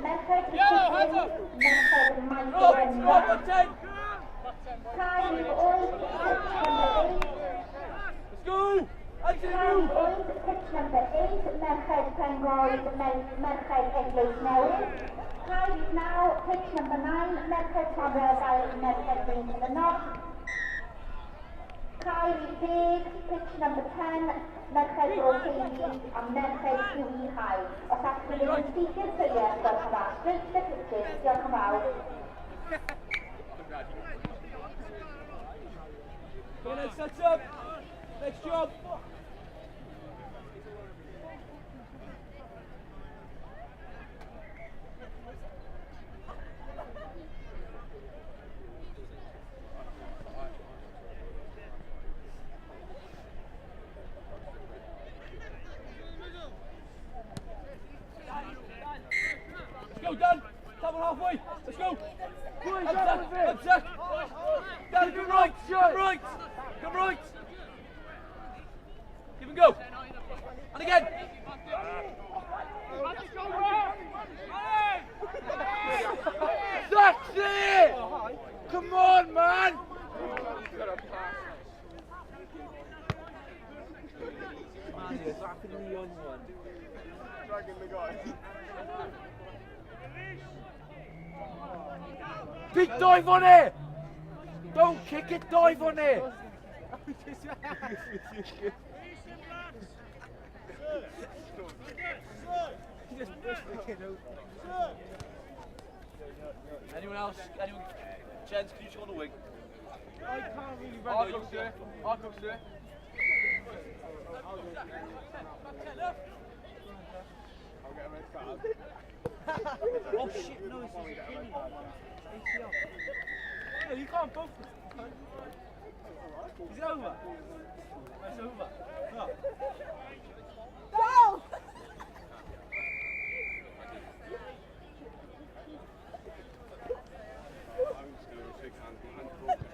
Merched Rhydwyn, Merched Maesgwenfa. Cae rhif 8, pitch number 8. Let's go! Cae rhif 8, pitch number 8, Merched Pengoed, Merched Eglwys Newydd. Cae rhif 9, pitch number 9, Merched Llanrefail, Merched Bryn. Cae rhif 10, pitch number 10, Merched Bro Teifi a Merched Hughie High. Os allwch chi fynd yn syth i'r ffeiriau, gwelwch yn dda. Straight to the pitches, diolch yn fawr. Go on, set up. Next job. Let's go, Dan. Tap on halfway. Let's go. Up, Zach. Up, Zach. Dan, come right. Come right. Come right. Give and go. And again. That's it. Come on, man. Man, you're slapping the young one. Dragging the guy. Pete, dive on it! Don't kick it, dive on it! Anyone else? Anyone? Jens, can you go on the wing? I can't really I'll go, sir. I'll go, sir. I'll get a red card. Oh shit, no, it's ACL. No, you can't both. Is it over? It's over. No. No! I'm just going to shake hands with hand broken.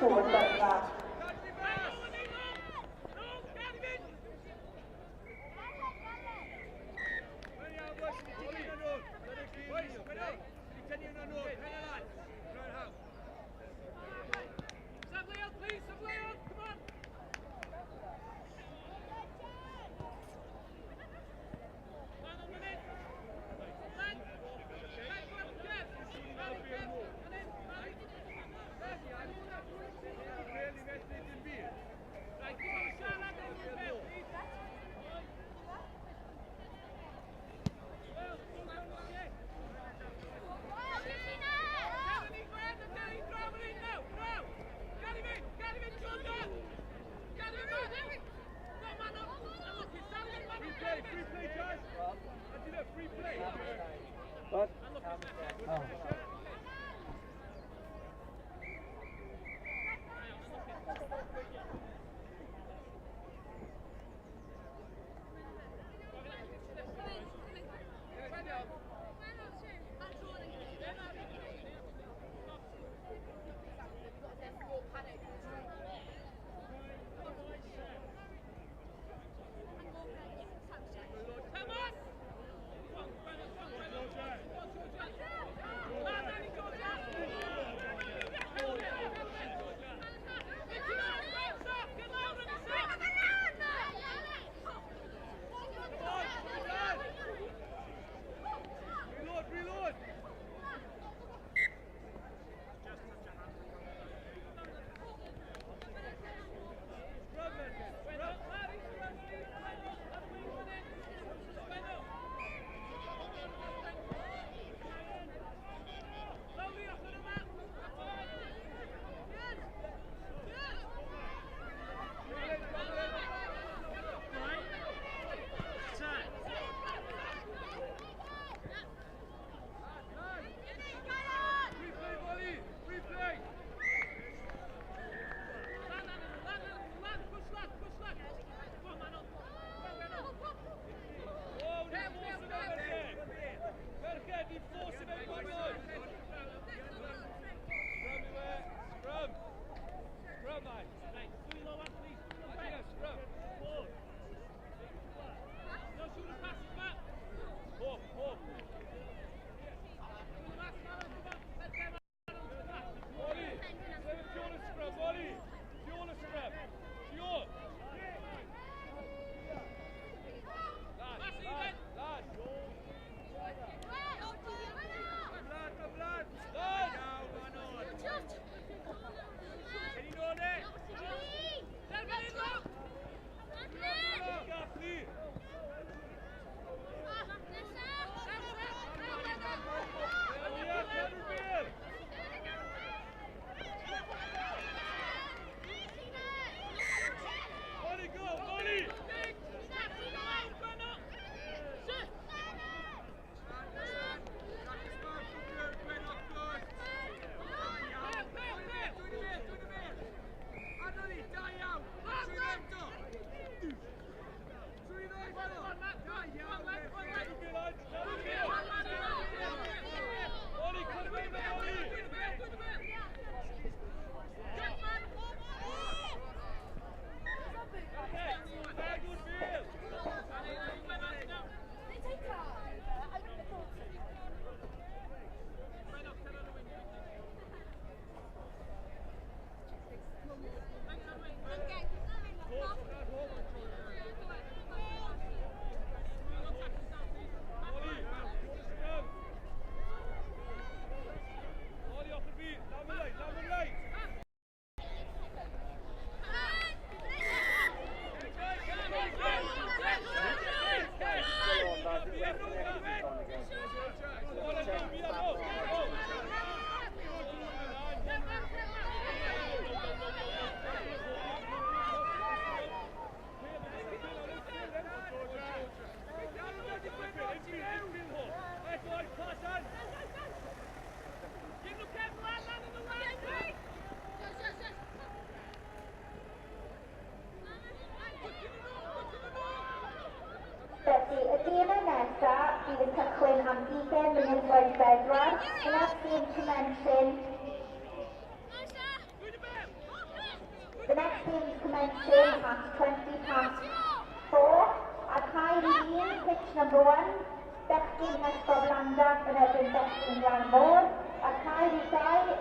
forward Butler. What? Oh. 20 munud wedi 4. The next game commencing. Next game is commencing at 4:20. Ar cae rhif 1, pitch number 1, bechgyn Ysgol Blandaf yn erbyn bechgyn Glan Môr. Ar cae rhif 2,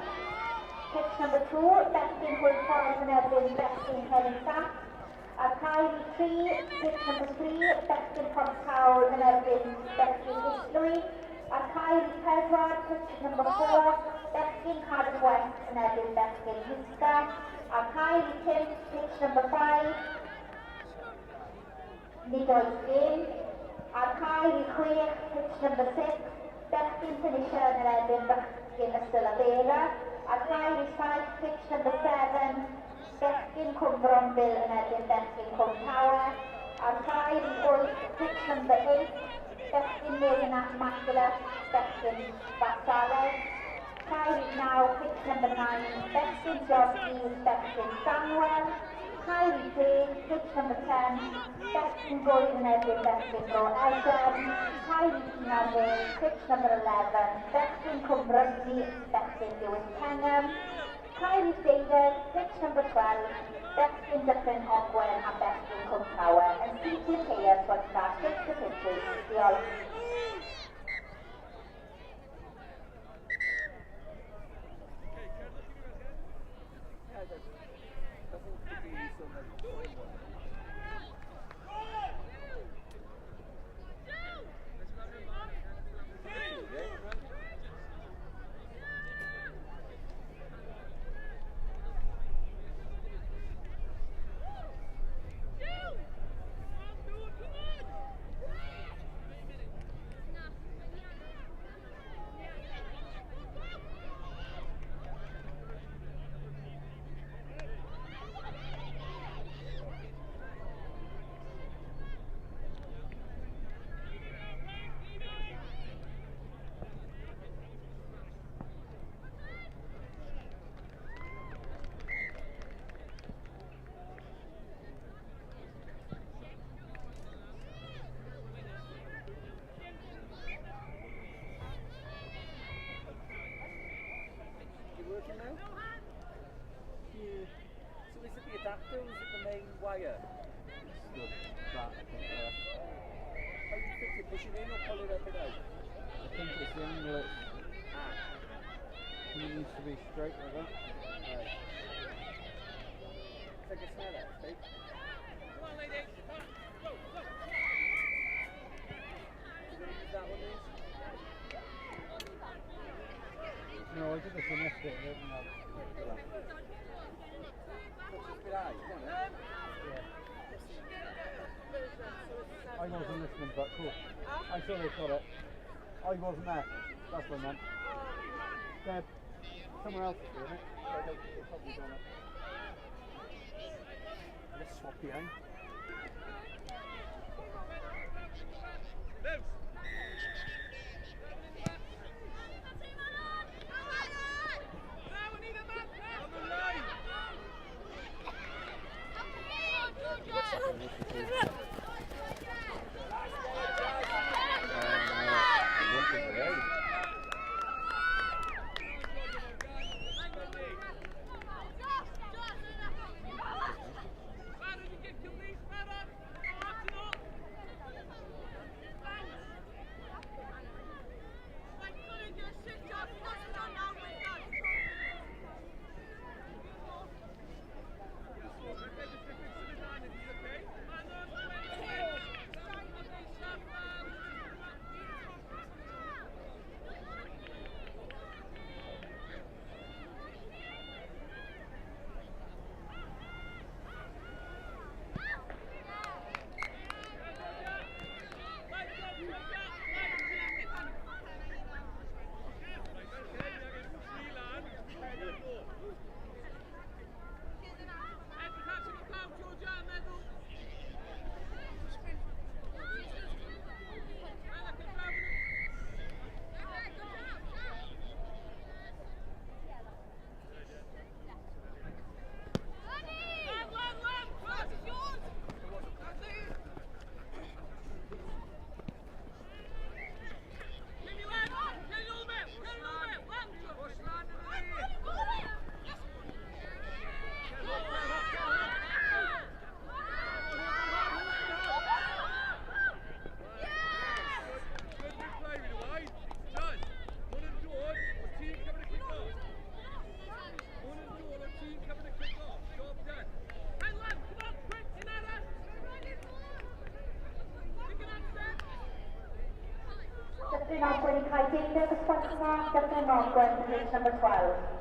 pitch number 2, bechgyn Hwlffordd yn erbyn bechgyn Celyn Sant. Ar cae rhif 3, pitch number 3, bechgyn Porthcawl yn erbyn bechgyn Islwy. Ar cae rhif 4, pitch number 4, bechgyn Cardiff West yn erbyn bechgyn Rhisga. Ar cae rhif 5, pitch number 5, nid oes gêm. Ar cae rhif 6, pitch number 6, bechgyn Llanisien yn erbyn bechgyn Ystalyfera. Ar cae rhif 7, pitch number 7, bechgyn Cwm Brombil yn erbyn bechgyn Cwm Tawe. Ar cae rhif 8, pitch number 8, bechgyn Merion Immaculate, bechgyn Basareg. Cae rhif 9, pitch number 9, bechgyn Jordi, bechgyn Samuel. Cae rhif 10, pitch number 10, bechgyn Gŵyr yn erbyn bechgyn Bro Edern. Cae rhif 11, pitch number 11, bechgyn Cwm Rhymni, bechgyn Lewis Pengam. Cae rhif 12, pitch number 12, bechgyn Dyffryn Ogwen a bechgyn Cwm Tawe. Yn syth i'r caeau 20 past 6 y pitches. Diolch. Yeah, doesn't really so much. You working now? Yeah. So is it the adapter or is it the main wire? It's the, that, I think, there. How do you fix it? Push it in or pull it up and out? I think it's the angle it's... It needs to be straight like that. Right. It's like a snare, eh? Come on, ladies. Go, go. You gonna use that one, Reece? No, I did this one yesterday. I don't think I'll do that. Touch this bit high, come on then. Yeah. I wasn't listening, but cool. I'm sure they've got it. I wasn't there. That's what I meant. Deb, someone else is doing it. So I don't think they've probably done it. Let's swap behind. Loose. Dyffryn Ogwen i cael 12, os gwelwch yn dda. Dyffryn Ogwen to pitch number 12.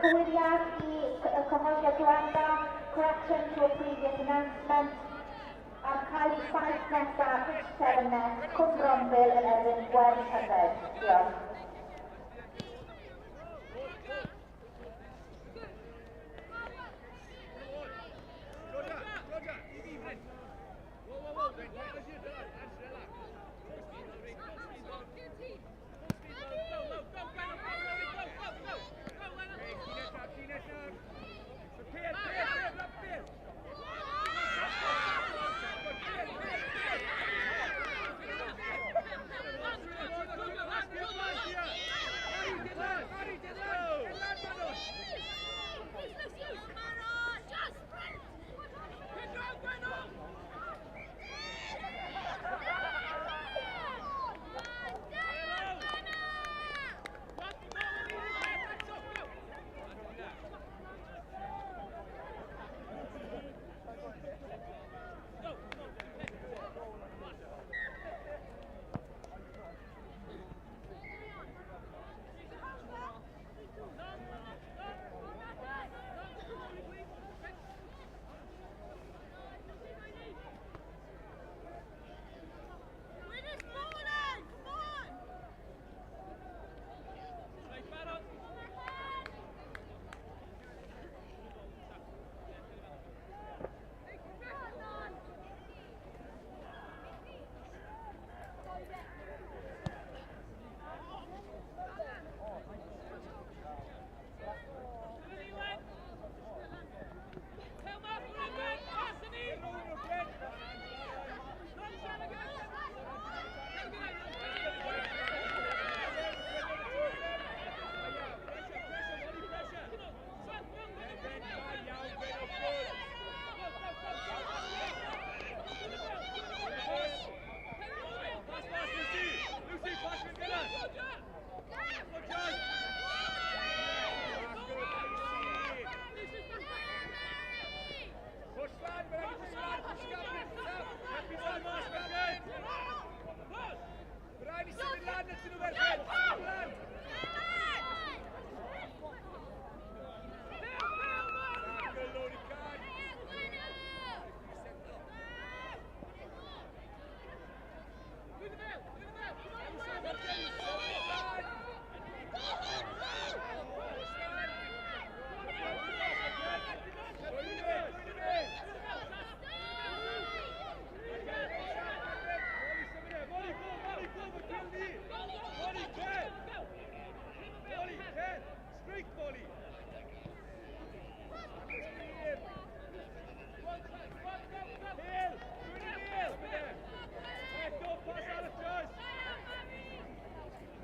Cywiriad i y cyhoeddiad diwetha, correction to a previous announcement. Ar cael ei 7 nesaf, pitch 7 next, Cwm Brombil yn erbyn Gwen Hyfed. Diolch.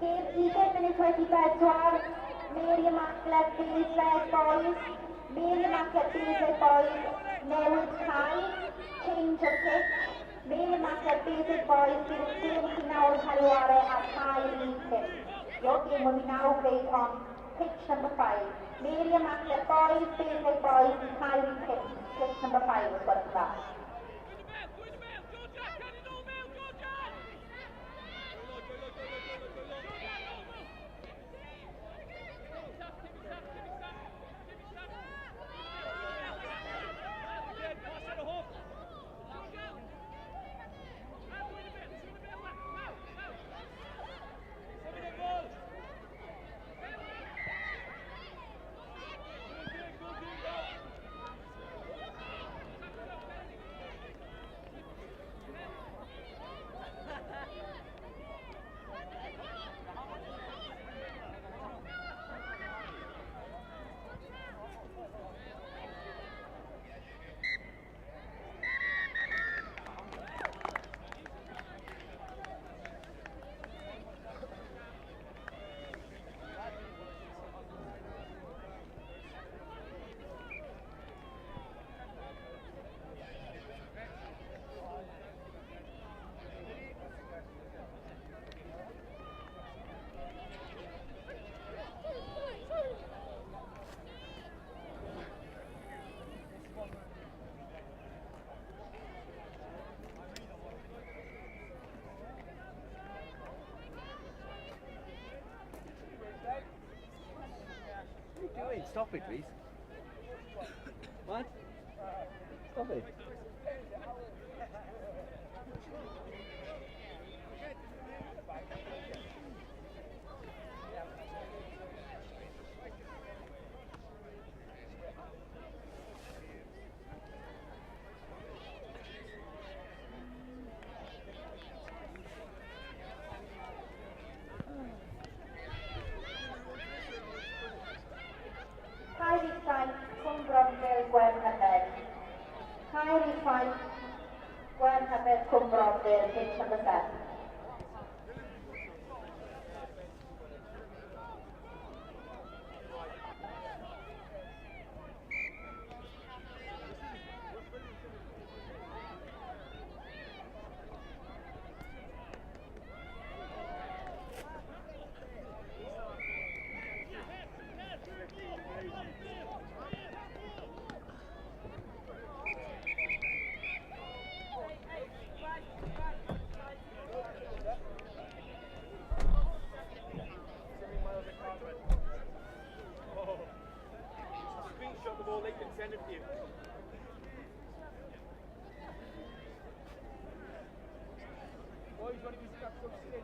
Gêm 20 munud wedi 4, Mary Immaculate Basleg Boys, Mary Immaculate Basleg Boys, newid cae, change of pitch, Mary Immaculate Basleg Boys, bydd y gêm chi nawr yn cael ei ware ar cae rhif 5. Your game will be now played on pitch number 5. Mary Immaculate Boys, Basleg Boys, cae rhif 5, pitch number 5 os gwelwch yn dda. What are you doing? Stop it, please. What? Stop it. Pitch number 7. Send it to you. Boys, want to be stuck so thin.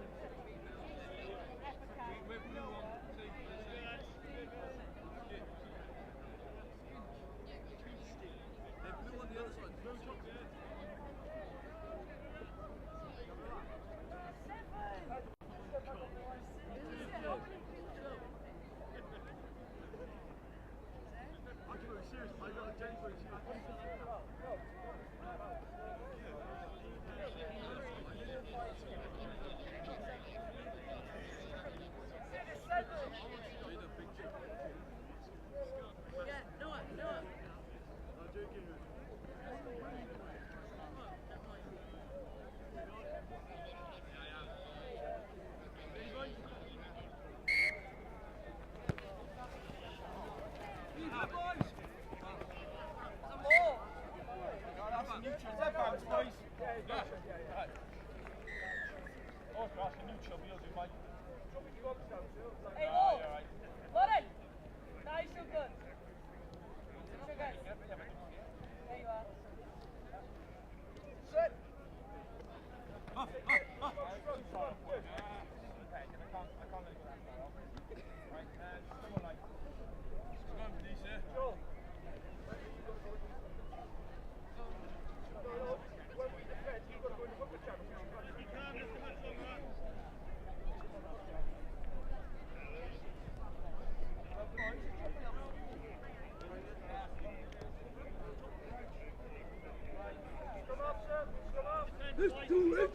Hey, Lo! Lauren! Nice, so good. There you are. Set! Let's do it!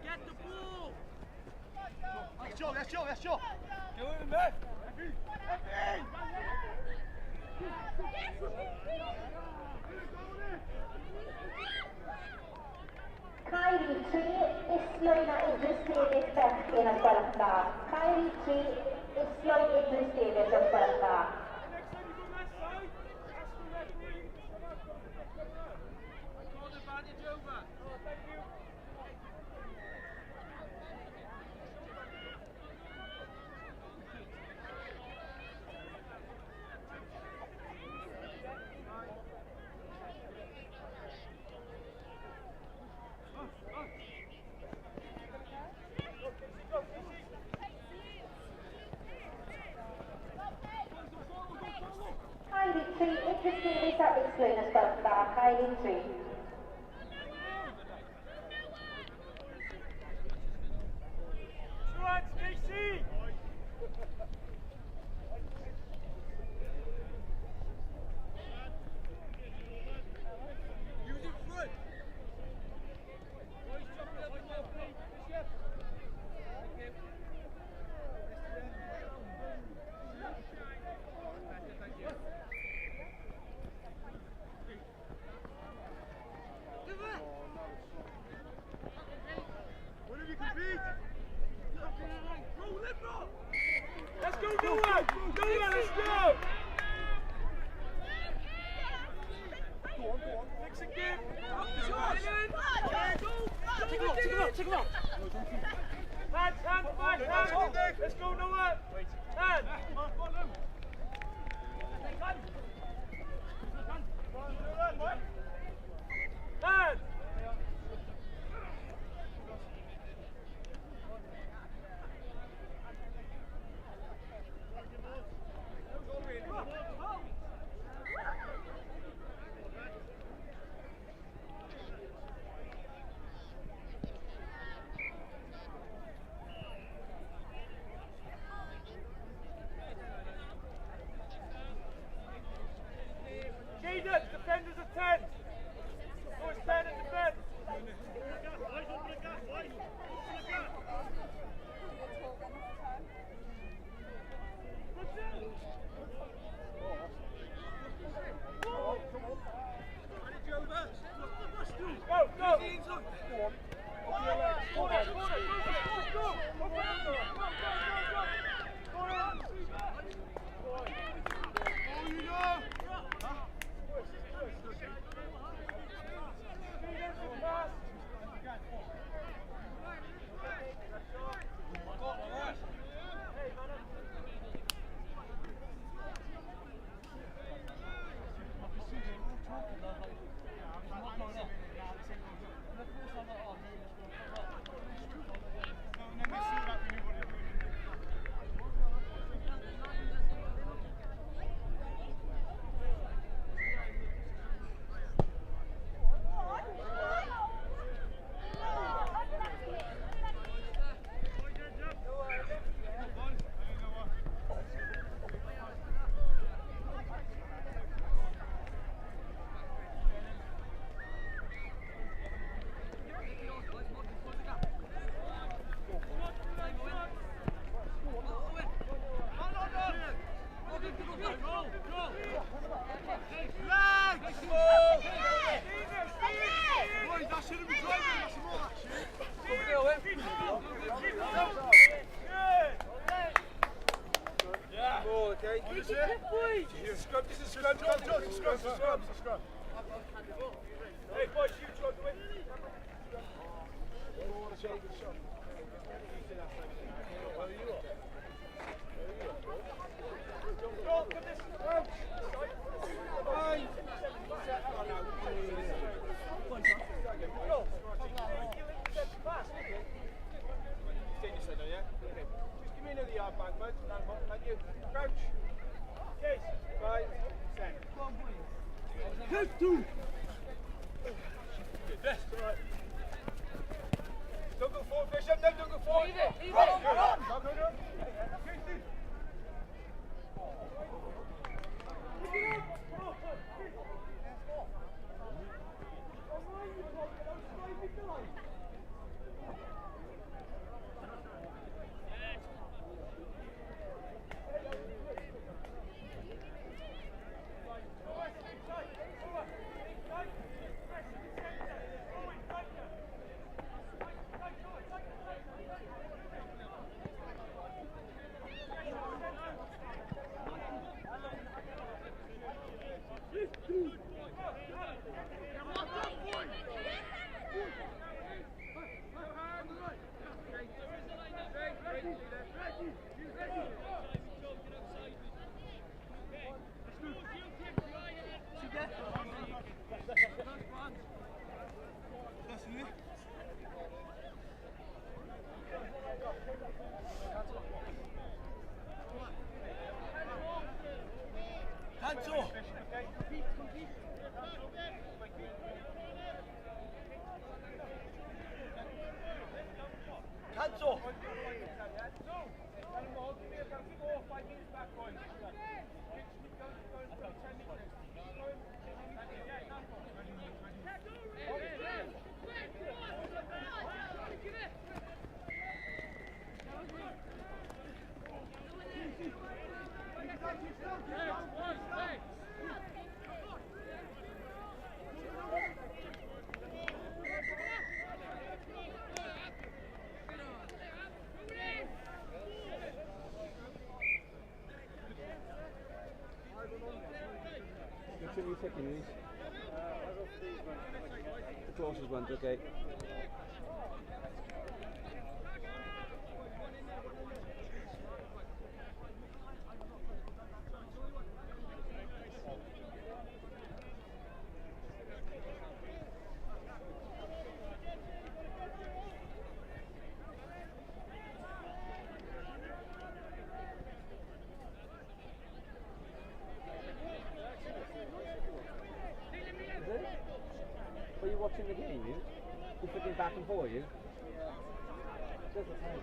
Get the ball! Let's go, let's go, let's go! Get with him, man! Cae 3, Islwyn a Idris Davies bechgyn os gwelwch yn dda. Cae 3, Islwyn Idris Davies os gwelwch yn dda. Idris Davies a Islwyn os gwelwch yn dda. Cae 3. Let's go, Noah! Noah, let's go! Go on, go on. Fix and give. Take him out, take him out, take him out. Hands, hands, back, hands. Let's go, Noah. Hand. Scrum, this is scrum, scrum, scrum, scrum. Hey boys, you two are doing. Just give me another yard back, bud. Thank you. Crouch. Case. 5, 7. 2. Good. Don't go forward, Bishop. No, don't go forward. Leave it. Leave it. Run. Go, go. Which are you taking these? The closest ones, okay. Were you watching the game, you? You're flicking back and forth, you? Just the time.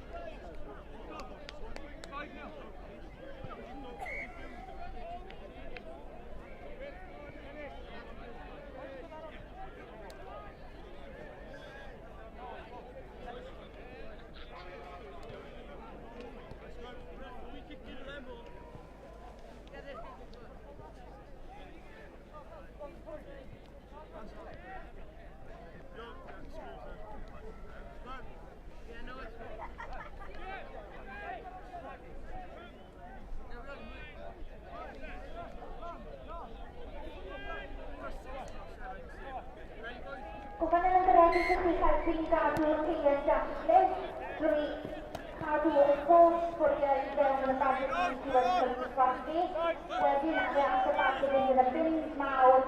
Gofynnwn yn garedig i chi helpu i gadw'r ceir datrys drwy cadw yr holl sbwriel i fewn yn y bagiau sydd wedi cael eu dosbarthu. Wedyn fe all y bagiau fynd yn y bins mawr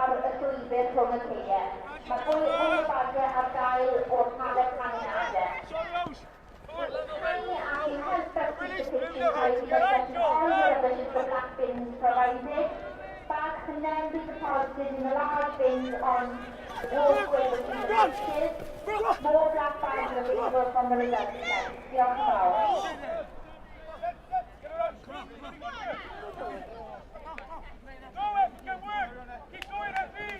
ar y llwybr rhwng y ceir. Mae fwy o bagiau ar gael o'r paled canlyniadau. Kindly ask you help us to keep the all the rubbish in the black bins provided. Bags can then be deposited in the large bins on the walkway between the benches. More black bags are available from the results tent. Diolch yn fawr. Go, Effie, good work! Keep going, Effie!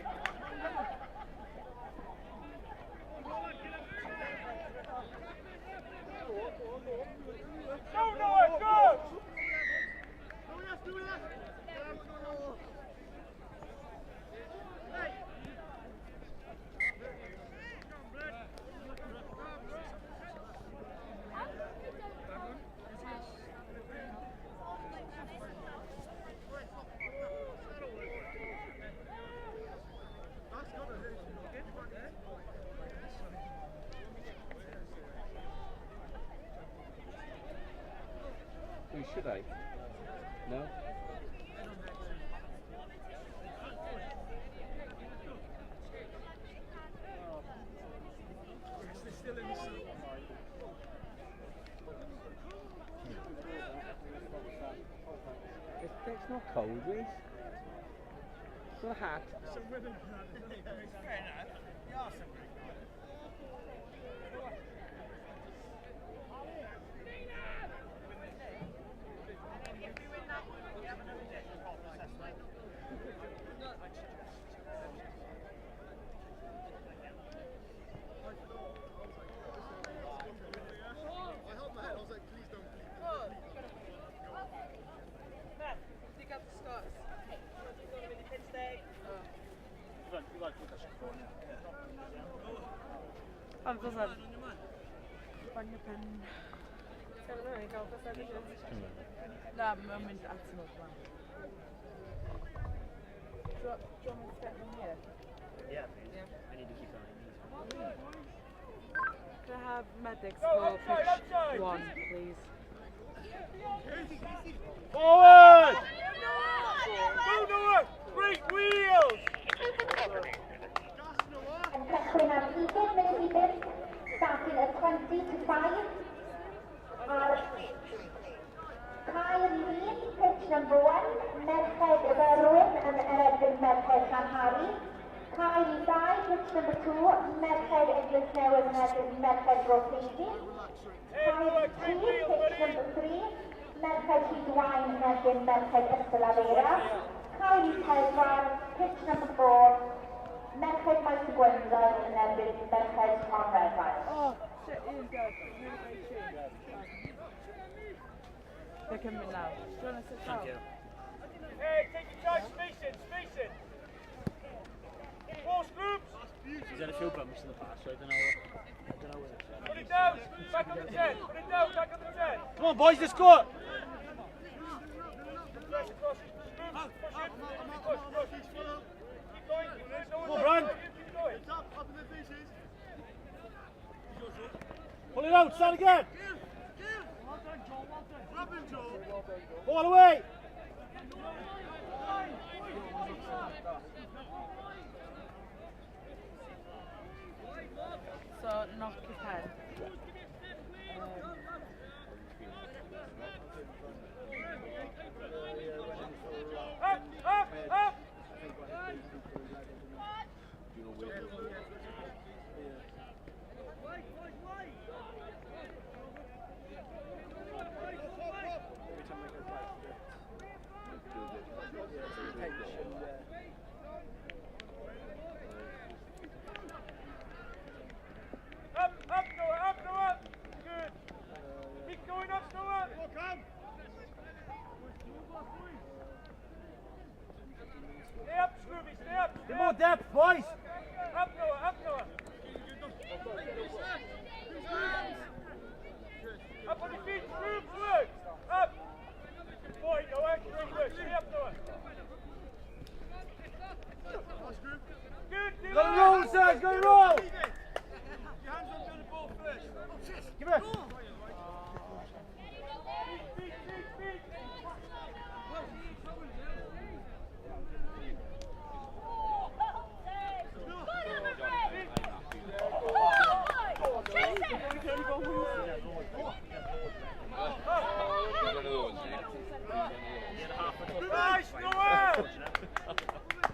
Go, Noah, go! Should I? No? It's not cold, Rhys. It's not a hat. Fair enough. You are some Ond fysa... Bangio pen. Na, mae'n mynd at nhw. Do you want me to get them here? Yeah, please. Yeah. I need to keep an eye on these. Can I have medics for pitch 1, please? Forward! Go, Noah! Great wheels! Yn cychwyn am 20 munud i 5, starting at 20 to 5. Ar cae rhif 1, pitch number 1, Merched y Berwyn yn erbyn Merched Llanhari. Cae rhif 2, pitch number 2, Merched Eglwys Newydd yn erbyn Merched Bro Teifi. Cae rhif 3, pitch number 3, Merched Rhydwain yn erbyn Merched Ystalyfera. Cae rhif 4, pitch number 4, Merched Maes y Gwendraeth yn erbyn Merched Conrad. Oh, shit, Ian dead. Really great tune. They're coming now. Do you want to sit down? Thank you. Hey, take your time, space it, space it. Force groups. He's had a few bumps in the past, so I don't know. I don't know where it's at. Put it down, back on the 10. Put it down, back on the 10. Come on, boys, let's go! Press across, groups, push it, push, push. Keep going, keep going. Come on, Brand. Keep going. Pull it out, start again! Ball away! So, knock your pen. Up, up, up! Up, up, Noah, up, Noah! Good. Keep going up, Noah! Stay up, Scrooby, stay up! Get more depth, boys! Up, Noah, up, Noah! Up on your feet, Scroob, work! Up! Good boy, Noah, great work. Stay up, Noah. Good, Dylan! Gotta roll, Serge, gotta roll! Give it! Feet, feet, feet, feet! Nice, Noah!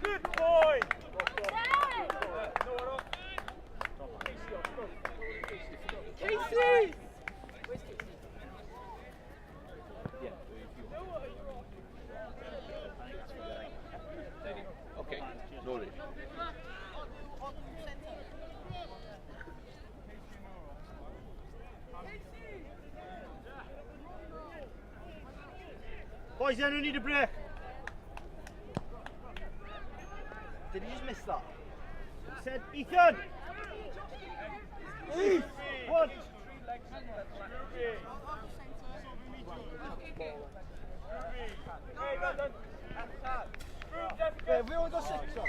Good boy! Noah off. Casey! Okay, no worries. Boys, anyone need a break? Did he just miss that? Said Ethan! Eth! One! Hey, well done. Yeah, we only got 6 on.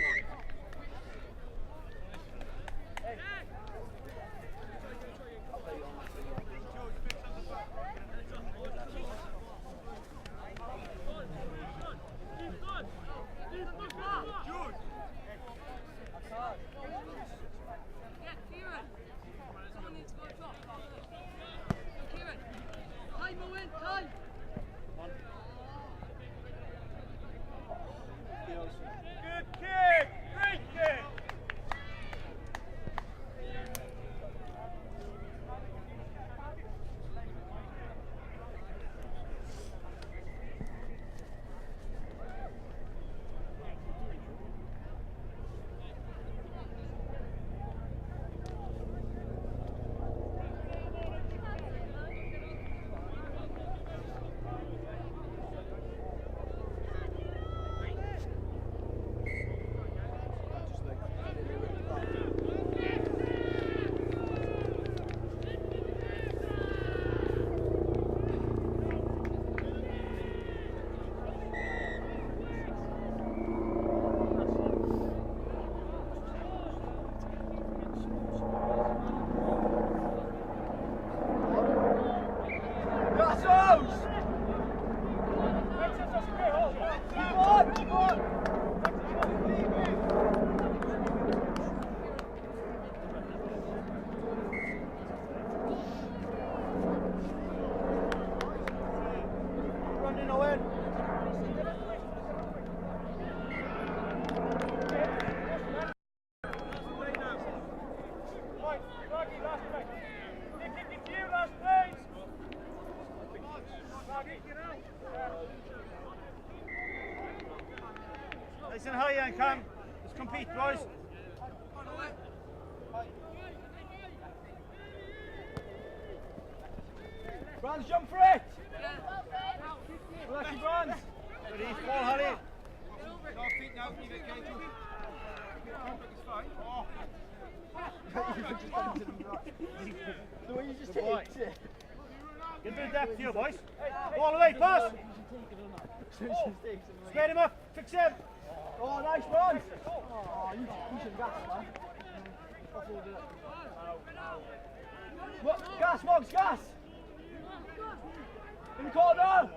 Running, Owen. Right, Maggie, last play. Kick it to you, last play. Maggie, get out. Nice and high, and Cam. Let's compete, boys. Brands, jump for it! Lucky Brands! Ready, ball, Harry. The way you just takes it. Get a bit of depth here, boys. Ball away, pass. Square him up, fix him. Oh, nice one! Oh, you should gas, man. What? Gas, Moggs, gas! In the corner!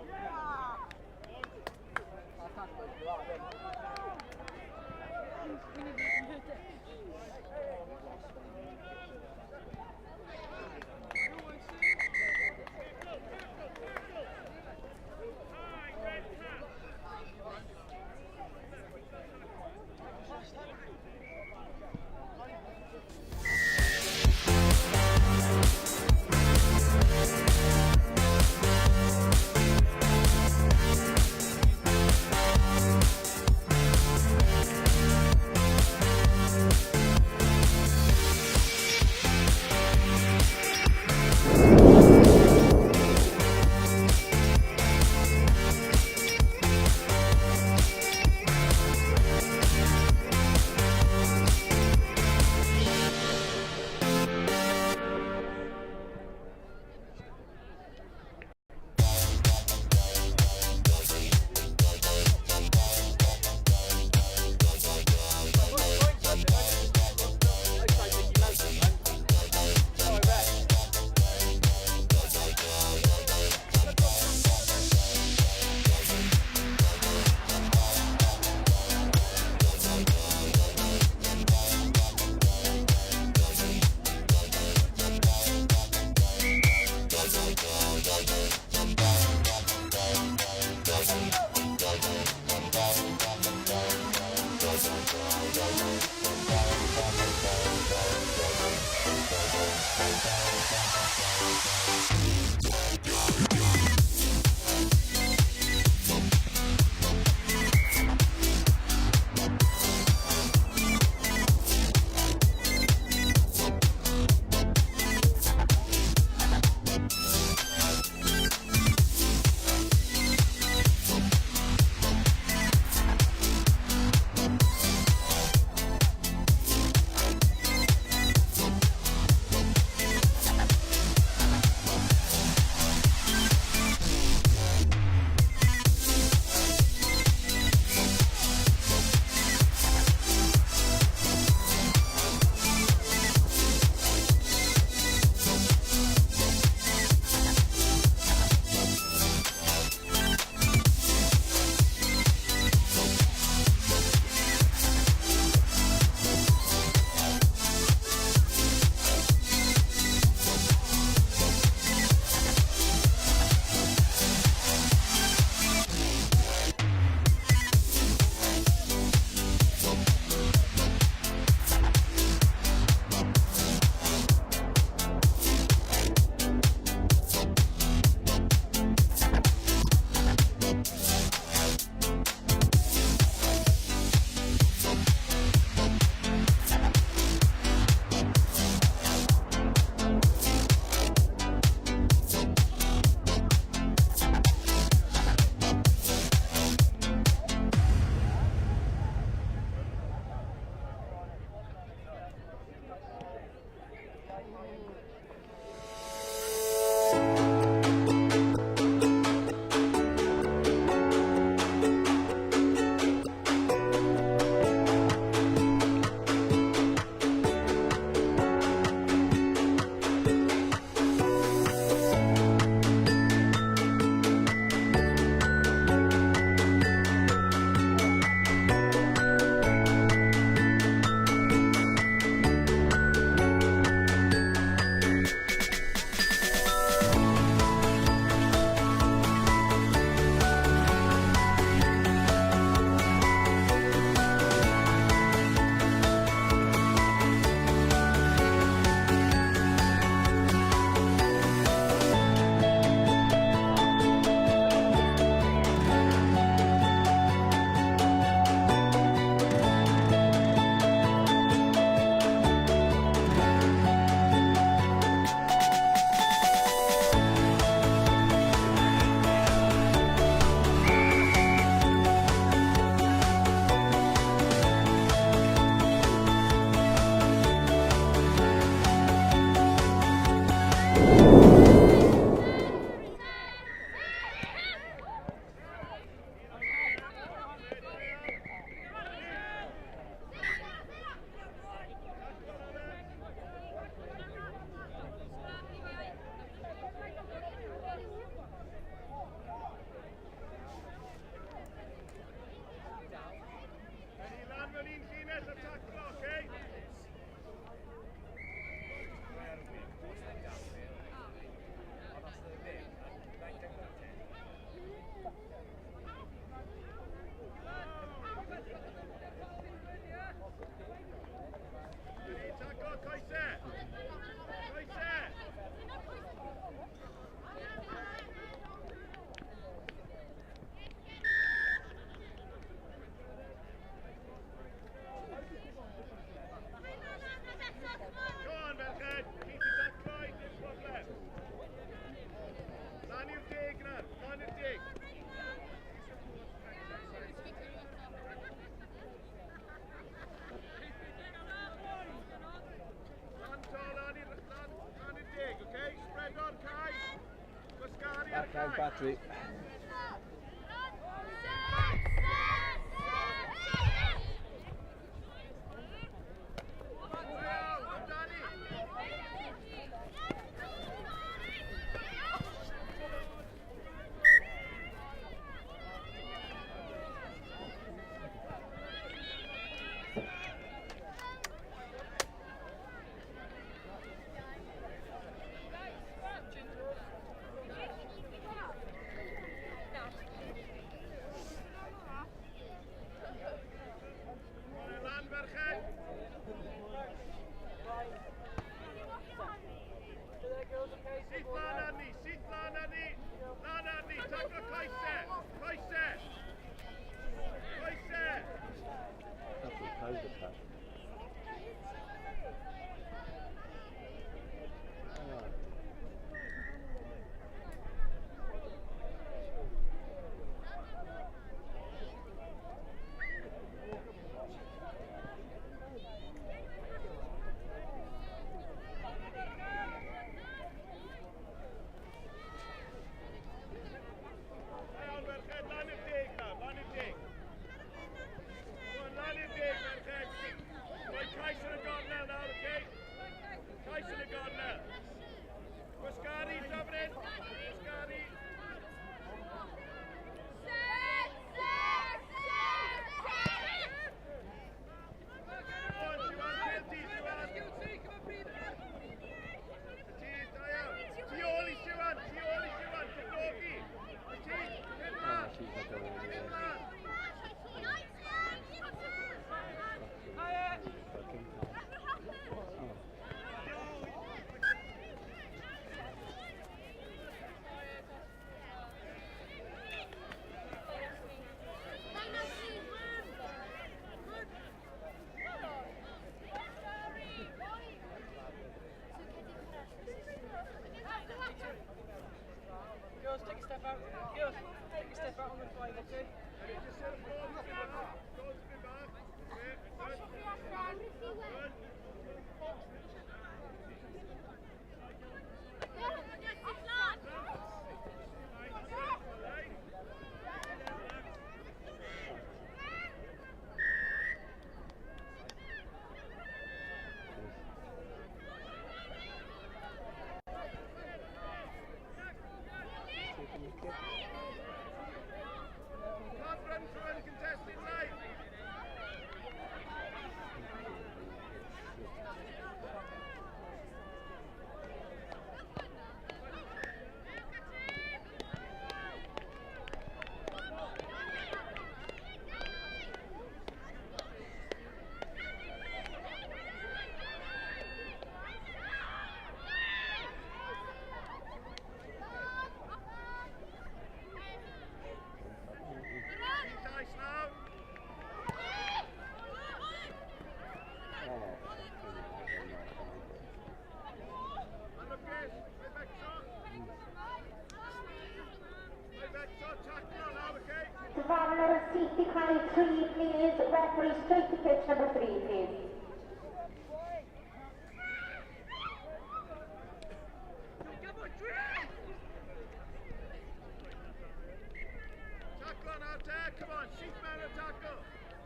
Victory. Girls, take a step out. Girls, take a step out on the 5, okay? Dyfarnwr syth i cael ei 3, please. Referee straight to pitch number 3, please. Tackle on out there, come on, sheath man a tackle.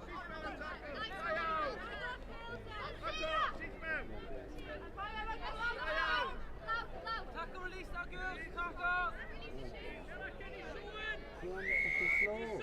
Sheath man a tackle. Stay out. That's all, sheath man. Stay out. Tackle release now, girls. Tackle. Slow.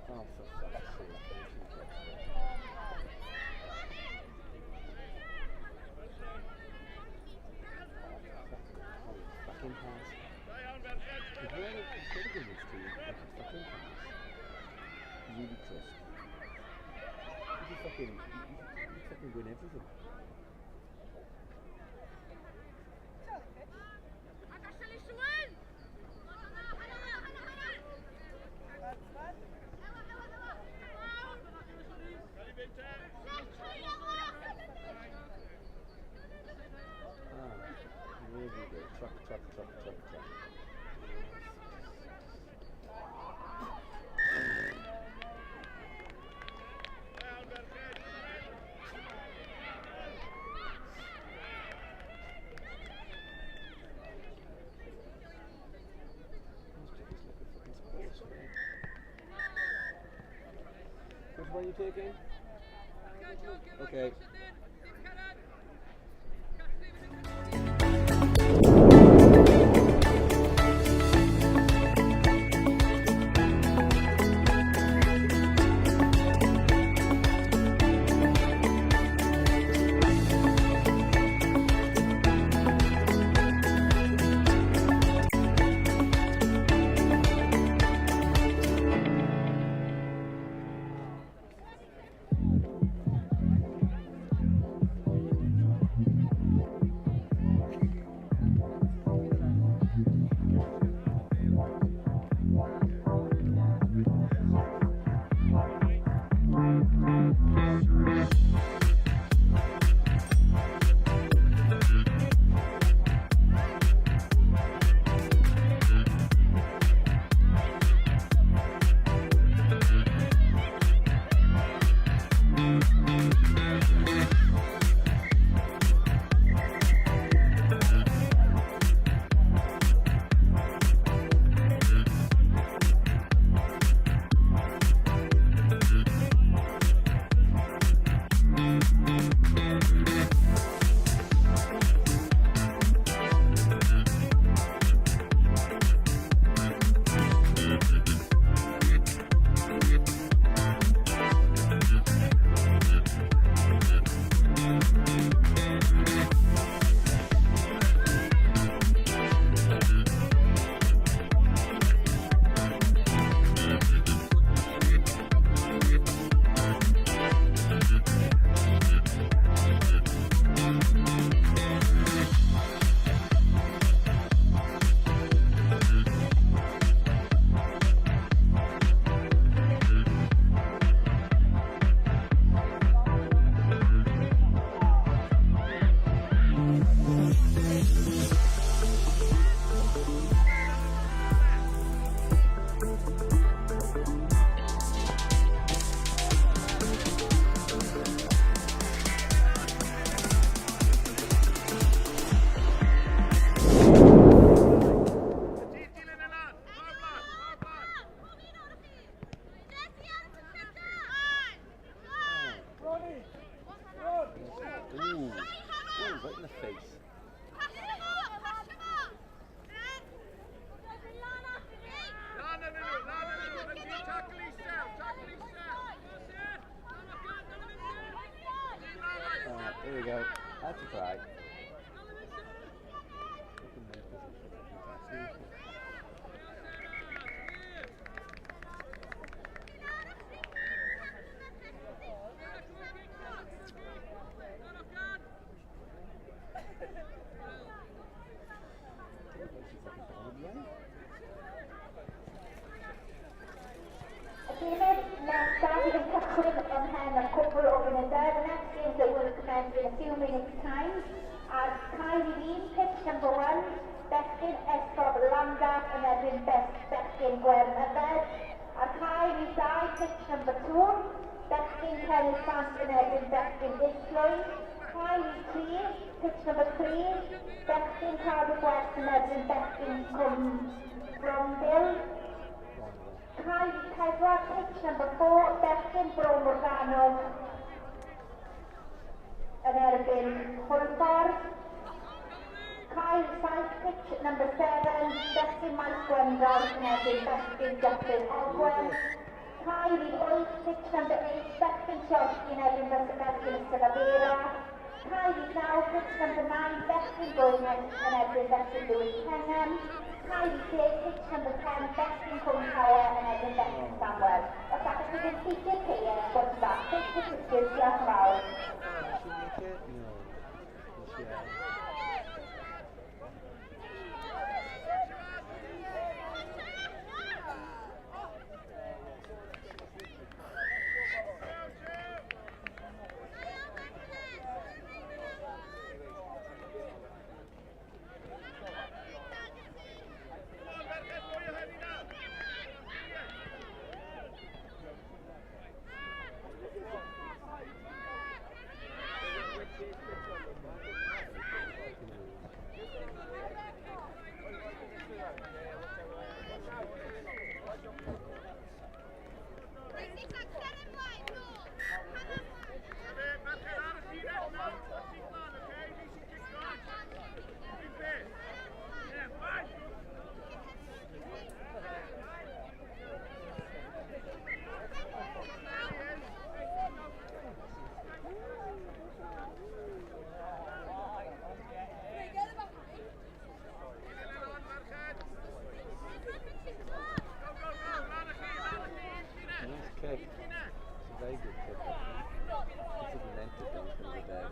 Oh, for fuck's sake. Fucking pass. If you're instead of giving this to you, like a fucking pass. Really crisp. You fucking win everything. Truck, truck, truck, truck, truck. Which one are you taking? Okay. There we go. That's a try. In a few minutes time. Ar cae rhif 1, pitch number 1, bechgyn Esgob Llandaff yn erbyn bechgyn Gwern Yfed. Ar cae rhif 2, pitch number 2, bechgyn Cennydd Sant yn erbyn bechgyn Islwyn. Cae rhif 3, pitch number 3, bechgyn Cardiff West yn erbyn bechgyn Cwm Brombil. Cae rhif 4, pitch number 4, bechgyn Bro Morgannwg yn erbyn Hwlffordd. Cae 7, pitch number 7, bechgyn Maes Gwendraeth yn erbyn bechgyn Dyffryn Ogwen. Cae rhif 8, pitch number 8, Bechgyn Chelsea yn erbyn Bechgyn Ystalyfera. Cae rhif 9, pitch number 9, Bechgyn Gwynedd yn erbyn Bechgyn Lewis Pennam. Cae rhif 10, pitch number 10, Bechgyn Cwm Tawe yn erbyn Bechgyn Samuel. Os allwch chi fynd syth i'r caeau, gwelwch yn dda. Take the pitches, diolch yn fawr. Nice kick. It's a very good kick. I think he meant it, but he's going to go down.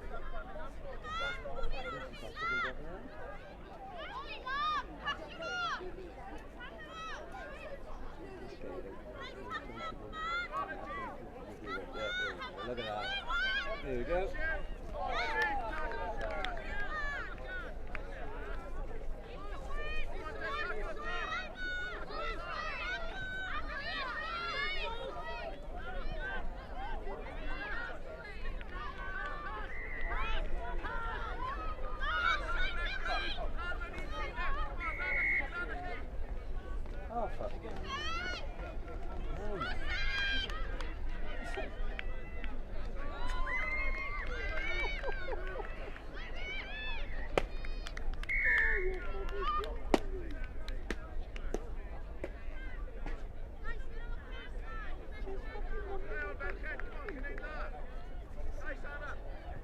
Look at that. There we go. Oh, fuck. Oh.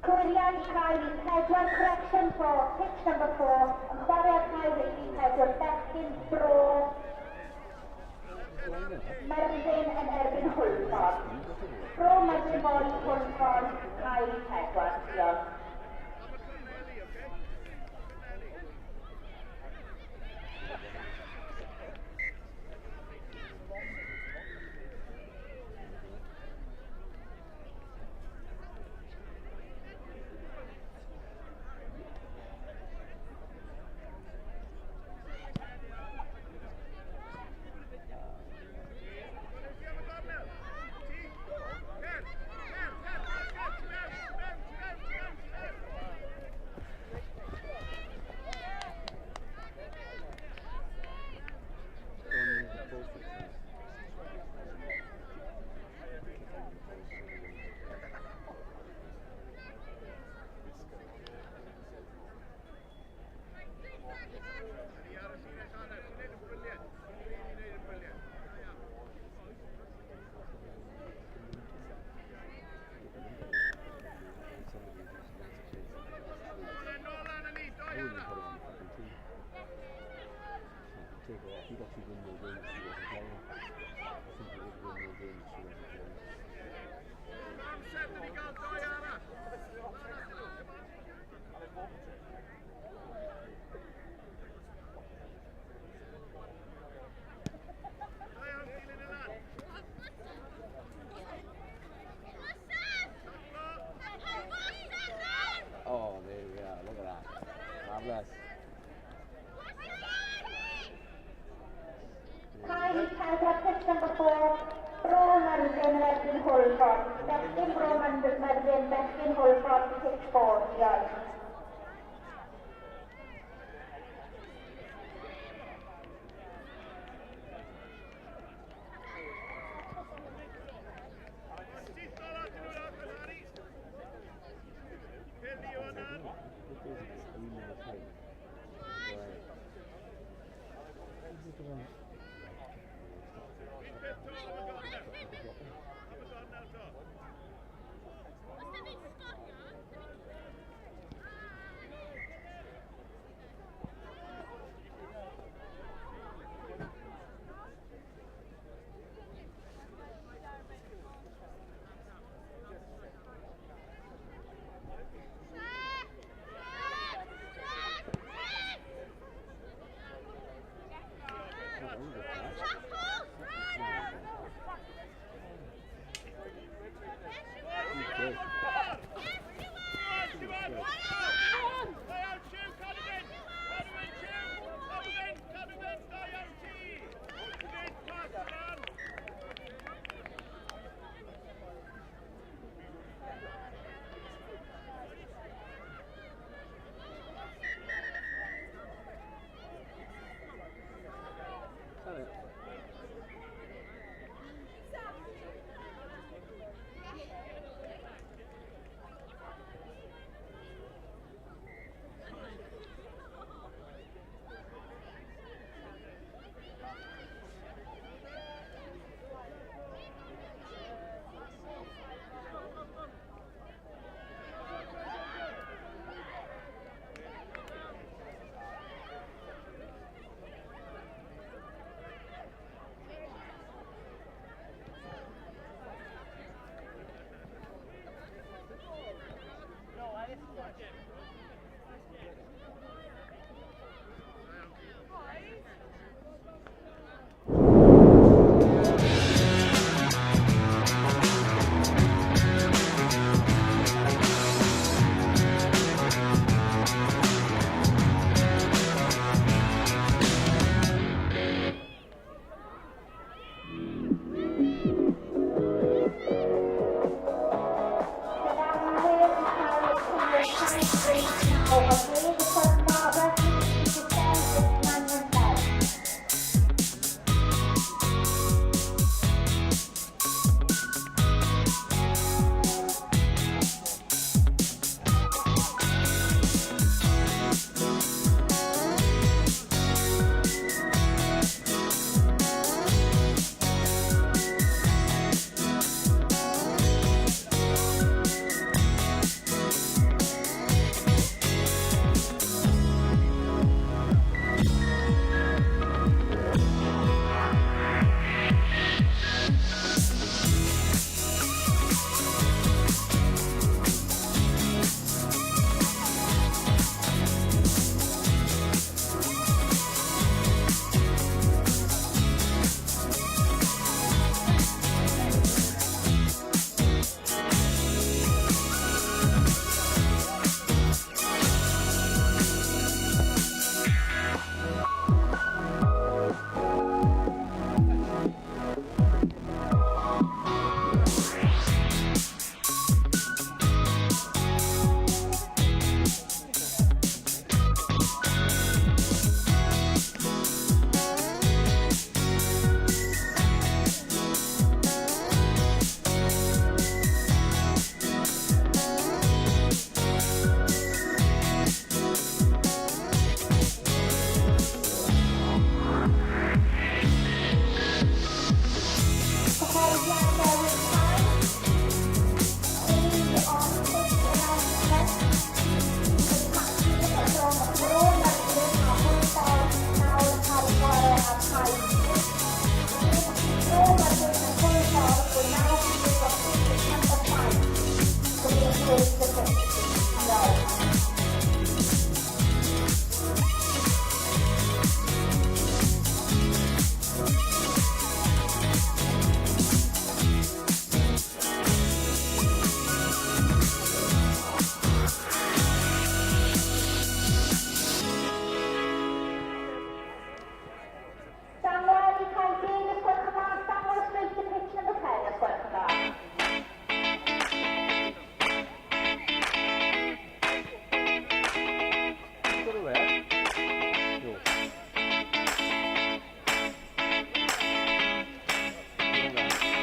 Cwiriau i cae rhif 4, correction for pitch number 4, yn chwarae ar cae rhif 4, Bechgyn Bro Myrddin yn erbyn Hwlffordd. Bro Myrddin Boys, Hwlffordd, cae rhif 4, diolch. Take her off. He'd actually win more games if he wasn't playing. I think he would win more games if he wasn't playing. Oh, there we are. Look at that. Marvellous. Cae rhif 4, pitch number 4, Bro Myrddin yn erbyn Hwlffordd. Bechgyn Bro Myrddin, Bechgyn Hwlffordd, pitch 4, diolch. newydd cael. Please on pitch announcement. The captain from Bro Myrddin a Hwlffordd nawr yn cael ei chwarae ar cae. Bro Myrddin and Hwlffordd will now be on pitch number 5. So we approach the pitch now. Samuel i cae 10, os gwelwch yn dda. Samuel straight to pitch number 10, os gwelwch yn dda. Got it there. No. No, there.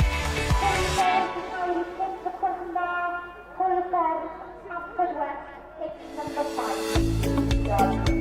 Hwlffordd i cae 5, os gwelwch yn dda. Hwlffordd, Haverfordwest, pitch number 5. Diolch.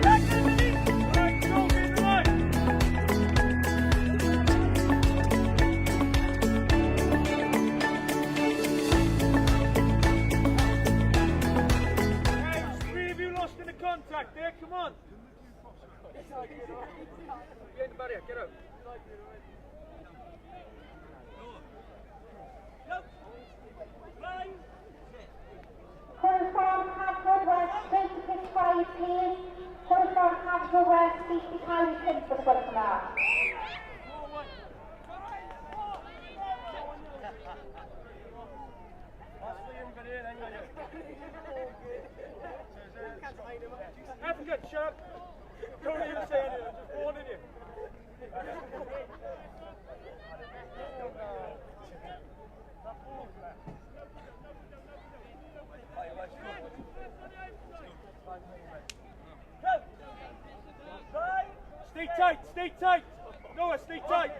Right, go, get the line. Hey, three of you lost in the contact there, come on. Behind the barrier, get out. Go. Line. Hwlffordd, Haverfordwest, straight to pitch 5, please. Hwlffordd, Haverfordwest, syth i cae 5, os gwelwch yn dda. African, shut up. Don't even say anything, I'm just warning you. Go. Stay tight, stay tight. Noah, stay tight.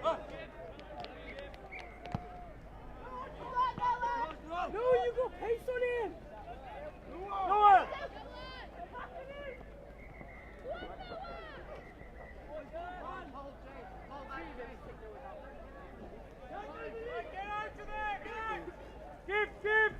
No, you got pace on him. Noah. Get out of there, get out. Give, give.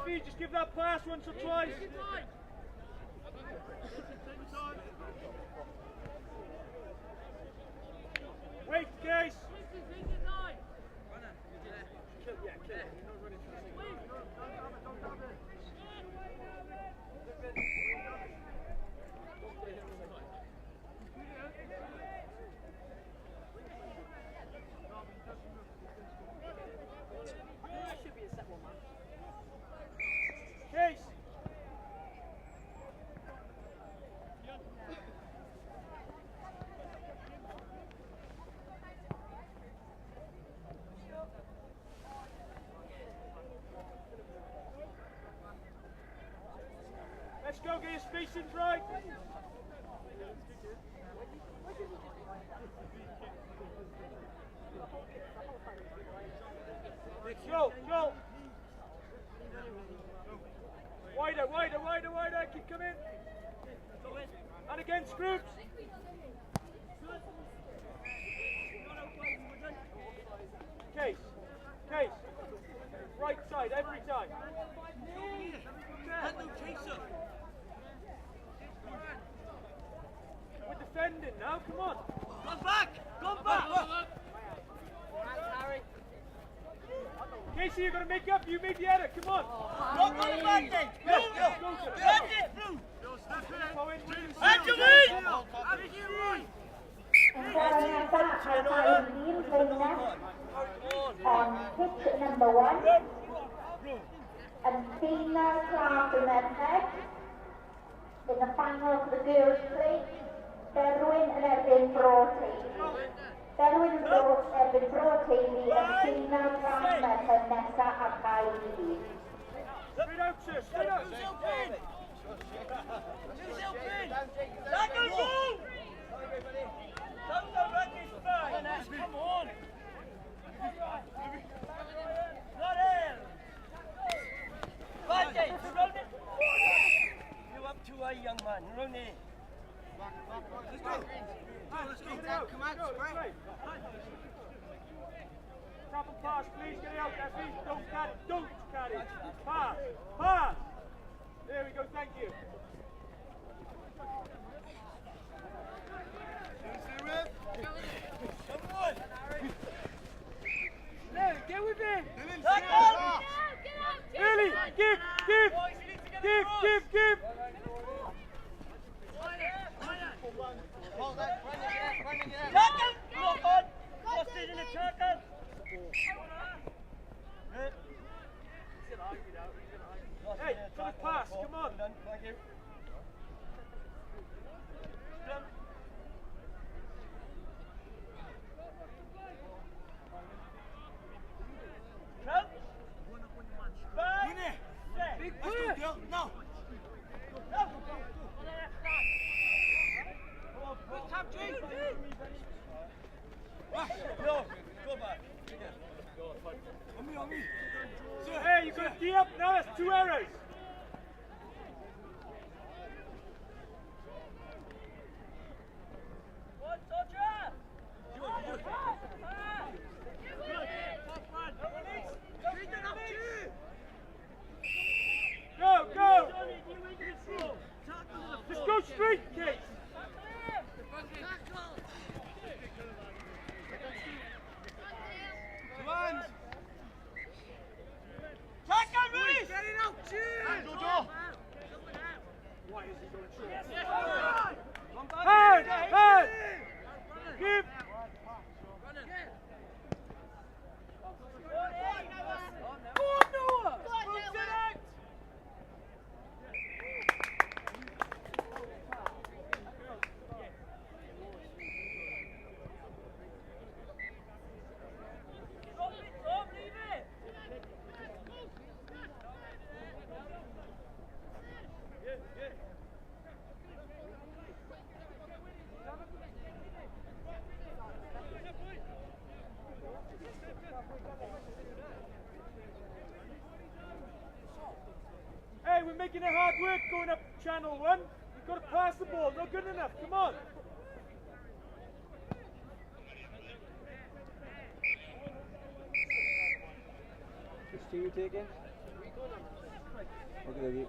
Effie, just give that pass once or twice. Wait, Case. Case. Let's go, get your spacings right. Go, go. Wider, wider, wider, wider. Keep coming. And against groups. Case, case. Right side every time. We're defending now, come on. Go back! Go back! Casey, you've got to make up. You made the error, come on. Go for the advantage! Go! Go! Advantage, blue! On pitch number 1, and female class in merched. In the final for the girls plate, Berwyn yn erbyn Bro Teifi. Berwyn yn erbyn Bro Teifi yn female class merched nesa ar cael i fi. Straight out, sir, straight out. Who's helping? Who's helping? Tackle, move! Come the run this side. Come on. Not in. Advantage, run it. You up too high, young man. Run it. Let's go. Let's go. Come on, spread. Tap and pass, please. Get it out, Effie. Don't carry. Don't carry. Pass. Pass. There we go. Thank you. Come on. No, get with it. Early. Give. Give. Give. Give. Give. Tackle! Knock on! Lost it in the tackle! Hey, for the pass, come on! Thank you. Trump! 5, 6, Let's go, no! No! Good tap, Jake! No, go back. On me, on me. Hey, you've got to D up now, that's 2 errors. One, Dodger! Go, go! Just go straight, Kate! Tackle, Reece! Get it out, Jojo! Why is he going short? Hand! Hand! Give! Go on, Noah! Move it out! Drop it, Tom, leave it! Hey, we're making it hard work going up channel 1. You've got to pass the ball, not good enough, come on. Which two you taking? Okay, okay.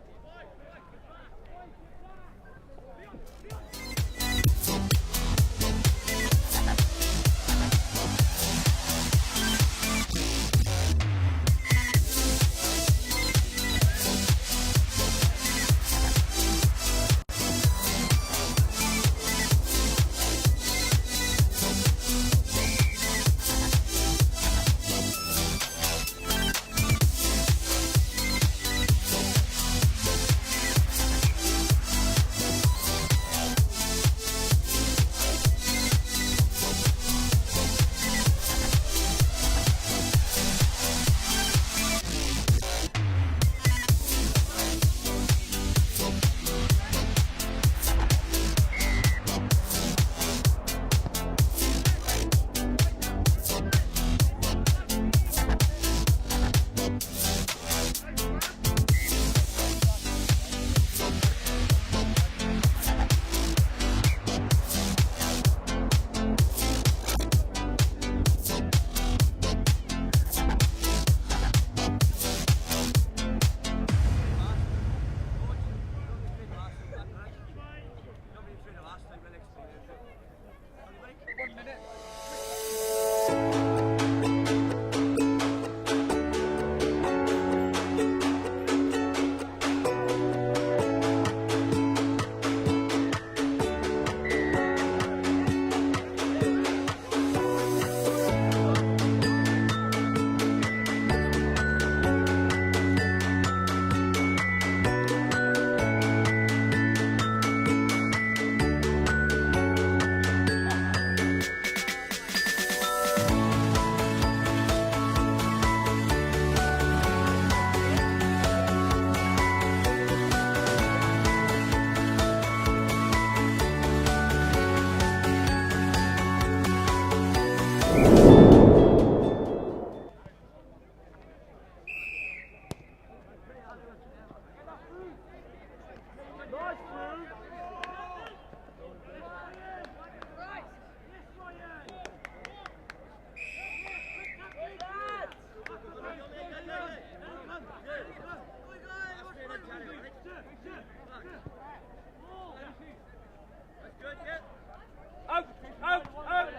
Out, out, out.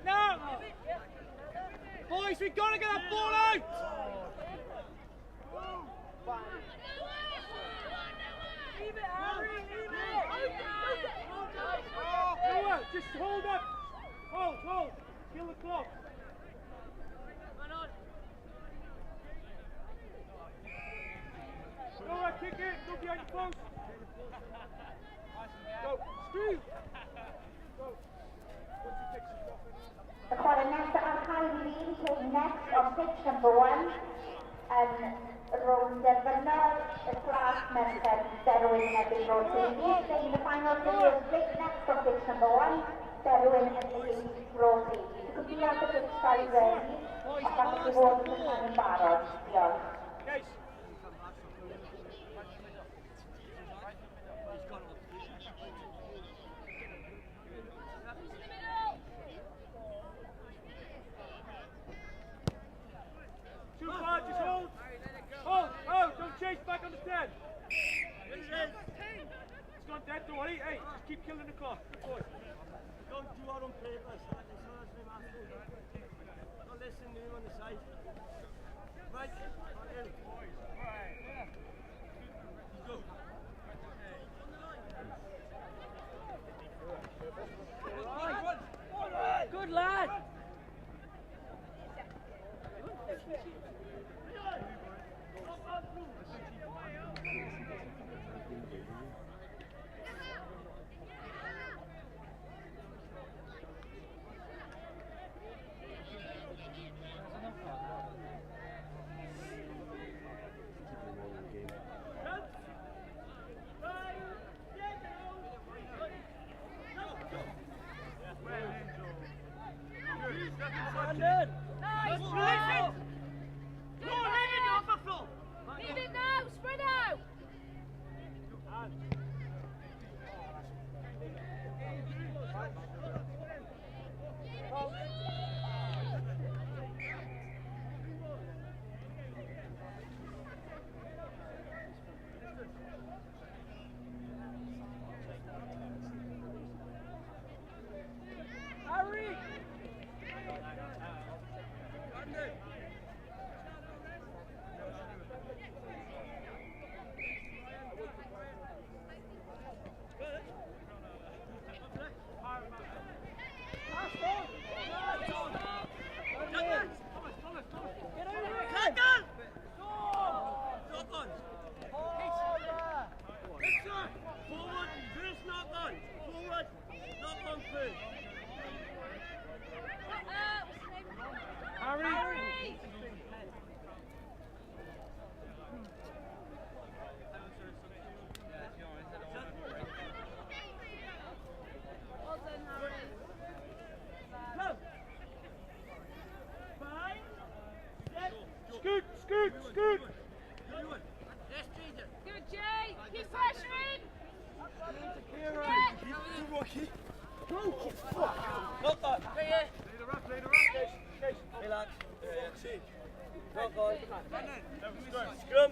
Now! Boys, we've got to get that ball out! Leave it, Harry, leave it! Noah, just hold up. Hold, hold. Kill the clock. Noah, kick it. Go behind the post. Go. Screw. Go. Y chwarae nesaf ar cael ei playing next on pitch number 1 yn rownd derfynol y Plas Merched Derwyn yn erbyn Bro Teifi. Playing the final three is played next on pitch number 1, Derwyn yn against Bro Teifi. You could be at the pitch side ready, os allwch chi fod yn y yn barod. Diolch. Too far, just hold. Hold, hold, don't chase back on the 10. It's gone dead, don't worry. Hey, just keep killing the clock. Good boy. Don't do it on purpose. Don't listen to him on the side. Right, in. Go. Good lad! Brandon! Nice! Leave it! No, leave it off the floor! Leave it now! Spread out! Jay! Well done, Harry. Go. Five. Set. Scoot, scoot, scoot. Good, Jay! Keep pressuring! Knock on. Relax. Knock on. Scrum.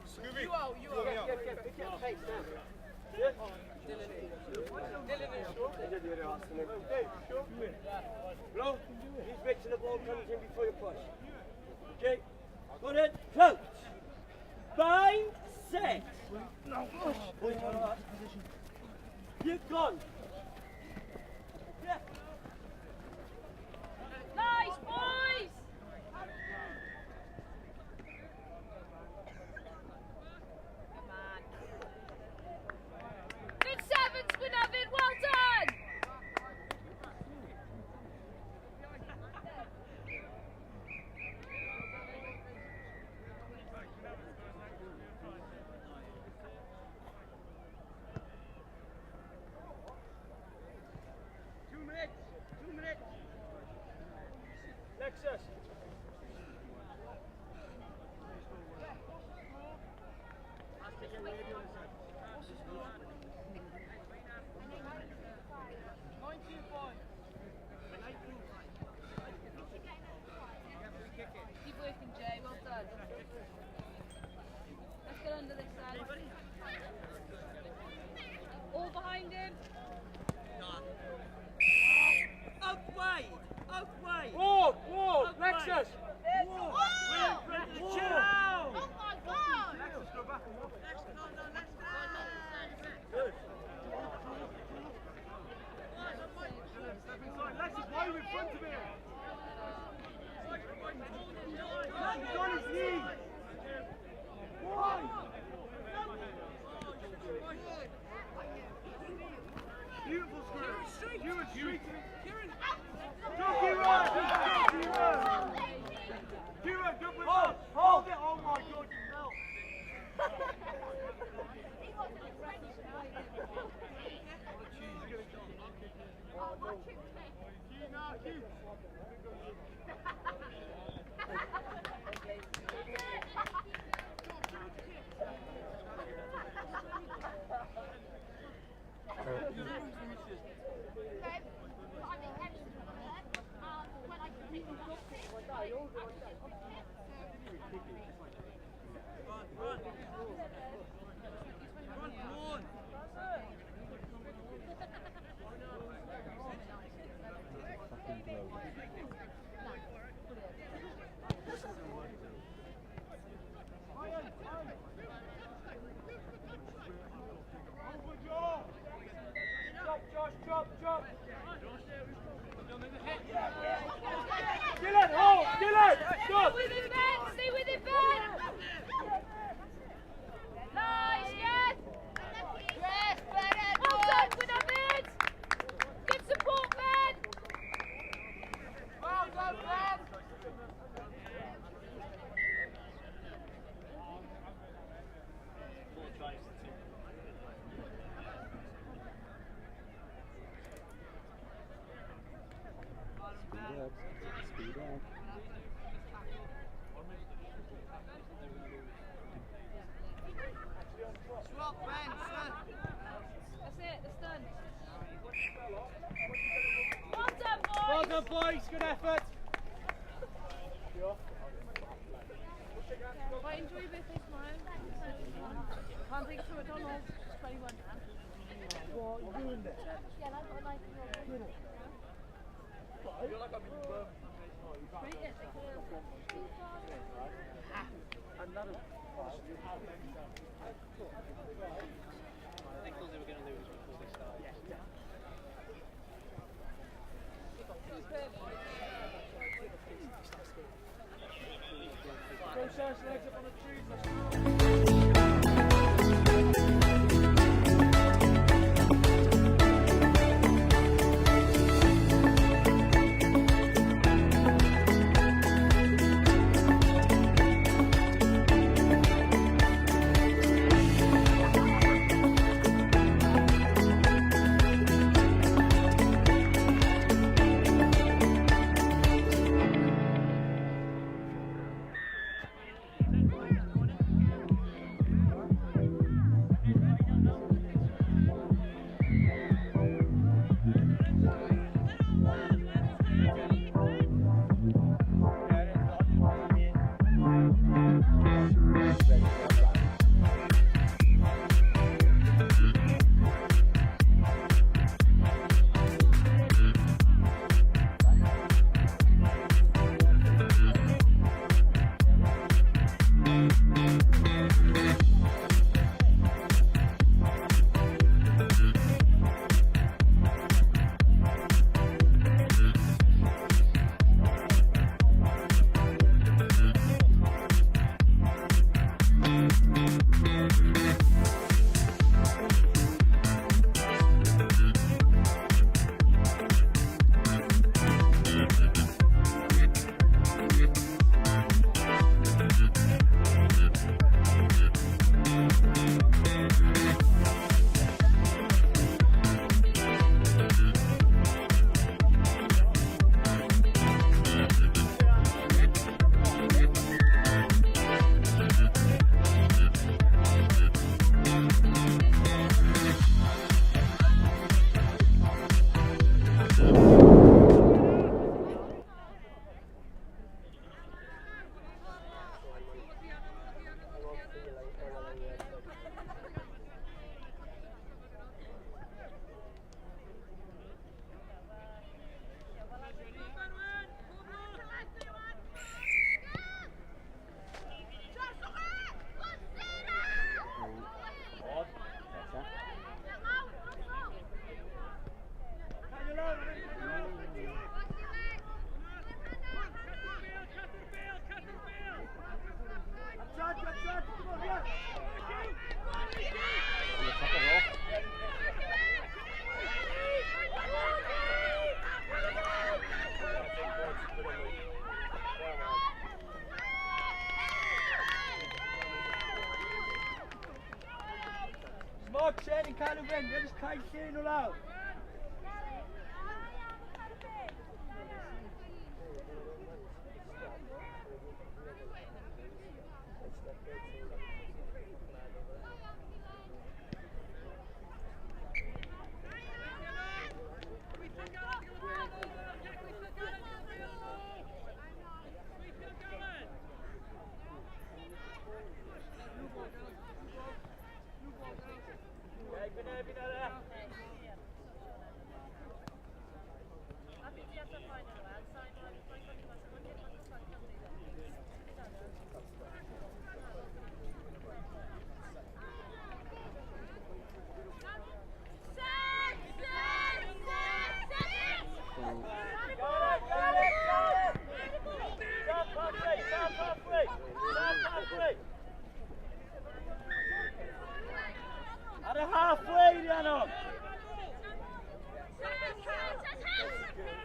Scooby. You out, you out. Get pace now. Blow. He's wait till the ball comes in before you push. Okay. Go ahead. Close. Bind. Set. No. You've gone. Yeah. Nice, boys! Come on. Good sevens, Gwynafin, well done! Two minutes. 2 minutes. Lexus. Keep working, Jay, well done. Let's get under this then. All behind him. Out wide. Out wide. Walk, walk, Out wide. Lexus. Walk. We're in front of the chair. Oh my god! Lexus, go back and walk. Good. Step inside. Lexus, why are you in front of him? He's on his knee. Why? Beautiful screw. Kieran, straight. Go, Kieran! Go, Kieran! Kieran, good with hold, hold it! Oh my God, you fell. Fucking blow. Drop, Josh, drop, drop. Dylan, hold! Dylan, stop! Stay with him, Ben! Stay with him, Ben! Nice, yes! Yes, Ben! Well done, Gwynafin! Good support, Ben! Well done, Ben! Speed up. Speed up. Swap, Ben, swap. That's it, that's done. Well done, boys! Well done, boys. Good effort. Right, enjoy your birthday tomorrow. Can't take it to McDonald's. It's 21 now. What are you doing there? Yeah, I've got a 19-year-old. Rate it. They thought they were going to lose before they started. Go, Sash, legs up on the trees. Let's go. Shen yn cadw fynd, jyst cael lle nhw lawr.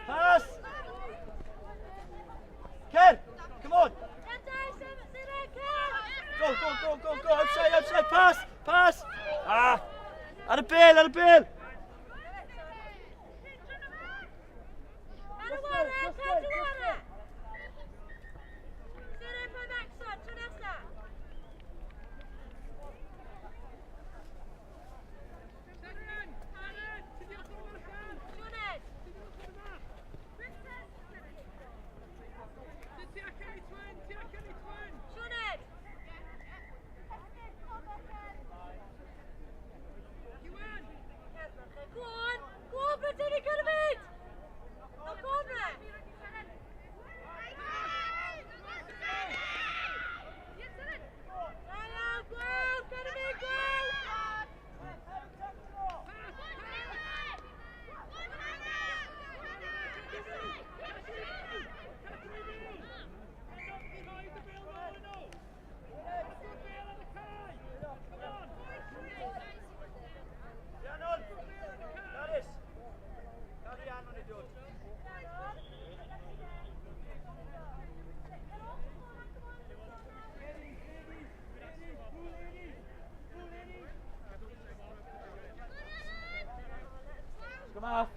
Pass! Ken, come on! Go, go, go, go, go! Outside, outside, pass, pass! Ah! Ar y bel, ar y bel! Come off.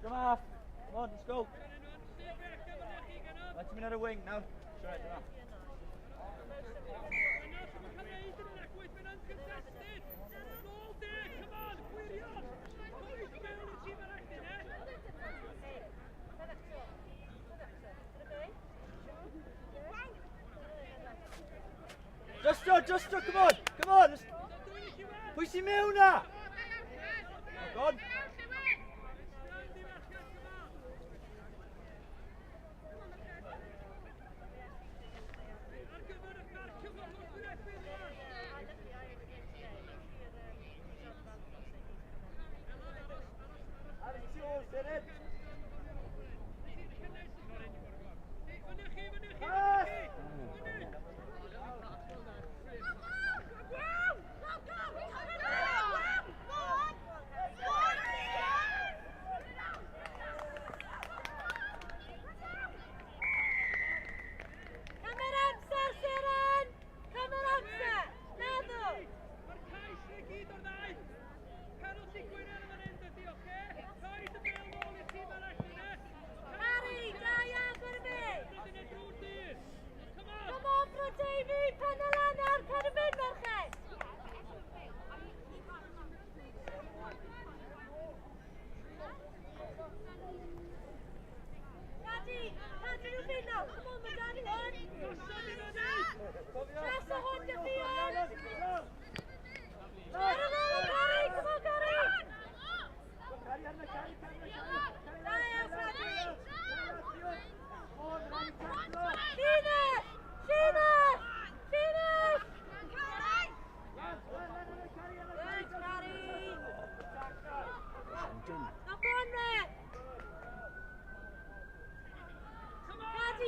Come off. Come on, let's go. Let's him another wing now. Sorry, come on. Justo, come on, come on. Pwy sy'n mewn na? Oh God.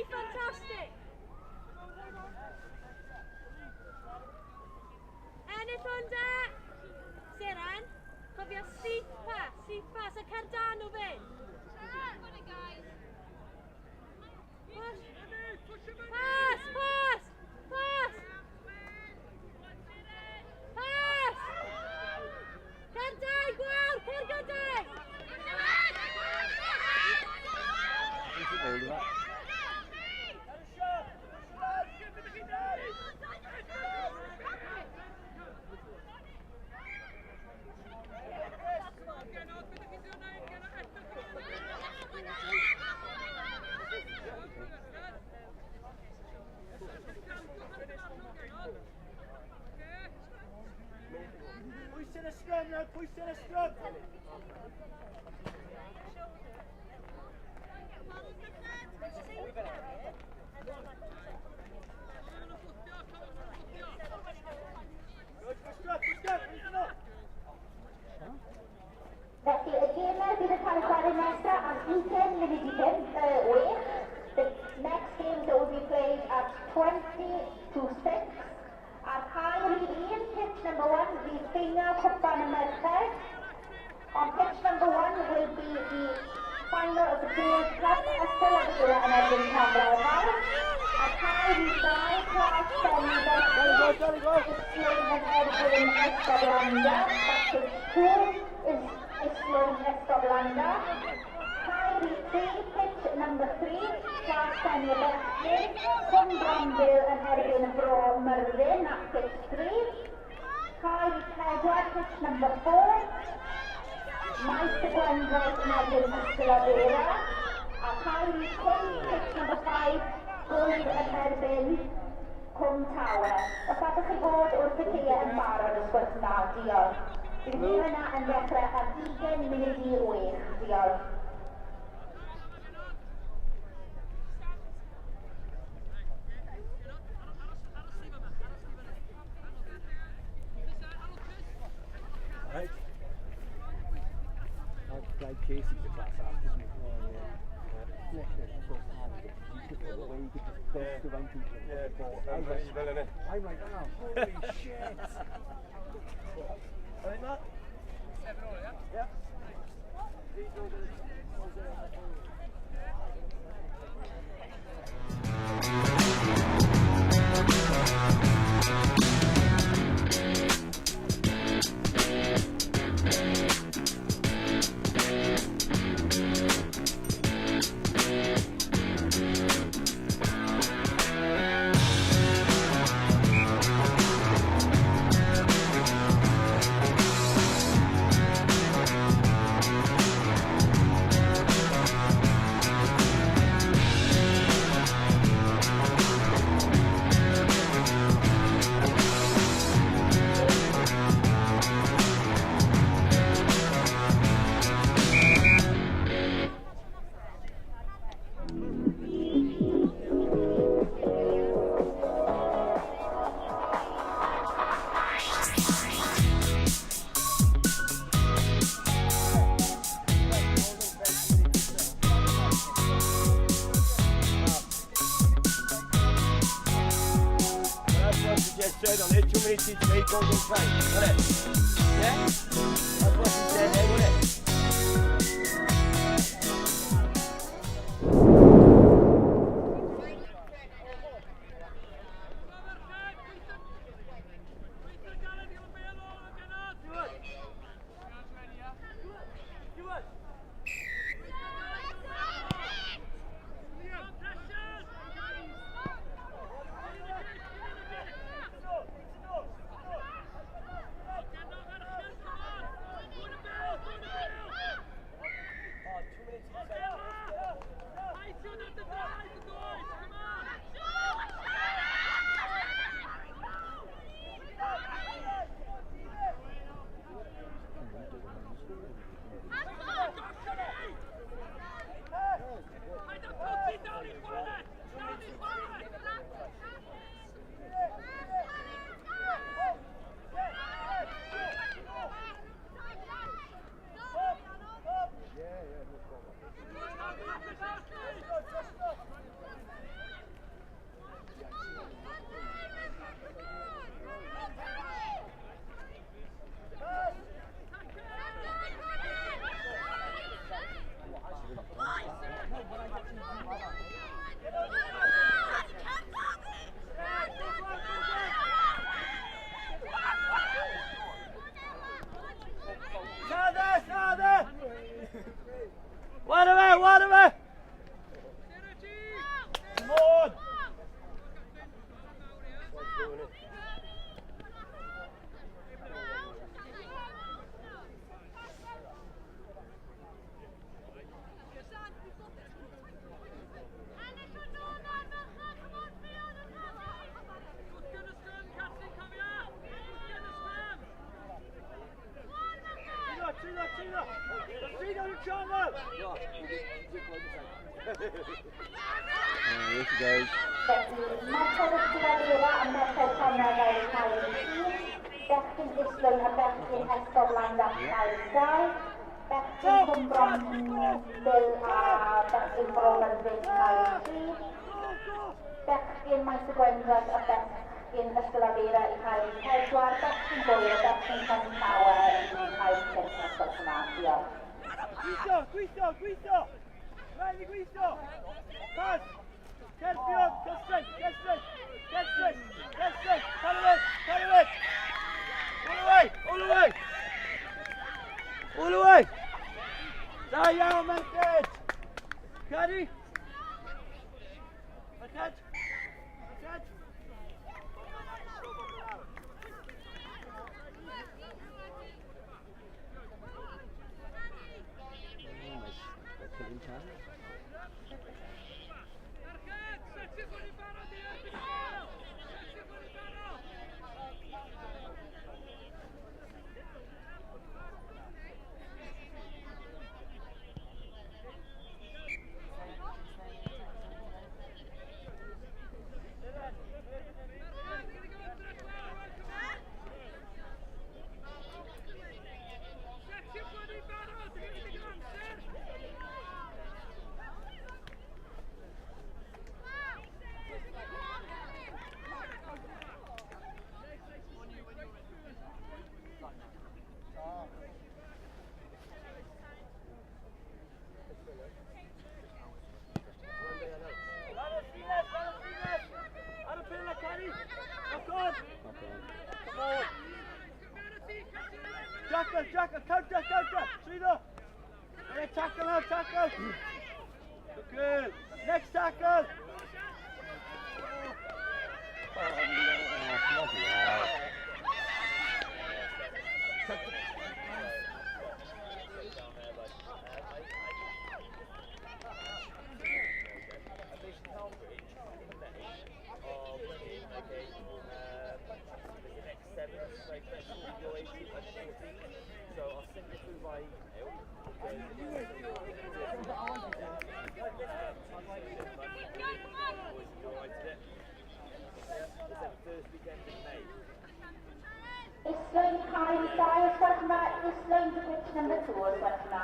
Fantastic! Ennill hwn da! Seren, cofio seat pass a Cardano fynd. Pass, pass, pass! Pass! scrum now, pwysau ar y scrum. Good, scrum, scrum, Felly, y gemau bydd yn cael eu chwarae nesaf am 20 munud i 5, 6. The next game that will be played at 5:40. Ar cae rhif 1, pitch number 1, fydd ffeinal cwpan y merched. On pitch number 1 will be the final of the Girls Cup, Ysgol Aberdare yn erbyn Camera Fawr. Ar cae rhif 2, Plas Fenni Islwyn yn erbyn Ysgol Landa. That's pitch 2 is Islwyn Ysgol Landa. Cae rhif 3, pitch number 3, Plas Fenni Bechgyn, Cwm Brombil yn erbyn Bro Myrddin at pitch 3. Cae rhif 4, pitch number 4, Maes y Gwendraeth yn erbyn Ysgol Abera. A cae rhif 5, pitch number 5, Gŵyr yn erbyn Cwm Tawe. Os allwch chi fod wrth y caeau yn barod os gwelwch yn dda, diolch. Bydd y gêm yna yn dechrau am 7:40. Diolch. Right. That guy Casey's a class act, isn't he? Oh, yeah. Flicker, of course, and beautiful, the way he could just burst around people. Yeah, I'm like, I'm like, oh, holy shit. All right, Matt? 7-all, yeah? Yeah. That's what she just said on it. Too many teachers, 8 goals inside. Wasn't it? Yeah? That's what she said there, wasn't it? Go! Here she goes. Felly, Merched Ysgol Abera a Merched Conrad ar cael eu 1, Bechgyn Islwyn a Bechgyn Esgob Llandaff cael eu 2, Bechgyn Cwmbron a Bechgyn Bro Mynydd cael eu 3, Bechgyn Maes y Gwendraeth a Bechgyn Ysgol Abera i cael eu 4, Bechgyn Gŵyr a Bechgyn Llawer i cael eu 5. Os gwelwch yn dda. Diolch. Gweithio, gweithio, gweithio! Rhaid i gweithio! Pas! Cerfion, get straight, get straight, get straight, get straight, carry it, carry it! All the way, all the way! All the way! Da iawn, Merched! Cari! Merched! Merched! Oh, nice. They're killing time. Jackal, jackal, counter, counter, Trino. Yeah, tackle now, tackle. Good girl. Next tackle. Oh, no, bloody hell. So I'll send it through by email. Islwyn cael 2 os gwelwch yn dda, Islwyn to pitch number 2 os gwelwch yn dda.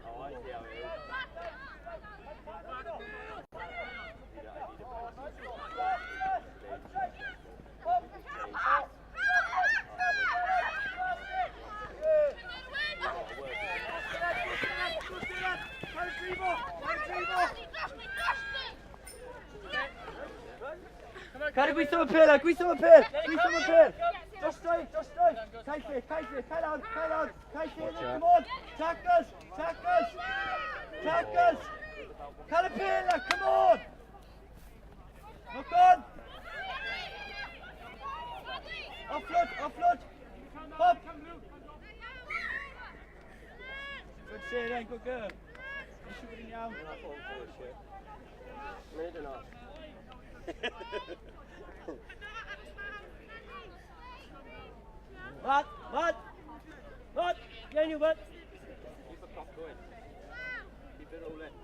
Oh, I see how it is. Cari gweithio am y pêl, gweithio am y pêl, gweithio am y pêl. Drosto i, drosto i. Cai lle, cai lle, cai lawr, cai lawr, cai lle, come on. Tackles, tackles, tackles. Cael y pêl, come on. Knock on. Offload, offload. Pop. Good save then, good girl. Siwr yn iawn. Minute and a half. Matt, Matt, Matt, get you, Matt. Keep the clock going. Keep it rolling.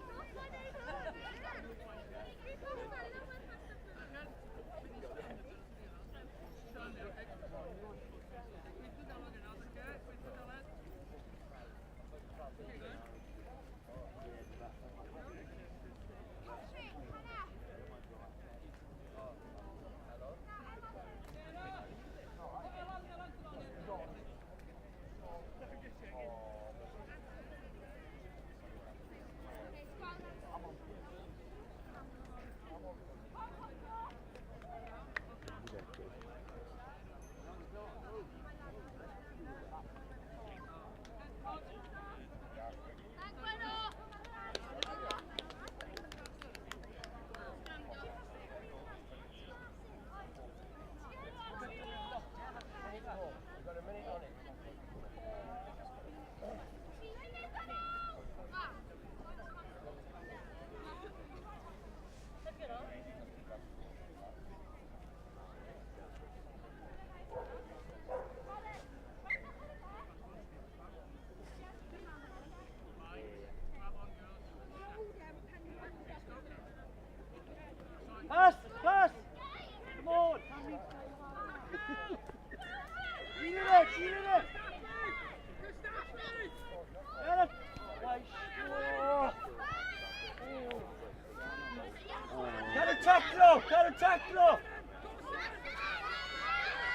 yn taclo!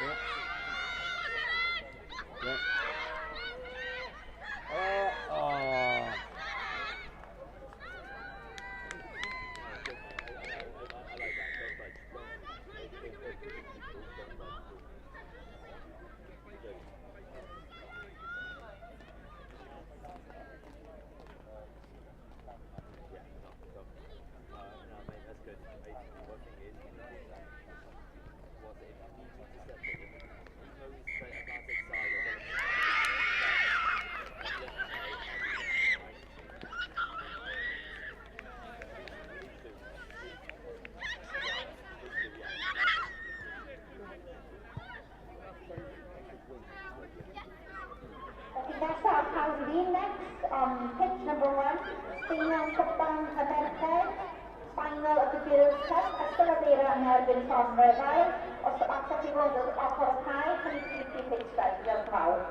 Yeah. Yeah. Oh, oh. Felly nesaf, Caerfyrddin next on pitch number one, Ffeinal Cwpan y Merched, final of the Girls Cup, Ysgol Abera yn erbyn Tonyrefail. Os allwch chi fod wrth ochr y cae, cynnig i chi pitch 2. Diolch yn fawr.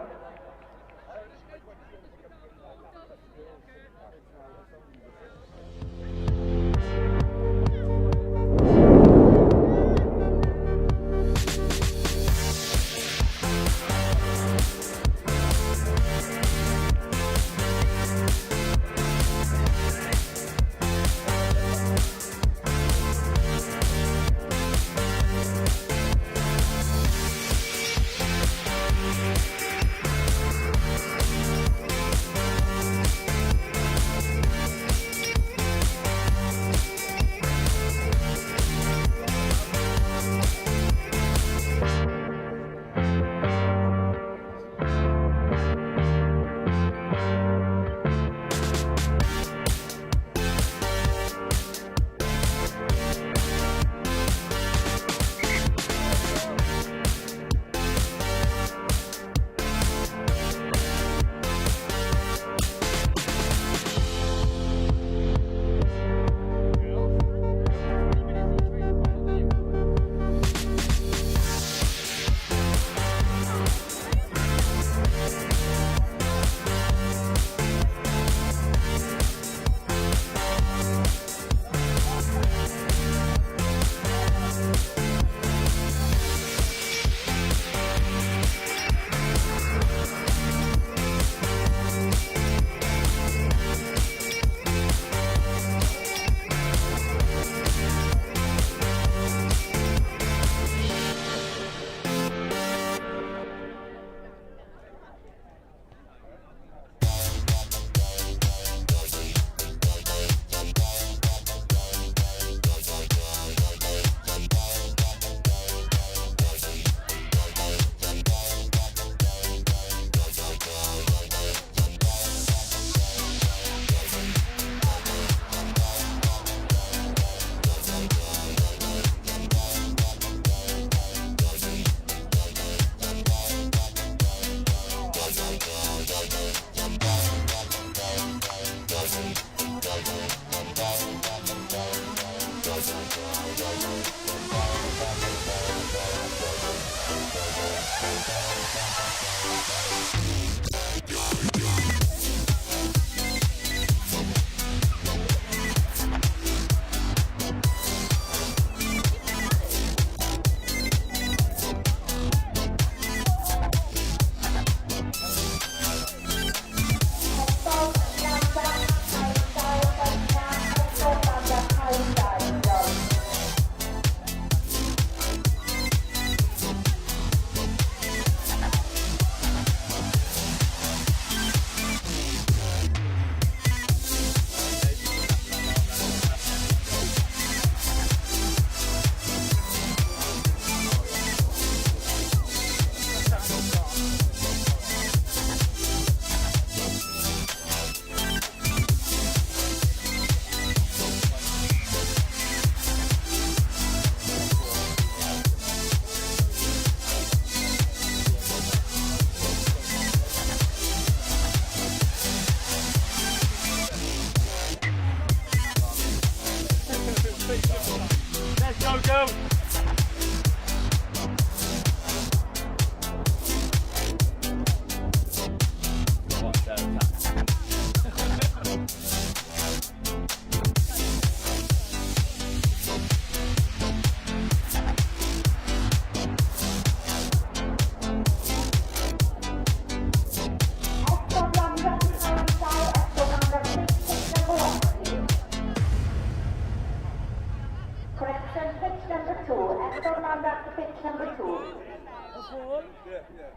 ball. Yeah, yeah.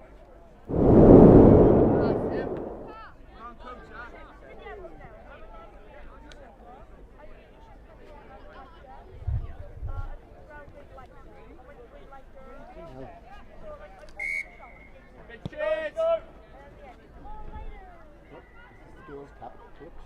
Cheers! Oh, this is the girls' cup. Clips.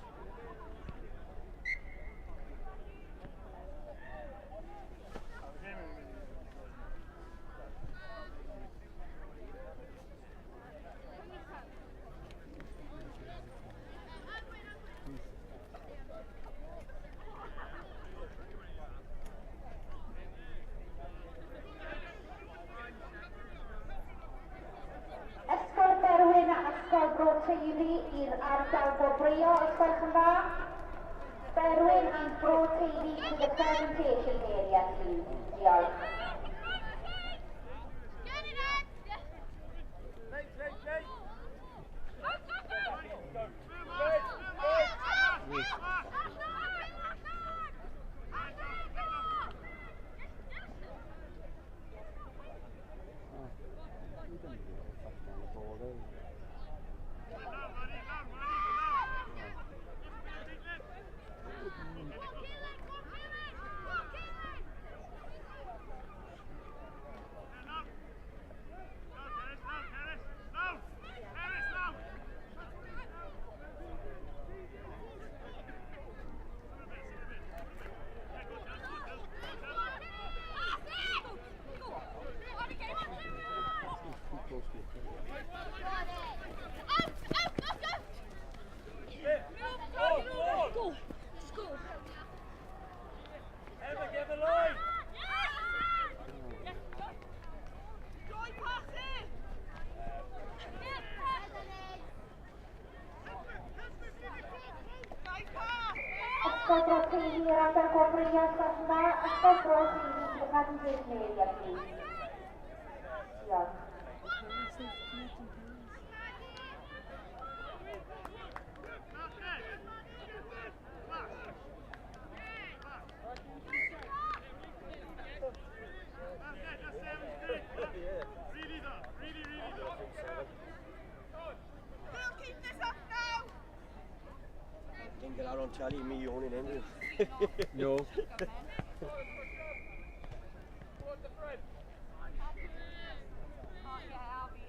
Ysgol Berwyn a Ysgol Bro Teifi i'r ardal gwobrwyo, os gwelwch yn dda. Berwyn and Bro Teifi to the presentation area, please. Diolch. We don't even know fucking down the ball, do we? Too close to the Go, Just go. Emma, get the line. Ysgol Bro Teifi i'r ardal gwobrwyo, os gwelwch yn dda. Ysgol Bro Teifi to the presentation area, please. Diolch. Really though, really, really though. Keep this up now. Didn't get out on telly, me owning him. No. Oh yeah, I'll be.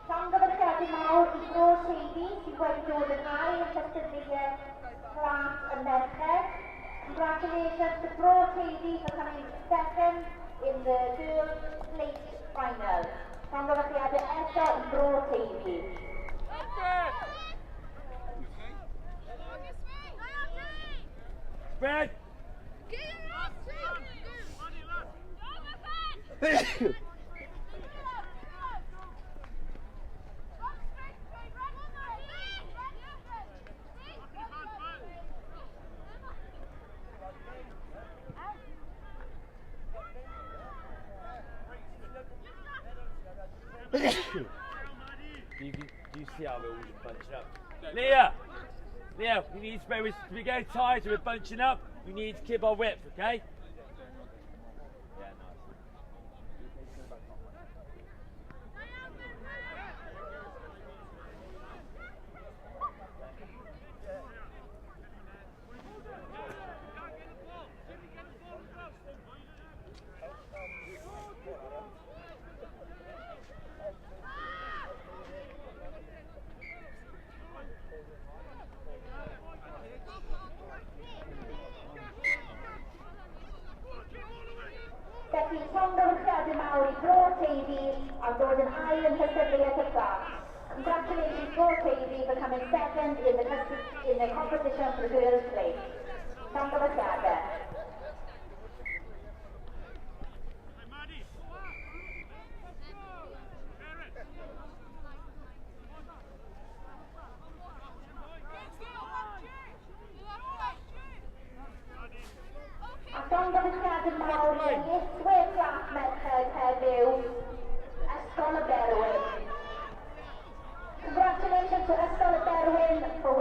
Llongyfarchiadau mawr i Bro Teifi sydd wedi dod yn ail yn cystadleuaeth plant y merched. Congratulations to Bro Teifi for coming second in the girls' plate final. Llongyfarchiadau eto i Bro Teifi. Spread! Do you see how we're all just bunching up? Leah! Leah, we need to, we're getting tired, so we're bunching up. We need to keep our width, okay? Yeah, nice. Felly, llongyfarchiadau mawr i Bro Teifi am ddod yn ail yn nghystadleuaeth y plant. Congratulations Bro Teifi for coming second in the competition for the girls' plate. Llongyfarchiadau.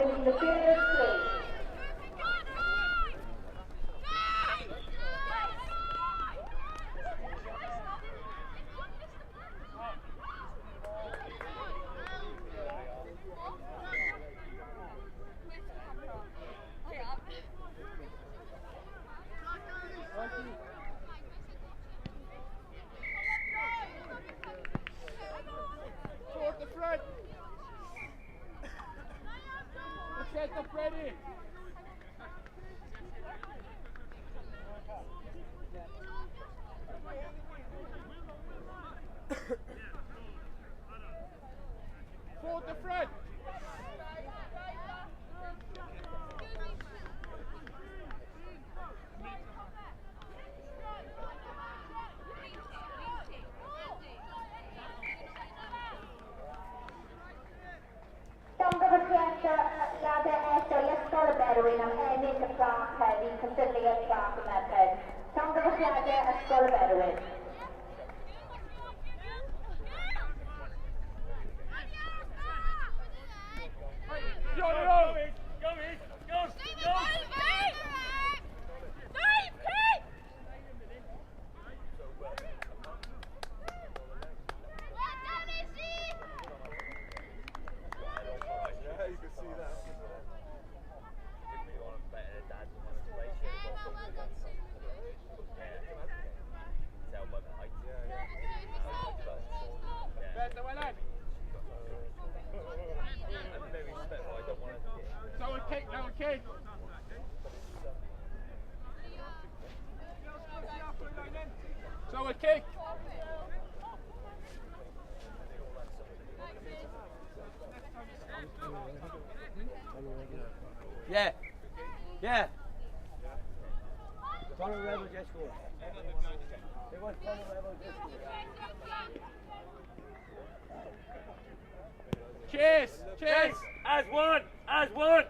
winning the third place. Forward the front. Set up ready. Forward the front. Llongyfarchiadau eto i Ysgol y Berwyn am ennill y plac heddi, cystadleuaeth plac y merched. Llongyfarchiadau Ysgol y Berwyn. Go, go, go, go, go! Yeah, you can see that. So okay, now okay. So a kick. Yeah. Yeah. Connor Rebel just scored. It was Connor Rebel just scored. Cheers! Cheers! As one! As one!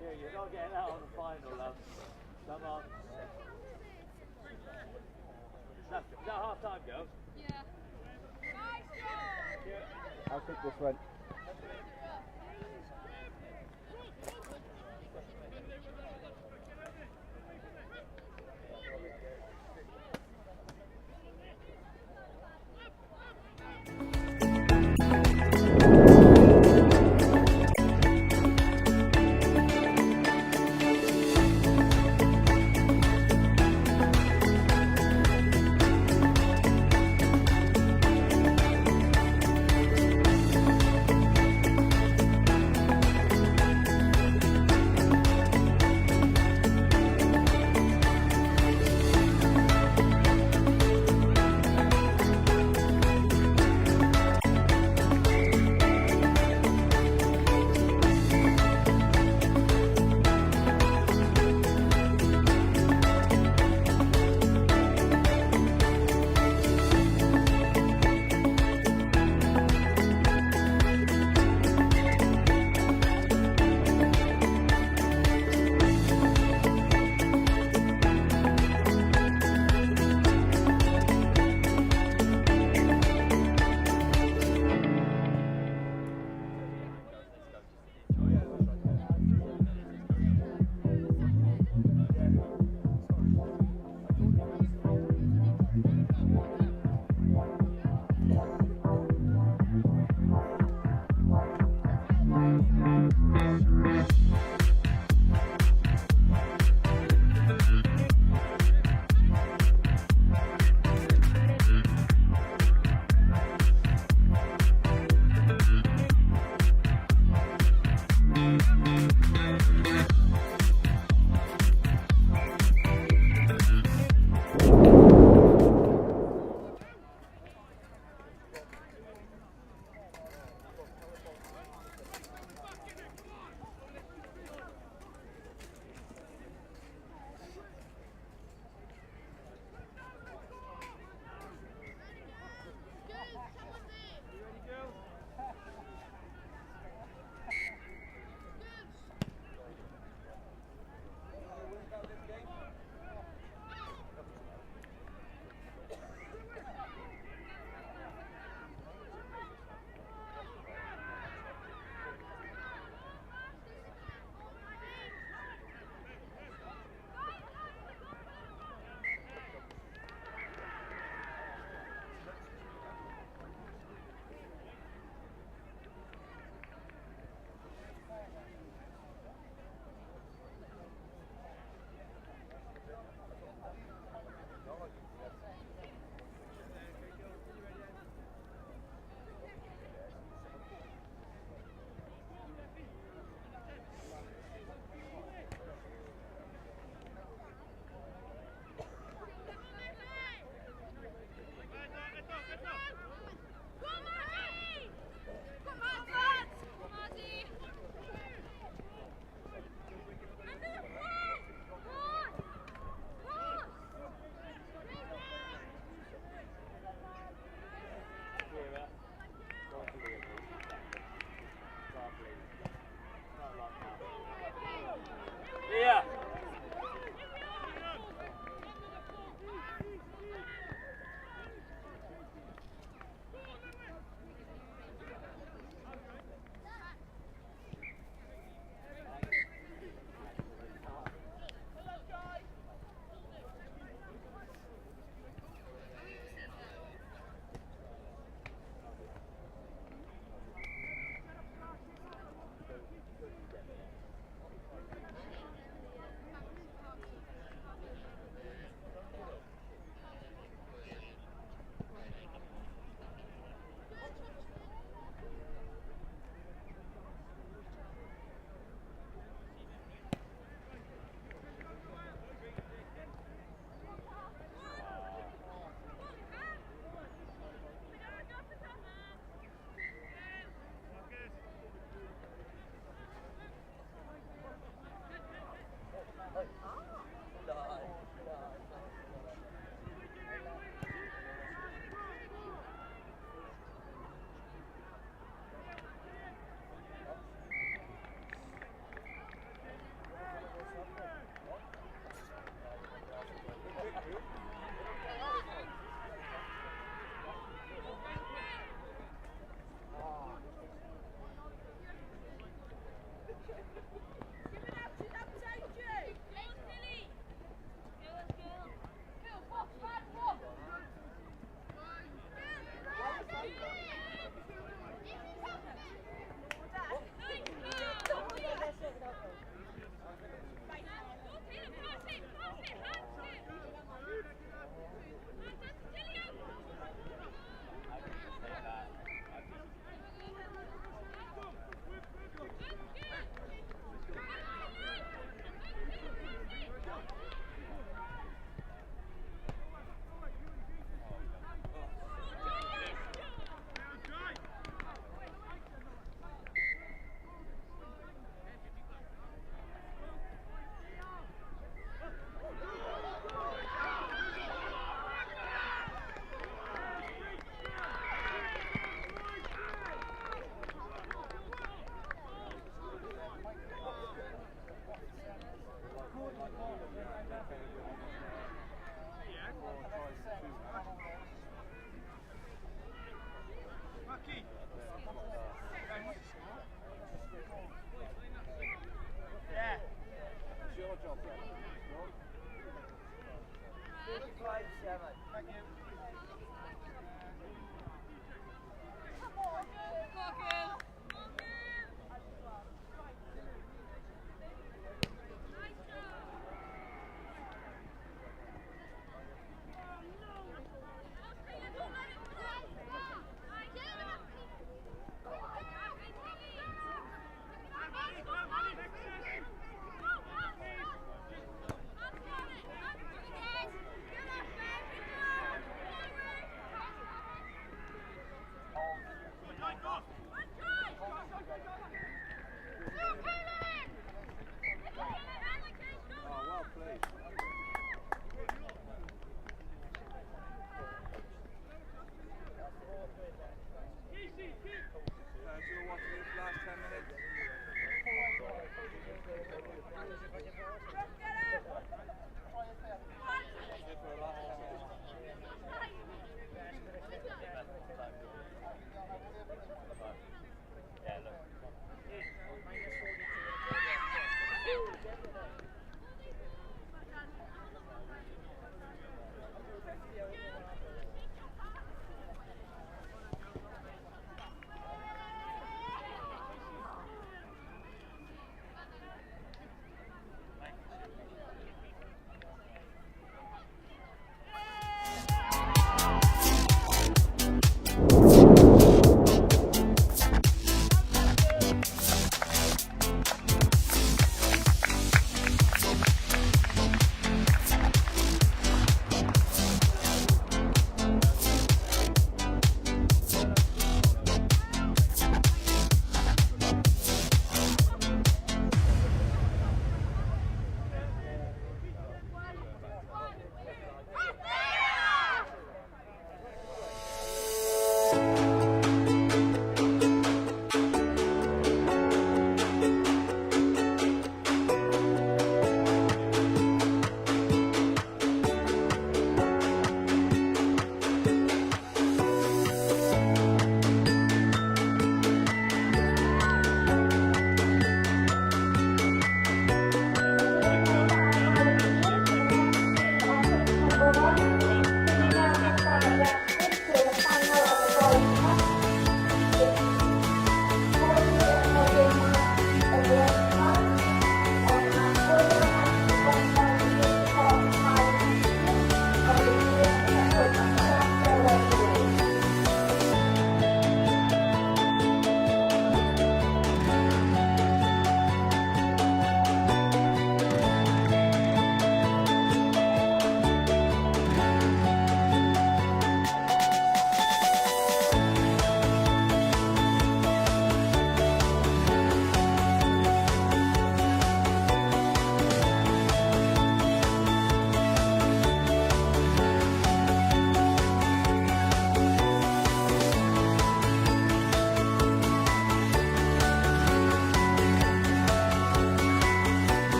Yeah, you're not getting out on the final, love. Come on. Is that half time, girls? Yeah. I'll take this one.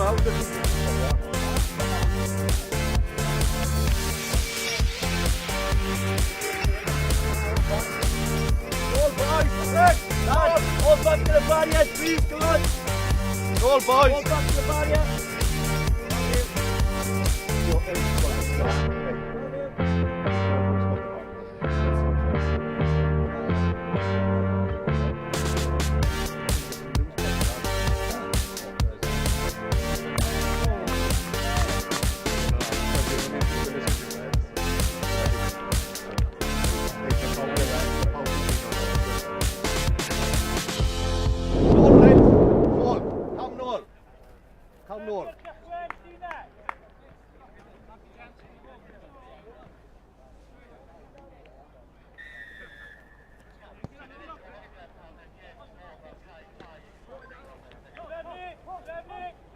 mawr. All boys, right, lads, all back to the barrier, please, come on. All boys. All back to the barrier. Nôl, Red. Nôl. Cam nôl. Cam nôl.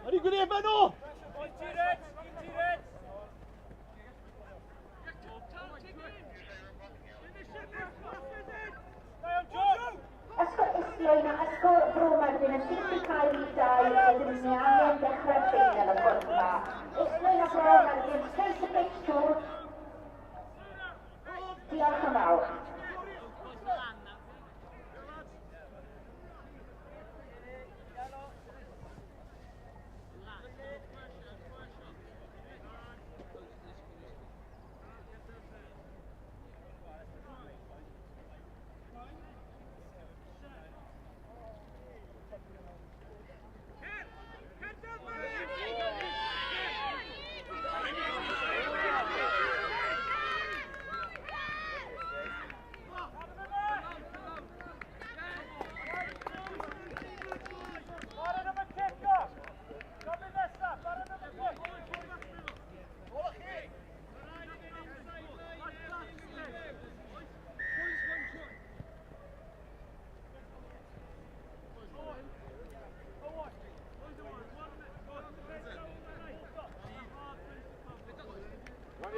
Ydy gwneud fe nhw? Ysgol Islwyn a Ysgol Bro Myrddin yn syth i cael rhif 2 rydyn ni angen dechrau'r ffeinal y gwrdd yma. Islwyn a Bro Myrddin, straight to pitch 2. Diolch yn fawr.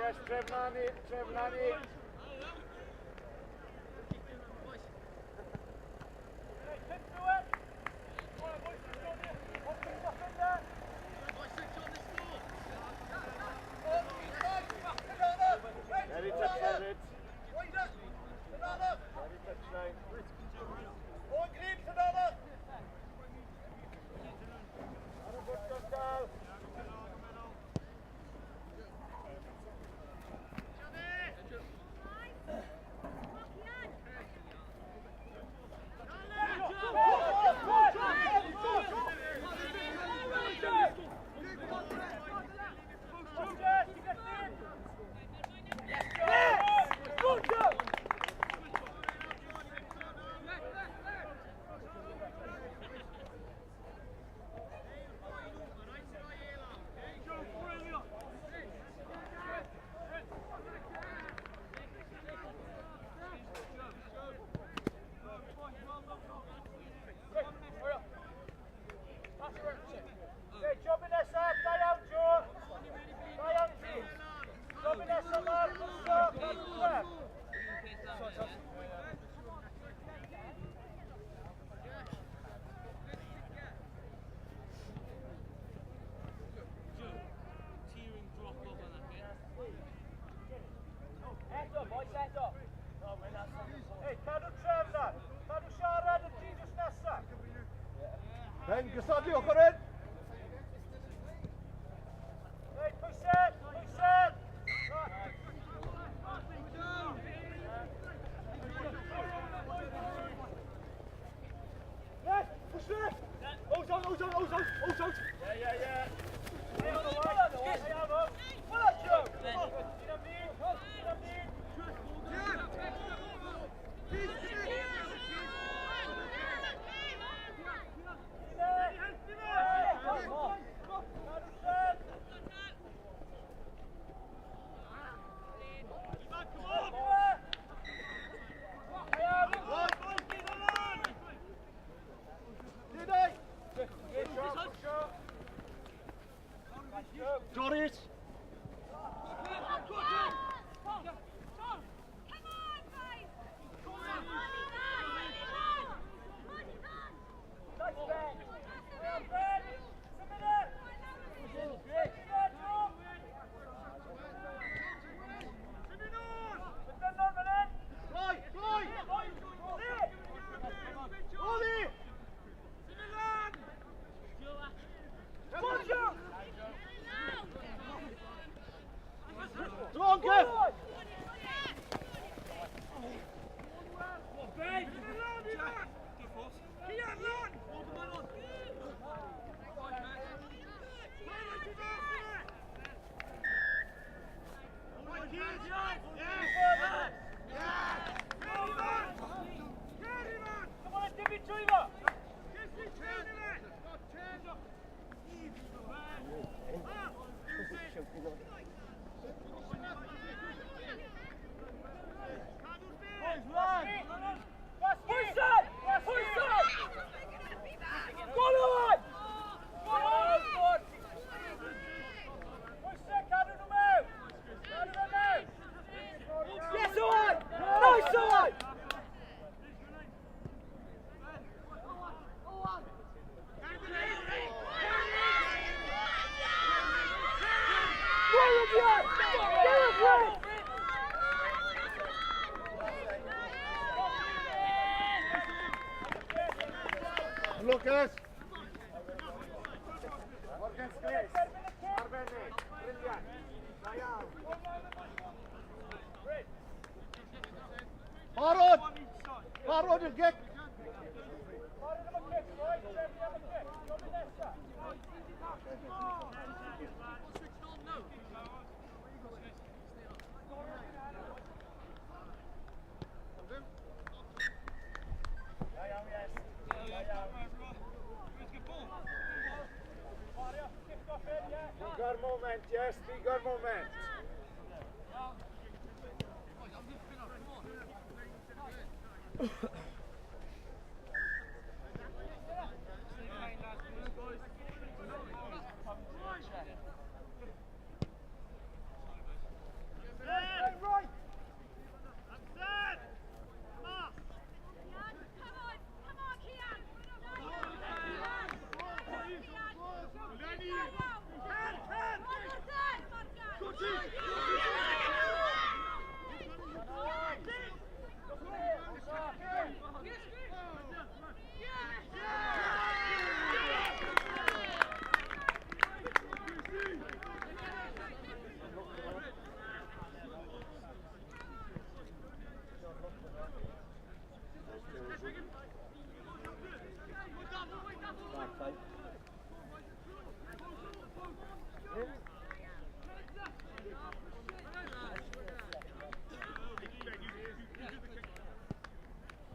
Yes, Treflani, Treflani. Ready touchline, Rich. Ready touchline. Ben, gysadlu ochr un. Hey, pwysau, pwysau! Yes, push left! Out, out, out, out, out, out, out. Yeah, yeah, yeah. Lucas. Morgan Smith. Arbennig. Brilliant. Da iawn. Barod! Barod i'r gic! Barod am y cic, right? Trefnu am y cic. Gofyn nesa. Da iawn, yes. Da iawn. Digon moment, yes, digon moment.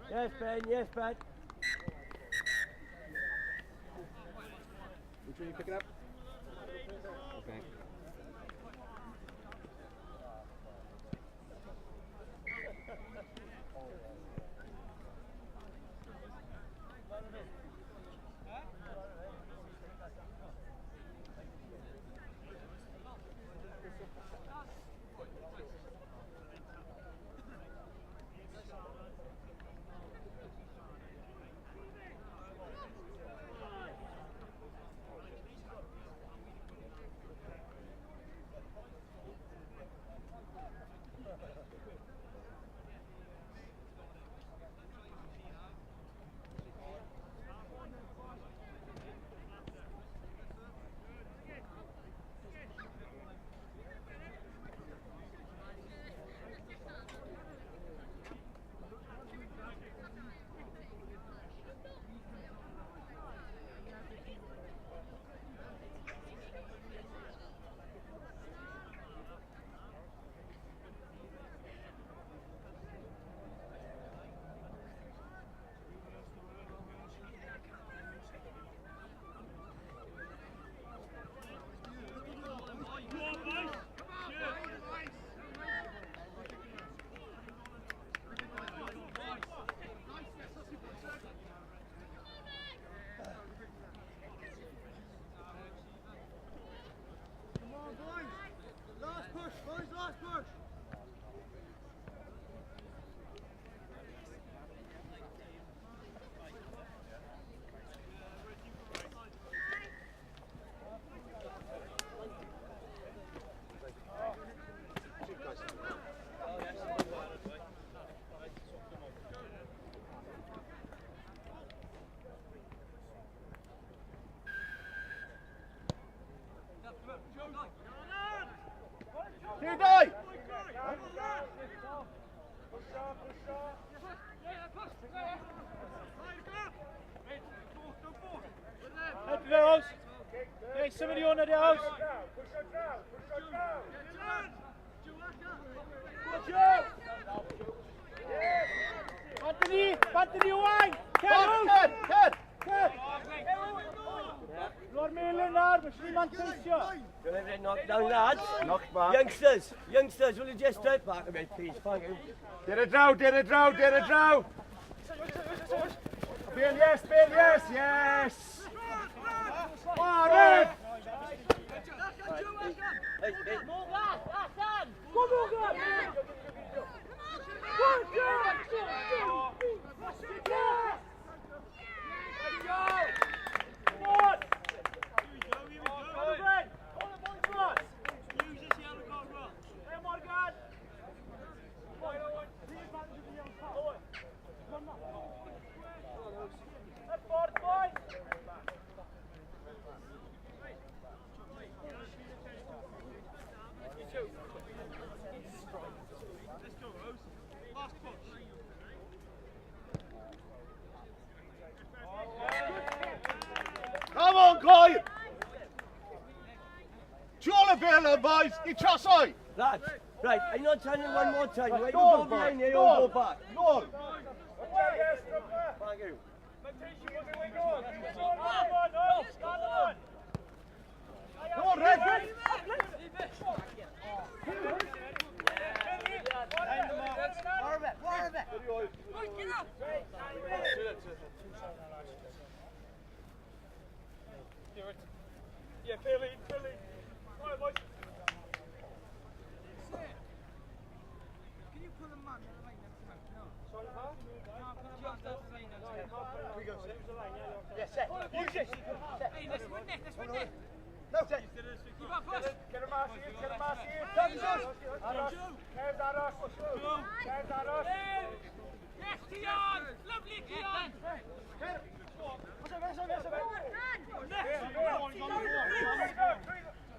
Yes, Ben, yes, Ben. Which one are you picking up? Okay. Dau! Head to the house. Hey, somebody on at the house. Anthony, Anthony Owain! Ken, Ken, Ken! Lord Merlin nawr, mae sy'n manteisio. Knock down, lads. Knock back. Youngsters, youngsters, will you just step back a bit, please? Thank you. Dere draw, dere draw, dere draw. Bill, yes, Bill, yes, yes. Oh, red. Hey, hey. Go, Morgan! Go, Jack! Yes! Come on! Come on! Hey, Morgan! Up forward, boys! on, boys. Ni trosoi. Lads, right, I'm not telling you one more time. Right, you Nôl, go behind here, you nôl, go back. Nôl. Thank you. Come on, Red. Yeah, Philly, Philly. All right, boys. Can you pull a man out of the line next time? No. Sorry, pal? Can't pull a man out of the line next time. We go, Yeah, set. Use it. Set. Hey, let's win it, let's win it. No, set. Keep up, push. Get him out here, get him out here. Aros. Kev, aros. Kev, aros. Yes, Tian! Lovely, Tian!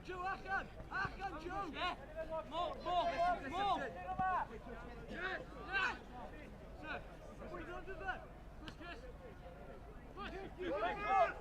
Joe, allan! Allan, Joe! Yeah. More, more, more! Yes! Sir, what are you doing to that? Push, Chris! Push! Push!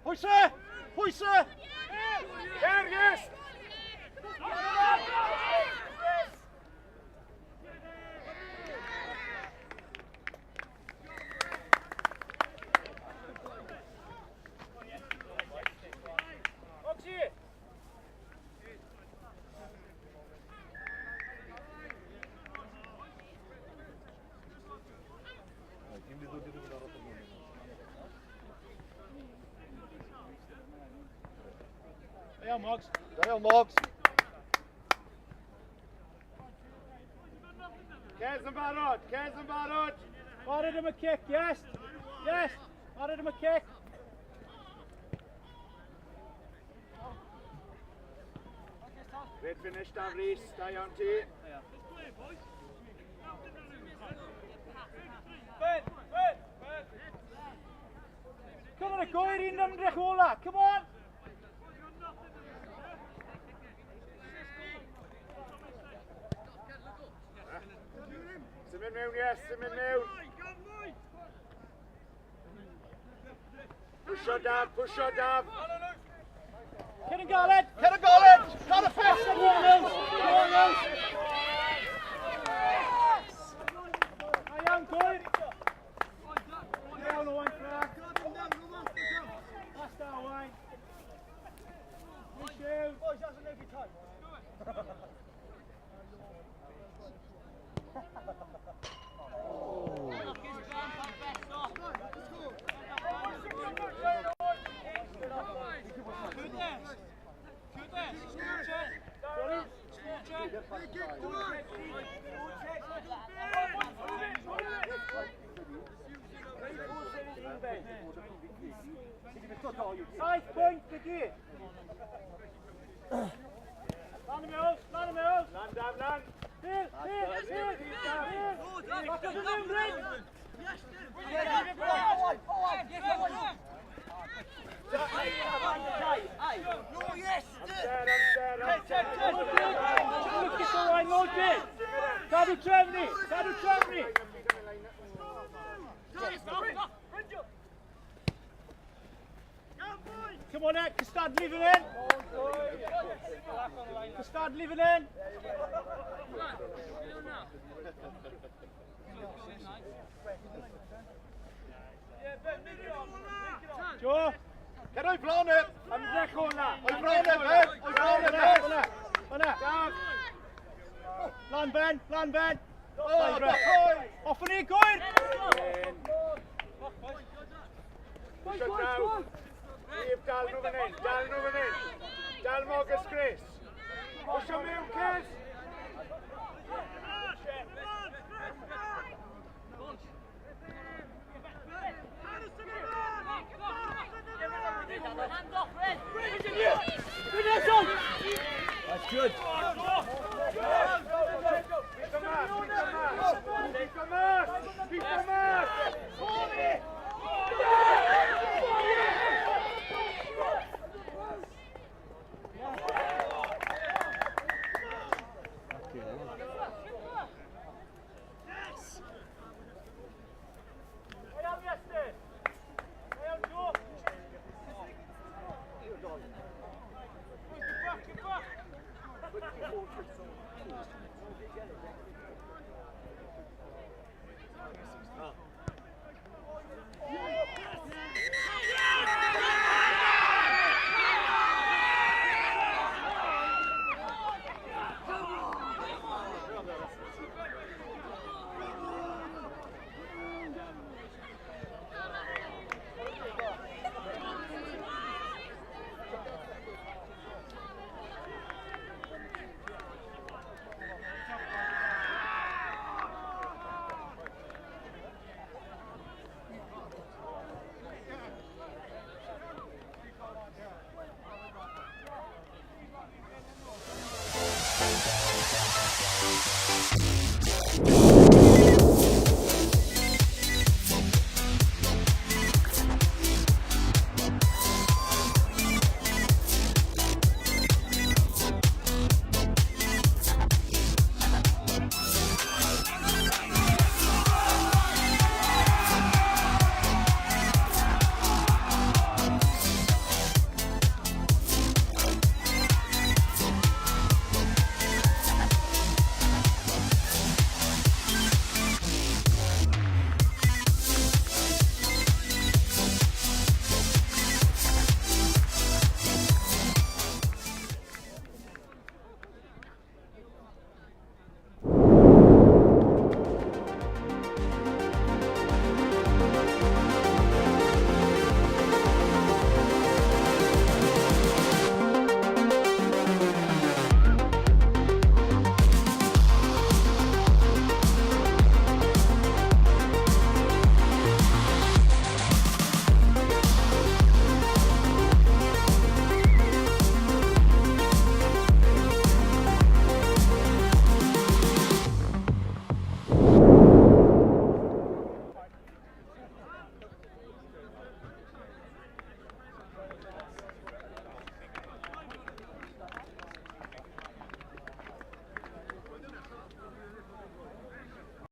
Pwyse! Pwyse! Cer, yes! Iawn, Moggs. Iawn, Moggs. Cez yn barod, Cez yn barod. Barod am y cic, yes. Yes, barod am y cic. Great finish, Dan Rhys. Da iawn ti. Ben, Ben, Ben. Come on, y gwyr un ymdrech ola. Come on. Symud mewn, yes, symud mewn. Pwysio Daf, pwysio Daf. Cyn yn galed. Cyn yn galed. Car y ffes. Go on, Nils. Go on, Nils. Da iawn, gwyr. Iawn, Owain Clark. That's da, Owain. Michelle. Boys, that's an every time. Saith pwynt i gyd. Lan y mewn, lan y mewn. Lan, Daf, lan. Phil, Phil, Phil, Phil. Back up the mewn, Bryn. Look at the line, Moses. Cadw trefnu, cadw trefnu. Come Come on e, cystadlu fan hyn. Cystadlu fan hyn. Joe. Cer o'i flaen e. Ymdrech hwnna. O'i flaen e, Ben. O'i flaen e, Ben. Hwnna. Hwnna. Lan Ben, lan Ben. O, dachoi. Off ni, gwyr! Pwysio draw. Eve, dal nhw fan hyn, dal nhw fan hyn. Dal Morgan Chris. Pwysio mewn, Cys. That's good.